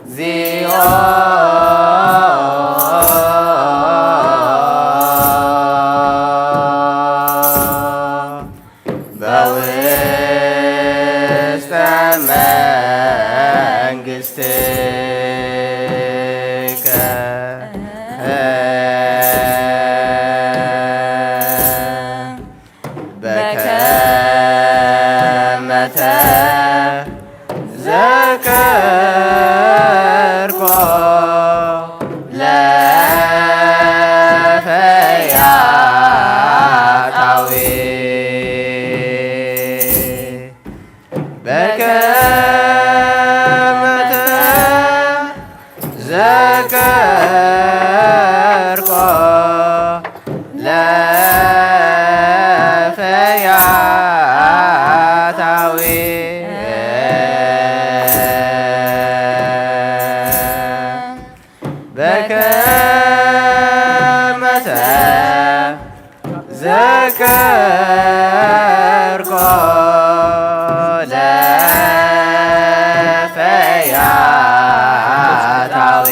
እግዚኦ። በውስተ መንግሥትከ በከመ ተዘከርኮ ለፈያታዊ በከመ ተዘከርኮ ለፈያታዊ በከመ ተዘከርኮ ለፈያታዊ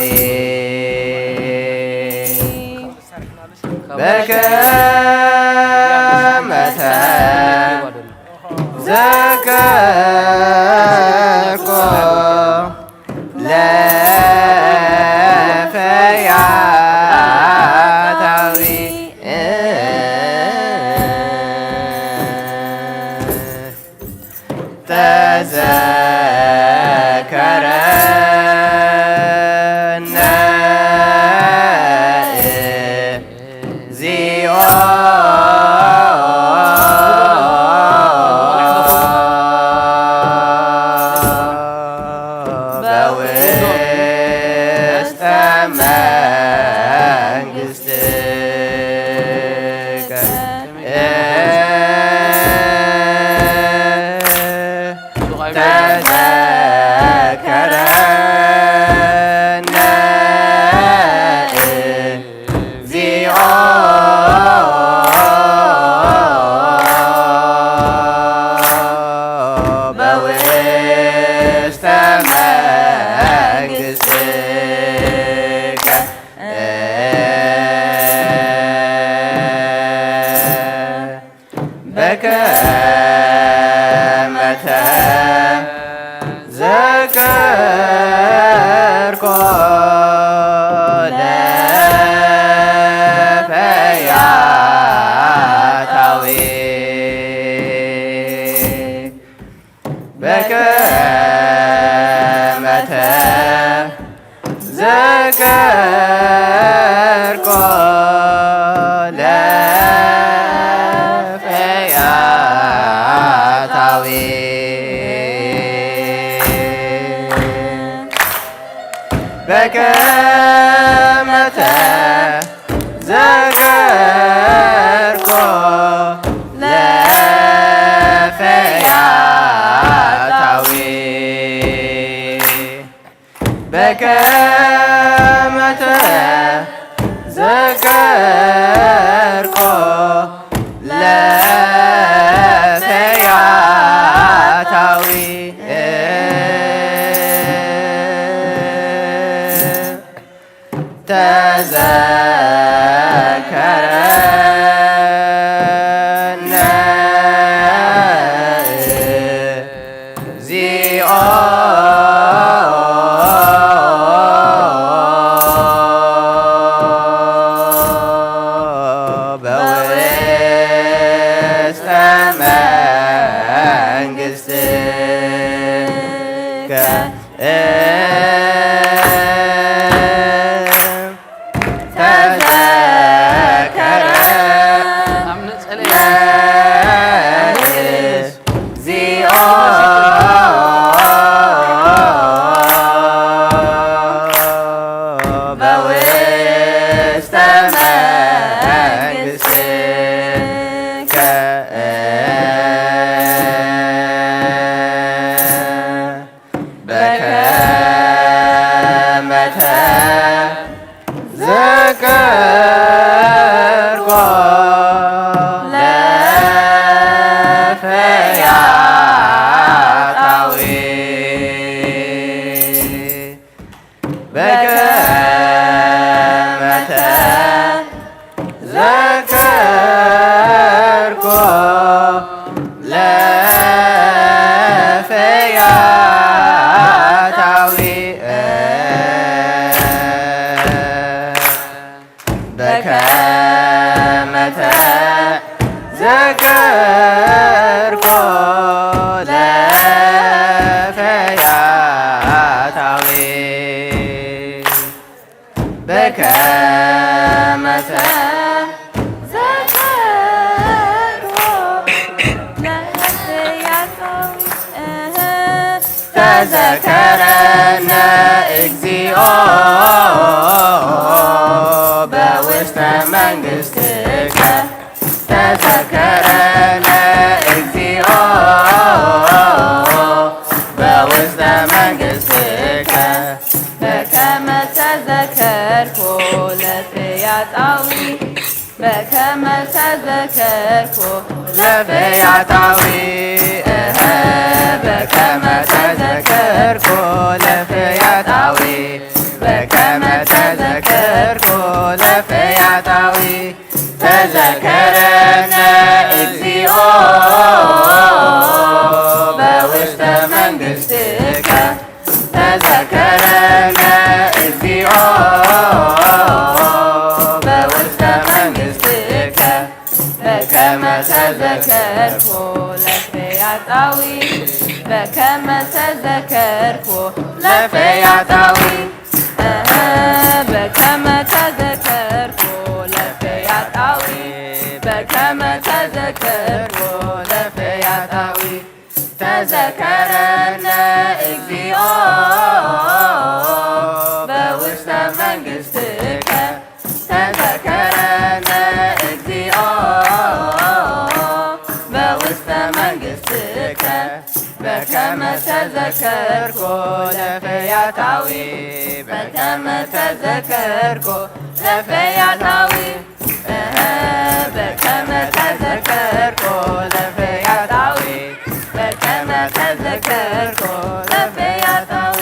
በከመ ተዘከርኮ ለፈያታዊ ተዘከረነ እግዚኦ። በውስተ መንግሥትከ ተዘከረነ እግዚኦ። በውስተ መንግሥትከ በከመ ተዘከርኮ ለፈያታዊ በከመ ተዘከርኮ ለፈያታዊ በከመ ተዘከርኮ ለፈያታዊ በከመ ተዘከርኮ ለፈያታዊ ተዘከረነ እግዚኦ። በውስተ መንግሥትከ ተዘከረነ እግዚኦ። በውስተ መንግሥትከ ዘከርኮ ለፈያታዊ በከመ ተዘከርኮ ለፈያታዊ። እህ፣ ተዘከረነ እግዚኦ በውስተ መንግሥትከ። ተዘከረነ እግዚኦ በውስተ መንግሥትከ። በከመ ተዘከርኮ ለፈያታዊ። በከመ ተዘከርኮ ለፈያታዊ። እህ፣ በከመ ተዘከርኮ ለፈያታዊ። በከመ ተዘከርኮ ለፈያታዊ። ተዘከረነ እግዚኦ በውስተ መንግሥትከ። ተዘከረነ እግዚኦ በውስተ መንግሥትከ። በከመ ተዘከርኮ ለፈያታዊ። በከመ ተዘከርኮ ለፈያታዊ። እህ፣ በከመ ተዘከርኮ ለፈያታዊ። በከመ ተዘከርኮ ለፈያታዊ። ተዘከረነ እግዚኦ በውስተ መንግሥትከ። ተዘከረነ እግዚኦ በውስተ መንግሥትከ። በከመ ተዘከርኮ ለፈያታዊ። በከመ ተዘከርኮ ለፈያታዊ። እህ፣ በከመ ተዘከርኮ ለፈያታዊ። በከመ ተዘከርኮ ለፈያታዊ።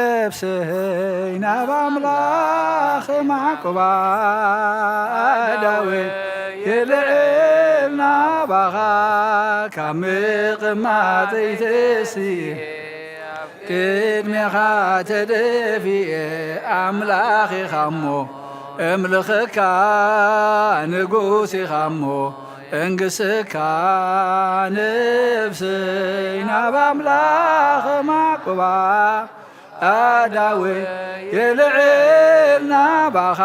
ነፍሰይ ናብ ኣምላኽ ማዕቁባ፣ ኣእዳወይ የልዕል ናባኻ፣ ካብ ምቕማጠይ ተሲኤ፣ ቅድሜኻ ተደፊኤ፣ ኣምላኽ ኢኻ እሞ እምልኸካ፣ ንጉስ ኢኻ እሞ እንግስካ። ነፍሰይ ናብ ኣምላኽ ማዕቁባ፣ ኣእዳወይ የልዕል ናባኻ፣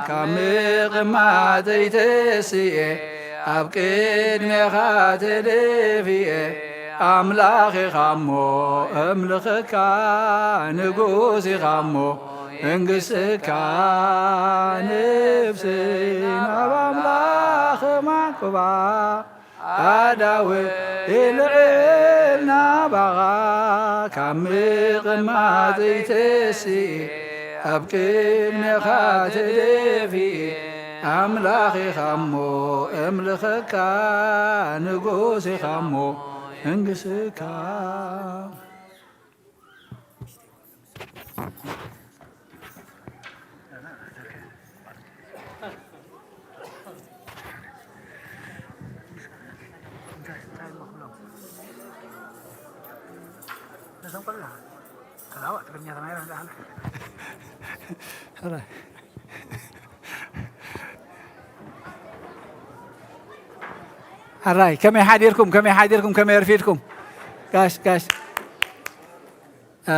ካብ ምቕማጠይ ተሲኤ፣ ኣብ ቅድሜኻ ተደፊኤ፣ ኣምላኽ ኢኻ እሞ እምልኸካ፣ ንጉስ ኢኻ እሞ እንግስካ። ነፍሰይ ናብ ኣምላኽ ማዕቁባ፣ ኣእዳወይ የልዕል ናባኻ፣ ካብ ምቕማጠይ ተሲኤ፣ ኣብ ቅድሜኻ ተደፊኤ፣ ኣምላኽ ኢኻ እሞ እምልኸካ፣ ንጉስ ኢኻ እሞ እንግስካ። ሕራይ፣ ከመይ ሓዲርኩም? ከመይ ሓዲርኩም? ከመይ ኣርፊድኩም? ጋሽ፣ ጋሽ። እ፣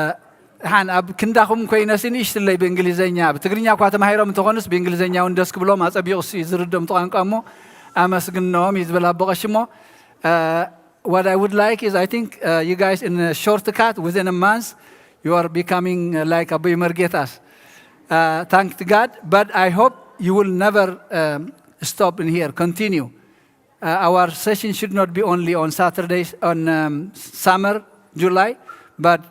ደሓን ኣብ ክንዳኹም ኮይነሲ ንእሽትለይ ብእንግሊዘኛ፣ ብትግርኛ እኳ ተማሂሮም እንተኾኑስ ብእንግሊዘኛ እውን ደስ ክብሎም፣ ኣጸቢቑ እሱ እዩ ዝርድኦም እቲ ቋንቋ እሞ ኣመስግኖም እዩ ዝብል ኣቦ ቀሺ እሞ፣ እ፣ what I would like is, I think, uh, you guys in a shortcut, within a month, you are becoming, uh, like Abu Mergetas. Uh, thank God, but I hope you will never, um, stop in here, continue. Uh, our session should not be only on Saturdays, on, um, summer, July, but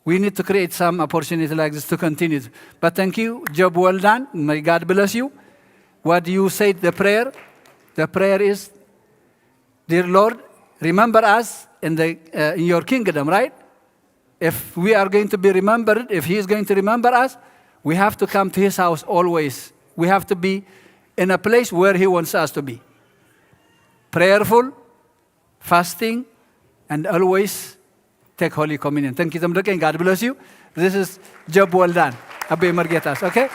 we need to create some opportunity like this to continue. But thank you, job well done. May God bless you. What you said, the prayer, the prayer is, dear Lord, remember us in the, uh, in your kingdom, right? If we are going to be remembered, if he is going to remember us, we have to come to his house always. We have to be in a place where He wants us to be. Prayerful, fasting, and always take Holy Communion. Thank you, ዘመዶቼ. God bless you. This is Job Weldan, Abe Margetas, okay?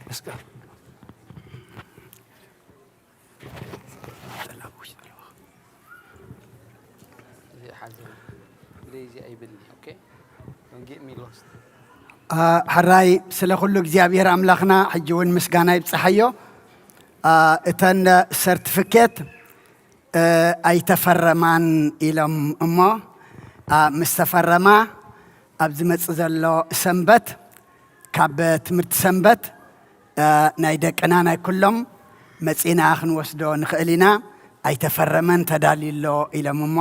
Let's go. አ፣ ሕራይ ስለ ኩሉ እግዚኣብሔር ኣምላኽና ሕጂ እውን ምስጋና ይብጽሓዮ። አ፣ እተን ሰርቲፊኬት፣ እ፣ ኣይተፈረማን ኢሎም እሞ፣ አ፣ ምስ ተፈረማ ኣብ ዝመጽእ ዘሎ ሰንበት ካብ ትምህርቲ ሰንበት፣ እ፣ ናይ ደቅና ናይ ኩሎም መጺእና ክንወስዶ ንኽእል ኢና። ኣይተፈረመን ተዳልዩ ኣሎ ኢሎም እሞ፣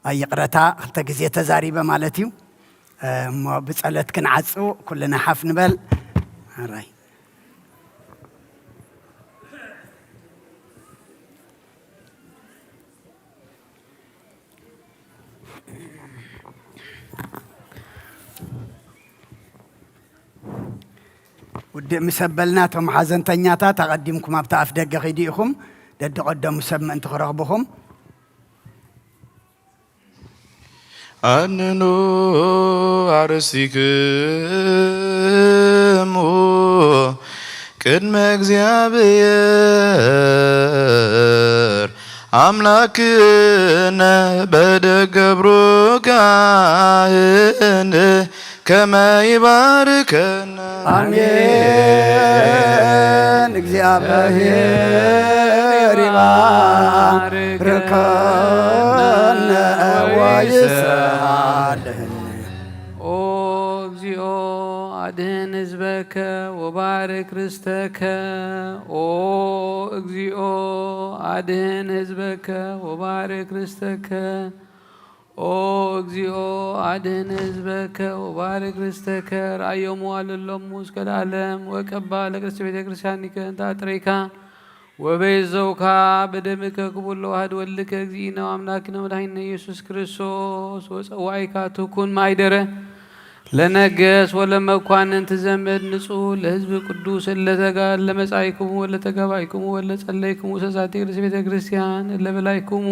እ፣ ይቕረታ ክልተ ግዜ ተዛሪበ ማለት እዩ። እ፣ እሞ ብጸሎት ክንዓጹ ኩልና ሓፍ ንበል። ኣራይ። ውድእ ምስ ኣበልና፣ እቶም ሓዘንተኛታት ኣቐዲምኩም ኣብቲ ኣፍ ደገ ኪዱ ኢኹም፣ ደድቐደሙ ሰብ ምእንቲ ክረኽብኹም። ኣንኑ ኣርሲክሙ ቅድመ እግዚኣብሔር ኣምላክነ በደገብሩ ካህን ከመ ይባርከነ። ኣሜን። እግዚኣብሔር ይባርከነ ወይስሃልን። ኦ እግዚኦ፣ አድህን ህዝበከ ወባርክ ርስተከ። ኦ እግዚኦ፣ አድህን ህዝበከ ወባርክ ርስተከ። ኦ እግዚኦ፣ አድህን ህዝበከ ወባርክ ርስተከ። ረአዮሙ አለሎሙ እስከ ለዓለም ወቀባ ለቅድስት ቤተ ክርስቲያኒከ እንተ አጥረይካ ወበየዘውካ በደምከ ክቡር ለዋህድ ወልድከ እግዚእነ ወአምላክነ ወመድኃኒነ ኢየሱስ ክርስቶስ። ወጸዋኢካ ትኩን ማይደረ ለነገስ ወለመኳንንት ዘመድ ንጹሕ ለህዝብ ቅዱስ እለ ተጋር ለመጻኢኩሙ ወለተጋባኢኩሙ ወለጸለይኩሙ ሰሳቲ ቅድስት ቤተ ክርስቲያን እለ በላይኩሙ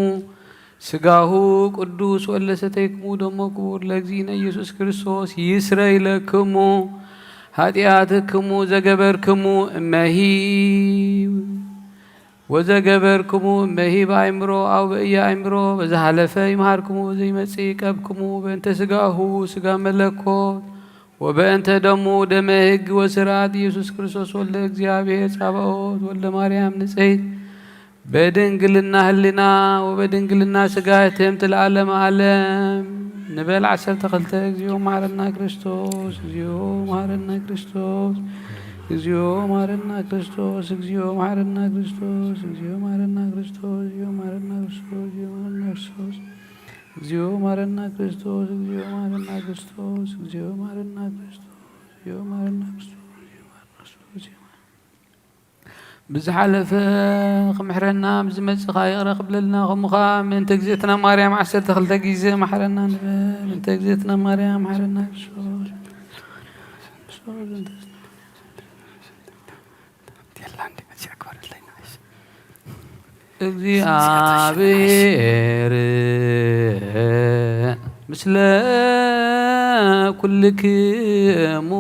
ስጋሁ ቅዱስ ወእለ ሰተይክሙ ደሞ ክቡር ለእግዚእነ ኢየሱስ ክርስቶስ ይስረይ ለክሙ ኃጢአትክሙ ዘገበርክሙ እመሂ ወዘገበርክሙ እመሂ በአእምሮ አው በኢአእምሮ በዘሐለፈ ይምሃርክሙ ወዘይመጽእ ይቀብክሙ በእንተ ስጋሁ ስጋ መለኮት ወበእንተ ደሙ ደመ ሕግ ወስርዓት ኢየሱስ ክርስቶስ ወልደ እግዚአብሔር ጻባኦት ወልደ ማርያም ንጽሕት በድንግልና ህሊና ወበድንግልና ስጋ ህትምት ለዓለመ ዓለም። ንበል ዐሰርተ ክልተ። እግዚኦ መሐረነ ክርስቶስ፣ እግዚኦ መሐረነ ክርስቶስ፣ እግዚኦ መሐረነ ክርስቶስ፣ እግዚኦ መሐረነ ክርስቶስ፣ እግዚኦ መሐረነ ክርስቶስ፣ እግዚኦ መሐረነ ክርስቶስ፣ እግዚኦ መሐረነ ክርስቶስ፣ እግዚኦ መሐረነ ክርስቶስ፣ እግዚኦ መሐረነ ክርስቶስ፣ እግዚኦ መሐረነ ክርስቶስ፣ እግዚኦ መሐረነ ክርስቶስ፣ እግዚኦ መሐረነ ክርስቶስ፣ እግዚኦ መሐረነ ብዝሓለፈ ክምሕረና፣ ብዝመጽእ ከኣ ይቕረ ክብለልና፣ ከምኡ ከኣ ምእንተ እግዝእትና ማርያም ዓሰርተ ክልተ ግዜ መሓረና ንበል። ምእንተ እግዝእትና ማርያም መሓረና ክርስቶስ። እግዚአብሔር ምስለ ኩልክሙ።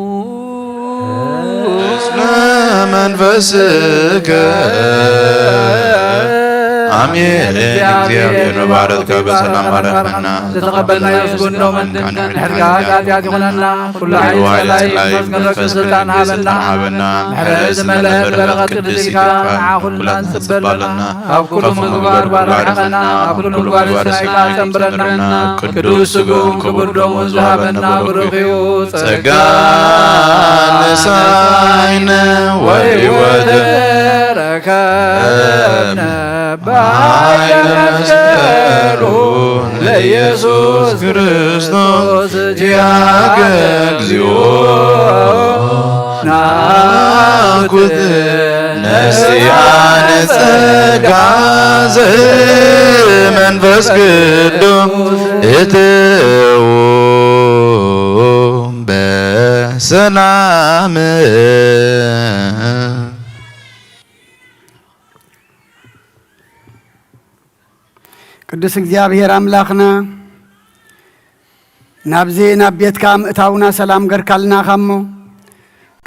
ምስለ መንፈስከ። አሜን። እግዚአብሔር ባረከ፣ በሰላም ባረከና። ለተቀበልናዮ ስግደት ምእንተ ኃጢአት ይኹነና። ኩሉ ኃይል ጸላኢ መንፈስ ቅዱስ ስልጣን ሀበና። ምሕረት ዝመልአት በረኸት ቅድስት ኢካ ንዓና ኩልና ትጽበለና። ካብ ኩሉ ምግባር ባርክ ርሓቐና፣ ኣብ ኩሉ ምግባር ሰናይ ኣስተምረና። ቅዱስ ስግኡን ክቡር ደሙን ዝሃበና ብሩኽ እዩ። ጸጋ ነሳኢነ ወሕይወት ረከብነ በኃይለ መስቀሉ ለኢየሱስ ክርስቶስ ኪያከ እግዚኦ ናኩት መሲኣነ ጸጋ ዘመንፈስ ቅዱስ እትው በሰላም። ቅዱስ እግዚኣብሔር ኣምላኽና፣ ናብዚ ናብ ቤትካ ምእታውና ሰላም ገርካልና እሞ፣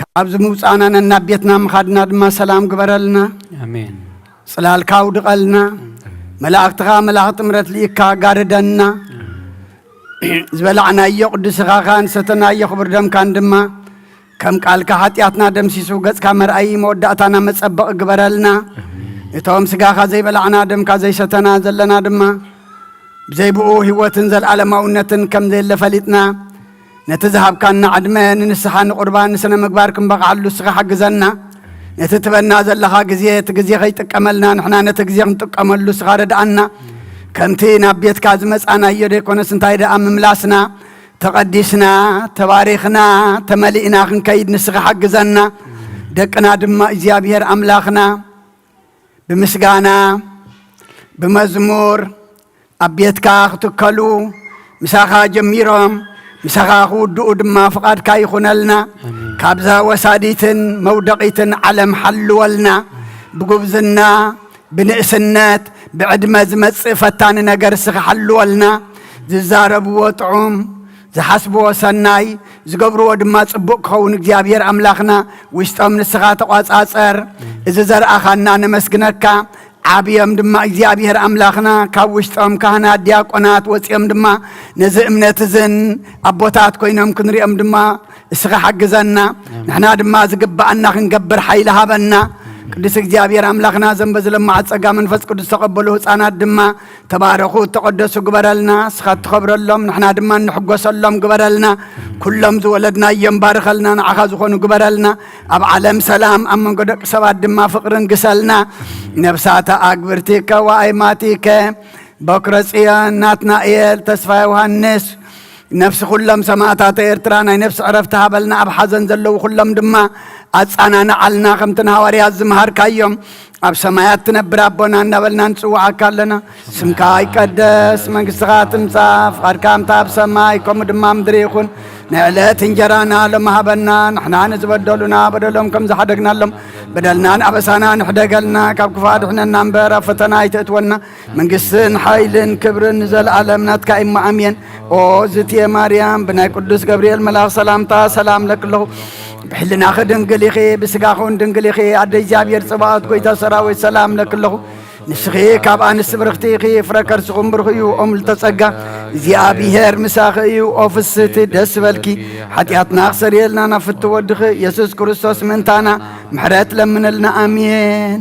ካብዚ ምውጻእና ነናብ ቤትና ምኻድና ድማ ሰላም ግበረልና። ኣሜን። ጽላልካ ኣውድቐልና። ኣሜን። መላእክትኻ መላእኽቲ ምሕረት ልኢካ ጋርደና። ዝበላዕናዮ ቅዱስ ስጋኻን ዝሰተናዮ ክቡር ደምካን ድማ ከም ቃልካ ሓጢኣትና ደምሲሱ ገጽካ መርኣዪ መወዳእታና መጸበቒ ግበረልና። ኣሜን። እቶም ስጋኻ ዘይበላዕና ደምካ ዘይሰተና ዘለና ድማ ብዘይ ብኡ ህይወትን ዘልኣለማውነትን ከም ዘየለ ፈሊጥና፣ ነቲ ዝሃብካና ዕድመ ንንስሓ ንቁርባን ንስነ ምግባር ክንበቕዓሉ እስኻ ሓግዘና። ነቲ ትበና ዘለኻ ግዜ፣ እቲ ግዜ ከይጥቀመልና ንሕና ነቲ ግዜ ክንጥቀመሉ እስኻ ርድኣና። ከምቲ ናብ ቤትካ ዝመጻናዮ ደይኮነስ እንታይ ደኣ ምምላስና፣ ተቐዲስና፣ ተባሪኽና፣ ተመሊእና ክንከይድ ንስኻ ሓግዘና። ደቅና ድማ እግዚኣብሔር ኣምላኽና ብምስጋና፣ ብመዝሙር ኣብ ቤትካ ክትከሉ፣ ምሳኻ ጀሚሮም፣ ምሳኻ ክውድኡ ድማ ፍቓድካ ይኹነልና። ኣሜን። ካብዛ ወሳዲትን መውደቒትን ዓለም ሓልወልና። ብጉብዝና፣ ብንእስነት፣ ብዕድመ ዝመጽእ ፈታኒ ነገር እስኻ ሓልወልና። ዝዛረብዎ ጥዑም፣ ዝሓስብዎ ሰናይ፣ ዝገብርዎ ድማ ጽቡቕ ክኸውን እግዚኣብሔር ኣምላኽና፣ ውሽጦም ንስኻ ተቋጻጸር። እዚ ዘርኣኻና ነመስግነካ። ዓብዮም ድማ እግዚኣብሔር ኣምላኽና፣ ካብ ውሽጦም ካህናት፣ ዲያቆናት ወጽዮም ድማ ነዚ እምነት እዝን ኣቦታት ኮይኖም ክንሪኦም ድማ እስኻ ሓግዘና። ኣሜን። ንሕና ድማ ዝግብኣና ክንገብር ሓይሊ ሃበና። ኣሜን። ቅዱስ እግዚኣብሔር ኣምላኽና፣ ዘም በዚ ለማዓት ጸጋ መንፈስ ቅዱስ ተቐበሉ ህጻናት ድማ ተባረኹ፣ ተቐደሱ ግበረልና። እስኻ እትኸብረሎም፣ ንሕና ድማ እንሕጎሰሎም ግበረልና። ኩሎም ዝወለድናዮም ባርከልና፣ ንዓኻ ዝኾኑ ግበረልና። ኣብ ዓለም ሰላም፣ ኣብ መንጎ ደቂ ሰባት ድማ ፍቕሪ ንግሰልና። ነፍሳተ ኣግብርቲከ ወኣይማቲከ በኩረ ጽዮን ናትናኤል ተስፋ ዮሃንስ፣ ነፍሲ ኩሎም ሰማእታተ ኤርትራ ናይ ነፍሲ ዕረፍቲ ሃበልና። ኣብ ሓዘን ዘለዉ ኩሎም ድማ ኣጻናንዓልና፣ ከምቲ ንሃዋርያት ዝመሃርካዮም፣ ኣብ ሰማያት ትነብር ኣቦና እንዳበልና ንጽውዓካ ኣለና። ስምካ ይቀደስ፣ መንግስትኻ ትምጻእ፣ ፍቓድካ ከምታ ኣብ ሰማይ ከምኡ ድማ ኣብ ምድሪ ይኹን። ናይ ዕለት እንጀራና ሎሚ ሃበና፣ ንሕና ንዝበደሉና በደሎም ከም ዝሓደግናሎም በደልናን ኣበሳናን ሕደገልና፣ ካብ ክፉእ ኣድሕነና እምበር ኣብ ፈተና ኣይተእትወና። መንግስትን ሓይልን ክብርን ንዘለኣለም ናትካ እሞ ኣሜን። ኦ ዝትየ ማርያም፣ ብናይ ቅዱስ ገብርኤል መልኣኽ ሰላምታ ሰላም እለኪ ኣለኹ። ብሕልናኺ ድንግል ኢኺ፣ ብስጋኺ እውን ድንግል ኢኺ። ኣደ እግዚኣብሔር ጸባኦት፣ ጎይታ ሰራዊት፣ ሰላም እለኪ ኣለኹ። ንስኺ ካብ ኣንስቲ ብርኽቲ ኢኺ፣ ፍረ ከርስኺ እውን ብሩኽ እዩ። ኦ ምልእተ ጸጋ፣ እግዚኣብሔር ምሳኺ እዩ። ኦ ፍስህቲ፣ ደስ ይበልኪ። ሓጢኣትና ክሰርየልና ናብ ፍትው ወድኺ ኢየሱስ ክርስቶስ ምእንታና ምሕረት ለምንልና። ኣሜን።